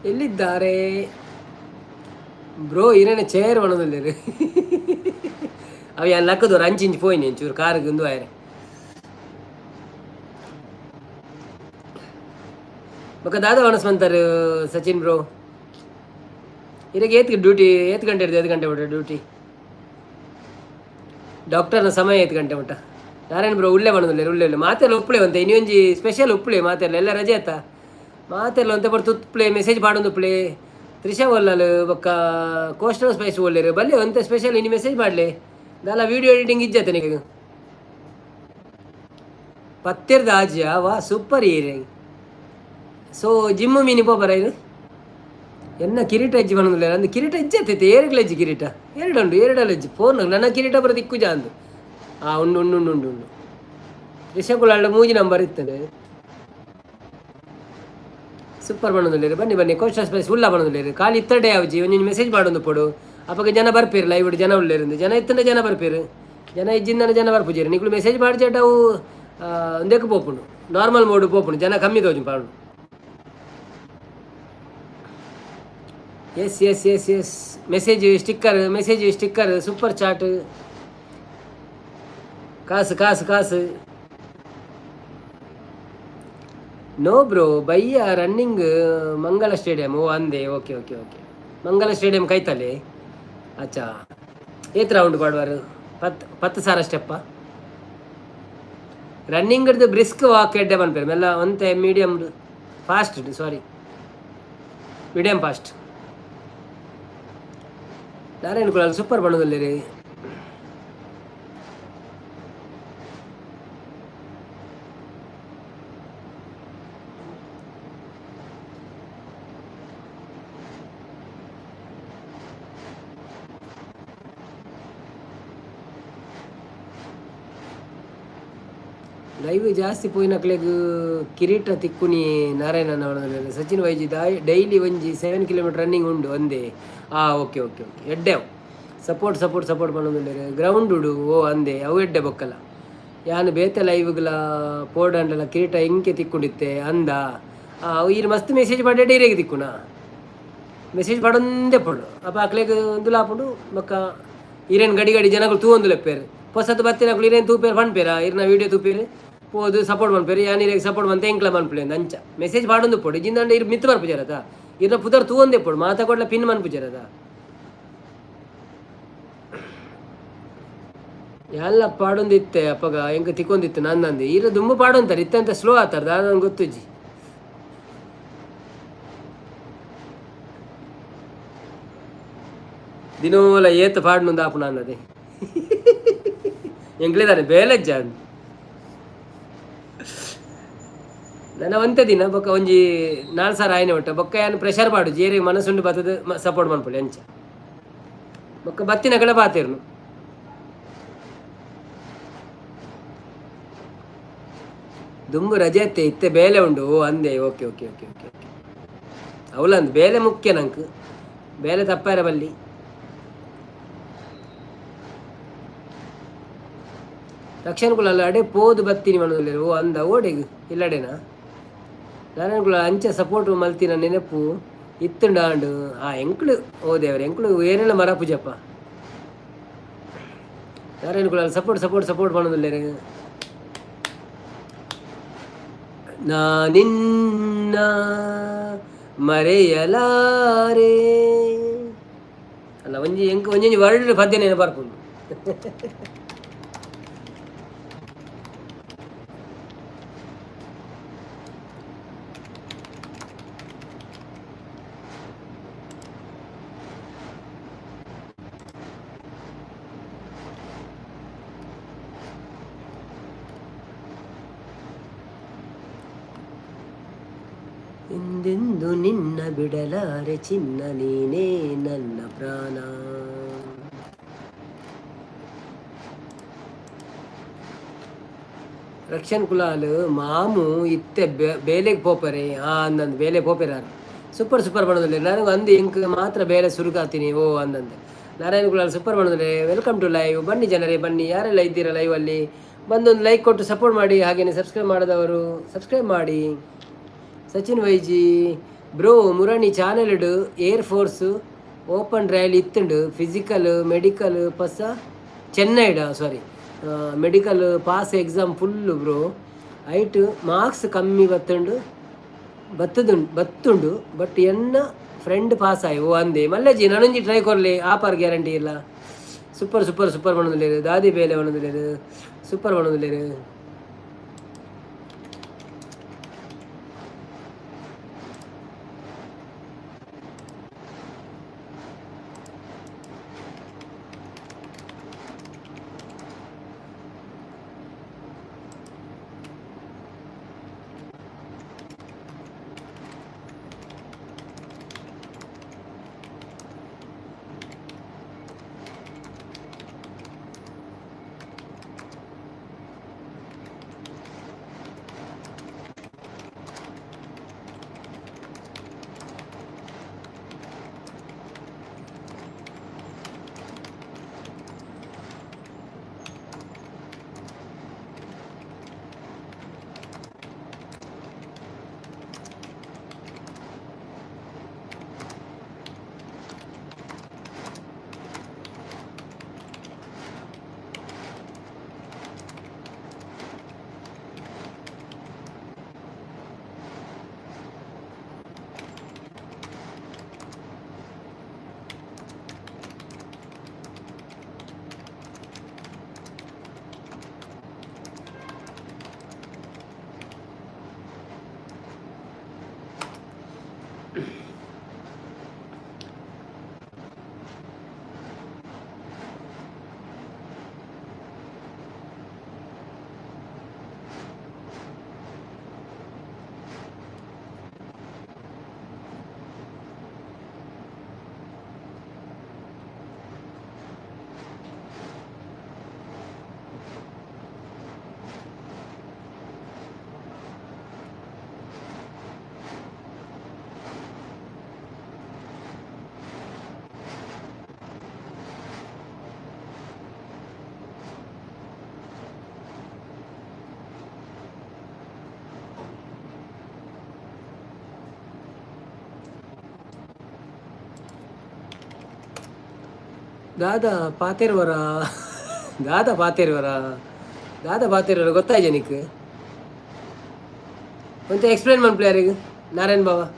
ಎಲ್ಲಿದ್ದಾರೆ ಬ್ರೋ? ಇರೇನೆ ಚೇರ್ ಬಣದಲ್ಲೇರು ಅವ ಯಾನ್ ಲಕ್ಕದೋರು ಅಂಚಿಂಚಿ ಪೋಯಿನಿ ಒಂಚೂರು ಕಾರಿಗೆ ಒಂದು ಆಯರೆ. ಬೊಕ್ಕ ದಾದ ಒಣಸ್ಮಂತಾರೆ ಸಚಿನ್ ಬ್ರೋ? ಇರಗೆ ಏತ್ ಡ್ಯೂಟಿ? ಏತ್ ಗಂಟೆ ಇರ್ತದೆ? ಏತ್ ಗಂಟೆ ಬಿಟ್ಟ ಡ್ಯೂಟಿ? ಡಾಕ್ಟರ್ನ ಸಮಯ ಏತ್ ಗಂಟೆ ಮುಟ್ಟ? ನಾರಾಯಣ ಬ್ರೋ ಉಳ್ಳೆ ಬಣದಲ್ಲೇರು. ಉಳ್ಳೆ ಉಳ್ಳೆ ಮಾತೆಲ್ಲ ಉಪ್ಪಳೆ ಒಂತೆ. ಇನ್ನೊಂಜಿ ಸ್ಪೆಷಲ್ ಉಪ್ಪಳೆ ಮಾತೆಲ್ಲ ಎಲ್ಲ ರಜೆ ಆತ ಮಾತೆಲ್ಲ ಒಂತೆ ಬರ್ ತುತ್ಪ್ಲೆ ಮೆಸೇಜ್ ಪಾಡೊಂದು ತ್ರಿಷಾ ಒಲ್ಲಲು ಬೊಕ್ಕ ಕೋಸ್ಟಲ್ ಸ್ಪೈಸ್ ಒಲ್ಲೆರು ಬಲ್ಲೆ ಒಂತೆ ಸ್ಪೆಷಲ್ ಇನಿ ಮೆಸೇಜ್ ಮಾಡಲಿ. ದಾಲ ವೀಡಿಯೋ ಎಡಿಟಿಂಗ್ ಇಜ್ಜತೆ ನಿಮಗೆ? ಪತ್ತೆರ್ದ ಆಜಿಯ ವಾ ಸೂಪರ್ ಏರಿ. ಸೊ ಜಿಮ್ಮು ಮೀನಿ ಪೋಪರ ಇದು ಎನ್ನ ಕಿರೀಟ ಹೆಜ್ಜೆ ಬನ್ನೊಂದಿಲ್ಲ ಅಂದು ಕಿರೀಟ ಹೆಜ್ಜೆ ಆತೈತೆ. ಏರುಗಳ ಹೆಜ್ಜೆ ಕಿರೀಟ ಎರಡು ಉಂಡು, ಎರಡಲ್ಲ ಹೆಜ್ಜೆ ಫೋನ್ ನನ್ನ ಕಿರೀಟ ಬರೋದು ಇಕ್ಕುಜ ಅಂದು. ಆ ಉಂಡು ಉಂಡು ಉಂಡು ಉಂಡು ಉಂಡು. ತ್ರಿಷಾ ಮೂಜಿ ನಂಬರ್ ಇರ್ತದೆ. ಸೂಪರ್ ಬಣ್ಣದಲ್ಲಿರು ಬನ್ನಿ ಬನ್ನಿ. ಕೋಸ್ಟಲ್ ಸ್ಪೈಸ್ ಉಲ್ಲ ಬಣ್ಣದಲ್ಲಿರು ಖಾಲಿ ಇತ್ತಡೆ ಯಾವ್ಜಿ ಒಂಜೊಂಜಿ ಮೆಸೇಜ್ ಮಾಡೋದು ಪೊಡು. ಅಪಗ ಜನ ಬರ್ಪೇರು ಲೈವ್. ಜನ ಉಳ್ಳೇರಿಂದ ಜನ ಇತ್ತಂಡ ಜನ ಬರ್ಪೇರು, ಜನ ಇಜ್ಜಿಂದನ ಜನ ಬರ್ಪುಜೇರು. ನಿಕ್ಲು ಮೆಸೇಜ್ ಮಾಡಿ ಅವು ಒಂದೇಕು ಪೋಪುಂಡು, ನಾರ್ಮಲ್ ಮೋಡ್ ಪೋಪುಂಡು, ಜನ ಕಮ್ಮಿ ತೋಜು ಪಾಡು. Yes yes yes yes. Message sticker, message sticker, super chat, ಕಾಸು ಕಾಸು ಕಾಸು. ನೋ ಬ್ರೋ, ಬಯ್ಯ ರನ್ನಿಂಗ್ ಮಂಗಲ ಸ್ಟೇಡಿಯಂ. ಓ ಅಂದೆ, okay okay okay. Mangala stadium ಕೈತಲೆ. ಅಚ್ಚಾ, ಏತ್ ರೌಂಡ್ ಪಾಡುವರು? ಪತ್ತು 10,000 ಸ್ಟೆಪ್ಪ ರನ್ನಿಂಗ್ ಹಿಡ್ದು ಬ್ರಿಸ್ಕ್ ವಾಕ್ ಎಡ್ಡೆ ಪನ್ಪೇರು ಮೆಲ್ಲ ಒಂತೆ medium fast, sorry, medium fast. Narayana Kulal super ಪಣದಲ್ಲೇರಿ. ಲೈವ್ ಜಾಸ್ತಿ ಪೋಯಿನಕ್ಲೆಗ್ ಕಿರೀಟ ತಿಕ್ಕುನಿ ನಾರಾಯಣ ಸಚಿನ್ ವೈಜಿ ಡೈಲಿ ಒಂಜಿ 7 ಕಿಲೋಮೀಟರ್ ರನ್ನಿಂಗ್ ಉಂಡು ಒಂದೇ. ಆ ಓಕೆ ಓಕೆ ಓಕೆ, ಎಡ್ಡೆ. ಸಪೋರ್ಟ್ ಸಪೋರ್ಟ್ ಸಪೋರ್ಟ್ ಪನ್ನೊಂದುಲ್ಲೆರ್. ಗ್ರೌಂಡ್ ಉಡು. ಓ ಅಂದೆ, ಅವು ಎಡ್ಡೆ. ಬೊಕ್ಕಲ ಯಾನ್ ಬೇತೆ ಲೈವ್ಗ್ಲ ಪೋಡಂಡಲ ಕಿರೀಟ ಎಂಕೆ ತಿಕ್ಕೊಂಡಿತ್ತೆ ಅಂದ. ಈರ್ ಮಸ್ತ್ ಮೆಸೇಜ್ ಪಾಡೆಡ್ ಇರೆಗ್ ತಿಕ್ಕುನಾ? ಮೆಸೇಜ್ ಪಾಡೊಂದೇ ಪೋಡು. ಅಪ್ಪ ಅಕ್ಲೆಗ್ ಉಂದುಲ ಆಪುಂಡು. ಬೊಕ್ಕ ಇರೇನ್ ಗಡಿ ಗಡಿ ಜನಗಳು ತೂವೊಂದುಲೆಪ್ಪೇರು. ಪೊಸತ್ ಬತ್ತಿನಕುಲು ಇರೇನ್ ತೂಪೇರು ಪನ್ಪೇರ, ಇರ್ನ ವೀಡಿಯೋ ತೂಪೇರು, ಪೋದು ಸಪೋರ್ಟ್ ಮನ್ಪೇರು. ಯಾನ್ ಇರೆಗ್ ಸಪೋರ್ಟ್ ಮಂತೆ ಎಂಕ್ಲ ಮನ್ಪುಲೆ ಅಂದ್. ಅಂಚ ಮೆಸೇಜ್ ಪಾಡೊಂದು ಪೋಡು. ಇಜ್ಜಿಂದಾಂಡ ಇರ್ ಮಿತ್ತ್ ಬರ್ಪುಜಾರತ. ಇರ್ನ ಪುದರ್ ತೂವೊಂದೇ ಪೋಡು. ಮಾತ ಕೊಡ್ಲ ಪಿನ್ ಮನ್ಪುಜಾರತ. ಎಲ್ಲ ಪಾಡೊಂದಿತ್ತೆ ಅಪ್ಪಗ ಎಂಕ್ ತಿಕ್ಕೊಂದಿತ್ತು ನಂದಂದು. ಈರ ದುಂಬು ಪಾಡೊಂತಾರೆ, ಇತ್ತಂತ ಸ್ಲೋ ಆತಾರ, ದಾದ ಗೊತ್ತುಜ್ಜಿ. ದಿನೋಲ ಏತ್ ಪಾಡ್ನುಂದು ಆಪುನ ಅನ್ನದೆ. ಎಂಕ್ಲೆದಾನೆ ಬೇಲೆಜ್ಜ ನನ್ನ. ಒಂತೆ ದಿನ ಬೊಕ್ಕ ಒಂಜಿ 4 ಸಾರ ಆಯ್ನೆ ಒಟ್ಟ. ಬೊಕ್ಕ ಯಾನ್ ಪ್ರೆಷರ್ ಪಾಡು ಜೇರಿ ಮನಸ್ಸುಂಡು ಬತ್ತದ ಸಪೋರ್ಟ್ ಮನ್ಪುಲೆ ಅಂಚ. ಬೊಕ್ಕ ಬತ್ತಿನ ಕಡೆ ಬಾತಿರ್ನು. ದುಂಬು ರಜೆ ಇತ್ತೆ, ಇತ್ತೆ ಬೇಲೆ ಉಂಡು. ಓ ಅಂದೆ, okay okay okay okay okay. ಅವಲಂದು ಬೇಲೆ ಮುಖ್ಯ ನಂಕ್. ಬೇಲೆ ತಪ್ಪಾರ ಬಲ್ಲಿ. ರಕ್ಷಣ್ ಕುಲಾಲ್ ಅಡೆ ಪೋದು ಬತ್ತೀನಿ ಮನದಲ್ಲಿ. ಓ ಅಂದ, ಓಡೆಗ್? ಇಲ್ಲಡೇನಾ? ನಾರಾಯಣ ಕುಲಾಲ್ ಅಂಚೆ ಸಪೋರ್ಟ್ ಮಲ್ತಿನ ನೆನಪು ಇತ್ತುಂಡ ಆಂಡು. ಆ ಎಂಕ್ಳು, ಓ ದೇವ್ರೆ, ಎಂಕ್ಳು ಏನೆಲ್ಲ ಮರಪುಜಪ್ಪ. Narayana Kulal support support support ಮಾಡೋದಿಲ್ಲ. ನಾನಿನ್ನ ಮರೆಯಲಾರೆ. ಅಲ್ಲ, ಒಂಜಿ ಎಂಕ್ ಒಂಜೊಂಜಿ ವರ್ಡ್ ಪದ್ಯ ನೆನಪು ಬರ್ಪುಂಡು. ಎಂದೆಂದು ನಿನ್ನ ಬಿಡಲಾರೆ ಚಿನ್ನ, ನೀನೇ ನನ್ನ ಪ್ರಾಣ. ರಕ್ಷಣ್ ಕುಲಾಲ್ ಮಾಮು ಇತ್ತೆ ಬೇಲೆಗೆ ಪೋಪರೆ. ಆ ಅಂದಂದು ಬೇಲೆ ಪೋಪೆರಾರು. ಸೂಪರ್ ಸೂಪರ್ ಬಣ್ಣದಲ್ಲಿ ನನಗೆ ಅಂದು. ಇಂಕ್ ಮಾತ್ರ ಬೇಲೆ ಸುರುಕಾತೀನಿ. ಓ ಅಂದಂದೆ. ನಾರಾಯಣ ಕುಲಾಲ್ ಸೂಪರ್ ಬಣ್ಣದಲ್ಲಿ. Welcome to live. ಬನ್ನಿ ಜನರೇ, ಬನ್ನಿ. ಯಾರೆಲ್ಲ ಇದ್ದೀರಾ ಲೈವ್ ಅಲ್ಲಿ, ಬಂದೊಂದು ಲೈಕ್ ಕೊಟ್ಟು ಸಪೋರ್ಟ್ ಮಾಡಿ. ಹಾಗೇನೆ ಸಬ್ಸ್ಕ್ರೈಬ್ ಮಾಡದವರು ಸಬ್ಸ್ಕ್ರೈಬ್ ಮಾಡಿ. ಸಚಿನ್ ವೈಜಿ ಬ್ರೋ, ಮುರಣಿ ಚಾನೆಲ್ಡ್ ಏರ್ ಫೋರ್ಸ್ ಓಪನ್ ಟ್ರಯಲ್ ಇತ್ತುಂಡು. ಫಿಸಿಕಲ್ ಮೆಡಿಕಲ್ ಪಸ ಚೆನ್ನೈಡ, sorry, medical pass exam full bro. Eight marks ಕಮ್ಮಿ ಬತ್ತುಂಡು, ಬತ್ತದುಂಡು ಬತ್ತುಂಡು. ಬಟ್ ಎನ್ನ ಫ್ರೆಂಡ್ ಪಾಸ್ ಆಯ್. ಓ ಅಂದೆ, ಮಲ್ಲೇಜಿ ನಾನೊಂಜಿ ಟ್ರೈ ಕೊರ್ಲಿ, ಆಪಾರ್ ಗ್ಯಾರಂಟಿ ಇಲ್ಲ. ಸೂಪರ್ ಸೂಪರ್ ಸೂಪರ್ ಬಣ್ಣದಲ್ಲಿರು. ದಾದಿ ಬೇಲೆ ಬಣ್ಣದಲ್ಲಿರು. ಸೂಪರ್ ಬಣ್ಣದಲ್ಲಿರು. ದಾದ ಪಾತೆರ್ವರ, ದಾದ ಪಾತೆರ್ವರ, ದಾದ ಪಾತೆರ್ವರ ಗೊತ್ತಾಯ್ಜ ನಿಕ್? ಒಂತೆ ಎಕ್ಸ್ಪ್ಲೇನ್ ಮನ್ಪುಲೆ ಯಾರಿಗೆ ನಾರಾಯಣ್ ಬಾಬಾ.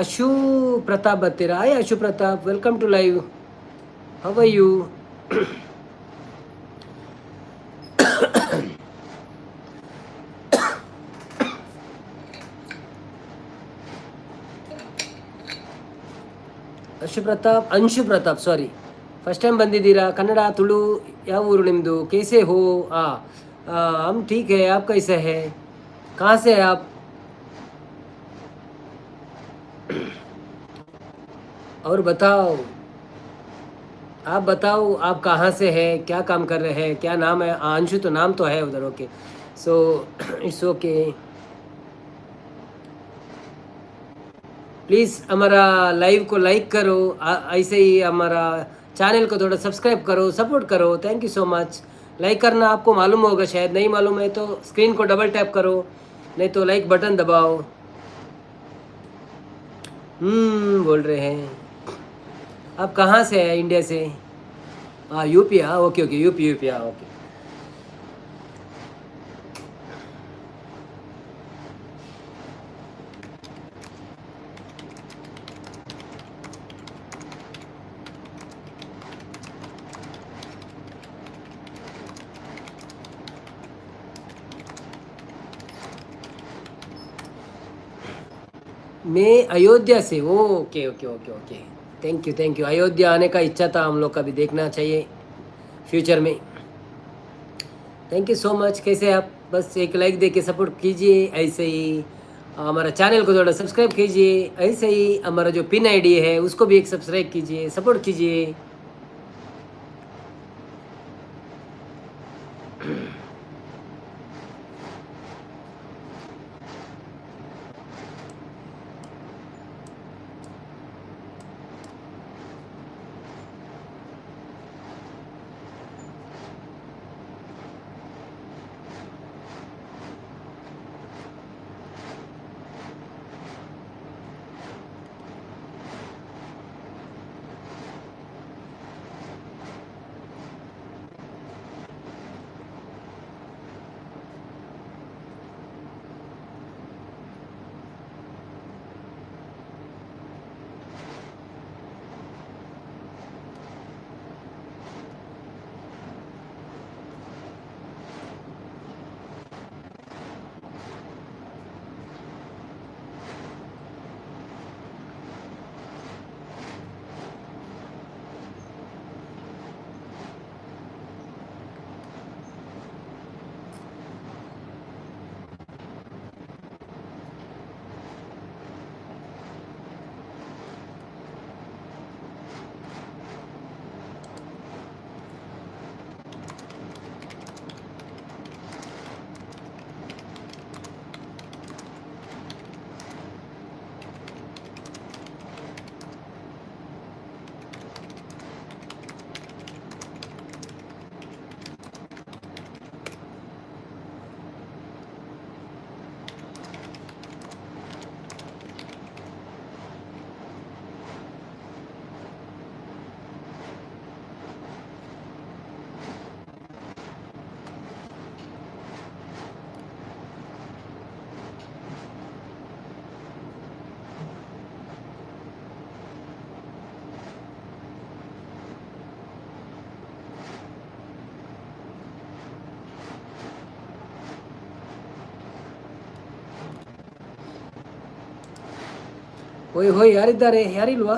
ಅಶು ಪ್ರತಾಪ್ ಬರ್ತೀರಾ? Hi Ashu Pratap, welcome to live. How are you? Ashu Pratap, Anshu Pratap, sorry. First time ಬಂದಿದ್ದೀರಾ? ಕನ್ನಡ, ತುಳು, ಯಾವ ಊರು ನಿಮ್ಮದು? कैसे हो? हम ठीक है, आप कैसे है? कहाँ से है आप? और बताओ, आप बताओ, आप कहाँ से है, क्या काम कर रहे हैं, क्या नाम है? अंशु तो नाम तो है उधर। Okay, so it's okay. Please हमारा लाइव को लाइक करो, ऐसे ही हमारा चैनल को थोड़ा सब्सक्राइब करो, सपोर्ट करो। Thank you so much. Like करना आपको मालूम होगा शायद, नहीं मालूम है तो स्क्रीन को डबल टैप करो, नहीं तो लाइक बटन दबाओ। बोल रहे हैं। आप कहाँ से है? इंडिया से? हाँ, यूपी। हाँ, ओके ओके, यूपी यूपी। हाँ, ओके। मैं अयोध्या से। ओ okay okay okay okay, thank you, thank you. Ayodhya आने का इच्छा था हम लोग का भी, देखना चाहिए फ्यूचर में। Thank you so much. कैसे आप? बस एक लाइक दे के सपोर्ट कीजिए, ऐसे ही हमारा चैनल को थोड़ा सब्सक्राइब कीजिए, ऐसे ही हमारा जो पिन आईडी है उसको भी एक सब्सक्राइब कीजिए, सपोर्ट कीजिए। ಹೋಯ್ ಹೋಯ್, ಯಾರಿದ್ದಾರೆ? ಯಾರಿಲ್ವಾ?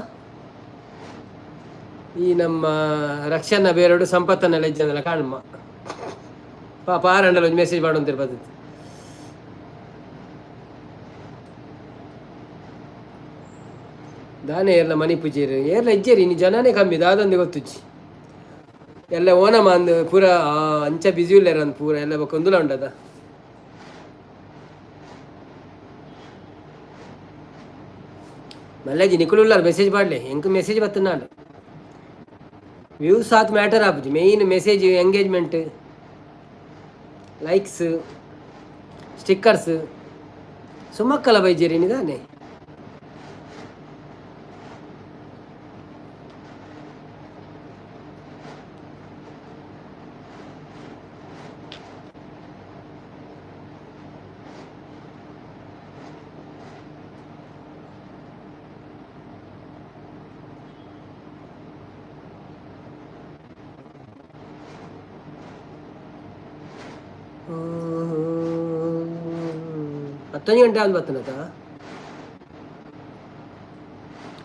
ಈ ನಮ್ಮ ರಕ್ಷಣ ಬೇರೆಡು ಸಂಪತ್ತನ್ನ ಲೆಜ್ಜಂದಲ್ಲ ಕಾಣಮ್ಮ. ಪಾಪ ಆರಂಡಲ ಒಂದು ಮೆಸೇಜ್ ಮಾಡುವಂತಿರ್ಬೋದು. ದಾನೆ ಎಲ್ಲ ಮನಿ ಪೂಜೆರು ಏರ್ಲ ಇಜ್ಜೇರಿ ಇನ್ನು ಜನನೇ ಕಮ್ಮಿ ದಾದಂದು ಗೊತ್ತುಜ್ಜಿ. ಎಲ್ಲ ಓನಮ ಅಂದು ಪೂರ ಅಂಚ ಬಿಸಿ ಉಲ್ಲೇರ ಅಂದ್ ಪೂರ ಎಲ್ಲ ಬೊಕ್ಕ ಉಂಡದ. ಮಲ್ಲಾಜಿ ನಿಕುಲು ಮೆಸೇಜ್ ಮಾಡಲಿ, ಎಂಕ್ ಮೆಸೇಜ್ ಬತ್ತನಾಂಡ್. ವ್ಯೂಸ್ ಆತ್ ಮ್ಯಾಟರ್ ಆಪುಜಿ, main message, engagement, likes, stickers. ಸುಮಕ್ಕಲ ಬೈಜೇರಿ ನಿದಾನೆ. 11 ಗಂಟೆ ಆದ್ ಬತ್ತನತ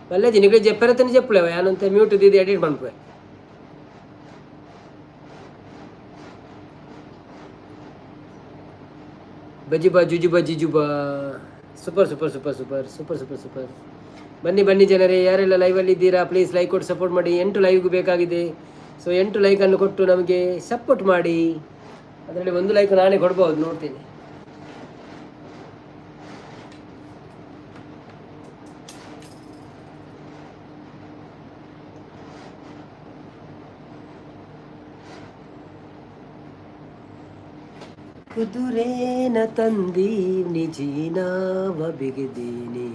ಮಲ್ಲೇಜಿ ನಿಕ್ಲೆ ಜೆಪ್ಪರತನ ಜೆಪ್ಪುಲೆವ ಯಾನಂತೆ ಮ್ಯೂಟ್ ದೀದ್ ಎಡಿಟ್ ಮನ್ಪುವೆ. ಬಜಿಬಾ ಜುಜುಬಾ ಜಿಜುಬಾ, super super super super super super super. ಬನ್ನಿ ಬನ್ನಿ ಜನರೇ, ಯಾರೆಲ್ಲ ಲೈವಲ್ಲಿ ಇದ್ದೀರಾ ಪ್ಲೀಸ್ ಲೈಕ್ ಕೊಟ್ಟು ಸಪೋರ್ಟ್ ಮಾಡಿ. 8 ಲೈವ್ಗೂ ಬೇಕಾಗಿದೆ, ಸೊ 8 ಲೈಕನ್ನು ಕೊಟ್ಟು ನಮಗೆ ಸಪೋರ್ಟ್ ಮಾಡಿ. ಅದರಲ್ಲಿ ಒಂದು ಲೈಕ್ ನಾನೇ ಕೊಡ್ಬೋದು ನೋಡ್ತೀನಿ. ಕುದುರೇನ ತಂದೀನಿ ಜೀನಾವ ಬಿಗಿದೀನಿ.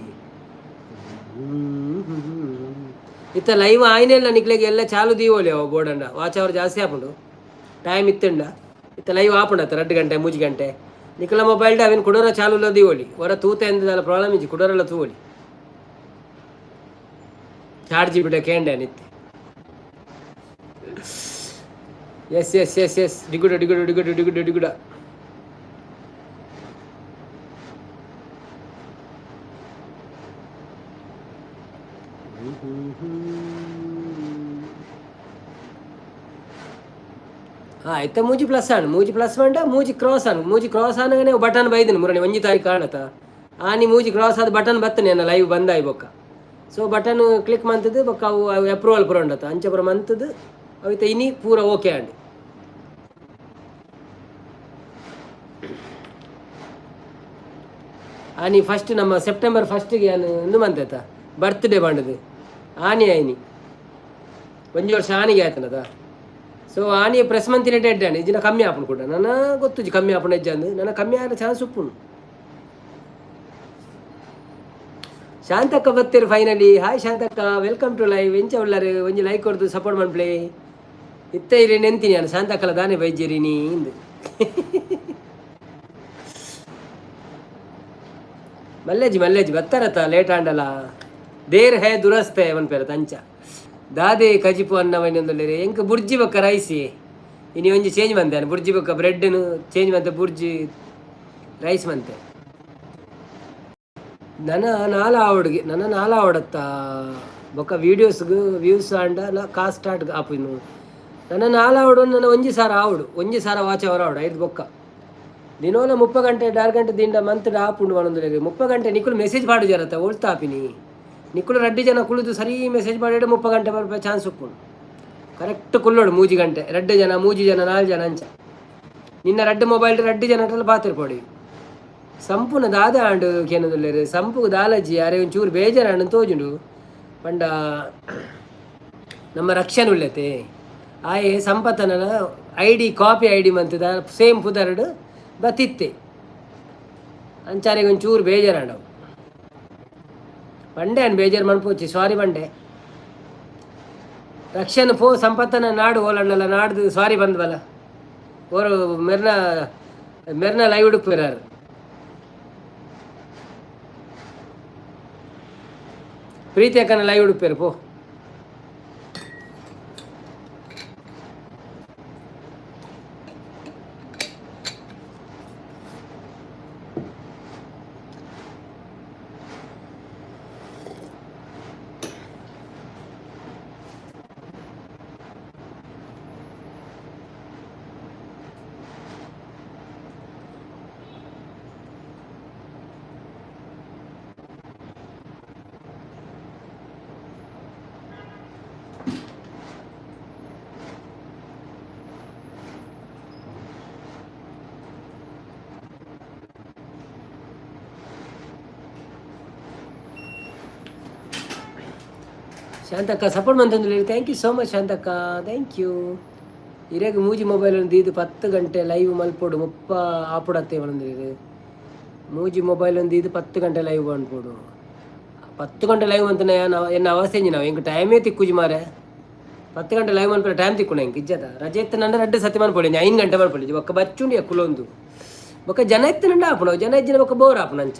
ಇತ್ತ ಲೈವ್ ಆಯ್ನೆಲ್ಲ ನಿಕ್ಲೆಗೆ ಎಲ್ಲ ಚಾಲು ದೀವೋಲಿ ಅವ ಬೋರ್ಡಂಡ ವಾಚ್ ಅವರ್ ಜಾಸ್ತಿ ಆಪುಂಡು ಟೈಮ್ ಇತ್ತಂಡ. ಇತ್ತ ಲೈವ್ ಆಪುಂಡತ್ತ 2 ಗಂಟೆ 3 ಗಂಟೆ ನಿಕಲ ಮೊಬೈಲ್ ಅವಿನ ಕುಡೋರ ಚಾಲು ದೀವೋಲಿ. ಹೊರ ತೂತ ಎಂದಲ್ಲ ಪ್ರಾಬ್ಲಮ್ ಇಜ್ಜಿ, ಕುಡೋರೆಲ್ಲ ತೂವೋಲಿ. ಚಾರ್ಜ್ ಬಿಡ ಕೇಂಡೆ ನಿತ್ತಿ. ಎಸ್ ಎಸ್ ಎಸ್ ಎಸ್, ಡಿಗುಡ ಡಿಗುಡ ಡಿಗುಡ ಡಿಗುಡ ಡಿಗುಡ. ಹಾಂ, ಇತ್ತ ಮೂಜಿ ಪ್ಲಸ್ ಆಂಡ್, ಮೂಜಿ ಪ್ಲಸ್ ಪಂಡ ಮೂಜಿ ಕ್ರಾಸ್ ಆಂಡ್, ಮೂಜಿ ಕ್ರಾಸ್ ಆನಗನೆ ಬಟನ್ ಬೈದನು ಮುರಣಿ ಒಂಜಿ ತಾರೀಕು ಕಾಣತ. ಆನಿ ಮೂಜಿ ಕ್ರಾಸ್ ಆದ ಬಟನ್ ಬತ್ತನೆ ಅನ್ನ ಲೈವ್ ಬಂದಾಯಿ ಬೊಕ್ಕ. ಸೊ ಬಟನ್ ಕ್ಲಿಕ್ ಮಂತದ್ದು ಬೊಕ್ಕ ಅವು ಅವು ಅಪ್ರೂವಲ್ ಪೂರ ಉಂಡತ ಅಂಚ ಪೂರ ಮಂತದ್ದು ಅವಿತ ಇನಿ ಪೂರ ಓಕೆ ಆಂಡ್. ಆನಿ ಫಸ್ಟ್ ನಮ್ಮ ಸೆಪ್ಟೆಂಬರ್ ಫಸ್ಟಿಗೆ ನಾನು ಇಂದು ಮಂತಾಯ್ತಾ ಬರ್ತ್ಡೇ ಬಂಡದು ಆನಿ ಆಯ್ನಿ ಒಂಜಿ ವರ್ಷ ಆನಿಗೆ ಆಯ್ತನದ. ಸೊ ಆನಿ ಪ್ರೆಸ್ ಮಂತಿನ ಡೆಡ್ ಆಂಡ್ ಇಜಿನ ಕಮ್ಮಿ ಆಪುಂಡು ಕೂಡ ನನ್ನ ಗೊತ್ತುಜಿ ಕಮ್ಮಿ ಆಪುಂಡು ಹೆಜ್ಜೆ ನನ್ನ ಕಮ್ಮಿ ಆದ ಚಾನ್ಸ್ ಉಪ್ಪುಂಡು. ಶಾಂತಕ್ಕ ಬತ್ತೀರು finally. Hi Shantakka, welcome to live. ಎಂಚ ಉಳ್ಳಾರು? ಒಂಜಿ ಲೈಕ್ ಕೊಡ್ದು ಸಪೋರ್ಟ್ ಮನ್ಪ್ಲೆ. ಇತ್ತ ಇರಿ ನೆಂತೀನಿ ನಾನು ಶಾಂತಕ್ಕಲ ದಾನೆ ಬೈಜೇರಿ ನೀ ಇಂದು. ಮಲ್ಲೇಜಿ ಮಲ್ಲೇಜಿ ಬತ್ತಾರತ್ತ ಲೇಟ್ ಆಂಡಲ. There ಹೇ ದುರಸ್ತೆ ಪನ್ಪೇರ ಅಂಚ ದಾದೆ ಕಜಿಪು ಅನ್ನವೈನೊಂದುಲ್ಲೆರ್ ಎಂಕ್ ಬುರ್ಜಿ ಬೊಕ್ಕ ರೈಸಿ ಇನಿ ಒಂಜಿ ಚೇಂಜ್ ಮಂತೆ ಬುರ್ಜಿ ಬೊಕ್ಕ ಬ್ರೆಡ್ನು ಚೇಂಜ್ ಮಂತೆ ಬುರ್ಜಿ ರೈಸ್ ಮಂತೆ. ನನ ನಾಲ ಆವಡ್ಗೆ ನನ ನಾಲ ಆವಡತ್ತ ಬೊಕ್ಕ ವೀಡಿಯೋಸ್ಗ್ ವ್ಯೂಸ್ ಆಂಡ ನ ಕಾಸ್ ಸ್ಟಾರ್ಟ್ ಆಪುನು. ನನ ನಾಲ ಆವಡು ನನ್ನ ಒಂಜಿ ಸಾರ ಆವಡು ಒಂಜಿ ಸಾರ ವಾಚ್ ಅವರ್ ಆವಡು ಐದು ಬೊಕ್ಕ ದಿನೋಲ 30 ಗಂಟೆ 4 ಗಂಟೆ ದಿಂಡ ಮಂತ್ ಆಪುಂಡು ಪನೊಂದುಲ್ಲೆರ್. 30 ಗಂಟೆ ನಿಕುಲು ಮೆಸೇಜ್ ಪಾಡುಜರತ್ತ ಒಲ್ತ ಆಪಿನಿ ನಿಕುಲು ರಡ್ಡಿ ಜನ ಕುಳಿತು ಸರಿ ಮೆಸೇಜ್ ಪಾಡಿಡ 30 ಗಂಟೆ ಬರ್ಪ ಚಾನ್ಸ್ ಉಪ್ಪುಂಡು. ಕರೆಕ್ಟ್ ಕುಲ್ಲೋಡು 3 ಗಂಟೆ ರಡ್ಡು ಜನ 3 ಜನ 4 ಜನ ಅಂಚ ನಿನ್ನ ರಡ್ಡು ಮೊಬೈಲ್ ರಡ್ಡು ಜನ ಪಾತಿರ್ಪೊಡಿ. ಸಂಪುನ ದಾದ ಆಂಡ್ ಕೇನೊಂದುಲ್ಲೆರ್ ಸಂಪುಗು ದಾಲಜ್ಜಿ ಅರೆ ಒಂಚೂರು ಬೇಜಾರಾಂಡ್ ತೋಜುಂಡು. ಪಂಡ ನಮ್ಮ ರಕ್ಷಣೆ ಉಲ್ಲೆತೆ ಆಯೆ ಸಂಪತ್ತನ I D copy I D ಮಂತದ ಸೇಮ್ ಪುದರ್ಡ್ ಬತ್ತಿತ್ತೆ ಅಂಚಾರೆಗ್ ಒಂಚೂರು ಬೇಜಾರಾಂಡ್ ಅವು. ಪಂಡೆ ಆನ್ ಬೇಜಾರು ಮನ್ಪೊಚ್ಚಿ ಸಾರಿ ಪಂಡೆ. ರಕ್ಷಣೆ ಪೋ ಸಂಪತ್ತನ ನಾಡು ಓಲಂಡಲ ನಾಡ್ದು ಸಾರಿ ಬಂದ್ವಲ್ಲ ಓರು ಮೆರ್ನ ಮೆರ್ನ ಲೈವ್ ಉಡುಪುರಾರು. ಪ್ರೀತಿ ಅಕ್ಕನ ಲೈವ್ ಉಡುಪೇರು ಪೋ. ಶಾಂತಕ್ಕ ಸಪೋರ್ಟ್ ಮಂತೊಂದುಲ್ಲೆರ್. Thank you so much Shantakka, thank you. ಇರೆಗ್ ಮೂಜಿ ಮೊಬೈಲ್ ದೀದ್ 10 ಗಂಟೆ ಲೈವ್ ಮಲ್ಪೊಡು 30 ಆಪುಡತ್ತೆ ಪನೊಂದುಲ್ಲೆರ್. ಮೂಜಿ ಮೊಬೈಲ್ ದೀದ್ 10 ಗಂಟೆ ಲೈವ್ ಮನ್ಪೊಡು. 10 ಗಂಟೆ ಲೈವ್ ಮಂತುನ ಎನ್ನ ಅವಸ್ಥೆ ಎಂಚಿನವು? ಎಂಕ್ ಟೈಮೇ ತಿಕ್ಕುಜಿ ಮಾರೆ. 10 ಗಂಟೆ ಲೈವ್ ಮನ್ಪರೆ ಟೈಮ್ ತಿಕ್ಕುಂಡು ಎಂಕ್? ಇಜ್ಜದ. ರಜೆ ಇತ್ತುಂಡ ರಡ್ಡ್ ಸತಿ ಮನ್ಪೊಡು, ಒಂಜಿ 5 ಗಂಟೆ ಮನ್ಪೊಡು. ಬೊಕ್ಕ ಬಚ್ಚುಂಡು ಕುಲೊಂದು. ಬೊಕ್ಕ ಜನ ಇತ್ತುಂಡ ಆಪುಂಡು, ಜನ ಇಜ್ಜಿನ ಬೊಕ್ಕ ಬೋರ್ ಆಪುಂಡು. ಅಂಚ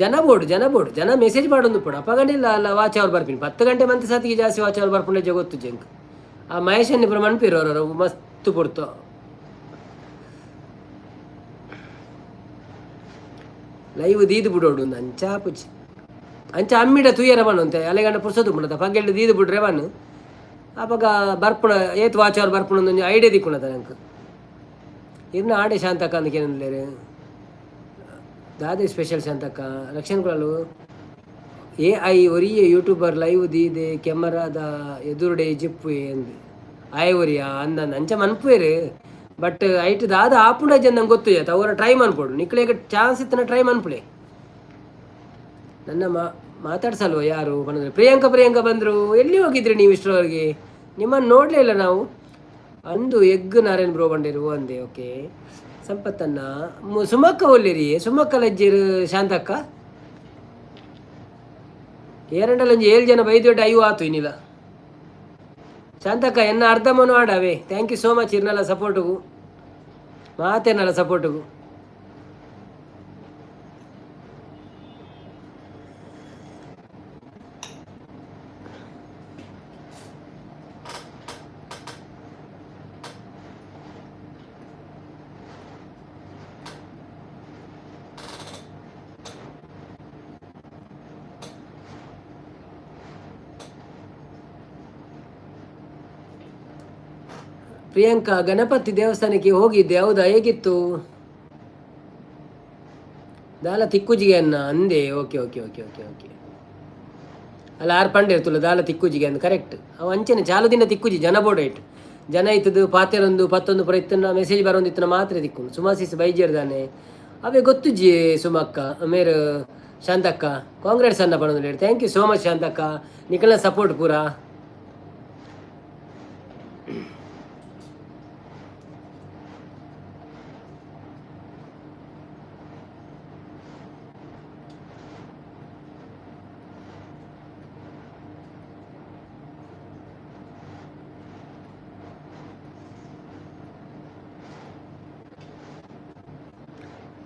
ಜನ ಬೋಡು, ಜನ ಬೋಡು, ಜನ ಮೆಸೇಜ್ ಪಾಡೊಂದು ಅಪಗಂಡ ಅಲ್ಲ ವಾಚ್ ಅವರ್ ಬರ್ಪಿನಿ. 10 ಗಂಟೆ ಮಂತ್ ಸತಿಗೆ ಜಾಸ್ತಿ ವಾಚ್ ಅವರ್ ಬರ್ಪುಂಡು ಗೊತ್ತು ಎಂಕ್. ಆ ಮಹೇಶನ್ ಪೂರ ಮನ್ಪೇರು ಅವರು ಮಸ್ತ್ ಪೊರ್ತು. ಲೈವ್ ದೀದ್ ಬಿಡೋಡು ಅಂಚ ಆಪುಜಿ. ಅಂಚ ಅಮ್ಮಿಡ ತೂಯರ ಬನ್ನು ಅಲೆಗಂಡ ಪುರ್ಸೊತ್ತು ಉಪ್ಪುಂಡತ. ಪಗೆಲ್ಡ್ ದೀದ್ ಬಿಡ್ರೆ ಬನ್ನು, ಅಪಗ ಬರ್ಪುಣ ಏತ್ ವಾಚ್ ಅವರ್ ಬರ್ಪುಣ ಒಂಜಿ ಐಡಿಯಾ ತಿಕ್ಕುಂಡತ ನಂಕ್. ಇರ್ನ ಆಡೆ ಶಾಂತಕ್ಕ ಅಂದ್ ಕೇನೊಂದುಲ್ಲೆರ್. ದಾದೆ ಸ್ಪೆಷಲ್ ಶಾಂತಕ್ಕ? ರಕ್ಷಣ್ ಕುಲಾಲು ಎ I ಒರಿಯೆ ಯೂಟ್ಯೂಬರ್ ಲೈವ್ ದೀದೆ ಕೆಮರಾದ ಎದುರುಡೆ ಜಿಪ್ಪುವೆ ಅಂದ್. ಆಯೆ ಒರಿಯ ಅಂದಂದು ಅಂಚ ಮನ್ಪುವೆರ್. ಬಟ್ ಐಟ್ ದಾದ ಆಪುಂಡ ನಂಗೆ ಗೊತ್ತು ಅವರ. ಟ್ರೈ ಮನ್ಪೊಡು. ನಿಕ್ಲೆಗ್ ಚಾನ್ಸ್ ಇತ್ತನ ಟ್ರೈ ಮನ್ಪುಲೆ. ನನ್ನ ಮಾತಾಡ್ಸಲ್ವ ಯಾರು ಪನಂದ್ರೆ. ಪ್ರಿಯಾಂಕಾ, ಪ್ರಿಯಾಂಕಾ ಬಂದರು. ಎಲ್ಲಿ ಹೋಗಿದ್ರಿ ನೀವು ಇಷ್ಟರವರೆಗೆ? ನಿಮ್ಮನ್ನು ನೋಡಲೇ ಇಲ್ಲ ನಾವು. ಅಂದು ಎಗ್ ನಾರಾಯಣ್ ಬ್ರೋ ಬಂಡಿರು ಅಂದೆ. ಓಕೆ ಸಂಪತ್ತನ್ನ ಸುಮಕ್ಕ ಒಲ್ಲಿರಿ? ಸುಮಕ್ಕ ಲಜ್ಜಿರು ಶಾಂತಕ್ಕ. ಏರಂಡಲ ಒಂಜಿ ಏಳು ಜನ ಬೈದೊಡ್ಡ ಐವು ಆತು ಇನ್ನಿಲ್ಲ. ಶಾಂತಕ್ಕ, ಎನ್ನ ಅರ್ಧ Manu ಆಡವೆ. Thank you so much ಇರ್ನಲ್ಲ ಸಪೋರ್ಟಿಗೂ, ಮಾತೇನಲ್ಲ ಸಪೋರ್ಟಿಗೂ. Priyanka, Ganapati ದೇವಸ್ಥಾನಕ್ಕೆ ಹೋಗಿದ್ದೆ ಹೌದಾ? ಹೇಗಿತ್ತು? ದಾಲ ತಿಕ್ಕುಜಿಗೆ ಅನ್ನ ಅಂದೆ. Okay okay okay okay okay. ಅಲ್ಲ, ಆರು ಪಂಡೆ ಇರ್ತಲ್ಲ ದಾಲ ತಿಕ್ಕುಜಿಗೆ ಅಂದ್ ಕರೆಕ್ಟ್. ಅವು ಅಂಚನೆ ಚಾಲು ದಿನ ತಿಕ್ಕುಜಿ. ಜನ ಬೋರ್ಡ್ ಐಟ್ ಜನ ಇತ್ತದು ಪಾತೆರೊಂದು ಪತ್ತೊಂದು ಪುರ ಇತ್ತನ ಮೆಸೇಜ್ ಬರೋಂದಿತ್ತನ ಮಾತ್ರ ತಿಕ್ಕು. ಸುಮಾಸಿಸ್ ಬೈಜೇರ್ ದಾನೆ ಅವೇ ಗೊತ್ತುಜಿ. ಸುಮಕ್ಕ ಮೇರು ಶಾಂತಕ್ಕ ಕಾಂಗ್ರೆಸ್ ಅನ್ನ ಪಣೊಂದು. Thank you so much Shantakka, ನಿಕಲ್ನ support ಪೂರಾ.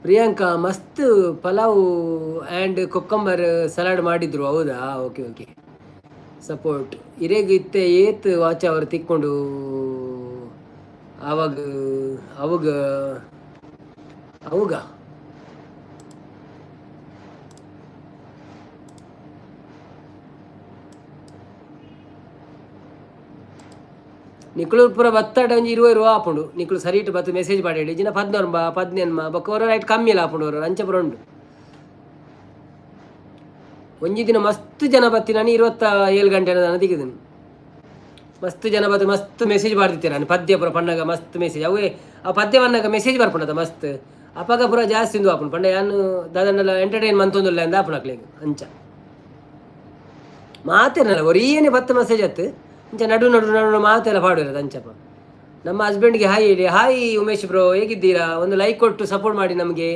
ಪ್ರಿಯಾಂಕಾ ಮಸ್ತ್ ಪಲಾವ್ ಆ್ಯಂಡ್ ಕುಕ್ಕಂಬರ್ ಸಲಾಡ್ ಮಾಡಿದ್ರು ಹೌದಾ? ಓಕೆ ಓಕೆ ಸಪೋರ್ಟ್ ಇರೆಗ್ ಇತ್ತೆ ಏತ್ ವಾಚ್ ಅವರು ತಿಕ್ಕೊಂಡು ಆವಾಗ ಅವಾಗ ಅವಾಗ ನಿಕುಲು ಪೂರ ಬತ್ತಾಟ ಒಂಜಿ 20 ರೂಪ ಆಪುಂಡು. ನಿಕುಲು ಸರಿಟ್ ಬತ್ತು ಮೆಸೇಜ್ ಪಾಡೇಳಿ ಜಿನ 16 18 ಬೊಕ್ಕ ಒರ ರೈಟ್ ಕಮ್ಮಿ ಎಲ್ಲ ಆಪುಂಡು. ಒರ ಅಂಚ ಪೂರ ಉಂಡು. ಒಂಜಿ ದಿನ ಮಸ್ತ್ ಜನ ಬತ್ತಿ ನಾನು 27 ಗಂಟೆ ನಾನು ತಿಕ್ಕಿದನು. ಮಸ್ತ್ ಜನ ಬತ್ತು ಮಸ್ತ್ ಮೆಸೇಜ್ ಪಾಡ್ದಿತ್ತೆ ನಾನು. ಪದ್ಯ ಪೂರ ಪಣ್ಣಗ ಮಸ್ತ್ ಮೆಸೇಜ್ ಅವೇ. ಆ ಪದ್ಯ ಪನ್ನಗ ಮೆಸೇಜ್ ಬರ್ಪುಂಡತ ಮಸ್ತ್. ಅಪಗ ಪೂರ ಜಾಸ್ತಿ ಇಂದು ಆಪುಂಡು. ಪಂಡ ಯಾನ್ ದಾದನ್ನೆಲ್ಲ ಎಂಟರ್ಟೈನ್ ಮಂತೊಂದುಲ್ಲ ಅಂದ ಆಪುಂಡು ಅಕ್ಲೆಗ್. ಅಂಚ ಮಾತೇನಲ್ಲ ಒರಿಯೇನೆ 10 ಮೆಸೇಜ್ ಅತ್ತು. ಇಂಚ ನಡು ನಡು ನಡು ಮಾತೆಲ್ಲ ಪಾಡುವುದು ಅಂಚಪ್ಪ. ನಮ್ಮ ಹಸ್ಬೆಂಡ್ಗೆ ಹಾಯ್ ಹೇಳಿ. ಹಾಯ್ ಉಮೇಶ್ ಬ್ರೋ, ಹೇಗಿದ್ದೀರಾ? ಒಂದು ಲೈಕ್ ಕೊಟ್ಟು ಸಪೋರ್ಟ್ ಮಾಡಿ ನಮಗೆ.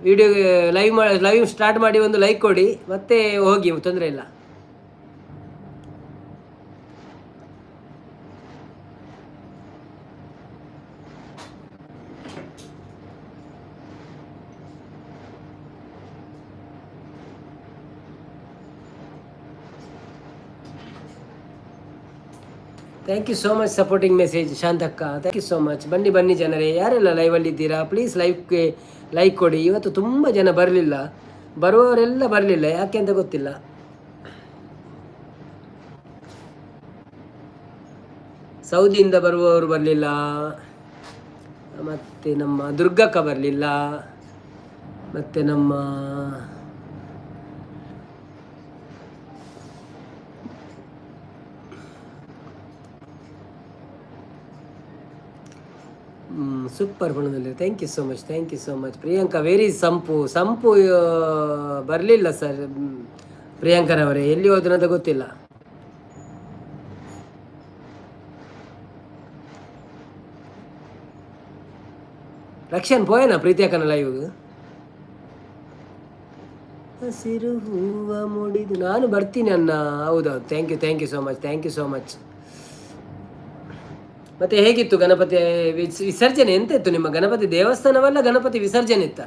ವಿಡಿಯೋ ಲೈವ್ ಮಾಡಿ, ಲೈವ್ ಸ್ಟಾರ್ಟ್ ಮಾಡಿ ಒಂದು ಲೈಕ್ ಕೊಡಿ, ಮತ್ತೆ ಹೋಗಿ, ತೊಂದರೆ ಇಲ್ಲ. Thank you so much supporting message Shantakka, thank you so much. ಬನ್ನಿ ಬನ್ನಿ ಜನರೇ, ಯಾರೆಲ್ಲ ಲೈವಲ್ಲಿ ಇದ್ದೀರಾ ಪ್ಲೀಸ್ ಲೈವ್ಗೆ ಲೈಕ್ ಕೊಡಿ. ಇವತ್ತು ತುಂಬ ಜನ ಬರಲಿಲ್ಲ, ಬರುವವರೆಲ್ಲ ಬರಲಿಲ್ಲ, ಯಾಕೆ ಅಂತ ಗೊತ್ತಿಲ್ಲ. ಸೌದಿಯಿಂದ ಬರುವವರು ಬರಲಿಲ್ಲ, ಮತ್ತು ನಮ್ಮ ದುರ್ಗಕ್ಕ ಬರಲಿಲ್ಲ, ಮತ್ತು ನಮ್ಮ ಸೂಪರ್ ಬಣ್ಣದಲ್ಲಿ. Thank you so much, thank you so much Priyanka. Very ಸಂಪು ಸಂಪು ಬರಲಿಲ್ಲ ಸರ್. ಪ್ರಿಯಾಂಕರವರೇ, ಎಲ್ಲಿ ಹೋದ್ರು ಅಂತ ಗೊತ್ತಿಲ್ಲ. ರಕ್ಷನ್ ಪೋಯನ ಪ್ರೀತಿಯಕ್ಕನ ಲೈವ್. ಹಸಿರು ಹೂವ ಮುಡಿದು ನಾನು ಬರ್ತೀನಿ ಅಣ್ಣ. ಹೌದೌದು, thank you, thank you so much, thank you so much. ಮತ್ತೆ ಹೇಗಿತ್ತು ಗಣಪತಿ ವಿಸರ್ಜನೆ? ಎಂತ ಇತ್ತು ನಿಮ್ಮ ಗಣಪತಿ ದೇವಸ್ಥಾನವಲ್ಲ, ಗಣಪತಿ ವಿಸರ್ಜನೆ ಇತ್ತ?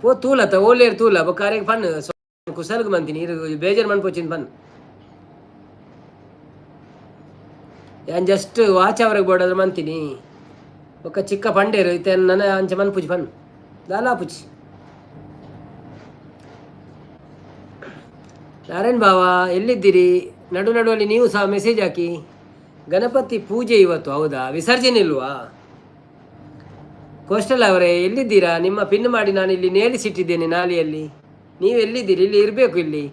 ಪೋ ತೂಲತ್ತ ಓಲೇರ್ ತೂಲ ಬೊಕ್ಕ ಅರೆಗ್ ಪನ್ ಕುಸಲ್ಗ್ ಮಂತೀನಿ ಇರು ಬೇಜಾರ್ ಮನ್ಪೊಚ್ಚಿನ ಪನ್. ಯಾನ್ ಜಸ್ಟ್ ವಾಚ್ ಅವರೆಗ್ ಬೋಡಾದ್ರೆ ಮಂತೀನಿ ಬೊಕ್ಕ ಚಿಕ್ಕ ಪಂಡೇರು ಇತ್ತೆ ನನ ಅಂಚ ಮನ್ಪುಜಿ ಪನ್ ದಾಲಾಪುಜಿ. ನಾರಾಯಣ್ ಬಾವ ಎಲ್ಲಿದ್ದೀರಿ? ನಡು ನಡುವಲ್ಲಿ ನೀವು ಸಹ ಮೆಸೇಜ್ ಹಾಕಿ. ಗಣಪತಿ ಪೂಜೆ ಇವತ್ತು, ಹೌದಾ? ವಿಸರ್ಜನೆ ಇಲ್ವಾ? ಕೋಸ್ಟಲ್ ಅವರೇ ಎಲ್ಲಿದ್ದೀರಾ? ನಿಮ್ಮ ಪಿನ್ ಮಾಡಿ ನಾನು ಇಲ್ಲಿ ನೇರಿಸಿಟ್ಟಿದ್ದೇನೆ ನಾಲಿಯಲ್ಲಿ. ನೀವು ಎಲ್ಲಿದ್ದೀರಿ? ಇಲ್ಲಿ ಇರಬೇಕು ಇಲ್ಲಿ.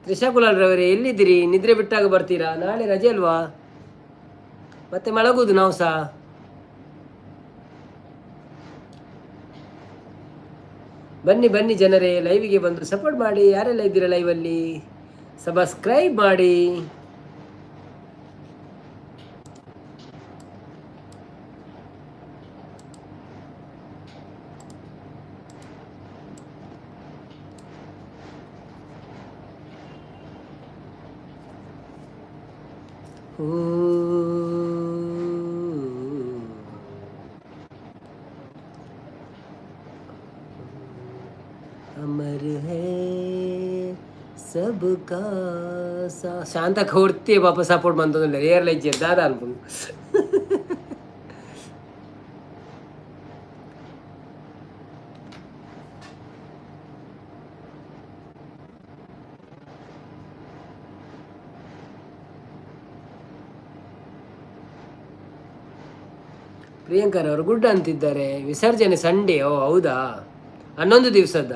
ತ್ರಿಷಾ ಕುಲಾಲ್ರವರೇ ಎಲ್ಲಿದ್ದೀರಿ? ನಿದ್ರೆ ಬಿಟ್ಟಾಗ ಬರ್ತೀರಾ? ನಾಳೆ ರಜೆ ಅಲ್ವಾ? ಮತ್ತೆ ಮಲಗುವುದು ನಾವು ಸಹ. ಬನ್ನಿ ಬನ್ನಿ ಜನರೇ, ಲೈವಿಗೆ ಬಂದು ಸಪೋರ್ಟ್ ಮಾಡಿ. ಯಾರೆಲ್ಲ ಇದ್ದೀರಾ ಲೈವಲ್ಲಿ ಸಬ್ಸ್ಕ್ರೈಬ್ ಮಾಡಿ. अमर है सबका ಶಾಂತ ಕೊಡ್ತಿ ಪಾಪ ಸಪೋರ್ಟ್ ಮಂತೊಂದುಲ್ಲೆರ್ ಏರ್ಲ ಇಜ್ಜೆರ್ ದಾದ ಅನ್ಪುಂಡು. ಪ್ರಿಯಾಂಕರ್ ಅವರು ಗುಡ್ ಅಂತಿದ್ದಾರೆ. ವಿಸರ್ಜನೆ ಸಂಡೇ, ಓ ಹೌದಾ? 11 ದಿವಸದ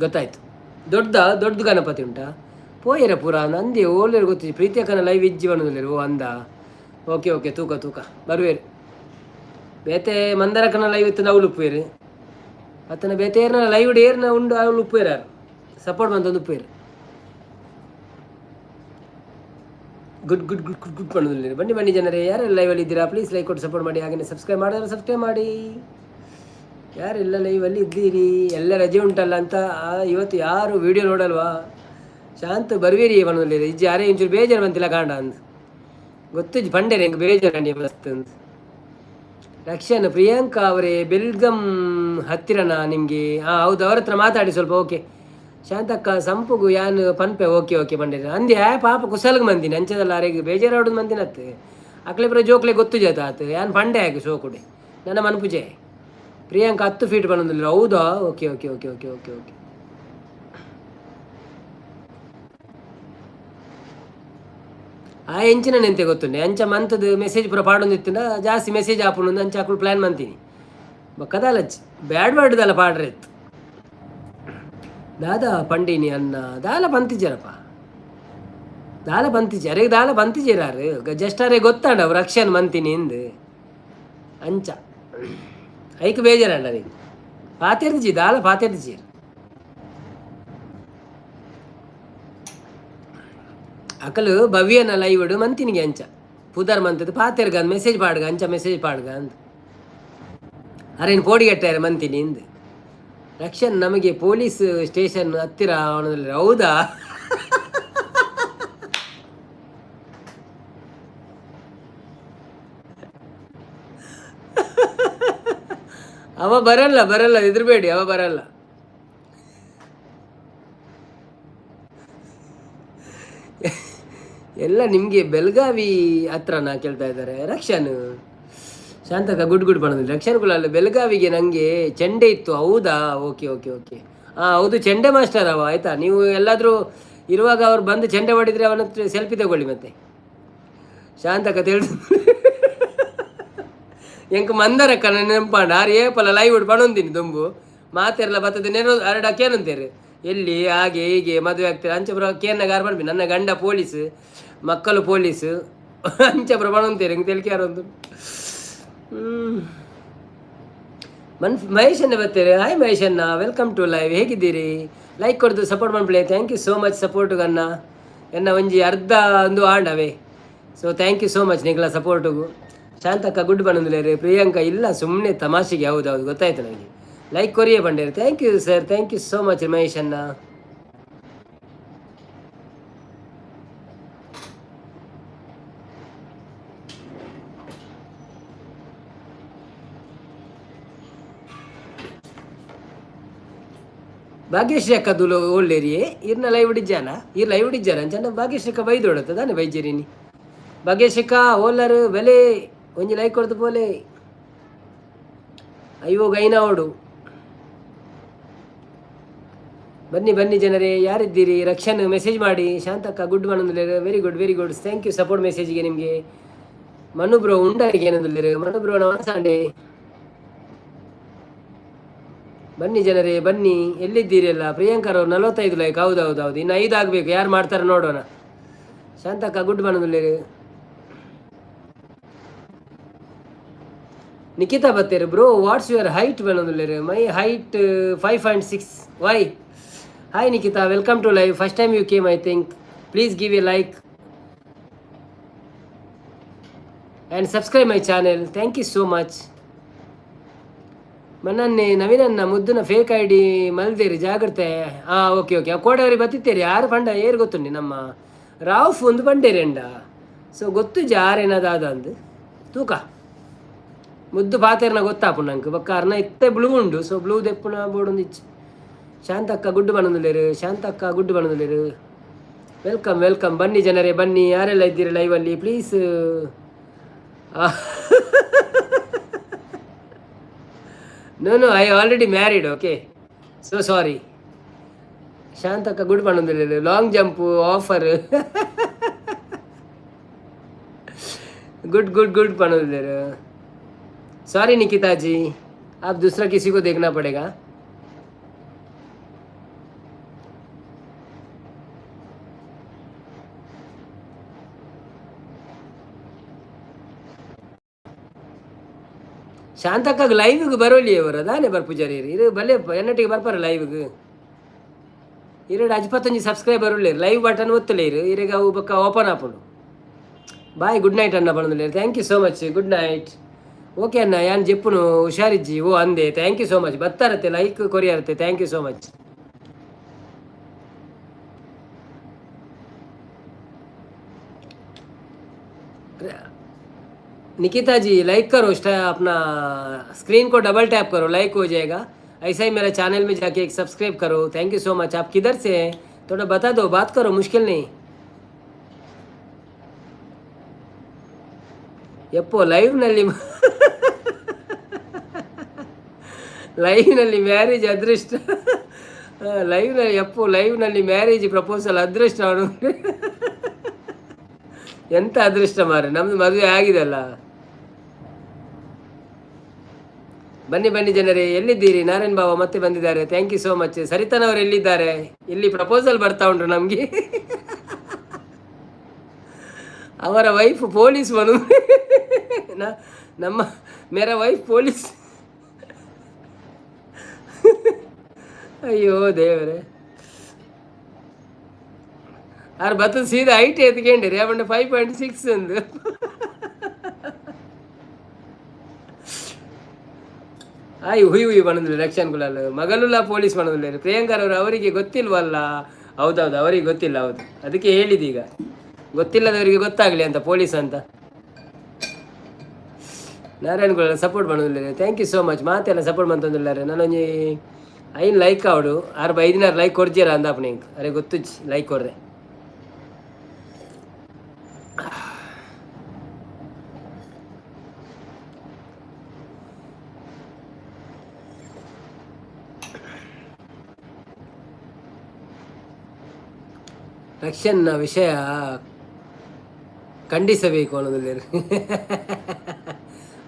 ಗೊತ್ತಾಯ್ತು. ದೊಡ್ಡ ದೊಡ್ಡ ಗಣಪತಿ ಉಂಟಾ? ಪೋಯೆರ ಪೂರ ನಂದಿ ಓಲೇರು ಗೊತ್ತಿದೆ. ಪ್ರೀತಿಯಕ್ಕನ ಲೈವ್ ಇಜ್ಜಿ ಬಣ್ಣದಲ್ಲೇರು. ಓ ಅಂದ, ಓಕೆ ಓಕೆ, ತೂಕ ತೂಕ ಬರುವೇರು. ಬೇತೆ ಮಂದರಕ್ಕನ ಲೈವ್ ಇತ್ತು, ಅವ್ಲು ಉಪ್ಪುವೇರು. ಅತ್ತನ ಬೇತೆ ಏರ್ನ ಲೈವ್ ಏರ್ನ ಉಂಡು, ಅವ್ಲು ಉಪ್ಪುವೇರು, ಸಪೋರ್ಟ್ ಮಂತೊಂದು ಉಪ್ಪುವೇರು. Good good good good good ಪಣ್ಣೊಂದುಲ್ಲೆರ್. ಬನ್ನಿ ಬನ್ನಿ ಜನರೇ, ಯಾರೆಲ್ಲ ಲೈವಲ್ಲಿ ಇದ್ದೀರಾ ಪ್ಲೀಸ್ ಲೈಕ್ ಕೊಟ್ಟು ಸಪೋರ್ಟ್ ಮಾಡಿ. ಹಾಗೆಯೇ ಸಬ್ಸ್ಕ್ರೈಬ್ ಮಾಡಿದ್ರೆ ಸಬ್ಸ್ಕ್ರೈಬ್ ಮಾಡಿ. ಯಾರೆಲ್ಲ ಲೈವಲ್ಲಿ ಇದ್ದೀರಿ? ಎಲ್ಲ ರಜೆ ಉಂಟಲ್ಲ ಅಂತ ಇವತ್ತು ಯಾರು ವಿಡಿಯೋ ನೋಡಲ್ವಾ? ಶಾಂತ ಬರ್ವೇರಿ ಪಣ್ಣೊಂದುಲ್ಲೆರ್. ಇಜ್ಜಿ ಯಾರೇ ಒಂಚೂರು ಬೇಜಾರು ಬಂತಿಲ್ಲ ಕಾಂಡ ಅಂದ್ ಗೊತ್ತಿಜ್ಜಿ ಪಂಡೇರು ಹೆಂಗೆ ಬೇಜಾರು ಮಸ್ತ್ ಅಂತ. ರಕ್ಷನ್ ಪ್ರಿಯಾಂಕಾ ಅವರೇ ಬೆಲ್ಗಮ್ ಹತ್ತಿರನಾ ನಿಮಗೆ? ಹಾಂ ಹೌದು, ಅವ್ರ ಹತ್ರ ಮಾತಾಡಿ ಸ್ವಲ್ಪ. ಓಕೆ ಶಾಂತಕ್ಕ ಸಂಪುಗು ಯಾನ್ ಪನ್ಪೆ. ಓಕೆ ಓಕೆ ಪಂಡೇರು ಅಂದೆ ಪಾಪ ಕುಸಲ್ಗ್ ಮಂದಿನಿ ಅಂಚದಲ್ಲ ಅರೆಗ್ ಬೇಜಾರಾವಡು ಮಂದಿನತ್ತು. ಅಕ್ಲೆ ಪುರ ಜೋಕ್ಲೆ ಗೊತ್ತು ಜಾತ ಆತು ಯಾನ್ ಪಂಡೆ ಆಗಿ ಶೋಕುಡೆ ನನ್ನ ಮನ್ಪುಜೆ. ಪ್ರಿಯಾಂಕಾ 10 ಫೀಟ್ ಬಂದಿಲ್ಲ, ಹೌದಾ? Okay okay okay okay okay okay. ಆ ಎಂಚಿನ ನೆಂತೆ ಗೊತ್ತುಂಡೆ ಅಂಚ ಮಂತದ ಮೆಸೇಜ್ ಪೂರ ಪಾಡೊಂದಿತ್ತುಂಡ ಜಾಸ್ತಿ ಮೆಸೇಜ್ ಆಪುಂಡು ಅಂಚ ಅಕುಲು ಪ್ಲ್ಯಾನ್ ಮಂತೀನಿ. ಬೊಕ್ಕದಾಲಚ್ಚಿ ಬ್ಯಾಡ್ ವರ್ಡ್ ದಾಲ ಪಾಡ್ರೆ ಇತ್ತು. ದಾದಾ ಪಂಡಿನಿ ಅನ್ನ ದಾಲ ಪಂತಿಜರಪ್ಪ ದಾಲ ಪಂತಿಜಿ ಅರೆ ದಾಲ ಪಂತಿಜೆರಾರು ಜಸ್ಟ್ ಅರೆ ಗೊತ್ತಾಂಡ ಅವು ರಕ್ಷನ್ ಮಂತೀನಿ ಇಂದು ಅಂಚ ಐಕ್ ಬೇಜಾರಂಡ ನಿಂಗೆ ಪಾತೆರ್ಜಿ ದಾಲ ಪಾತೆರ್ಜಿ. ಅಕಲು ಭವ್ಯನ ಲೈವ್ ಮಂತಿನಿಗೆ ಅಂಚ ಪುದರ್ ಮಂತದ್ದು ಪಾತೆರ್ಗ ಮೆಸೇಜ್ ಪಾಡ್ಗ ಅಂಚ ಮೆಸೇಜ್ ಪಾಡ್ಗ ಅಂದ್ ಅರೇನು ಪೋಡಿಗಟ್ಟಾರೆ ಮಂತೀನಿ ಇಂದು. ರಕ್ಷನ್ ನಮಗೆ ಪೊಲೀಸ್ ಸ್ಟೇಷನ್ ಹತ್ತಿರ ಅವನಲ್ಲಿ, ಹೌದಾ? ಅವ ಬರಲ್ಲ ಬರಲ್ಲ, ಹೆದರ್ಬೇಡಿ, ಅವ ಬರಲ್ಲ. ಎಲ್ಲ ನಿಮಗೆ ಬೆಳಗಾವಿ ಹತ್ರನಾ ಕೇಳ್ತಾ ಇದ್ದಾರೆ ರಕ್ಷನ್. ಶಾಂತಕ ಗುಡ್ ಗುಡ್ ಬಣ್ಣದಲ್ಲಿ ರಕ್ಷನ್ ಕುಲಾಲ್. ಬೆಳಗಾವಿಗೆ ನನಗೆ ಚೆಂಡೆ ಇತ್ತು, ಹೌದಾ? Okay okay okay. ಹಾಂ ಹೌದು, ಚೆಂಡೆ ಮಾಸ್ಟರ್ ಅವ, ಆಯಿತಾ? ನೀವು ಎಲ್ಲಾದರೂ ಇರುವಾಗ ಅವ್ರು ಬಂದು ಚೆಂಡೆ ಹೊಡಿದ್ರೆ ಅವನ ಹತ್ರ ಸೆಲ್ಫಿ ತಗೊಳ್ಳಿ. ಮತ್ತೆ ಶಾಂತಕ ತಿಳಿದು ಎಂಕ್ ಮಂದರಕ್ಕ ನೆನಪಾಂಡ ಆರು ಏಪಲ ಲೈವ್ ಪಣೊಂದಿನಿ ದುಂಬು ಮಾತೆರ್ಲ ಬತ್ತದ ನೆನ ಅರಡ ಕೇನಂತೇರು ಎಲ್ಲಿ ಹಾಗೆ ಹೀಗೆ ಮದುವೆ ಆಗ್ತಾರೆ ಅಂಚೆ ಬರೋ ಕೇನಾಗ ಆರು ಪನ್ಪಿ. ನನ್ನ ಗಂಡ ಪೊಲೀಸ್, ಮಕ್ಕಳು ಪೊಲೀಸ್, ಅಂಚ ಪ್ರಮಾಣ ಅಂತೀರಿ ತೆಲಿಕೆ ಮನ್ ಮಹೇಶ್ ಅನ್ನ ಬರ್ತೀರಿ. ಹಾಯ್ ಮಹೇಶ್ ಅಣ್ಣ, welcome to live. ಹೇಗಿದ್ದೀರಿ? ಲೈಕ್ ಕೊಡ್ದು ಸಪೋರ್ಟ್ ಮಾಡ್ಬಿಡಿ. Thank you so much ಸಪೋರ್ಟುಗನ್ನ. ಅಣ್ಣ ಎನ್ನ ಒಂಜಿ ಅರ್ಧ ಒಂದು ಆಂಡವೇ. So thank you so much ನಿಗಳ ಸಪೋರ್ಟಿಗೂ. ಶಾಂತಕ್ಕ ಗುಡ್ ಬಂದಿಲ್ಲ. ಪ್ರಿಯಾಂಕಾ ಇಲ್ಲ, ಸುಮ್ಮನೆ ತಮಾಷೆಗೆ. ಹೌದು ಹೌದು, ಗೊತ್ತಾಯ್ತು ನನಗೆ. ಲೈಕ್ ಕೊರಿಯೇ ಬಂಡೇರಿ. Thank you sir, thank you so much Mahesh ಅಣ್ಣ. ಭಾಗ್ಯಶ್ರೀ ಅಕ್ಕ ದುಲು ಒಳ್ಳೇರಿಯೇ ಇರ್ನ ಲೈವ್ ಇಜ್ಜಾನ? ಇರ್ ಲೈವ್ ಇಜ್ಜಾನ ಅಂಚನ ಭಾಗ್ಯಶ್ರೀ ಅಕ್ಕ ಬೈದೋಡತ್ತ ದಾನೆ ಬೈಜೇರಿನಿ. ಭಾಗ್ಯಶ್ರೀ ಅಕ್ಕ ಓಲರ್ ಬೆಲೆ ಒಂಜಿ ಲೈಕ್ ಕೊಡ್ತು ಪೋಲೆ. ಅಯ್ಯೋ ಗೈನ ಓಡು. ಬನ್ನಿ ಬನ್ನಿ ಜನರೇ, ಯಾರಿದ್ದೀರಿ? ರಕ್ಷನ್ ಮೆಸೇಜ್ ಮಾಡಿ. ಶಾಂತಕ್ಕ ಗುಡ್ ಬಂದಿಲ್ಲ. Very good, very good, thank you support ಮೆಸೇಜ್ಗೆ ನಿಮಗೆ. ಮನು ಬ್ರೋ ಉಂಡರಿಗೆ ಏನಂದಿಲ್ಲ. ಮನು ಬ್ರೋ ನಮಸ್ತಾಂಡೆ. ಬನ್ನಿ ಜನರೇ ಬನ್ನಿ, ಎಲ್ಲಿದ್ದೀರಿ ಎಲ್ಲ? ಪ್ರಿಯಾಂಕರ್ ಅವರು 45 ಲೈಕ್. ಹೌದು ಹೌದು ಹೌದು, ಇನ್ನು 5 ಆಗಬೇಕು. ಯಾರು ಮಾಡ್ತಾರೆ ನೋಡೋಣ. ಶಾಂತಕ್ಕ ಗುಡ್ ಬಂದಿಲ್ಲ. Nikhita ಬತ್ತೇರು bro, what's your height ಬಂದಿಲ್ಲ. My height 5.6. Why? Hi Nikhita, welcome to live. First time you came I think. Please give a like and subscribe my channel. Thank you so much. ಮನನ್ನೇ ನವೀನನ್ನ ಮುದ್ದುನ fake I D ಮಲ್ದೇರಿ ಜಾಗ್ರತೆ. ಹಾಂ okay okay, ಕೋಡವರಿ ಬತ್ತಿತ್ತೇರಿ ಯಾರು ಪಂಡ ಏರು ಗೊತ್ತುಂಡಿ ನಮ್ಮ ರಾವ್ಫ್ ಒಂದು ಪಂಡೇರಿ ಸೊ ಗೊತ್ತು ಜಾರೇನದಾದ ಅಂದು ತೂಕ ಮುದ್ದು ಪಾತೆರ್ನ ಗೊತ್ತಾಪು ನಂಗೆ ಬೊಕ್ಕ ಅರ್ನ ಇತ್ತೆ ಬ್ಲೂ ಉಂಡು. ಸೊ ಬ್ಲೂ ದೆಪ್ಪುನ ಬೋರ್ಡ್ ಇಚ್ಚು. ಶಾಂತಕ್ಕ ಗುಡ್ಡು ಬಣ್ಣದುಲ್ಲೇರು. ಶಾಂತಕ್ಕ ಗುಡ್ಡು ಬಣ್ಣದುಲ್ಲೇರು. Welcome welcome, ಬನ್ನಿ ಜನರೇ ಬನ್ನಿ. ಯಾರೆಲ್ಲ ಇದ್ದೀರಿ ಲೈವಲ್ಲಿ please. No no, I already married. Okay, so sorry. Shantakka good ಬಂದಿಲ್ಲ. Long jump offer good good good पढ़. सॉरी निकिता जी, आप दूसरा किसी को देखना पड़ेगा. ಶಾಂತಕ್ಕಾಗ ಲೈವ್ಗೆ ಬರೋಲಿ ಅವರು ಅದಾನೆ ಬರ್ಪುಜಾರಿ ಇರು ಬಲ್ಲೆ ಎನ್ನಟ್ಟಿಗೆ ಬರ್ಪಾರ ಲೈವ್ಗೆ. ಇರಡು ಅಜ್ಪತ್ತೊಂಜಿ ಸಬ್ಸ್ಕ್ರೈಬರ್ ಉಳ್ಳೇರು. ಲೈವ್ ಬಟನ್ ಒತ್ತಲೇರು ಇರೆಗ ಅವು ಬೊಕ್ಕ ಓಪನ್ ಆಪುಂಡು. ಬಾಯ್, ಗುಡ್ ನೈಟ್ ಅಣ್ಣ ಬಂದಿಲ್ಲ. Thank you so much, good night. Okay ಅಣ್ಣ, ಯಾನ್ ಜೆಪ್ಪುನು ಹುಷಾರಿಜ್ಜಿ. ಓ ಅಂದೆ, thank you so much. ಬತ್ತಾರತ್ತೆ like ಕೊರಿಯಾರತ್ತೆ. Thank you so much. Nikita ji like करो, अपना स्क्रीन को डबल टैप करो, लाइक हो जाएगा। ऐसा ही मेरा चैनल में जाके एक सब्सक्राइब करो। Thank you so much. आप किधर से हैं थोड़ा बता दो, बात करो, मुश्किल नहीं। ಯಪ್ಪೋ ಲೈವ್ನಲ್ಲಿ ಲೈವ್ನಲ್ಲಿ ಮ್ಯಾರೇಜ್ ಅದೃಷ್ಟ. ಲೈವ್ನಲ್ಲಿ ಯಪ್ಪೋ ಲೈವ್ನಲ್ಲಿ ಮ್ಯಾರೇಜ್ ಪ್ರಪೋಸಲ್ ಅದೃಷ್ಟ. ಅವನು ಎಂತ ಅದೃಷ್ಟ ಮಾರ್ರೆ, ನಮ್ದು ಮದುವೆ ಆಗಿದೆಲ್ಲ. ಬನ್ನಿ ಬನ್ನಿ ಜನರೇ, ಎಲ್ಲಿದ್ದೀರಿ? ನಾರಾಯಣ್ ಬಾಬಾ ಮತ್ತೆ ಬಂದಿದ್ದಾರೆ. Thank you so much. ಸರಿತಾನವರು ಎಲ್ಲಿದ್ದಾರೆ? ಇಲ್ಲಿ ಪ್ರಪೋಸಲ್ ಬರ್ತಾ ಉಂಟು ನಮಗೆ. ಅವರ ವೈಫ್ ಪೊಲೀಸ್ ಬನು. ನಮ್ಮ ಮೇರ ವೈಫ್ ಪೊಲೀಸ್. ಅಯ್ಯೋ ದೇವರೇ, ಆರು ಬತ್ತದ ಸೀದಾ ಐಟ್ ಎತ್ಕೊಂಡಿರಿ ಅವಣ್ಣ 5.6 ಅಂದು. ಆಯ್ ಹುಯ್ ಹುಯ್ ಬಂದಿಲ್ಲ ರಕ್ಷನ್ ಕುಲಾಲ್ ಮಗಲುಲ್ಲ ಪೊಲೀಸ್ ಬಂದಿಲ್ಲ. ಪ್ರಿಯಾಂಕರ್ ಅವರು ಅವರಿಗೆ ಗೊತ್ತಿಲ್ವಲ್ಲ? ಹೌದೌದು, ಅವರಿಗೆ ಗೊತ್ತಿಲ್ಲ. ಹೌದು, ಅದಕ್ಕೆ ಹೇಳಿದೀಗ ಗೊತ್ತಿಲ್ಲದವರಿಗೆ ಗೊತ್ತಾಗಲಿ ಅಂತ ಪೊಲೀಸ್ ಅಂತ. ನಾರಾಯಣ್ ಕುಲಾಲ್ ಸಪೋರ್ಟ್ ಮಾಡೋದಿಲ್ಲ. Thank you so much. ಮಾತೆಲ್ಲ ಸಪೋರ್ಟ್ ಮಾಡ್ತಂದಿಲ್ಲಾರೆ. ನಾನೊಂಜಿ ಐನ್ ಲೈಕ್ ಅವಡು ಆರು ಐದಿನಾರು ಲೈಕ್ ಕೊಡ್ತೀರ ಅಂದಾಪನೆ ಇಂಕ್ ಅರೆ ಗೊತ್ತುಜ್ಜಿ ಲೈಕ್ ಕೊಡ್ರೆ. ರಕ್ಷನ್ನ ವಿಷಯ ಖಂಡಿಸಬೇಕು ಅನ್ನೋದಿಲ್ಲ.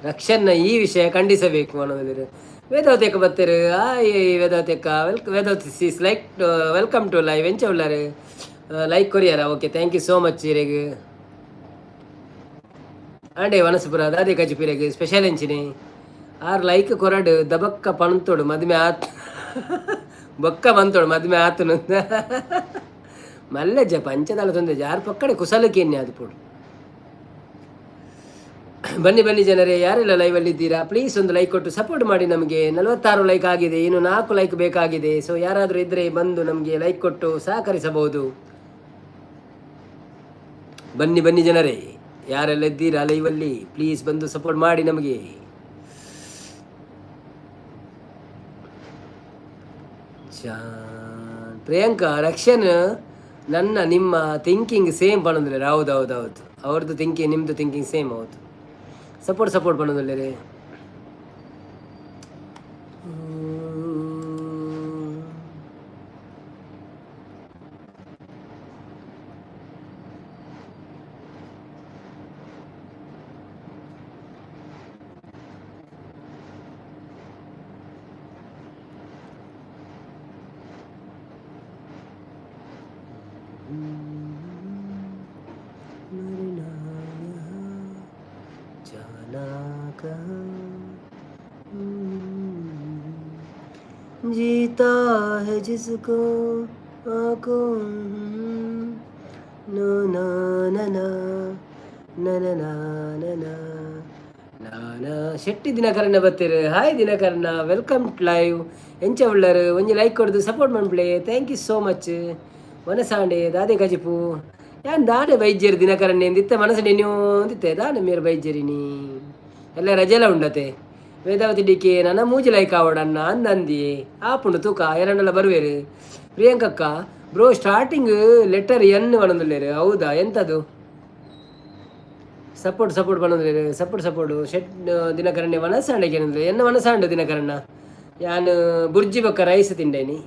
ರಕ್ಷನ್ನ ಈ ವಿಷಯ ಖಂಡಿಸಬೇಕು ಅನ್ನೋದಿಲ್ಲ. ವೇದಾವತಿ ಅಕ್ಕ ಬರ್ತಾರೆ. ಆಯ್ ವೇದಾವತಿ ಅಕ್ಕ, Vedavathi sis like welcome to live. ಎಂಚ ಉಳ್ಳಾರೆ? Like ಕೊರಿಯಾರ? Okay, thank you so much ಇರೆಗ್. ಆಂಡೆ ವನಸುಪುರ ದಾದೆ ಕಜಿಪಿರೆಗ್ ಸ್ಪೆಷಲ್ ಎಂಚಿನಿ? ಆರ್ ಲೈಕ್ ಕೊರಡು ದಬಕ್ಕ ಪಂತೋಡು ಮದುವೆ ಆತ್ ಬೊಕ್ಕ ಬಂತೋಡು ಮದುವೆ ಆತನು. ಮಲ್ಲೆಜ್ಜ ಪಂಚದಾಲ ತೊಂದರೆ ಜಾರ್ ಪಕ್ಕಡೆ ಕುಸಲಕ್ಕೆ ಎನ್ನೆ ಅದು ಪೋಡು. ಬನ್ನಿ ಬನ್ನಿ ಜನರೇ, ಯಾರೆಲ್ಲ ಲೈವಲ್ಲಿ ಇದ್ದೀರಾ ಪ್ಲೀಸ್ ಒಂದು ಲೈಕ್ ಕೊಟ್ಟು ಸಪೋರ್ಟ್ ಮಾಡಿ. ನಮಗೆ 46 ಲೈಕ್ ಆಗಿದೆ, ಇನ್ನು 4 ಲೈಕ್ ಬೇಕಾಗಿದೆ. ಸೊ ಯಾರಾದರೂ ಇದ್ದರೆ ಬಂದು ನಮಗೆ ಲೈಕ್ ಕೊಟ್ಟು ಸಹಕರಿಸಬಹುದು. ಬನ್ನಿ ಬನ್ನಿ ಜನರೇ, ಯಾರೆಲ್ಲ ಇದ್ದೀರಾ ಲೈವಲ್ಲಿ ಪ್ಲೀಸ್ ಬಂದು ಸಪೋರ್ಟ್ ಮಾಡಿ ನಮಗೆ. ಪ್ರಿಯಾಂಕಾ ರಕ್ಷನ್ ನನ್ನ ನಿಮ್ಮ ಥಿಂಕಿಂಗ್ ಸೇಮ್ ಪಣಂದ್ರೆ. ಹೌದು ಹೌದು ಹೌದು, ಅವ್ರದ್ದು ಥಿಂಕಿಂಗ್ ನಿಮ್ಮದು ಥಿಂಕಿಂಗ್ ಸೇಮ್. ಹೌದು, ಸಪೋರ್ಟ್ ಸಪೋರ್ಟ್ ಪಣಂದ್ರೆ. मरना यहाँ जाना कहाँ, जीता है जिसको आंखों, नो ना ना ना ना ना ना ना ನಾ. ಶೆಟ್ಟಿ ದಿನಕರಣ್ಣ ಬತ್ತೀರು. Hi Dinakaranna, welcome to live. ಎಂಚ ಉಳ್ಳರು? ಒಂಜಿ ಲೈಕ್ ಕೊಡ್ದು ಸಪೋರ್ಟ್ ಮನ್ಪುಲೆ. Thank you so much. ವನಸಾಂಡೆ ದಾದೆ ಕಜಿಪು? ಯಾನ್ ದಾನೆ ಬೈಜ್ಜೇರು ದಿನಕರಣ್ಣೆ ಇಂದಿತ್ತೆ ಮನಸ್ಸು ನೆನ್ಯೋ ಅಂದಿತ್ತೆ. ದಾನೆ ಮೇರು ಬೈಜ್ಜೇರಿನಿ? ಎಲ್ಲ ರಜೆಲ ಉಂಡತೆ. ವೇದಾವತಿ ಡಿಕೆ ನನ್ನ ಮೂಜಿ ಲೈಕ್ ಆವಡನ್ನ ಅಂದಂದಿ ಆಪುಂಡು ತೂಕ ಎರಡಲ್ಲ ಬರುವೇರು. Priyankakka bro starting letter N ಪನೊಂದುಲ್ಲೇರು. ಹೌದಾ? ಎಂತದು? ಸಪೋರ್ಟ್ ಸಪೋರ್ಟ್ ಪನೊಂದುಲ್ಲೇರು. ಸಪೋರ್ಟ್ ಸಪೋರ್ಟ್ ಶೆಟ್ ದಿನಕರಣ್ಣೆ. ವನಸಾಂಡೆ ಕೇನಂದ್ರೆ ಎನ್ನ ವನಸಾಂಡು ದಿನಕರಣ್ಣ. ಯಾನ್ ಬುರ್ಜಿ ಬೊಕ್ಕ ರೈಸ್ ತಿಂಡೇನಿ.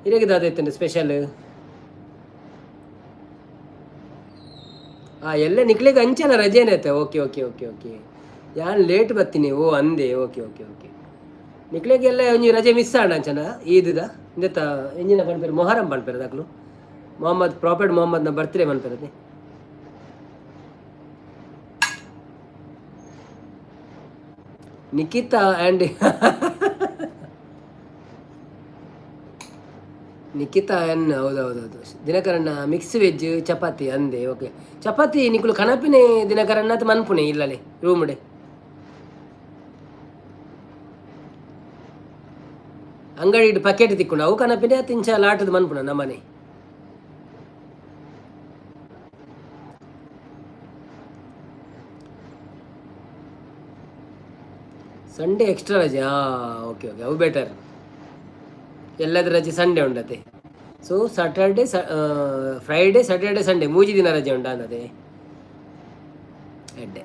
ಇರೆಗ್ ದಾದ ಇತ್ತುಂಡು ಸ್ಪೆಷಲ್? ಆ ಎಲ್ಲ ನಿಕ್ಲೆಗ್ ಅಂಚಲ ರಜೆನೈತೆ. ಓಕೆ ಓಕೆ ಓಕೆ ಓಕೆ, ಯಾನ್ ಲೇಟ್ ಬತ್ತೀನಿ. ಓ ಅಂದೆ. ಓಕೆ ಓಕೆ ಓಕೆ, ನಿಕ್ಲೆಗೆಲ್ಲ ಒಂಜಿ ರಜೆ ಮಿಸ್ ಆಂಡ ಅಂಚನ ಈದುದ ಇಂದೆತ್ತ ಎಂಜಿನ ಪನ್ಪೆರ್, ಮೊಹರಂ ಪನ್ಪೆರ್ ದಾಕ್ಲು, ಮೊಹಮ್ಮದ್ ಪ್ರಾಪೆಟ್ ಮೊಹಮ್ಮದ್ನ ಬರ್ತ್ಡೇ ಪನ್ಪೆರ್. ನಿಖಿತಾ ಆ್ಯಂಡ್ ನಿಖಿತಾ ಎನ್. ಹೌದೌದೌದು ದಿನಕರಣ್ಣ, ಮಿಕ್ಸ್ ವೆಜ್ ಚಪಾತಿ ಅಂದೆ. ಓಕೆ, ಚಪಾತಿ ನಿಕುಲು ಕನಪಿನೆ ದಿನಕರಣ್ಣ ಅಥವಾ ಮನ್ಪುನೆ ಇಲ್ಲಲೆ ರೂಮ್ಡೆ? ಅಂಗಡಿ ಪಕೆಟ್ ತಿಕ್ಕೊಂಡು ಅವು ಕನಪಿನೆ ತಿಂಚ ಲಾಟದ ಮನ್ಪುನ ನಮ್ಮನೆ? ಸಂಡೇ ಎಕ್ಸ್ಟ್ರಾ ರಜೆ. ಹಾಂ, ಓಕೆ ಓಕೆ, ಅವು ಬೆಟರ್. ಎಲ್ಲದ ರಜೆ ಸಂಡೇ ಉಂಡತೆ. ಸೊ ಸ್ಯಾಟರ್ಡೆ, ಫ್ರೈಡೇ, ಸ್ಯಾಟರ್ಡೆ, ಸಂಡೇ ಮೂಜಿ ದಿನ ರಜೆ ಉಂಡ ಅನ್ನದೆ. ಎಡ್ಡೆ.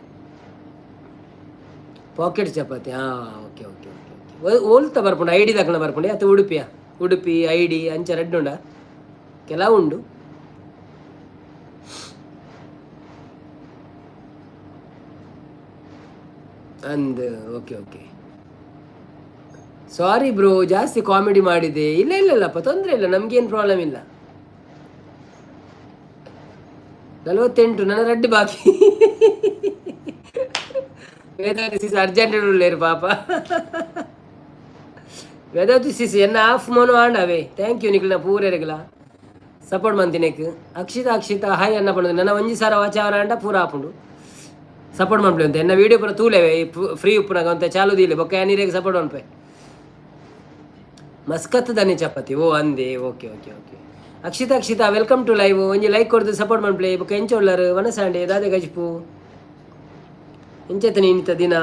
ಪಾಕೆಟ್ ಚಪಾತಿ. ಹಾಂ, ಓಕೆ ಓಕೆ ಓಕೆ ಓಕೆ. ಓಲ್ತ ಬರ್ಪುಂಡು? I D ದಾಖಲ ಬರ್ಪುಂಡು ಅಥವಾ ಉಡುಪಿಯ? ಉಡುಪಿ I D ಅಂಚ ರಡ್ಡ್ ಉಂಡ? ಕೆಲವು ಉಂಡು. ಅಂದ್ ಓಕೆ ಓಕೆ, ಸಾರಿ ಬ್ರೋ, ಜಾಸ್ತಿ ಕಾಮಿಡಿ ಮಾಡಿದೆ. ಇಲ್ಲ ಇಲ್ಲ ಇಲ್ಲಪ್ಪ, ತೊಂದರೆ ಇಲ್ಲ, ನಮಗೇನು ಪ್ರಾಬ್ಲಮ್ ಇಲ್ಲ. 48 ನನ್ನ ರಡ್ಡು ಬಾಕಿ. ವೇದಾವತಿ ಸಿಸ್ ಅರ್ಜೆಂಟ್ ಉಳ್ಳೇರು ಪಾಪ. ವೇದಾವತಿ ಸಿಸ್ ಎನ್ನ ಆಫ್ ಮೋನು ಆಂಡವೇ. Thank you ನಿಖಿಲ್ನ ಪೂರೆರೆಗ್ಲ ಸಪೋರ್ಟ್ ಮಂತಿನೇಕ್. ಅಕ್ಷಿತಾ ಅಕ್ಷಿತಾ ಹಾಯ್ ಅನ್ನ ಪಂಡು. ನನ್ನ ಒಂಜಿ ಸಾರ ವಾಚಾವರ ಅಂಡ ಪೂರ ಆಪುಂಡು. ಸಪೋರ್ಟ್ ಮನ್ಪುಲೆ ಅಂತ ಎನ್ನ ವೀಡಿಯೋ ಪೂರ ತೂಲೆವೆ. ಫ್ರೀ ಉಪ್ಪುನಾಗ ಅಂತ ಚಾಲು ದೀಲೆ ಬೊಕ್ಕ ನೀರಿಗೆ ಸಪೋರ್ಟ್ ಮನ್ಪೆ. ಮಸ್ಕತ್ ದನಿ ಚಪಾತಿ. ಓ ಅಂದೆ. Okay okay okay. Akshita Akshita welcome to live. ಒಂಜಿ ಲೈಕ್ ಕೊಡ್ದು ಸಪೋರ್ಟ್ ಮನ್ಪುಲೆ. ಬೊಕ್ಕ ಎಂಚ ಉಳ್ಳರು? ವನಸಾಂಡೆ ದಾದೆ ಗಜ್ಪು? ಎಂಚೆತ್ತನೆ ಇನ್ನಿತ ದಿನ?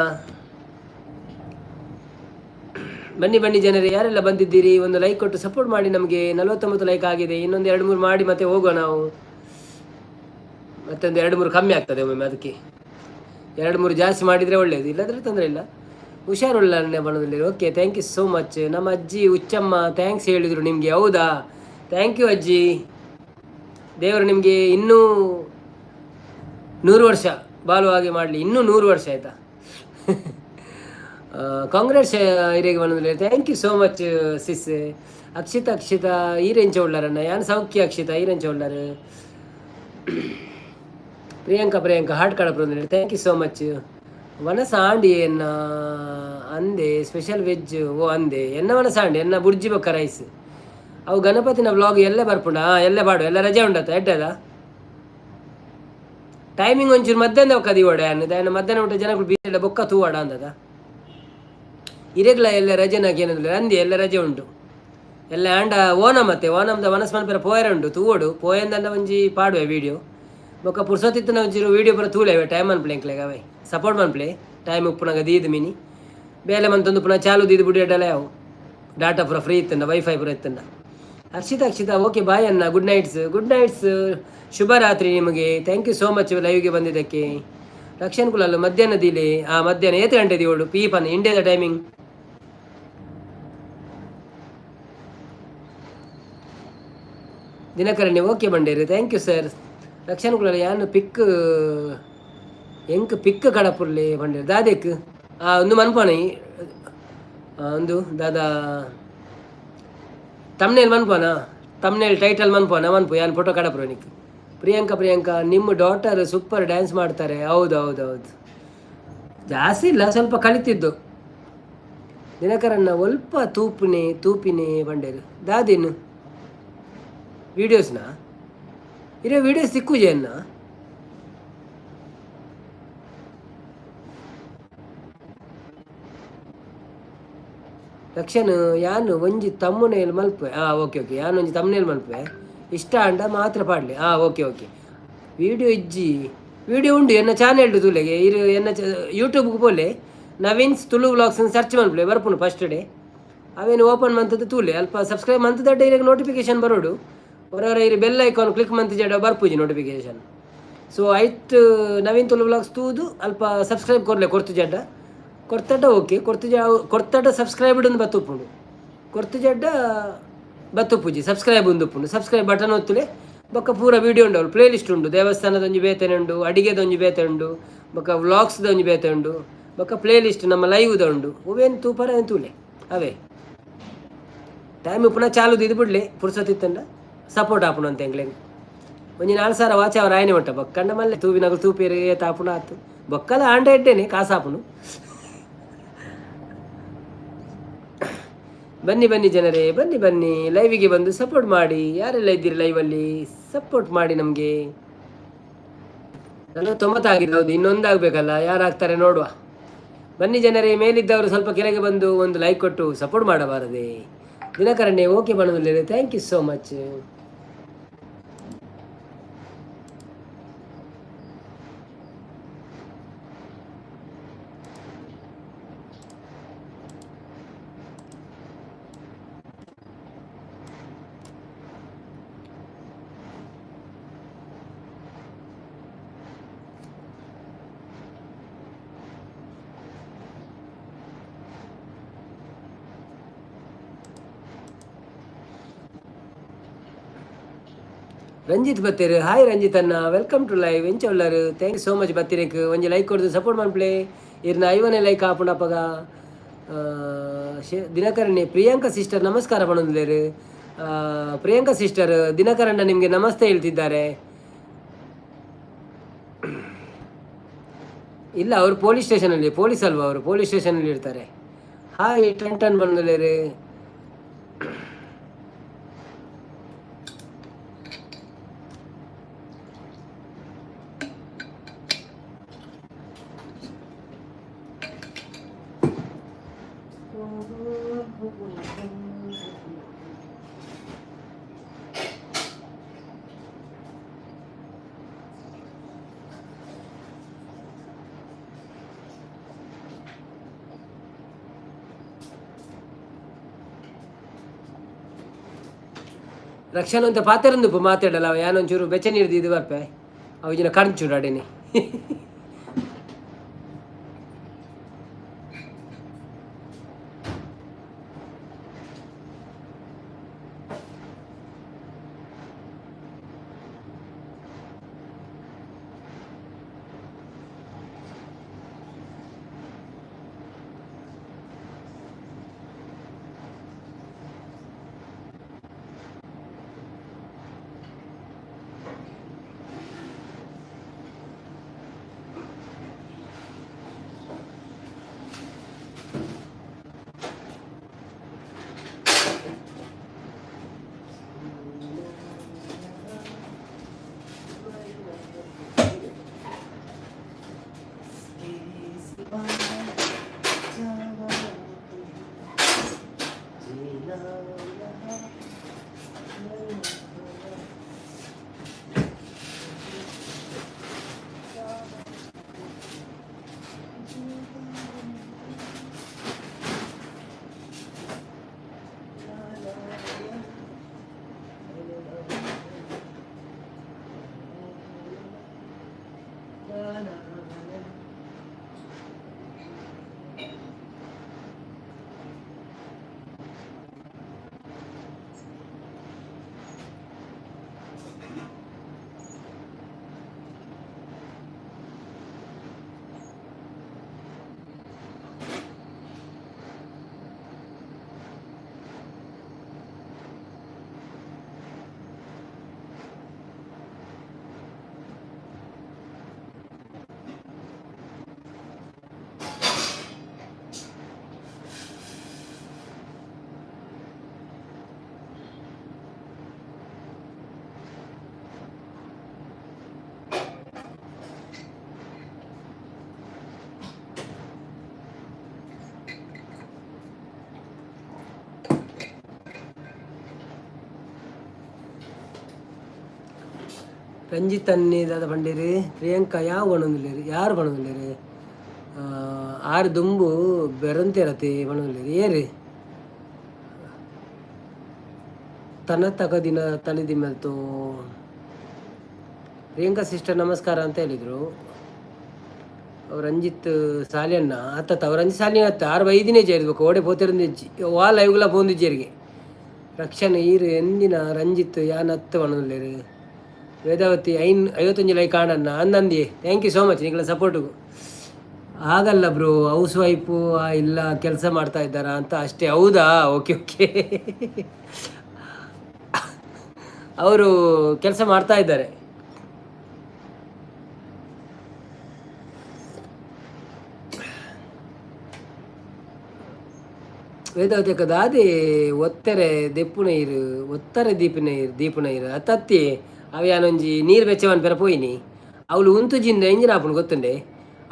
ಬನ್ನಿ ಬನ್ನಿ ಜನರೇ, ಯಾರೆಲ್ಲ ಬಂದಿದ್ದೀರಿ ಒಂದು ಲೈಕ್ ಕೊಟ್ಟು ಸಪೋರ್ಟ್ ಮಾಡಿ. ನಮಗೆ 49 ಲೈಕ್ ಆಗಿದೆ. ಇನ್ನೊಂದು ಎರಡು ಮೂರು ಮಾಡಿ ಮತ್ತೆ ಹೋಗುವ ನಾವು. ಮತ್ತೊಂದು ಎರಡು ಮೂರು ಕಮ್ಮಿ ಆಗ್ತದೆ ಒಮ್ಮೊಮ್ಮೆ, ಅದಕ್ಕೆ ಎರಡು ಮೂರು ಜಾಸ್ತಿ ಮಾಡಿದರೆ ಒಳ್ಳೆಯದು, ಇಲ್ಲದ್ರೆ ತೊಂದರೆ ಇಲ್ಲ. ಹುಷಾರುಳ್ಳ ಬಣ್ಣದಲ್ಲಿ. Okay, thank you so much. ನಮ್ಮ ಅಜ್ಜಿ ಹುಚ್ಚಮ್ಮ thanks ಹೇಳಿದರು ನಿಮಗೆ. ಹೌದಾ? Thank you ಅಜ್ಜಿ. ದೇವರು ನಿಮಗೆ ಇನ್ನೂ 100 ವರ್ಷ ಬಾಳುವ ಹಾಗೆ ಮಾಡಲಿ. ಇನ್ನೂ 100 ವರ್ಷ ಆಯಿತಾ? ಕಾಂಗ್ರೆಸ್ ಹಿರಿಯ ಬಂದ್ರೆ. Thank you so much sis. Akshita Akshita ಈರೆಂಚ ಉಳ್ಳಾರಣ್ಣ. ಯಾನ್ ಸೌಖ್ಯ ಅಕ್ಷಿತಾ, ಈರೆಂಚ ಉಳ್ಳಾರು? ಪ್ರಿಯಾಂಕಾ ಪ್ರಿಯಾಂಕಾ ಹಾರ್ಟ್ ಕಡಪ್ರಂದ್ರೆ thank you so much. ವನಸ ಆಂಡಿ ಎನ್ನ ಅಂದೆ ಸ್ಪೆಷಲ್ ವೆಜ್ ಓ ಅಂದೆ ಎನ್ನ ವನಸ ಆಂಡಿ ಎನ್ನ ಬುರ್ಜಿ ಬೊಕ್ಕ ರೈಸ್. ಅವು ಗಣಪತಿನ ವ್ಲಾಗ್ ಎಲ್ಲ ಬರ್ಪುಂಡ ಎಲ್ಲ ಬಾಡು ಎಲ್ಲ ರಜೆ ಉಂಡತ್ತ ಎಡ್ಡದ ಟೈಮಿಂಗ್ ಒಂಚೂರು ಮಧ್ಯಾಹ್ನ ಒಕ್ಕ ಓಡೆ ಅನ್ನದ ಮಧ್ಯಾಹ್ನ ಊಟ ಜನಗಳು ಬೀಜ ಬೊಕ್ಕ ತೂವಾಡ ಅಂದದ. ಇರೆಗ್ಲ ಎಲ್ಲ ರಜೆನಾಗ ಏನಂದ್ರೆ ಅಂದಿ ಎಲ್ಲ ರಜೆ ಉಂಟು ಎಲ್ಲ ಆಂಡ ಓನಮ್ ಮತ್ತೆ ಓನಮ್ದ ವನಸ್ ಮನ್ಪೆರ ಪೋಯರ ಉಂಟು ತೂವೋಡು ಪೋಯಂದಂಡ ಒಂಜಿ ಪಾಡುವೆ ವೀಡಿಯೋ ಬೊಕ್ಕ ಪುರ್ಸೊತ್ತಿತ್ತಿನ ಒಂಚೂರು ವೀಡಿಯೋ ಪೂರ ತೂಲೆವೆ ಟೈಮ್ ಅನ್ಪ್ಲೆ ಎಂಕ್ಲೆಗ್ ಅವೇ ಸಪೋರ್ಟ್ ಮನ್ಪ್ಲೆ ಟೈಮ್ ಉಪ್ಪುನಗ ದೀದ್ ಮಿನಿ ಬೇಲೆ ಮಂತೊಂದು ಪುನಃ ಚಾಲು ದೀದ್ ಬುಡಿ ಅವು ಡಾಟಾ ಪೂರ ಫ್ರೀ ಇತ್ತಂಡ ವೈಫೈ ಪೂರ ಇತ್ತಂಡ. ಹರ್ಷಿತಾ ಅಕ್ಷಿತಾ ಓಕೆ ಬಾಯ್ ಅಣ್ಣ, ಗುಡ್ ನೈಟ್ಸ್, ಗುಡ್ ನೈಟ್ಸ್, ಶುಭರಾತ್ರಿ ನಿಮಗೆ. Thank you so much ಲೈವ್ಗೆ ಬಂದಿದ್ದಕ್ಕೆ. ರಕ್ಷಣ್ ಕುಲಲ್ಲ ಮಧ್ಯಾಹ್ನ ದಿಲೆ ಆ ಮಧ್ಯಾಹ್ನ ಏತ್ ಗಂಟೆ ದಿವೋಡು ಪಿ ಪನ್ ಇಂಡಿಯಾದ ಟೈಮಿಂಗ್. ದಿನಕರಣಿ ಓಕೆ ಬಂಡೇರಿ, thank you sir. Rakshan Kulal ಯಾನ್ ಪಿಕ್ ಎಂಕ್ ಪಿಕ್ ಕಡಪುರ್ಲೆ ಬಂಡೇರು ದಾದೇಕ್ ಆ ಒಂದು ಮನ್ಪೋಣ ಒಂದು ದಾದಾ ತಮ್ನೇಲ್ ಮನ್ಪೋನಾ ತಮ್ನೇಲ್ ಟೈಟಲ್ ಮನ್ಪೋನ ಮನ್ಪು ಯಾನ್ ಫೋಟೋ ಕಡಪುರ ನಿಕ್. ಪ್ರಿಯಾಂಕಾ ಪ್ರಿಯಾಂಕಾ ನಿಮ್ಮ ಡಾಟರ್ ಸೂಪರ್ ಡ್ಯಾನ್ಸ್ ಮಾಡ್ತಾರೆ. ಹೌದು ಹೌದು ಹೌದು, ಜಾಸ್ತಿ ಇಲ್ಲ ಸ್ವಲ್ಪ ಕಲಿತಿದ್ದು. ದಿನಕರನ್ನ ಒಲ್ಪ ತೂಪಿನಿ ತೂಪಿನಿ ಬಂಡೇರು ದಾದಿನು ವೀಡಿಯೋಸ್ನ ಇರೋ ವೀಡಿಯೋಸ್ ಸಿಕ್ಕುಜೆ ಅನ್ನ. ರಕ್ಷನ್ ಯಾನ್ ಒಂಜಿ ತಮ್ಮನೇಲ್ ಮಲ್ಪೆ ಹಾಂ ಓಕೆ ಓಕೆ ಯಾನ್ ಒಂಜಿ ತಮ್ಮನೇಲ್ ಮಲ್ಪೆ ಇಷ್ಟ ಅಂಡ ಮಾತ್ರ ಪಾಡ್ಲಿ. ಹಾಂ ಓಕೆ ಓಕೆ ವೀಡಿಯೋ ಇಜ್ಜಿ ವೀಡಿಯೋ ಉಂಡು ಎನ್ನ ಚಾನೆಲ್ ತೂಲೆಗೆ ಇರು ಎನ್ನ ಯೂಟ್ಯೂಬ್ಗೆ ಪೋಲೆ ನವೀನ್ಸ್ ತುಳು ವ್ಲಾಗ್ಸ್ ಸರ್ಚ್ ಮಲ್ಪಲೆ ಬರ್ಪುಂಡು ಫಸ್ಟ್ ಡೇ ಅವೇನು ಓಪನ್ ಮಂತದ್ದು ತೂಲೆ ಅಲ್ಪ ಸಬ್ಸ್ಕ್ರೈಬ್ ಮಂತದ ಇರಗೆ ನೋಟಿಫಿಕೇಶನ್ ಬರೋಡು ಹೊರವರ ಇರು ಬೆಲ್ ಐಕಾನ್ ಕ್ಲಿಕ್ ಮಂತ್ ಜಡ ಬರ್ಪುಜಿ ನೋಟಿಫಿಕೇಶನ್. ಸೊ ಐಟ್ ನವೀನ್ ತುಳು ವ್ಲಾಗ್ಸ್ ತೂದು ಅಲ್ಪ ಸಬ್ಸ್ಕ್ರೈಬ್ ಕೊರ್ಲೆ ಕೊರ್ತು ಜಡ್ಡ ಕೊರ್ತಡ ಓಕೆ ಕೊರ್ತು ಜ ಕೊರ್ತಡ ಸಬ್ಸ್ಕ್ರೈಬ್ಡ್ ಒಂದು ಬತ್ತುಪ್ಪುಂಡು ಕೊರ್ತು ಜಡ್ಡ ಬತ್ತುಪ್ಪುಜಿ ಸಬ್ಸ್ಕ್ರೈಬ್ ಉಂದುಪ್ಪುಂಡು ಸಬ್ಸ್ಕ್ರೈಬ್ ಬಟನ್ ಒತ್ತುಲೆ ಬೊಕ್ಕ ಪೂರ ವೀಡಿಯೋ ಉಂಡು ಪ್ಲೇ ಲಿಸ್ಟ್ ಉಂಡು ದೇವಸ್ಥಾನದ ಒಂಜಿ ಬೇತನೆ ಉಂಡು ಅಡಿಗೆದ ಒಂಜಿ ಬೇತೆ ಉಂಡು ಬೊಕ್ಕ ವ್ಲಾಗ್ಸ್ದ ಒಂಜಿ ಬೇತೆ ಉಂಡು ಬೊಕ್ಕ ಪ್ಲೇ ಲಿಸ್ಟ್ ನಮ್ಮ ಲೈವ್ದ ಉಂಡು ಅವೇನು ತೂಪರ ತೂಲೆ ಅವೇ ಟೈಮ್ ಪುನಃ ಚಾಲು ಇದು ಬಿಡ್ಲಿ ಪುರ್ಸೊತ್ತಿತ್ತಂಡ ಸಪೋರ್ಟ್ ಆಪುಂಡು ಅಂತ ಎಂಕ್ಲೆಗ್ ಒಂಜಿ ನಾಲ್ ಸಾರ ವಾಚ ಅವ್ರ ಆಯ್ನೆ ಉಂಟ ಬೊಕ್ಕಂಡ ಮಲ್ಲೆ ತೂವಿನಗಲು ತೂಪೇರು ಏತ್ ಆತು ಬೊಕ್ಕಲ ಆಂಡ ಎಡ್ಡೇನೆ ಕಾಸಾಪುನು. ಬನ್ನಿ ಬನ್ನಿ ಜನರೇ, ಬನ್ನಿ ಬನ್ನಿ ಲೈವಿಗೆ ಬಂದು ಸಪೋರ್ಟ್ ಮಾಡಿ. ಯಾರೆಲ್ಲ ಇದ್ದೀರಿ ಲೈವಲ್ಲಿ ಸಪೋರ್ಟ್ ಮಾಡಿ ನಮಗೆ. 49 ಆಗಿದೆ, ಹೌದು, ಇನ್ನೊಂದಾಗಬೇಕಲ್ಲ, ಯಾರಾಗ್ತಾರೆ ನೋಡುವ. ಬನ್ನಿ ಜನರೇ, ಮೇಲಿದ್ದವರು ಸ್ವಲ್ಪ ಕೆಳಗೆ ಬಂದು ಒಂದು ಲೈಕ್ ಕೊಟ್ಟು ಸಪೋರ್ಟ್ ಮಾಡಬಾರದೆ? ದಿನಕರಣೆ ಓಕೆ ಬಣ್ಣದಲ್ಲಿ, thank you so much. Ranjith ಬತ್ತೀರು, hi Ranjith ಅಣ್ಣ, welcome to live. ಎಂಚ ಉಳ್ಳಾರು? Thank you so much ಬತ್ತೀರೇಕ್. ಒಂಜಿ ಲೈಕ್ ಕೊಡ್ದು ಸಪೋರ್ಟ್ ಮನ್ಪ್ಲೆ. ಇರ್ನ 50ನೇ ಲೈಕ್ ಆಪುಂಡಪಗ. ದಿನಕರಣೆ ಪ್ರಿಯಾಂಕಾ ಸಿಸ್ಟರ್ ನಮಸ್ಕಾರ ಪಣೊಂದುಲ್ಲೆರ್. ಪ್ರಿಯಾಂಕಾ ಸಿಸ್ಟರ್, ದಿನಕರಣ್ಣ ನಿಮಗೆ ನಮಸ್ತೆ ಹೇಳ್ತಿದ್ದಾರೆ. ಇಲ್ಲ, ಅವರು ಪೊಲೀಸ್ ಸ್ಟೇಷನಲ್ಲಿ, ಪೊಲೀಸ್ ಅಲ್ವಾ ಅವರು, ಪೊಲೀಸ್ ಸ್ಟೇಷನಲ್ಲಿ ಇರ್ತಾರೆ. ಹಾಯ್ ಟನ್ ಟನ್ ಬಂದುಲೇರು. ರಕ್ಷಣ ಅಂತ ಪಾತೆರಂದು ಮಾತಾಡಲ್ಲ ಅವ ಯಾನೊಂಚೂರು ಬೆಚ್ಚ ನೀರು ಇದು ಬರ್ಪೆ ಅವು ಜನ ಕಣ್ಚೂರು ಅಡೇನೆ. Ranjith ಅನ್ನಿ ದಾದ ಪಂಡೇರು. ಪ್ರಿಯಾಂಕಾ ಯಾವ ಪಣೊಂದುಲ್ಲೆರ್? ಯಾರು ಪಣೊಂದುಲ್ಲೆರ್? ಆರು ದುಂಬು ಬೆರಂತೆರತೆ ಪಣೊಂದುಲ್ಲೆರ್. ಏರು ತನ ತಗದಿನ ತನಿದಿ ಮಲ್ತು. ಪ್ರಿಯಾಂಕಾ ಸಿಸ್ಟರ್ ನಮಸ್ಕಾರ ಅಂತ ಹೇಳಿದರು. ರಂಜಿತ್ ಸಾಲಿಯಣ್ಣ ಆತತ್ತ? ಅವ್ ರಂಜಿತ್ ಸಾಲಿಯಣ್ಣ ಅತ್ತ. ಆರು ಬೈದಿನೇ ಜೇರ್ಬೇಕು ಓಡೆ ಪೋತಿರಂದಿಜ್ಜಿ ವಾ ಲೈವ್ಗಳ ಪೋಂದಿಜ್ಜೇರಿಗೆ. ರಕ್ಷಣೆ ಈರು ಎಂದಿನ ರಂಜಿತ್ ಯಾನ್ ಅತ್ತು ಪಣೊಂದುಲ್ಲೆರ್. ವೇದಾವತಿ 51 ಲೈಕ್ ಆಂಡಣ್ಣ ಅಂದಂದಿ. Thank you so much ನಿಗಳ ಸಪೋರ್ಟಿಗೂ. ಆಗಲ್ಲ bro, house wife ಇಲ್ಲ, ಕೆಲಸ ಮಾಡ್ತಾ ಇದ್ದಾರಾ ಅಂತ ಅಷ್ಟೇ. ಹೌದಾ? ಓಕೆ ಓಕೆ, ಅವರು ಕೆಲಸ ಮಾಡ್ತಾ ಇದ್ದಾರೆ. ವೇದಾವತಿ ದಾದಿ ಒತ್ತೆರೆ ದೆಪ್ಪುನ ಇರು, ಒತ್ತರೆ ದೀಪಿನ ಇರು, ದೀಪುನ ಇರು ಅತ್ತತ್ತಿ. ಅವು ಯಾನೊಂಜಿ ನೀರು ಬೆಚ್ಚವನ್ ಪೆರ ಪೋಯಿನಿ. ಅವಳು ಉಂತುಜಿಂದ ಇಂಜಿನ್ ಆಪುಂಡು ಗೊತ್ತುಂಡೆ.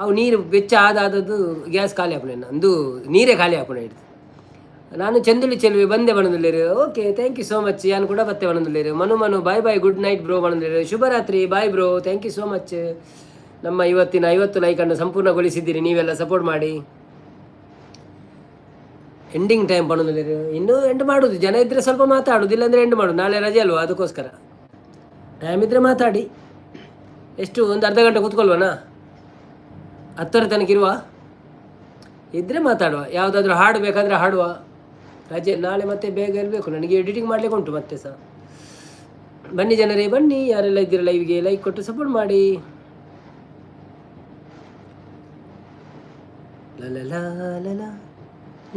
ಅವು ನೀರು ಬೆಚ್ಚ ಆದಾದದ್ದು ಗ್ಯಾಸ್ ಖಾಲಿ ಆಪುಂಡು, ಅಂದು ನೀರೇ ಖಾಲಿ ಆಪುಂಡು ಹಿಡ್ದು. ನಾನು ಚಂದುಳಿ ಚೆಲುವೆ ಬಂದೆ ಬಣದುಲ್ಲೇರು. Okay, thank you so much. ಯಾನ್ ಕೂಡ ಬತ್ತೆ ಬಣದುಲ್ಲೇರು. Manu Manu bye bye, good night bro ಬಣದುಲ್ಲೇರು. ಶುಭರಾತ್ರಿ, bye bro, thank you so much. ನಮ್ಮ ಇವತ್ತಿನ 50 ಲೈಕನ್ನು ಸಂಪೂರ್ಣಗೊಳಿಸಿದ್ದೀರಿ ನೀವೆಲ್ಲ ಸಪೋರ್ಟ್ ಮಾಡಿ. ಎಂಡಿಂಗ್ ಟೈಮ್ ಪಣೊಂದುಲ್ಲೆರ್. ಇನ್ನೂ ಎಂಡ್ ಮಾಡೋದು. ಜನ ಇದ್ದರೆ ಸ್ವಲ್ಪ ಮಾತಾಡೋದು, ಇಲ್ಲಾಂದರೆ ಎಂಡ್ ಮಾಡೋದು. ನಾಳೆ ರಜೆ ಅಲ್ವಾ, ಅದಕ್ಕೋಸ್ಕರ ಟೈಮ್ ಇದ್ದರೆ ಮಾತಾಡಿ. ಎಷ್ಟು, ಒಂದು ಅರ್ಧ ಗಂಟೆ ಕೂತ್ಕೊಳ್ವನಾ? 10ರ ತನಕ ಇರುವ ಇದ್ದರೆ ಮಾತಾಡುವ. ಯಾವುದಾದ್ರೂ ಹಾಡು ಬೇಕಾದರೆ ಹಾಡುವ. ರಜೆ ನಾಳೆ, ಮತ್ತೆ ಬೇಗ ಇರಬೇಕು. ನನಗೆ ಎಡಿಟಿಂಗ್ ಮಾಡಲಿಕ್ಕೆ ಉಂಟು ಮತ್ತೆ ಸಹ. ಬನ್ನಿ ಜನರೇ, ಬನ್ನಿ. ಯಾರೆಲ್ಲ ಇದ್ದೀರ ಲೈವ್ಗೆ ಲೈಕ್ ಕೊಟ್ಟು ಸಪೋರ್ಟ್ ಮಾಡಿ. ಲಲ ಲಲ ಲಲ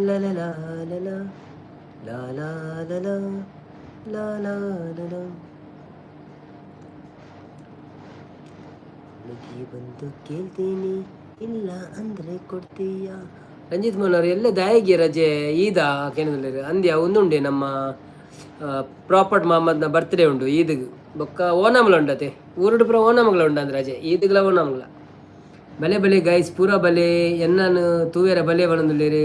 ಲಲ ಲಲ ಲಲ ಲಲ ಲಲ. ಬಂದು ಕೇಳ್ತೀನಿ, ಇಲ್ಲ ಅಂದರೆ ಕೊಡ್ತೀಯಾ? ರಂಜಿತ್ ಮೋಹನ್ ಅವರು ಎಲ್ಲ ದಾಯಿಗೆ ರಜೆ ಈದ ಕೇಂದ್ರದಲ್ಲಿ ಅಂದ್ಯ ಒಂದುಂಡೆ. ನಮ್ಮ ಪ್ರಾಪರ್ಟ್ ಮಾಮದ್ನ ಬರ್ತ್ಡೇ ಉಂಡು ಈದ್ಗ್. ಬೊಕ್ಕ ಓನಮ್ಲ ಉಂಡತೆ. ಊರುಡು ಪೂರ ಓನಮ್ಗಳ ಉಂಡು ಅಂದ್ರೆ ರಜೆ ಈದ್ಗಳ ಓನಮ್ಗಳ. ಬಲೆ ಬಲೆ ಗೈಸ್, ಪೂರ ಬಲೆ. ಎನ್ನನು ತೂವೆರ ಬಲೆ ಬಣದುಲ್ಲೇರು.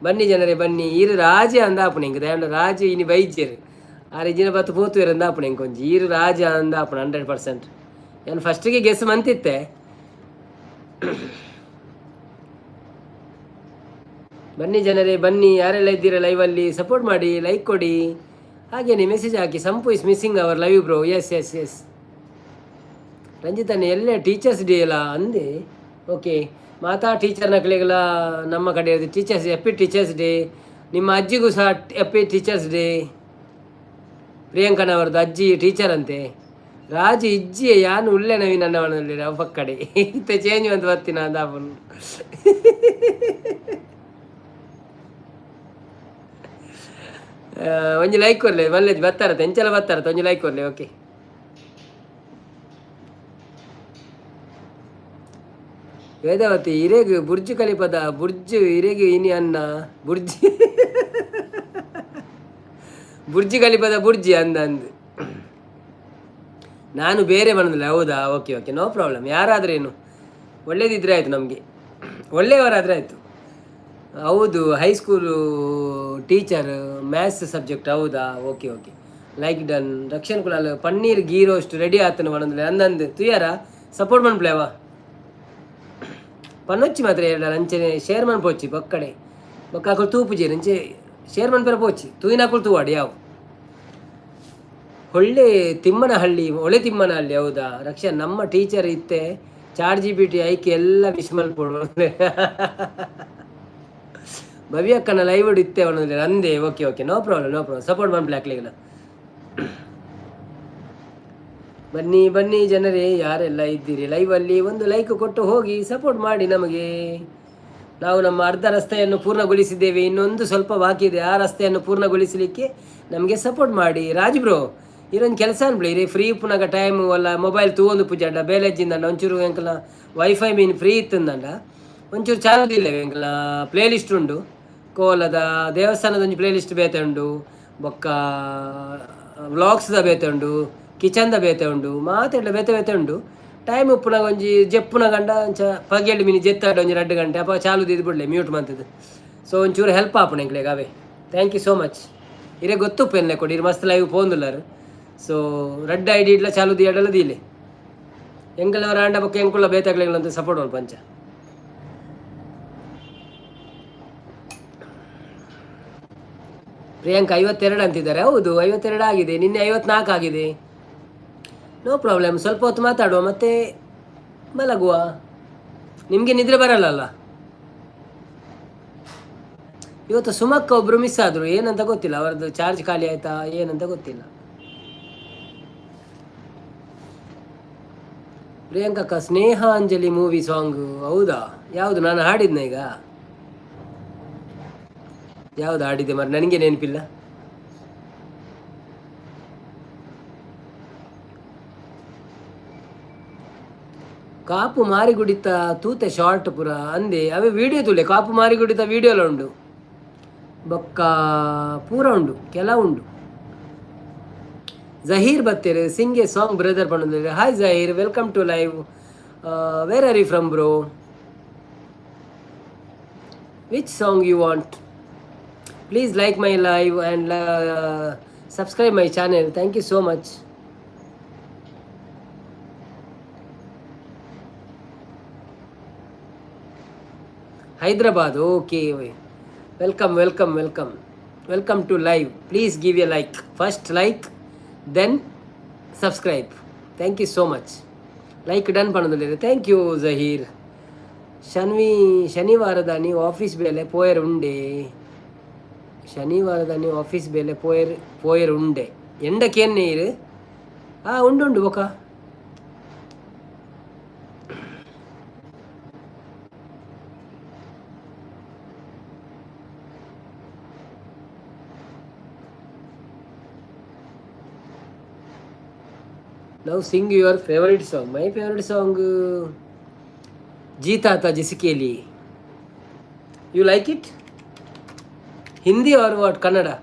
ಬನ್ನಿ ಜನರೇ, ಬನ್ನಿ. ಈರು ರಾಜೆ ಅಂದಾಪುಣ ಇಂಕ ದಯಂಡ ರಾಜೆ ಇನಿ ಬೈಜೆರು. ಆರ್ ಇಜಿನ ಬತ್ತು ಪೋತುವೆರ್ ಅಂದಾಪುಣ ಇಂಕೊಂಜಿ. ಈರು ರಾಜ ಅಂದಾಪುಣ 100%. ಏನು ಫಸ್ಟಿಗೆ ಗೆಸ್ ಮಂತಿತ್ತೆ. ಬನ್ನಿ ಜನರೇ, ಬನ್ನಿ. ಯಾರೆಲ್ಲ ಇದ್ದೀರಾ ಲೈವಲ್ಲಿ ಸಪೋರ್ಟ್ ಮಾಡಿ, ಲೈಕ್ ಕೊಡಿ, ಹಾಗೇನೆ message hockey. Sampu is missing our live bro. Yes yes yes. ರಂಜಿತಣ್ಣ ಎಲ್ಲೇ ಟೀಚರ್ಸ್ ಡೇ ಅಲ್ಲ ಅಂದೆ. ಓಕೆ, ಮಾತಾ ಟೀಚರ್ ನಕಲಿಗಳ ನಮ್ಮ ಕಡೆ teachers happy teachers day. ನಿಮ್ಮ ಅಜ್ಜಿಗೂ ಸಹ happy teachers day. ಪ್ರಿಯಾಂಕನವರದ್ದು ಅಜ್ಜಿ ಟೀಚರ್ ಅಂತೆ. ರಾಜು ಇಜ್ಜಿ ಯಾನು ಉಲ್ಲೆ ನವೀನ್ ಅನ್ನವನಲ್ಲಿ ಅವ ಪಕ್ಕಡೆ ಇತ್ತ ಚೇಂಜ್ ಅಂತ ಬರ್ತೀನ ಅಂದಾಪನು. ಒಂಜಿ ಲೈಕ್ ಕೊರ್ಲೆ ಮಲ್ಲೆಜ್ ಬತ್ತಾರತ್ತೆ ಎಂಚಲ ಬತ್ತಾರತ್ತೆ. ಒಂಜಿ ಲೈಕ್ ಕೊರ್ಲೆ. ಓಕೆ ವೇದಾವತಿ ಇರೆಗ್ ಬುರ್ಜ್ ಕಲಿಪದ ಬುರ್ಜ್ ಇರೆಗ್ ಇನಿ ಅನ್ನ ಬುರ್ಜಿ ಬುರ್ಜಿ ಕಲಿಪದ ಬುರ್ಜಿ ಅಂದ ಅಂದ್. ನಾನು ಬೇರೆ ಬಂದಿಲ್ಲ. ಹೌದಾ? Okay okay, no problem. ಯಾರಾದ್ರೇನು ಒಳ್ಳೇದಿದ್ರೆ ಆಯಿತು ನಮಗೆ, ಒಳ್ಳೆಯವರಾದರೆ ಆಯಿತು. ಹೌದು, high school teacher, maths subject. ಹೌದಾ? Okay okay, like done. Rakshan Kulal paneer ghee roast ready ಆತನ ಪನೊಂದುಲ್ಲೆ ಅಂದಂದು. ತುಯಾರ ಸಪೋರ್ಟ್ ಮನ್ಪುಲೆವ ಪನ್ನೊಚ್ಚಿ ಮಾತ್ರ ಎರಡು ಅಂಚನೆ ಶೇರ್ ಮನ್ಪೊಚ್ಚಿ ಬೊಕ್ಕಡೆ. ಬೊಕ್ಕ ಅಕುಲು ತೂಪುಜೆರ್, ಅಂಚೆ ಶೇರ್ ಮನ್ಪೆರ ಪೋಚಿ. ತೂಯಿನಕುಲು ತೂವಾಡ್ ಯಾವು. ಒಳ್ಳೆ ತಿಮ್ಮನಹಳ್ಳಿ, ಒಳ್ಳೆ ತಿಮ್ಮನಹಳ್ಳಿ. ಹೌದಾ ರಕ್ಷಾ? ನಮ್ಮ ಟೀಚರ್ ಇತ್ತೆ chat GPT ಐಕೆ ಎಲ್ಲ ವಿಶ್ ಮಲ್ಪೊಡು. ಭವ್ಯಕ್ಕನ ಲೈವ್ ಇತ್ತೆ ಅವನು ಅಂದೆ. Okay okay, no problem no problem. Support ಮನ್ಪುಲೆ ಅಕ್ಲೆಗ್ಲ. ಬನ್ನಿ ಬನ್ನಿ ಜನರೇ, ಯಾರೆಲ್ಲ ಇದ್ದೀರಿ ಲೈವಲ್ಲಿ ಒಂದು ಲೈಕ್ ಕೊಟ್ಟು ಹೋಗಿ, ಸಪೋರ್ಟ್ ಮಾಡಿ ನಮಗೆ. ನಾವು ನಮ್ಮ ಅರ್ಧ ರಸ್ತೆಯನ್ನು ಪೂರ್ಣಗೊಳಿಸಿದ್ದೇವೆ, ಇನ್ನೊಂದು ಸ್ವಲ್ಪ ಬಾಕಿ ಇದೆ. ಆ ರಸ್ತೆಯನ್ನು ಪೂರ್ಣಗೊಳಿಸಲಿಕ್ಕೆ ನಮಗೆ ಸಪೋರ್ಟ್ ಮಾಡಿ. ರಾಜ್ ಬ್ರೋ, ಇರೊಂದು ಕೆಲಸ ಅನ್ಬಿಡಿ ರೀ. ಫ್ರೀ ಉಪ್ಪುನಾಗ ಟೈಮು ಅಲ್ಲ, ಮೊಬೈಲ್ ತೂವೊಂದು ಪೂಜಾಂಡ ಬೇಲೆಜ್ಜಿಂದ ಒಂಚೂರು ಎಂಕಲ್ನ ವೈಫೈ ಮೀನ್ ಫ್ರೀ ಇತ್ತಂದಂಡ ಒಂಚೂರು ಚಾನಲ್ ಇಲ್ಲ. ಎಂಕಲ್ನ ಪ್ಲೇ ಲಿಸ್ಟ್ ಉಂಡು. ಕೋಲದ ದೇವಸ್ಥಾನದ ಒಂಜಿ ಪ್ಲೇ ಲಿಸ್ಟ್ ಬೇತೆ ಉಂಡು, ಬೊಕ್ಕ ವ್ಲಾಗ್ಸ್ದ ಬೇತೆ ಉಂಡು, ಕಿಚನ್ದ ಬೇತೆ ಉಂಡು, ಮಾತೆಡ್ಲ ಬೇತೆ ಬೇತೆ ಉಂಡು. ಟೈಮ್ ಉಪ್ಪುನಾಗ ಒಂಜಿ ಜೆಪ್ಪುನ ಗಂಡ ಅಂಚ ಪಗೆಲ್ ಮಿನಿ ಜೆತ್ತಾಡ ಒಂಜಿ 2 ಗಂಟೆ ಅಪ್ಪ ಚಾಲು ದಿದ್ದು ಬಿಡ್ಲೆ ಮ್ಯೂಟ್ ಮಂತದ್ದು. ಸೊ ಒಂಚೂರು ಹೆಲ್ಪ್ ಆಪುಂಡು ಎಂಕ್ಲೆಗ್ ಅವೇ. Thank you so much. ಇರೆ ಗೊತ್ತುಪ್ಪು ಎನ್ನೆ ಕೊಡಿ. ಇರು ಮಸ್ತ್ ಲೈವ್ ಪೋಂದುಲ್ಲಾರು. ಸೊ ರಡ್ಡ್ ಐಡಿ ಇಡ್ಲ ಚಾಲು ದಿಯಡಲ ದೀಲೆ. ಎಂಕಲವರ ಆಂಡ ಬೊಕ್ಕ ಎಂಕುಲ ಬೇತಾಗ್ಲೆಂತ ಸಪೋರ್ಟ್ ಮಲ್ಪಂಚ. ಪ್ರಿಯಾಂಕಾ 52 ಅಂತಿದ್ದಾರೆ. ಹೌದು, 52 ಆಗಿದೆ. ನಿನ್ನೆ 54 ಆಗಿದೆ. No problem. ಸ್ವಲ್ಪ ಹೊತ್ತು ಮಾತಾಡುವ, ಮತ್ತೆ ಮಲಗುವ. ನಿಮಗೆ ನಿದ್ರೆ ಬರಲ್ಲಲ್ಲ ಇವತ್ತು. ಸುಮಕ್ಕ ಒಬ್ರು ಮಿಸ್ ಆದರು, ಏನಂತ ಗೊತ್ತಿಲ್ಲ. ಅವರದ್ದು ಚಾರ್ಜ್ ಖಾಲಿ ಆಯ್ತಾ ಏನಂತ ಗೊತ್ತಿಲ್ಲ. ಪ್ರಿಯಾಂಕಕ್ಕ, ಸ್ನೇಹಾಂಜಲಿ ಮೂವಿ ಸಾಂಗ್ ಹೌದಾ? ಯಾವುದು ನಾನು ಹಾಡಿದ್ನ ಈಗ? ಯಾವುದು ಹಾಡಿದ್ದೆ ಮರ, ನನಗೆ ನೆನಪಿಲ್ಲ. ಕಾಪು ಮಾರಿಗುಡಿತ ತೂತೆ ಶಾರ್ಟ್ ಪುರ ಅಂದೆ. ಅವೇ ವಿಡಿಯೋ ತೂಲೆ. ಕಾಪು ಮಾರಿಗುಡಿತ ವಿಡಿಯೋಲ ಉಂಡು, ಬೊಕ್ಕ ಪೂರ ಉಂಡು, ಕೆಲ ಉಂಡು. ಜಹೀರ್ ಬತ್ತೇರು. "ಸಿಂಗ್ ಎ ಸಾಂಗ್ ಬ್ರದರ್" ಪಂಡೊಂದುಲ್ಲೆರ್. Hi Zaheer, welcome to live. Where are you from, bro? Which song you want? Please like my live and subscribe my channel. Thank you so much. Hyderabad, okay. Welcome, welcome, welcome, welcome to live. Please give a like first, like, then subscribe. Thank you so much. Like done ಪನ್ನೊಂದುಲ್ಲೆರ್. Thank you Zaheer. ಶನ್ವಿ ಶನಿವಾರದಾನಿ office ಬೇಲೆ ಪೋಯರ್ ಉಂಡೆ. ಶನಿವಾರದಾನಿ office ಬೇಲೆ ಪೋಯರ್ ಪೋಯರ್ ಉಂಡೆ. ಎಂಡಕ್ಕೆ ನೀರು ಆ ಉಂಡು ಉಂಡು ಬೊಕ. Now sing your favorite song. My favorite song, जीता था जिसके लिए. You like it? Hindi or what? Kannada?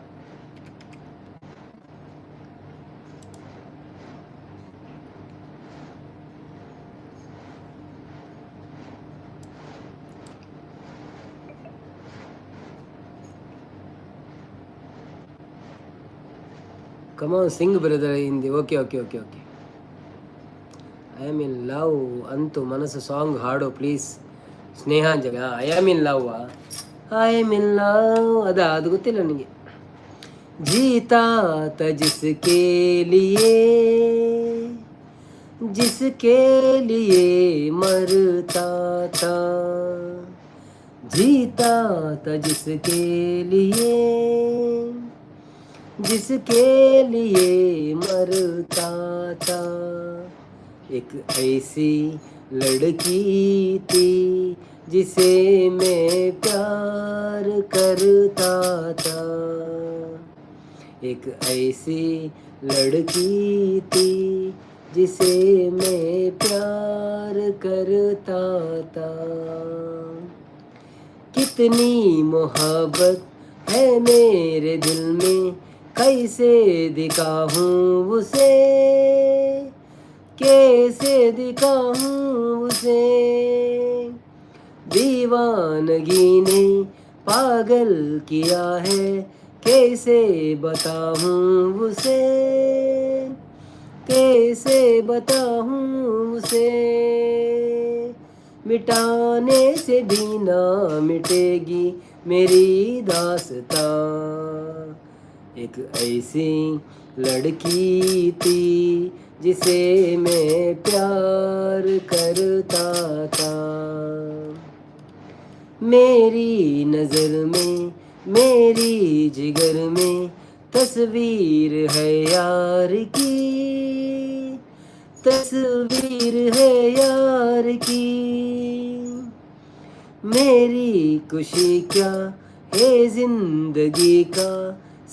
Come on, sing, brother. Hindi. Okay okay okay okay. "I am in love ಅಂತು ಮನಸ್ಸು" ಸಾಂಗ್ ಹಾಡು please. Snehanjali. I am in love, I am in love ಅದ, ಅದು ಗೊತ್ತಿಲ್ಲ ನನಗೆ. जीता था जिसके लिए, जिसके लिए मरता था, जीता था जिसके लिए, जिसके लिए मरता था, एक ऐसी लड़की थी जिसे मैं प्यार करता था, एक ऐसी लड़की थी जिसे मैं प्यार करता था। कितनी मोहब्बत है मेरे दिल में, कैसे दिखाऊं उसे, कैसे दिखाऊं उसे। दीवानगी ने पागल किया है, कैसे बताऊं उसे, कैसे बताऊं उसे। मिटाने से भी ना मिटेगी मेरी दास्तां, एक ऐसी लड़की थी जिसे मैं प्यार करता था। मेरी नज़र में, मेरी जिगर में तस्वीर है यार की, तस्वीर है यार की। मेरी खुशी क्या है, जिंदगी का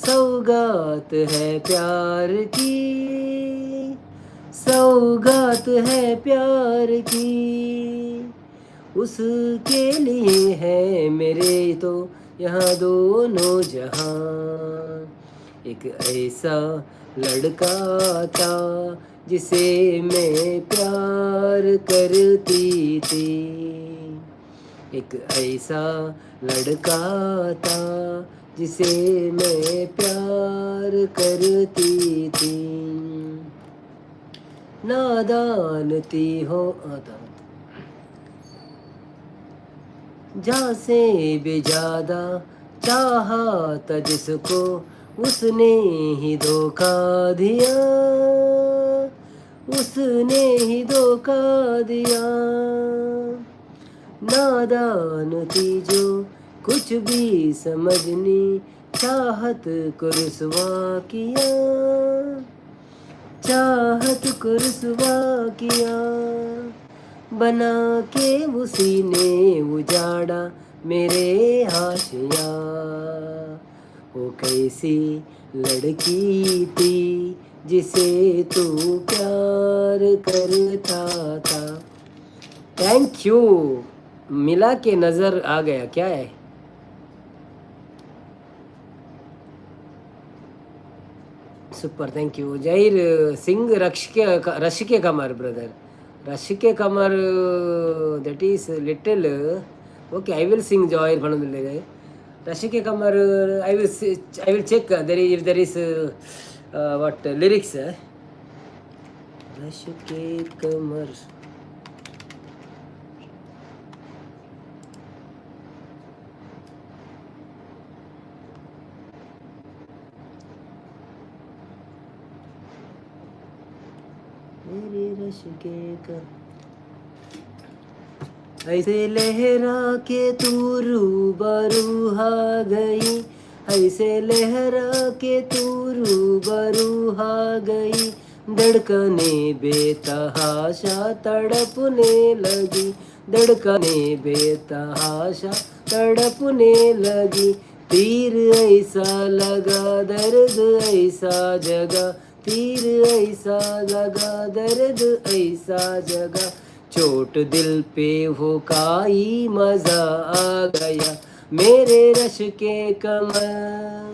सौगात है प्यार की, सौगात है प्यार की। उसके लिए है मेरे तो यहाँ दोनों जहां, एक ऐसा लड़का था जिसे मैं प्यार करती थी, एक ऐसा लड़का था। जिसे मैं प्यार करती थी। नादान थी हो जा से भी ज्यादा चाहा था जिसको, उसने ही धोखा दिया, उसने ही धोखा दिया। नादान थी जो कुछ भी समझनी, चाहत को रुसवा किया, चाहत को रुसवा किया। बना के उसी ने उजाड़ा मेरे आशिया। वो कैसी लड़की थी जिसे तू प्यार करता था। Thank you. मिला के नजर आ गया, क्या है? Super, thank you. Jair Singh Rashke Rashike Kamar brother, Rashike Kamar, that is little okay. I will sing Joy ಪಣೊಂದುಲ್ಲೆರ್. Rashike Kamar, I will check there if there is what lyrics. Rashike Kamar. मेरे रश्के का ऐसे लहरा के तू रूबरू आ गई, ऐसे लहरा के तू रूबरू आ गई। धड़कने बेतहाशा तड़पने लगी, धड़कने बेतहाशा तड़पने लगी। तीर ऐसा लगा, दर्द ऐसा जगा, तीर ऐसा लगा, दर्द ऐसा जगा। चोट दिल पे वो काई मजा आ गया। मेरे रश्के कमर,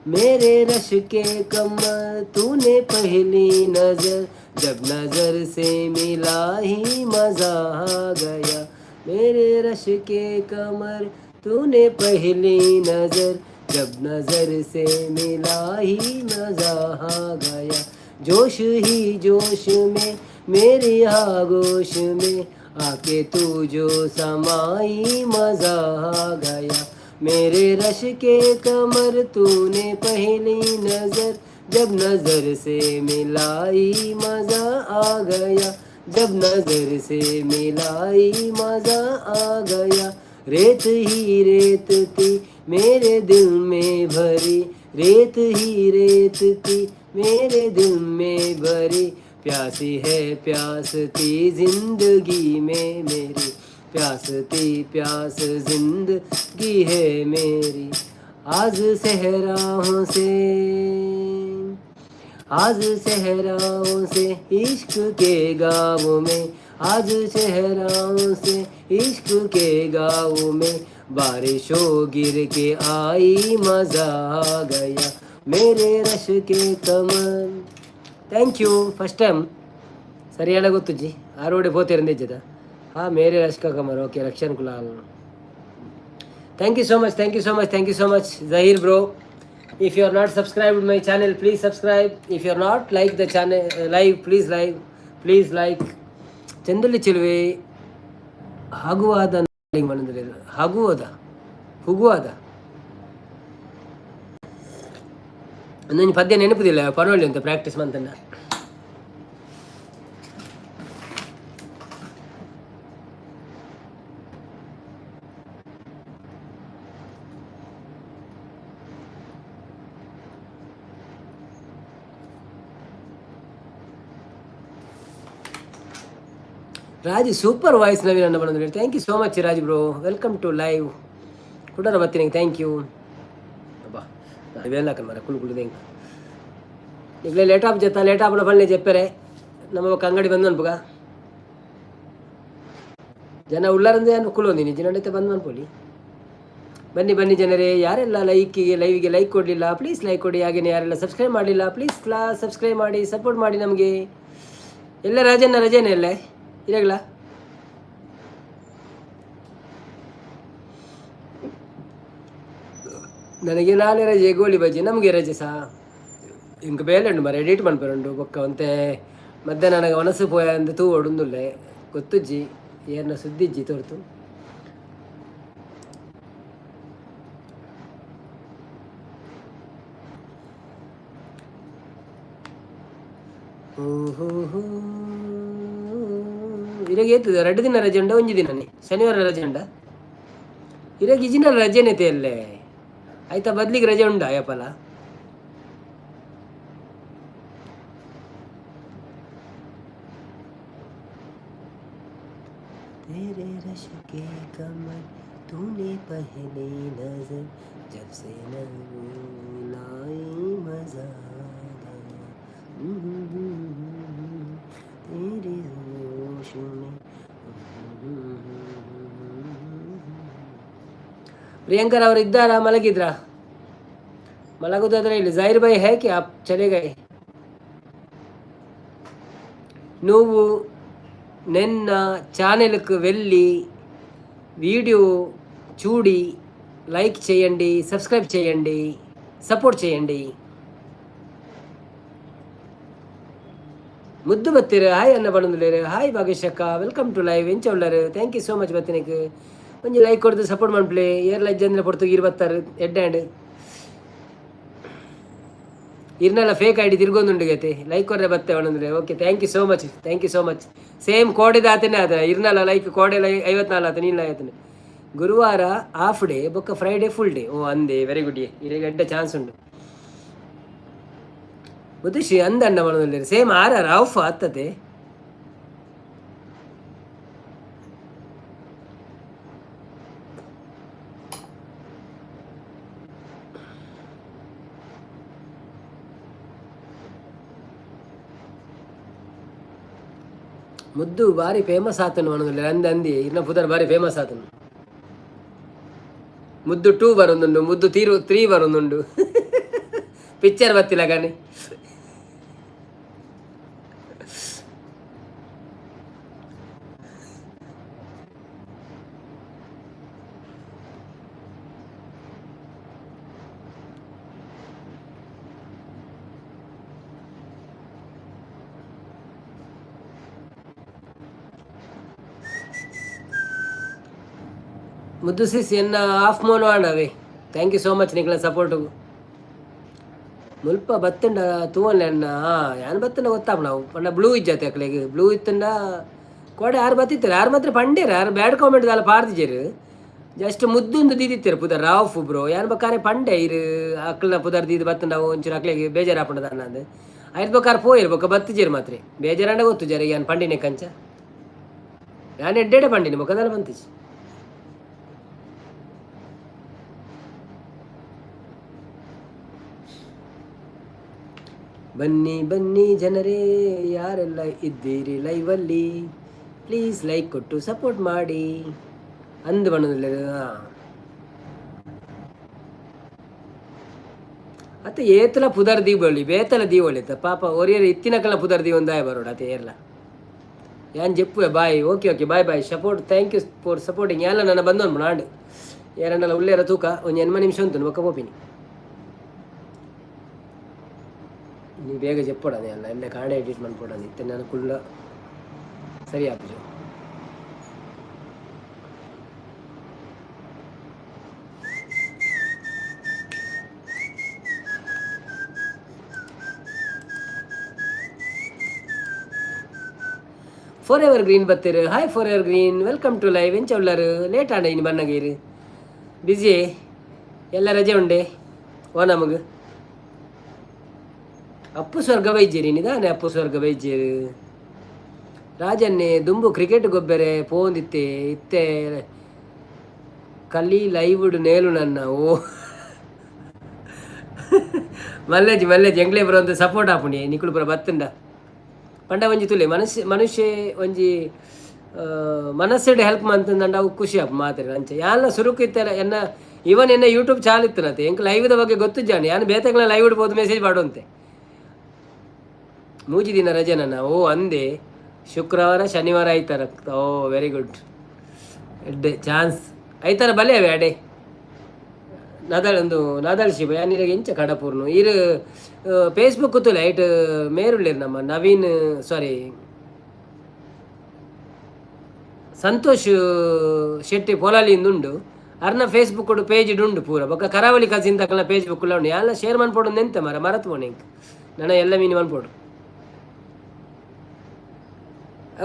मेरे रश्के कमर, तूने पहली नजर जब नजर से मिला ही मजा आ गया। मेरे रश्के कमर, तूने पहली नजर जब नजर से मिला ही मजा आ गया। जोश ही जोश में मेरी आगोश में आके तू जो समाई मजा आ गया। मेरे रश्के कमर, तूने पहली नजर जब नजर से मिलाई मजा आ गया, जब नजर से मिलाई मजा आ गया। रेत ही रेत थी मेरे दिल में भरी, रेत ही रेत थी मेरे दिल में भरी। प्यासी है प्यास थी जिंदगी में मेरी, प्यास थी प्यास जिंदगी है मेरी। आज सहराओं से, आज सहराओं से इश्क के गाँव में, आज सहराओं से इश्क के गाँव में बारिशों गिर के आई मजा आ गया। मेरे रश्के कमर. Thank you. First time ಸರಿಯಾದ ಗೊತ್ತುಜ್ಜಿ ಆರೋಡೆ ಪೋತಿರಂದಿಜ್ಜದ. ಹಾಂ, ಮೇರೆ ರಶ್ಕ ಕಮರ್. Okay, Rakshan Kulal, thank you so much, thank you so much, thank you so much. Zaheer bro, if you are not subscribed my channel, please subscribe. If you are not like the channel live, please like, please like. Chandalli Chiluve ಹಾಗುವಾದ ಹಾಗುವಾದ ಹುಗುವಾದ ಒಂದೊಂದು ಪದ್ಯ ನೆನಪುದಿಲ್ಲ. ಪನೊಳ್ಳಿ ಅಂತ practice ಮಂತನ್ನ. ರಾಜಿ, super voice Naveen ಅಣ್ಣ ಬಂದ್ರೆ. Thank you so much Raj bro. Welcome to live. ಕುಡರ ಬರ್ತೀನಿ. Thank you. ಅಬ್ಬಾ, ಇವೆಲ್ಲ ಮರ ಕುಳು ಕುಳು. Thank ಈಗಲೇ ಲೇಟ್ ಆಪ್ ಜೊತೆ ಲೇಟ್ ಆಪಣ ಬಳ್ಳಿ ಜೆಪ್ಪರೆ. ನಮ್ಮ ಅಂಗಡಿ ಬಂದು ಅನ್ಪುಗ ಜನ ಉಳ್ಳಾರಂದೆ ಅನ್ಪ ಕುಲೊಂದಿನಿ ಜಿನಡೈತೆ ಬಂದು ಅನ್ಪೊಲಿ. ಬನ್ನಿ ಬನ್ನಿ ಜನರೇ. ಯಾರೆಲ್ಲ ಲೈಕಿಗೆ ಲೈವಿಗೆ ಲೈಕ್ ಕೊಡಲಿಲ್ಲ, ಪ್ಲೀಸ್ ಲೈಕ್ ಕೊಡಿ. ಹಾಗೆಯೇ ಯಾರೆಲ್ಲ ಸಬ್ಸ್ಕ್ರೈಬ್ ಮಾಡಲಿಲ್ಲ, ಪ್ಲೀಸ್ ಲಾ ಸಬ್ಸ್ಕ್ರೈಬ್ ಮಾಡಿ ಸಪೋರ್ಟ್ ಮಾಡಿ ನಮಗೆ. ಎಲ್ಲ ರಜೆನ ರಜೆನೇ ಎಲ್ಲ ಇರಾಗಲ. ನನಗೆ ನಾಳೆ ರಜೆ, ಗೋಳಿ ಬಜೆ ನಮಗೆ ರಜೆ ಸಹ. ಇಂಕ ಬೇಲೆ ಉಂಡು ಮರ, ಎಡಿಟ್ ಮನ್ಪರುಂಡು. ಬೊಕ್ಕ ಒಂತೆ ಮಧ್ಯಾಹ್ನ ನನಗೆ ಮನಸ್ಸು ಪೋಯ ಅಂದ್ ತೂ ಒಡುಂದುಲ್ಲೆ ಗೊತ್ತುಜ್ಜಿ, ಏರ್ನ ಸುದ್ದಿಜ್ಜಿ ತೋರ್ತು. ಓಹೋ, ಇರಾಗ ಏತದ 2 ದಿನ ರಜೆ ಉಂಡ, ಒಂಜಿ ದಿನನೇ? ಶನಿವಾರ ರಜೆ ಉಂಡ ಇರಾಗ? ಇಜಿನ ರಜೆನೇತೆ ಅಲ್ಲೇ ಆಯ್ತಾ? ಬದ್ಲಿಗೆ ರಜೆ ಉಂಡಾ ಯಪ್ಪಲ? तेरे रश्के कमर तूने पहले नजर, जब से लाई मजा तेरे होश में। ಪ್ರಿಯಾಂಕರ್ ಅವರು ಇದ್ದಾರಾ, ಮಲಗಿದ್ರಾ? ಮಲಗೋದಾದ್ರೆ ಇಲ್ಲಿ ಜಾಹಿರ್ ಭಾಯ್ है कि आप चले गए? నువ్వు నిన్న ఛానల్కు వెళ్ళి వీడియో చూడి లైక్ చేయండి, సబ్స్క్రైబ్ చేయండి, సపోర్ట్ చేయండి. ಮುದ್ದು ಬತ್ತೀರ, ಹಾಯ್ ಅನ್ನ ಬಂದುಲೇರು. Hi Bhageshakka, welcome to live. ಎಂಚ ಉಳ್ಳರು? Thank you so much. ಬತ್ತಿನಕ್ಕೆ ಒಂಜಿ ಲೈಕ್ ಕೊಡ್ದು ಸಪೋರ್ಟ್ ಮನ್ಪ್ಲೆ. ಏರ್ ಲೈಕ್ ಜಂದ್ರೆ ಪೊರ್ತು ಇರ್ ಬತ್ತಾರೆ ಎಡ್ಡೆ ಆಂಡ್. ಇರ್ನೆಲ್ಲ ಫೇಕ್ ಐಡಿ ತಿರ್ಗೊಂದುಂಡು ಗತೆ. ಲೈಕ್ ಕೊರ್ರೆ ಬತ್ತೆ ಒಂದೊಂದ್ರೆ. Okay, thank you so much, thank you so much. Same ಕೋಡೆದ ಆತನೇ ಆತ. ಇರ್ನಲ್ಲ ಲೈಕ್ ಕೋಡೆ ಲೈ 54 ಆತ ನೀನ್ ಆಯ್ತಾನೆ. ಗುರುವಾರ ಹಾಫ್ ಡೇ, ಬೊಕ್ಕ Friday full day. ಓ ಅಂದೆ, ವೆರಿ ಗುಡ್. ಇರೆಗ್ ಎಡ್ಡೆ ಚಾನ್ಸ್ ಉಂಡು. ಬುದ್ಧಿಶಿ ಅಂದ ಅಣ್ಣ ಮನದಲ್ಲಿ ಸೇಮ್ ಆರ್ ಆರ್ ಆಫ್ ಆಗ್ತದೆ. ಮುದ್ದು ಬಾರಿ ಫೇಮಸ್ ಆತನು ಮನದಲ್ಲಿ ಅಂದ ಅಂದಿ. ಇನ್ನ ಪುದರ್ ಬಾರಿ ಫೇಮಸ್ ಆತನು. ಮುದ್ದು 2 ಬರೊಂದುಂಡು, ಮುದ್ದು ತೀರು 3 ಬರೊಂದುಂಡು. ಪಿಕ್ಚರ್ ಬತ್ತಿಲ್ಲ ಗಣಿ. ಮುದ್ದು ಸಿಸ್ ಎನ್ನ ಆಫ್ ಮೋನು ಆಂಡವೆ. Thank you so much ನಿಕ್ಲ support. ಮುಲ್ಪ ಬತ್ತಂಡ ತೂವನ್ಲೆ ಅಣ್ಣ. ಯಾನ್ ಬತ್ತಂಡ ಗೊತ್ತಾಪ ನಾವು ಪಂಡ ಬ್ಲೂ ಇಜ್ಜಾತೆ ಅಕ್ಲೆಗ್. ಬ್ಲೂ ಇತ್ತಂಡ ಕೋಡೆ ಆರು ಬತ್ತಿತ್ತಾರೆ. ಆರು ಮಾತ್ರ ಪಂಡೇರು, ಆರು ಬ್ಯಾಡ್ ಕಾಮೆಂಟ್ ದಾಲ ಪಾರ್ದಿಜೆರ್. ಜಸ್ಟ್ ಮುದ್ದುಂದು ದೀದಿತ್ತೆರ್ ಪುದರ್ ರಾಫ್ ಬ್ರೋ. ಯಾನ್ ಬೊಕ್ಕಾರೆ ಪಂಡೆ, ಇರು ಅಕ್ಲ್ನ ಪುದರ್ ದೀದ್ ಬತ್ತಂಡ ಒಂಚೂರು ಅಕ್ಲೆಗ್ ಬೇಜಾರಾಪುಂಡು ದಾನ್ನ. ಐದು ಬೊಕ್ಕಾರ ಪೋಯೆರ್, ಬೊಕ್ಕ ಬತ್ತಿಜೆರ್ ಮಾತ್ರೆ. ಬೇಜಾರಾಂಡ ಗೊತ್ತು ಜರ, ಯಾನ್ ಪಂಡಿನೆ ಕಂಚ. ಯಾನ್ ಎಡ್ಡೆಡೆ ಪಂಡಿನಿ, ಬೊಕ್ಕ ದಾಲ ಬಂತಿಜಿ. ಬನ್ನಿ ಬನ್ನಿ ಜನರೇ, ಯಾರೆಲ್ಲ ಇದ್ದೀರಿ ಲೈವಲ್ಲಿ, ಪ್ಲೀಸ್ ಲೈಕ್ ಕೊಟ್ಟು ಸಪೋರ್ಟ್ ಮಾಡಿ ಅಂದು ಬಣ್ಣದಲ್ಲಿ. ಅತ್ತ ಏತಲ ಪುದರ್ ದೀವೊಳಿ, ಬೇತಲ ದೀವೊಳಿ. ಪಾಪ ಒರಿಯರ್ ಇತ್ತಿನಕಲ್ನ ಪುದರ್ ದೀವೊಂದಾಯ ಬರೋಡು. ಅತ್ತ ಏರ್ಲ ಯಾನ್ ಜೆಪ್ಪುವೆ. Bye, okay okay, bye bye. Support, thank you for supporting. ಯಾಲ ನನ್ನ ಬಂದವನು ನಾಡು ಏರಣ್ಣಲ ಉಳ್ಳೇರ ತೂಕ. ಒಂದು 8 ನಿಮಿಷ ಉಂಟು, ಬೊಕ್ಕ ಪೋಪಿನಿ. ನೀ ಬೇಗ చెప్పೋಡನೆ ಅಲ್ಲ ಎಲ್ಲ ಕಾಣೆ ಎಡಿಟ್ ಮಾಡ್ಕೊಡೋಣ ಇತ್ತೆ. ನಾನು ಕುಳ್ಳ ಸರಿ ಆಪುಜು. Four ever green ಬತ್ತೀರು. Hi four ever green, welcome to live. ಎಂಚ ಉಳ್ಳಾರು? ಲೇಟ್ ಆಂಡ ಇನ್ನು ಬನ್ನಗೀರು. ಬಿಸಿ ಎಲ್ಲ? ರಜೆ ಉಂಡೆ ಓ ನಮಗೆ? ಅಪ್ಪು ಸ್ವರ್ಗ ವೈದ್ಯರಿ ನಿಧಾನೆ. ಅಪ್ಪು ಸ್ವರ್ಗ ವೈದ್ಯರು ರಾಜನ್ನೇ ದುಂಬು ಕ್ರಿಕೆಟ್ ಗೊಬ್ಬೆರೆ ಪೋಂದಿತ್ತೆ, ಇತ್ತೆ ಕಲಿ ಲೈವ್ಡ್ ನೇಲು ನನ್ನ. ಓ ಮಲ್ಲೇಜ್ ಮಲ್ಲೇಜ್, ಎಂಗ್ಲೇ ಬರೋಂದು ಸಪೋರ್ಟ್ ಆಪುಣಿ. ನಿಕುಲು ಪುರ ಬತ್ತುಂಡ ಪಂಡ ಒಂಜಿ ತುಲೆ ಮನಸ್ಸು ಮನುಷ್ಯ ಒಂಜಿ ಮನಸ್ಸುಡ್ ಹೆಲ್ಪ್ ಮಂತಂದಂಡ ಅವು ಖುಷಿ ಆಪ್ ಮಾತ್ರ. ಅಂಚೆ ಯಾಲ ಸುರುಕು ಇತ್ತರ ಎನ್ನ ಇವನ್ ಎನ್ನ ಯೂಟ್ಯೂಬ್ ಚಾನಲ್ ಇತ್ತನತೆ. ಎಂಕ್ ಲೈವ್ದ ಬಗ್ಗೆ ಗೊತ್ತಿಜ್ಜಾಂಡ್. ಯಾನ್ ಬೇತೆಗಳ ಲೈವ್ ಇಡ್ಬೋದು ಮೆಸೇಜ್ ಮಾಡುವಂತೆ. 3 ದಿನ ರಜೆ ನನ್ನ. ಓ ಅಂದೆ, ಶುಕ್ರವಾರ ಶನಿವಾರ ಐತಾರ. ಓ ವೆರಿ ಗುಡ್, ಎಡ್ಡೆ ಚಾನ್ಸ್. ಐತಾರ ಬಲೆ ಅವೆ ಅಡೆ. ನದಳ್ ಒಂದು ನದಳ್ ಶಿವ ಯಾನಿರಗ ಎಂಚ ಕಡಪೂರ್ನು ಇರು ಫೇಸ್ಬುಕ್ ತುಲೆ ಐಟ್ ಮೇರುಳ್ಳೇರು ನಮ್ಮ ನವೀನ್ ಸಾರಿ ಸಂತೋಷ್ ಶೆಟ್ಟಿ ಪೊಲಾಲಿಂದ ಉಂಡು. ಅರ್ನ ಫೇಸ್ಬುಕ್ ಪೇಜ್ ಉಂಡು ಪೂರ. ಬೊಕ್ಕ ಕರಾವಳಿ ಕಸಿನ್ ತಕಲ್ನ ಫೇಸ್ಬುಕ್ ಉಂಡು. ಯಾನ್ಲ ಶೇರ್ ಮನ್ಪೊಡು ಎಂತ ಮರ ಮರತ್ ಪೋನೆ ನನ ಎಲ್ಲ ಮೀನು ಮನ್ಪೊಡು.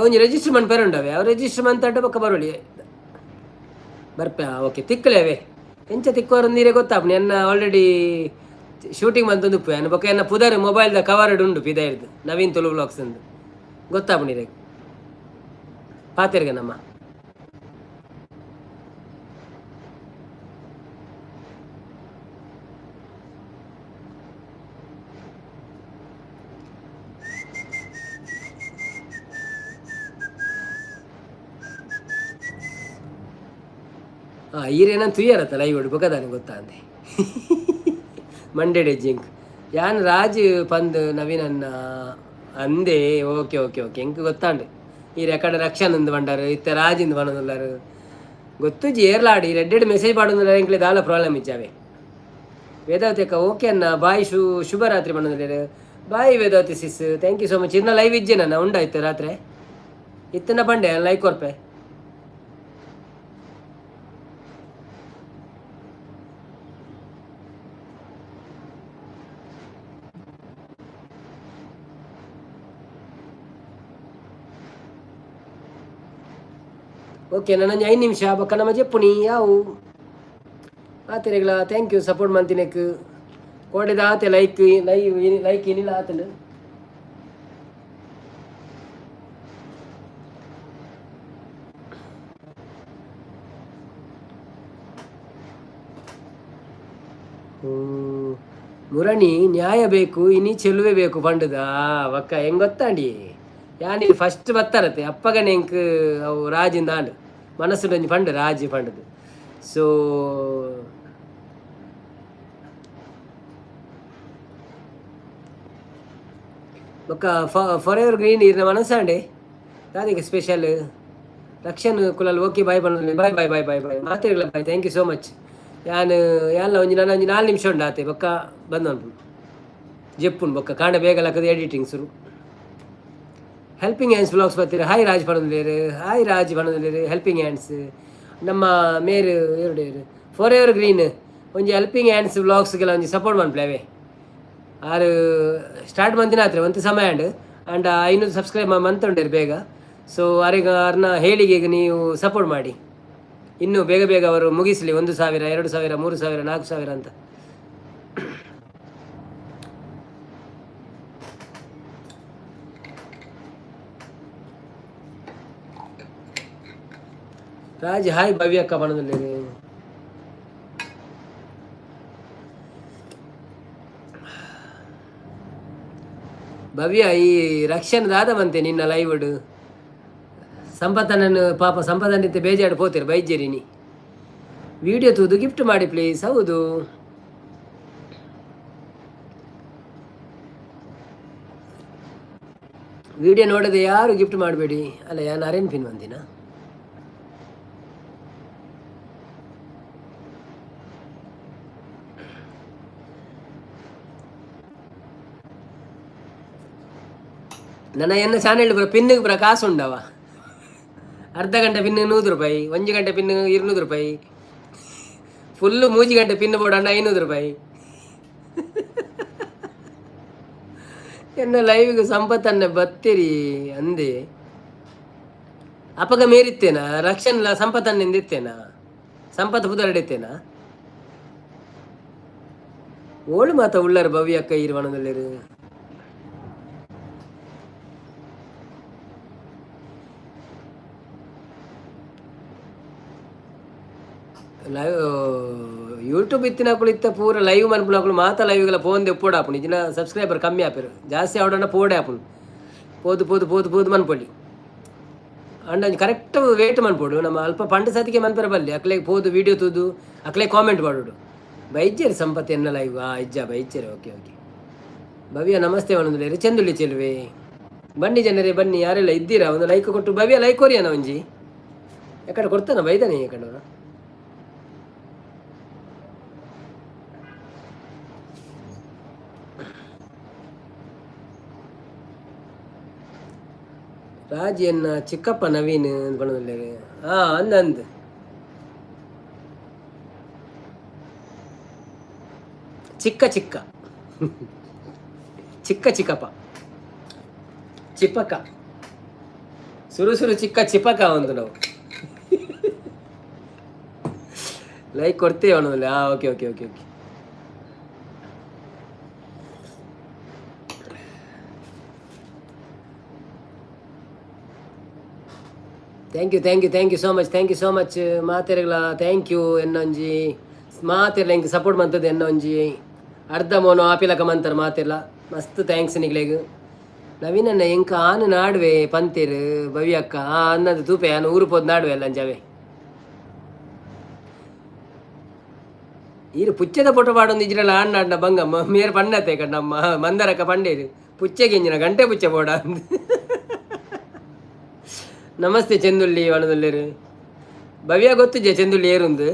ಒಂಜಿ ರಿಜಿಸ್ಟರ್ ಮನ್ಪೆರೆ ಉಂಡವೆ ಅವು ರಿಜಿಸ್ಟರ್ ಮಂತಂಡ ಬೊಕ್ಕ ಬರೋಳಿ ಬರ್ಪೆ. ಓಕೆ, ತಿಕ್ಕಲೇವೆ ಎಂಚ ತಿಕ್ಕುವಾರ ನೀರೇ ಗೊತ್ತಾಪುನಿ. ಎನ್ನ ಆಲ್ರೆಡಿ ಶೂಟಿಂಗ್ ಮಂತೊಂದು ಉಪ್ಪು ಎನ್ನ ಬೊಕ್ಕ ಎನ್ನ ಪುದರ್ ಮೊಬೈಲ್ದ ಕವರ್ಡ್ ಉಂಡು ಪಿದೈರ್ದು ನವೀನ್ ತುಳು ವ್ಲಾಗ್ಸ್ ಅಂದು ಗೊತ್ತಾಪುನಿ ರೇ ಪಾತೆರ್ಗ ನಮ್ಮ. ಈರೇನ ತುಯ್ಯರತ್ತ ಲೈವ್ ಬೊಕದಾನೆ ಗೊತ್ತಾಂದೆ ಮಂಡೆ ಜಿಂಕ್ ಯಾನ್ ರಾಜ್ ಪಂದ್ ನವೀನನ್ನ ಅಂದೆ. ಓಕೆ ಓಕೆ ಓಕೆ, ಎಂಕ್ ಗೊತ್ತಾಂಡು. ಈ ರೆಕಾರ್ಡ್ ರಕ್ಷನ್ ಅಂದ್ ಪಂಡಾರು, ಇತ್ತೆ ರಾಜಿಂದ್ ಪನೊಂದುಲ್ಲಾರು. ಗೊತ್ತುಜಿ ಏರ್ಲಾಡಿ ರೆಡ್ಡೆಡ್ ಮೆಸೇಜ್ ಪಾಡೊಂದುಲ್ಲಾರ್. ಎಂಕ್ಲೆ ದಾಲ ಪ್ರಾಬ್ಲಮ್ ಇಜ್ಜಾವೆ. ವೇದಾವತಿ ಅಕ್ಕ ಓಕೆ ಅನ್ನ, ಬಾಯ್, ಶುಭರಾತ್ರಿ ಪನೊಂದುಲ್ಲೆರ್. Bye Vedavathi sis, thank you so much. ಇರ್ನ ಲೈವ್ ಇಜ್ಜೆ ನನ್ನ ಉಂಡಾಯ್ತು ರಾತ್ರಿ ಇತ್ತನ ಪಂಡೆ ಲೈಕ್ ಕೊರ್ಪೆ. ಓಕೆ, ನನ್ನ 5 ನಿಮಿಷ ಬೊಕ್ಕ ನಮ್ಮ ಜೆಪ್ಪುನಿ ಯಾವು ಆತಿರೆಗ್ಲ. Thank you support ಮಂತಿನೆಕ್. ಕೋಡೆದ ಆತೆ ಲೈಕ್ ಲೈವ್ ಲೈಕ್ ಏನಿಲ್ಲ ಆತಂಡು. ಮುರಣಿ ನ್ಯಾಯ ಬೇಕು ಇನಿ ಚೆಲುವೆ ಬೇಕು ಪಂಡುದ ಬಕ್ಕ ಹೆಂಗ್ ಗೊತ್ತಾಂಡಿ. ಯಾನಿ ಫಸ್ಟ್ ಬತ್ತಾರತೆ ಅಪ್ಪಗನೆ ಎಂಕ್ ಅವು ರಾಜಿಂದ ಆಂಡ್ ಮನಸ್ಸು ಒಂಜಿ ಪಂಡು ರಾಜಿ ಪಂಡುದು. ಸೊ ಬೊಕ್ಕ ಫಾರ್ ಎವರ್ ಗ್ರೀನ್ ಇರ್ನ ಮನಸ್ಸಾಂಡೆ ದಾದಿಗೆ special Rakshan Kulal. Okay, bye ಪಂಡ. Bye bye bye bye bye ಮಾತೆರ್ಗ್ಲ bye, thank you so much. ಯಾನ್ ಯಾನ್ಲ ಒಂಜಿ ನನ ಒಂಜಿ 4 ನಿಮಿಷ ಉಂಡು ಆತೆ. ಬೊಕ್ಕ ಬಂದ್ ಮನ್ಪುನು ಜೆಪ್ಪುನು. ಬೊಕ್ಕ ಕಾಂಡೆ ಬೇಗ ಲಕ್ಕದ ಎಡಿಟಿಂಗ್ ಸುರು. ಹೆಲ್ಪಿಂಗ್ ಹ್ಯಾಂಡ್ಸ್ ವ್ಲಾಗ್ಸ್ ಬರ್ತೀರ. ಹಾಯ್ ರಾಜ್ ಪಣಂದುಲ್ಲೇರು, ಹಾಯ್ ರಾಜ್ ಪಣಂದುಲ್ಲೇರು. ಹೆಲ್ಪಿಂಗ್ ಹ್ಯಾಂಡ್ಸ್ ನಮ್ಮ ಮೇರು ಎರಡು ಫಾರ್ ಎವರ್ ಗ್ರೀನ್ ಒಂಜಿ ಹೆಲ್ಪಿಂಗ್ ಹ್ಯಾಂಡ್ಸ್ ವ್ಲಾಗ್ಸ್ಗೆಲ್ಲ ಒಂಜಿ ಸಪೋರ್ಟ್ ಮನ್ಪುಲೆ. ಆರು ಸ್ಟಾರ್ಟ್ ಮಂತಿನ ಆತ್ರೆ ಒಂತೆ ಸಮಯ ಆಂಡ್ ಆಂಡ 500 ಸಬ್ಸ್ಕ್ರೈಬ್ ಮಂತುಂಡೇರು ಬೇಗ. ಸೊ ಅರೆಗ ಅರ್ನ ಹೇಳಿಗೆಗೆ ನೀವು ಸಪೋರ್ಟ್ ಮಾಡಿ. ಇನ್ನು ಬೇಗ ಬೇಗ ಅವರು ಮುಗಿಸಲಿ 1000, 2000, 3000, 4000 ಅಂತ. ರಾಜ್ ಹಾಯ್ ಭವ್ಯಕ್ಕ ಪಣಂದುಲ್ಲೇರು. ಭವ್ಯ ಈ ರಕ್ಷಣೆ ದಾದ ಬಂತೆ ನಿನ್ನ ಲೈವ್ಡ್. ಸಂಪತ್ತನನ್ನು ಪಾಪ ಸಂಪತ್ತನಿತ್ತೆ ಬೇಜಾಡು ಪೋತಿರು ಬೈಜೇರಿ. ನೀ ವಿಡಿಯೋ ತೂದು ಗಿಫ್ಟ್ ಮಾಡಿ ಪ್ಲೀಸ್. ಹೌದು, ವಿಡಿಯೋ ನೋಡದೆ ಯಾರು ಗಿಫ್ಟ್ ಮಾಡಬೇಡಿ. ಅಲ್ಲ ಯಾನು ಅರೇನ್ ಪಿನ್ ಬಂದಿನ. ನನ್ನ ಎನ್ನ ಚಾನೆಲ್ ಬರ ಪಿನ್ನಿಗೆ ಬರ ಕಾಸು ಉಂಡವ. ಅರ್ಧ ಗಂಟೆ ಪಿನ್ 100 ರೂಪಾಯಿ, 1 ಗಂಟೆ ಪಿನ್ 200 ರೂಪಾಯಿ, ಫುಲ್ಲು 3 ಗಂಟೆ ಪಿನ್ ಬೋಡಣ್ಣ 500 ರೂಪಾಯಿ. ಎನ್ನ ಲೈವ್ಗೆ ಸಂಪತ್ತನ್ನೆ ಬತ್ತೀರಿ ಅಂದೆ. ಅಪಗ ಮೇರಿತ್ತೇನ ರಕ್ಷಣೆ ಸಂಪತ್ತನ್ನೆಂದಿತ್ತೇನ ಸಂಪತ್ ಪುದರಡಿತ್ತೇನ ಓಳು ಮಾತ ಉಳ್ಳಾರ ಭವ್ಯ ಅಕ್ಕ ಇರುವಣದಲ್ಲಿರು. ಲೈವ್ ಯೂಟ್ಯೂಬ್ ಇತ್ತಿನಕುಲು ಇತ್ತ ಪೂರ ಲೈವ್ ಮನ್ಪುನಕುಲು ಮಾತ ಲೈವ್ಗಳ ಫೋನ್ ದೆಪ್ಪೋಡು ಆಪುಂಡು. ಇಜಿನ ಸಬ್ಸ್ಕ್ರೈಬರ್ ಕಮ್ಮಿ ಆಪೆರು ಜಾಸ್ತಿ ಆವಡಂಡ ಪೋಡೆ ಆಪುಂಡು. ಪೋದು ಪೋದು ಪೋದು ಪೋದು ಮನ್ಪೊಲಿ ಅಂಡ ಒಂಜಿ ಕರೆಕ್ಟ್ ವೇಟ್ ಮನ್ಪೊಡು. ನಮ್ಮ ಅಲ್ಪ ಪಂಡ ಸತಿಗೆ ಮನ್ಪೆರ ಬಲ್ಲಿ ಅಕ್ಲೆಗ್ ಪೋದು ವೀಡಿಯೋ ತೂದು ಅಕ್ಲೆ ಕಾಮೆಂಟ್ ಮಾಡೋಡು. ಬೈಜೇರು ಸಂಪತ್ ಎನ್ನ ಲೈವ್ ಆ ಇಜ್ಜ ಬೈಜೇರು. ಓಕೆ ಓಕೆ ಭವ್ಯ ನಮಸ್ತೆ ಒಂದೊಂದು ಚೆಂದುಳ್ಳಿ ಚೆಲುವೆ. ಬನ್ನಿ ಜನರೇ ಬನ್ನಿ, ಯಾರೆಲ್ಲ ಇದ್ದೀರಾ ಒಂದು ಲೈಕ್ ಕೊಟ್ಟು. ಭವ್ಯ ಲೈಕ್ ಕೊರಿಯಾನ ಒಂಜಿ ಯಾಕಡೆ ಕೊಡ್ತಾನ ಬೈದಾನೆ ಯಾಕಡೆ. ರಾಜಿಯನ್ನ ಚಿಕ್ಕಪ್ಪ ನವೀನ್ ಪಣದಲ್ಲೇರು. ಹಾಂ, ಅಂದ ಅಂದ್ ಚಿಕ್ಕ ಚಿಕ್ಕ ಚಿಕ್ಕ ಚಿಕ್ಕಪ್ಪ ಚಿಪ್ಪಕ ಸುರು ಸುರು ಚಿಕ್ಕ ಚಿಪಕ ಒಂದು. ನಾವು ಲೈಕ್ ಕೊಡ್ತೇವೆ ಅವನಲ್ಲಿ. ಹಾಂ, okay okay okay okay Thank you, thank you, thank you so much, thank you so much. ಮಾತೆರ್ಗಳ thank you. ಎನ್ನೊಂಜಿ ಮಾತೆರ್ಲ ಹಿಂಗೆ ಸಪೋರ್ಟ್ ಮಂತದ್ದು ಎನ್ನೊಂಜಿ ಅರ್ಧ ಮೋನು ಆಪಿಲಕ ಮಂತರ್ ಮಾತೆಲ್ಲ ಮಸ್ತ್ thanks ನಿಗ್ಲೆಗ್. ನವೀನಣ್ಣ ಎಂಕ ಆನು ನಾಡುವೆ ಪಂತೇರು ಭವಿ ಅಕ್ಕ. ಆ ಅನ್ನದು ತೂಪೆ ಆನು ಊರು ಪೋದ್ ನಾಡುವೆ ಅಲ್ಲ ಅಂಜಾವೆ. ಈರು ಪುಚ್ಚದ ಫೋಟೋ ಪಾಡೊಂದು ಇಜ್ರಲ್ಲ ಆಣ್ ನಾಡ್ನ ಬಂಗಮ್ಮ ಮೇರ್ ಪಣ್ಣತೆ ಕಣ್ಣಮ್ಮ ಮಂದರಕ್ಕ ಪಂಡೇರು ಪುಚ್ಚೆಗೆ ಇಂಜಿನ ಗಂಟೆ ಪುಚ್ಚೆ ಬೋಡ ಅಂದ್. ನಮಸ್ತೆ ಚಂದುಳ್ಳಿ ವನದಲ್ಲೇರು. ಭವ್ಯ ಗೊತ್ತಿದ್ಯಾ ಚಂದುಳ್ಳಿ ಏರುಂದು?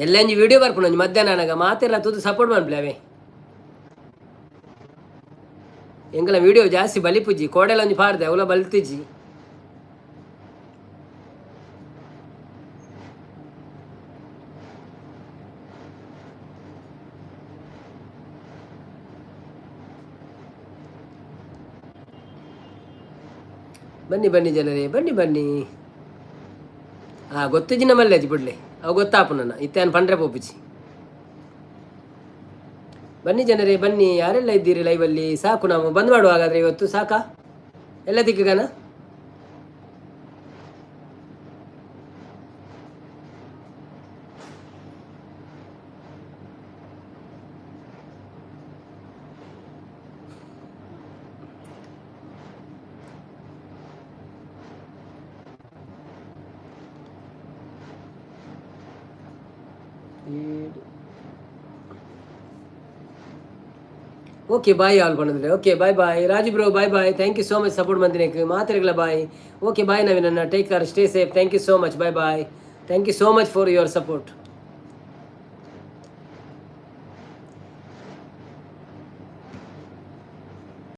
ಎಲ್ಲಂಜಿ ವಿಡಿಯೋ ಬರ್ಪುಂಡು ಒಂಜಿ ಮಧ್ಯಾಹ್ನ ಆನಗ ಮಾತೆಲ್ಲ ತೂದು ಸಪೋರ್ಟ್ ಮನ್ಪುಲೆ ಅವೇ. ಎಂಕಲ ವಿಡಿಯೋ ಜಾಸ್ತಿ ಬಲಿಪುಜಿ ಕೋಡೆಲ ಒಂಜಿ ಪಾಡ್ದೆ ಅವಲ ಬಲ್ತಿಜಿ. ಬನ್ನಿ ಬನ್ನಿ ಜನರೇ, ಬನ್ನಿ ಬನ್ನಿ. ಹಾಂ, ಗೊತ್ತಿಜ್ಜಿ ನಮ್ಮಲ್ಲಿ ಬಿಡ್ಲೆ ಅವು ಗೊತ್ತಾಪು ನನ್ನ ಇತ್ತೆ ಪಂಡ್ರೆ ಪೋಪುಜಿ. ಬನ್ನಿ ಜನರೇ ಬನ್ನಿ. ಯಾರೆಲ್ಲ ಇದ್ದೀರಿ ಲೈವಲ್ಲಿ? ಸಾಕು, ನಾವು ಬಂದ್ ಮಾಡುವ ಹಾಗಾದ್ರೆ ಇವತ್ತು. ಸಾಕಾ ಎಲ್ಲ ದಿಕ್ಕಗನ? Okay bye all ಬಂದ್ರೆ. Okay, bye bye Raju bro, bye bye. Thank you so much support ಮಂದಿನಕ್ಕೆ ಮಾತ್ರೆಗಳ. Bye. Okay, bye ನವೀನಣ್ಣ. Take care, stay safe. Thank you so much. Bye bye. Thank you so much for your support.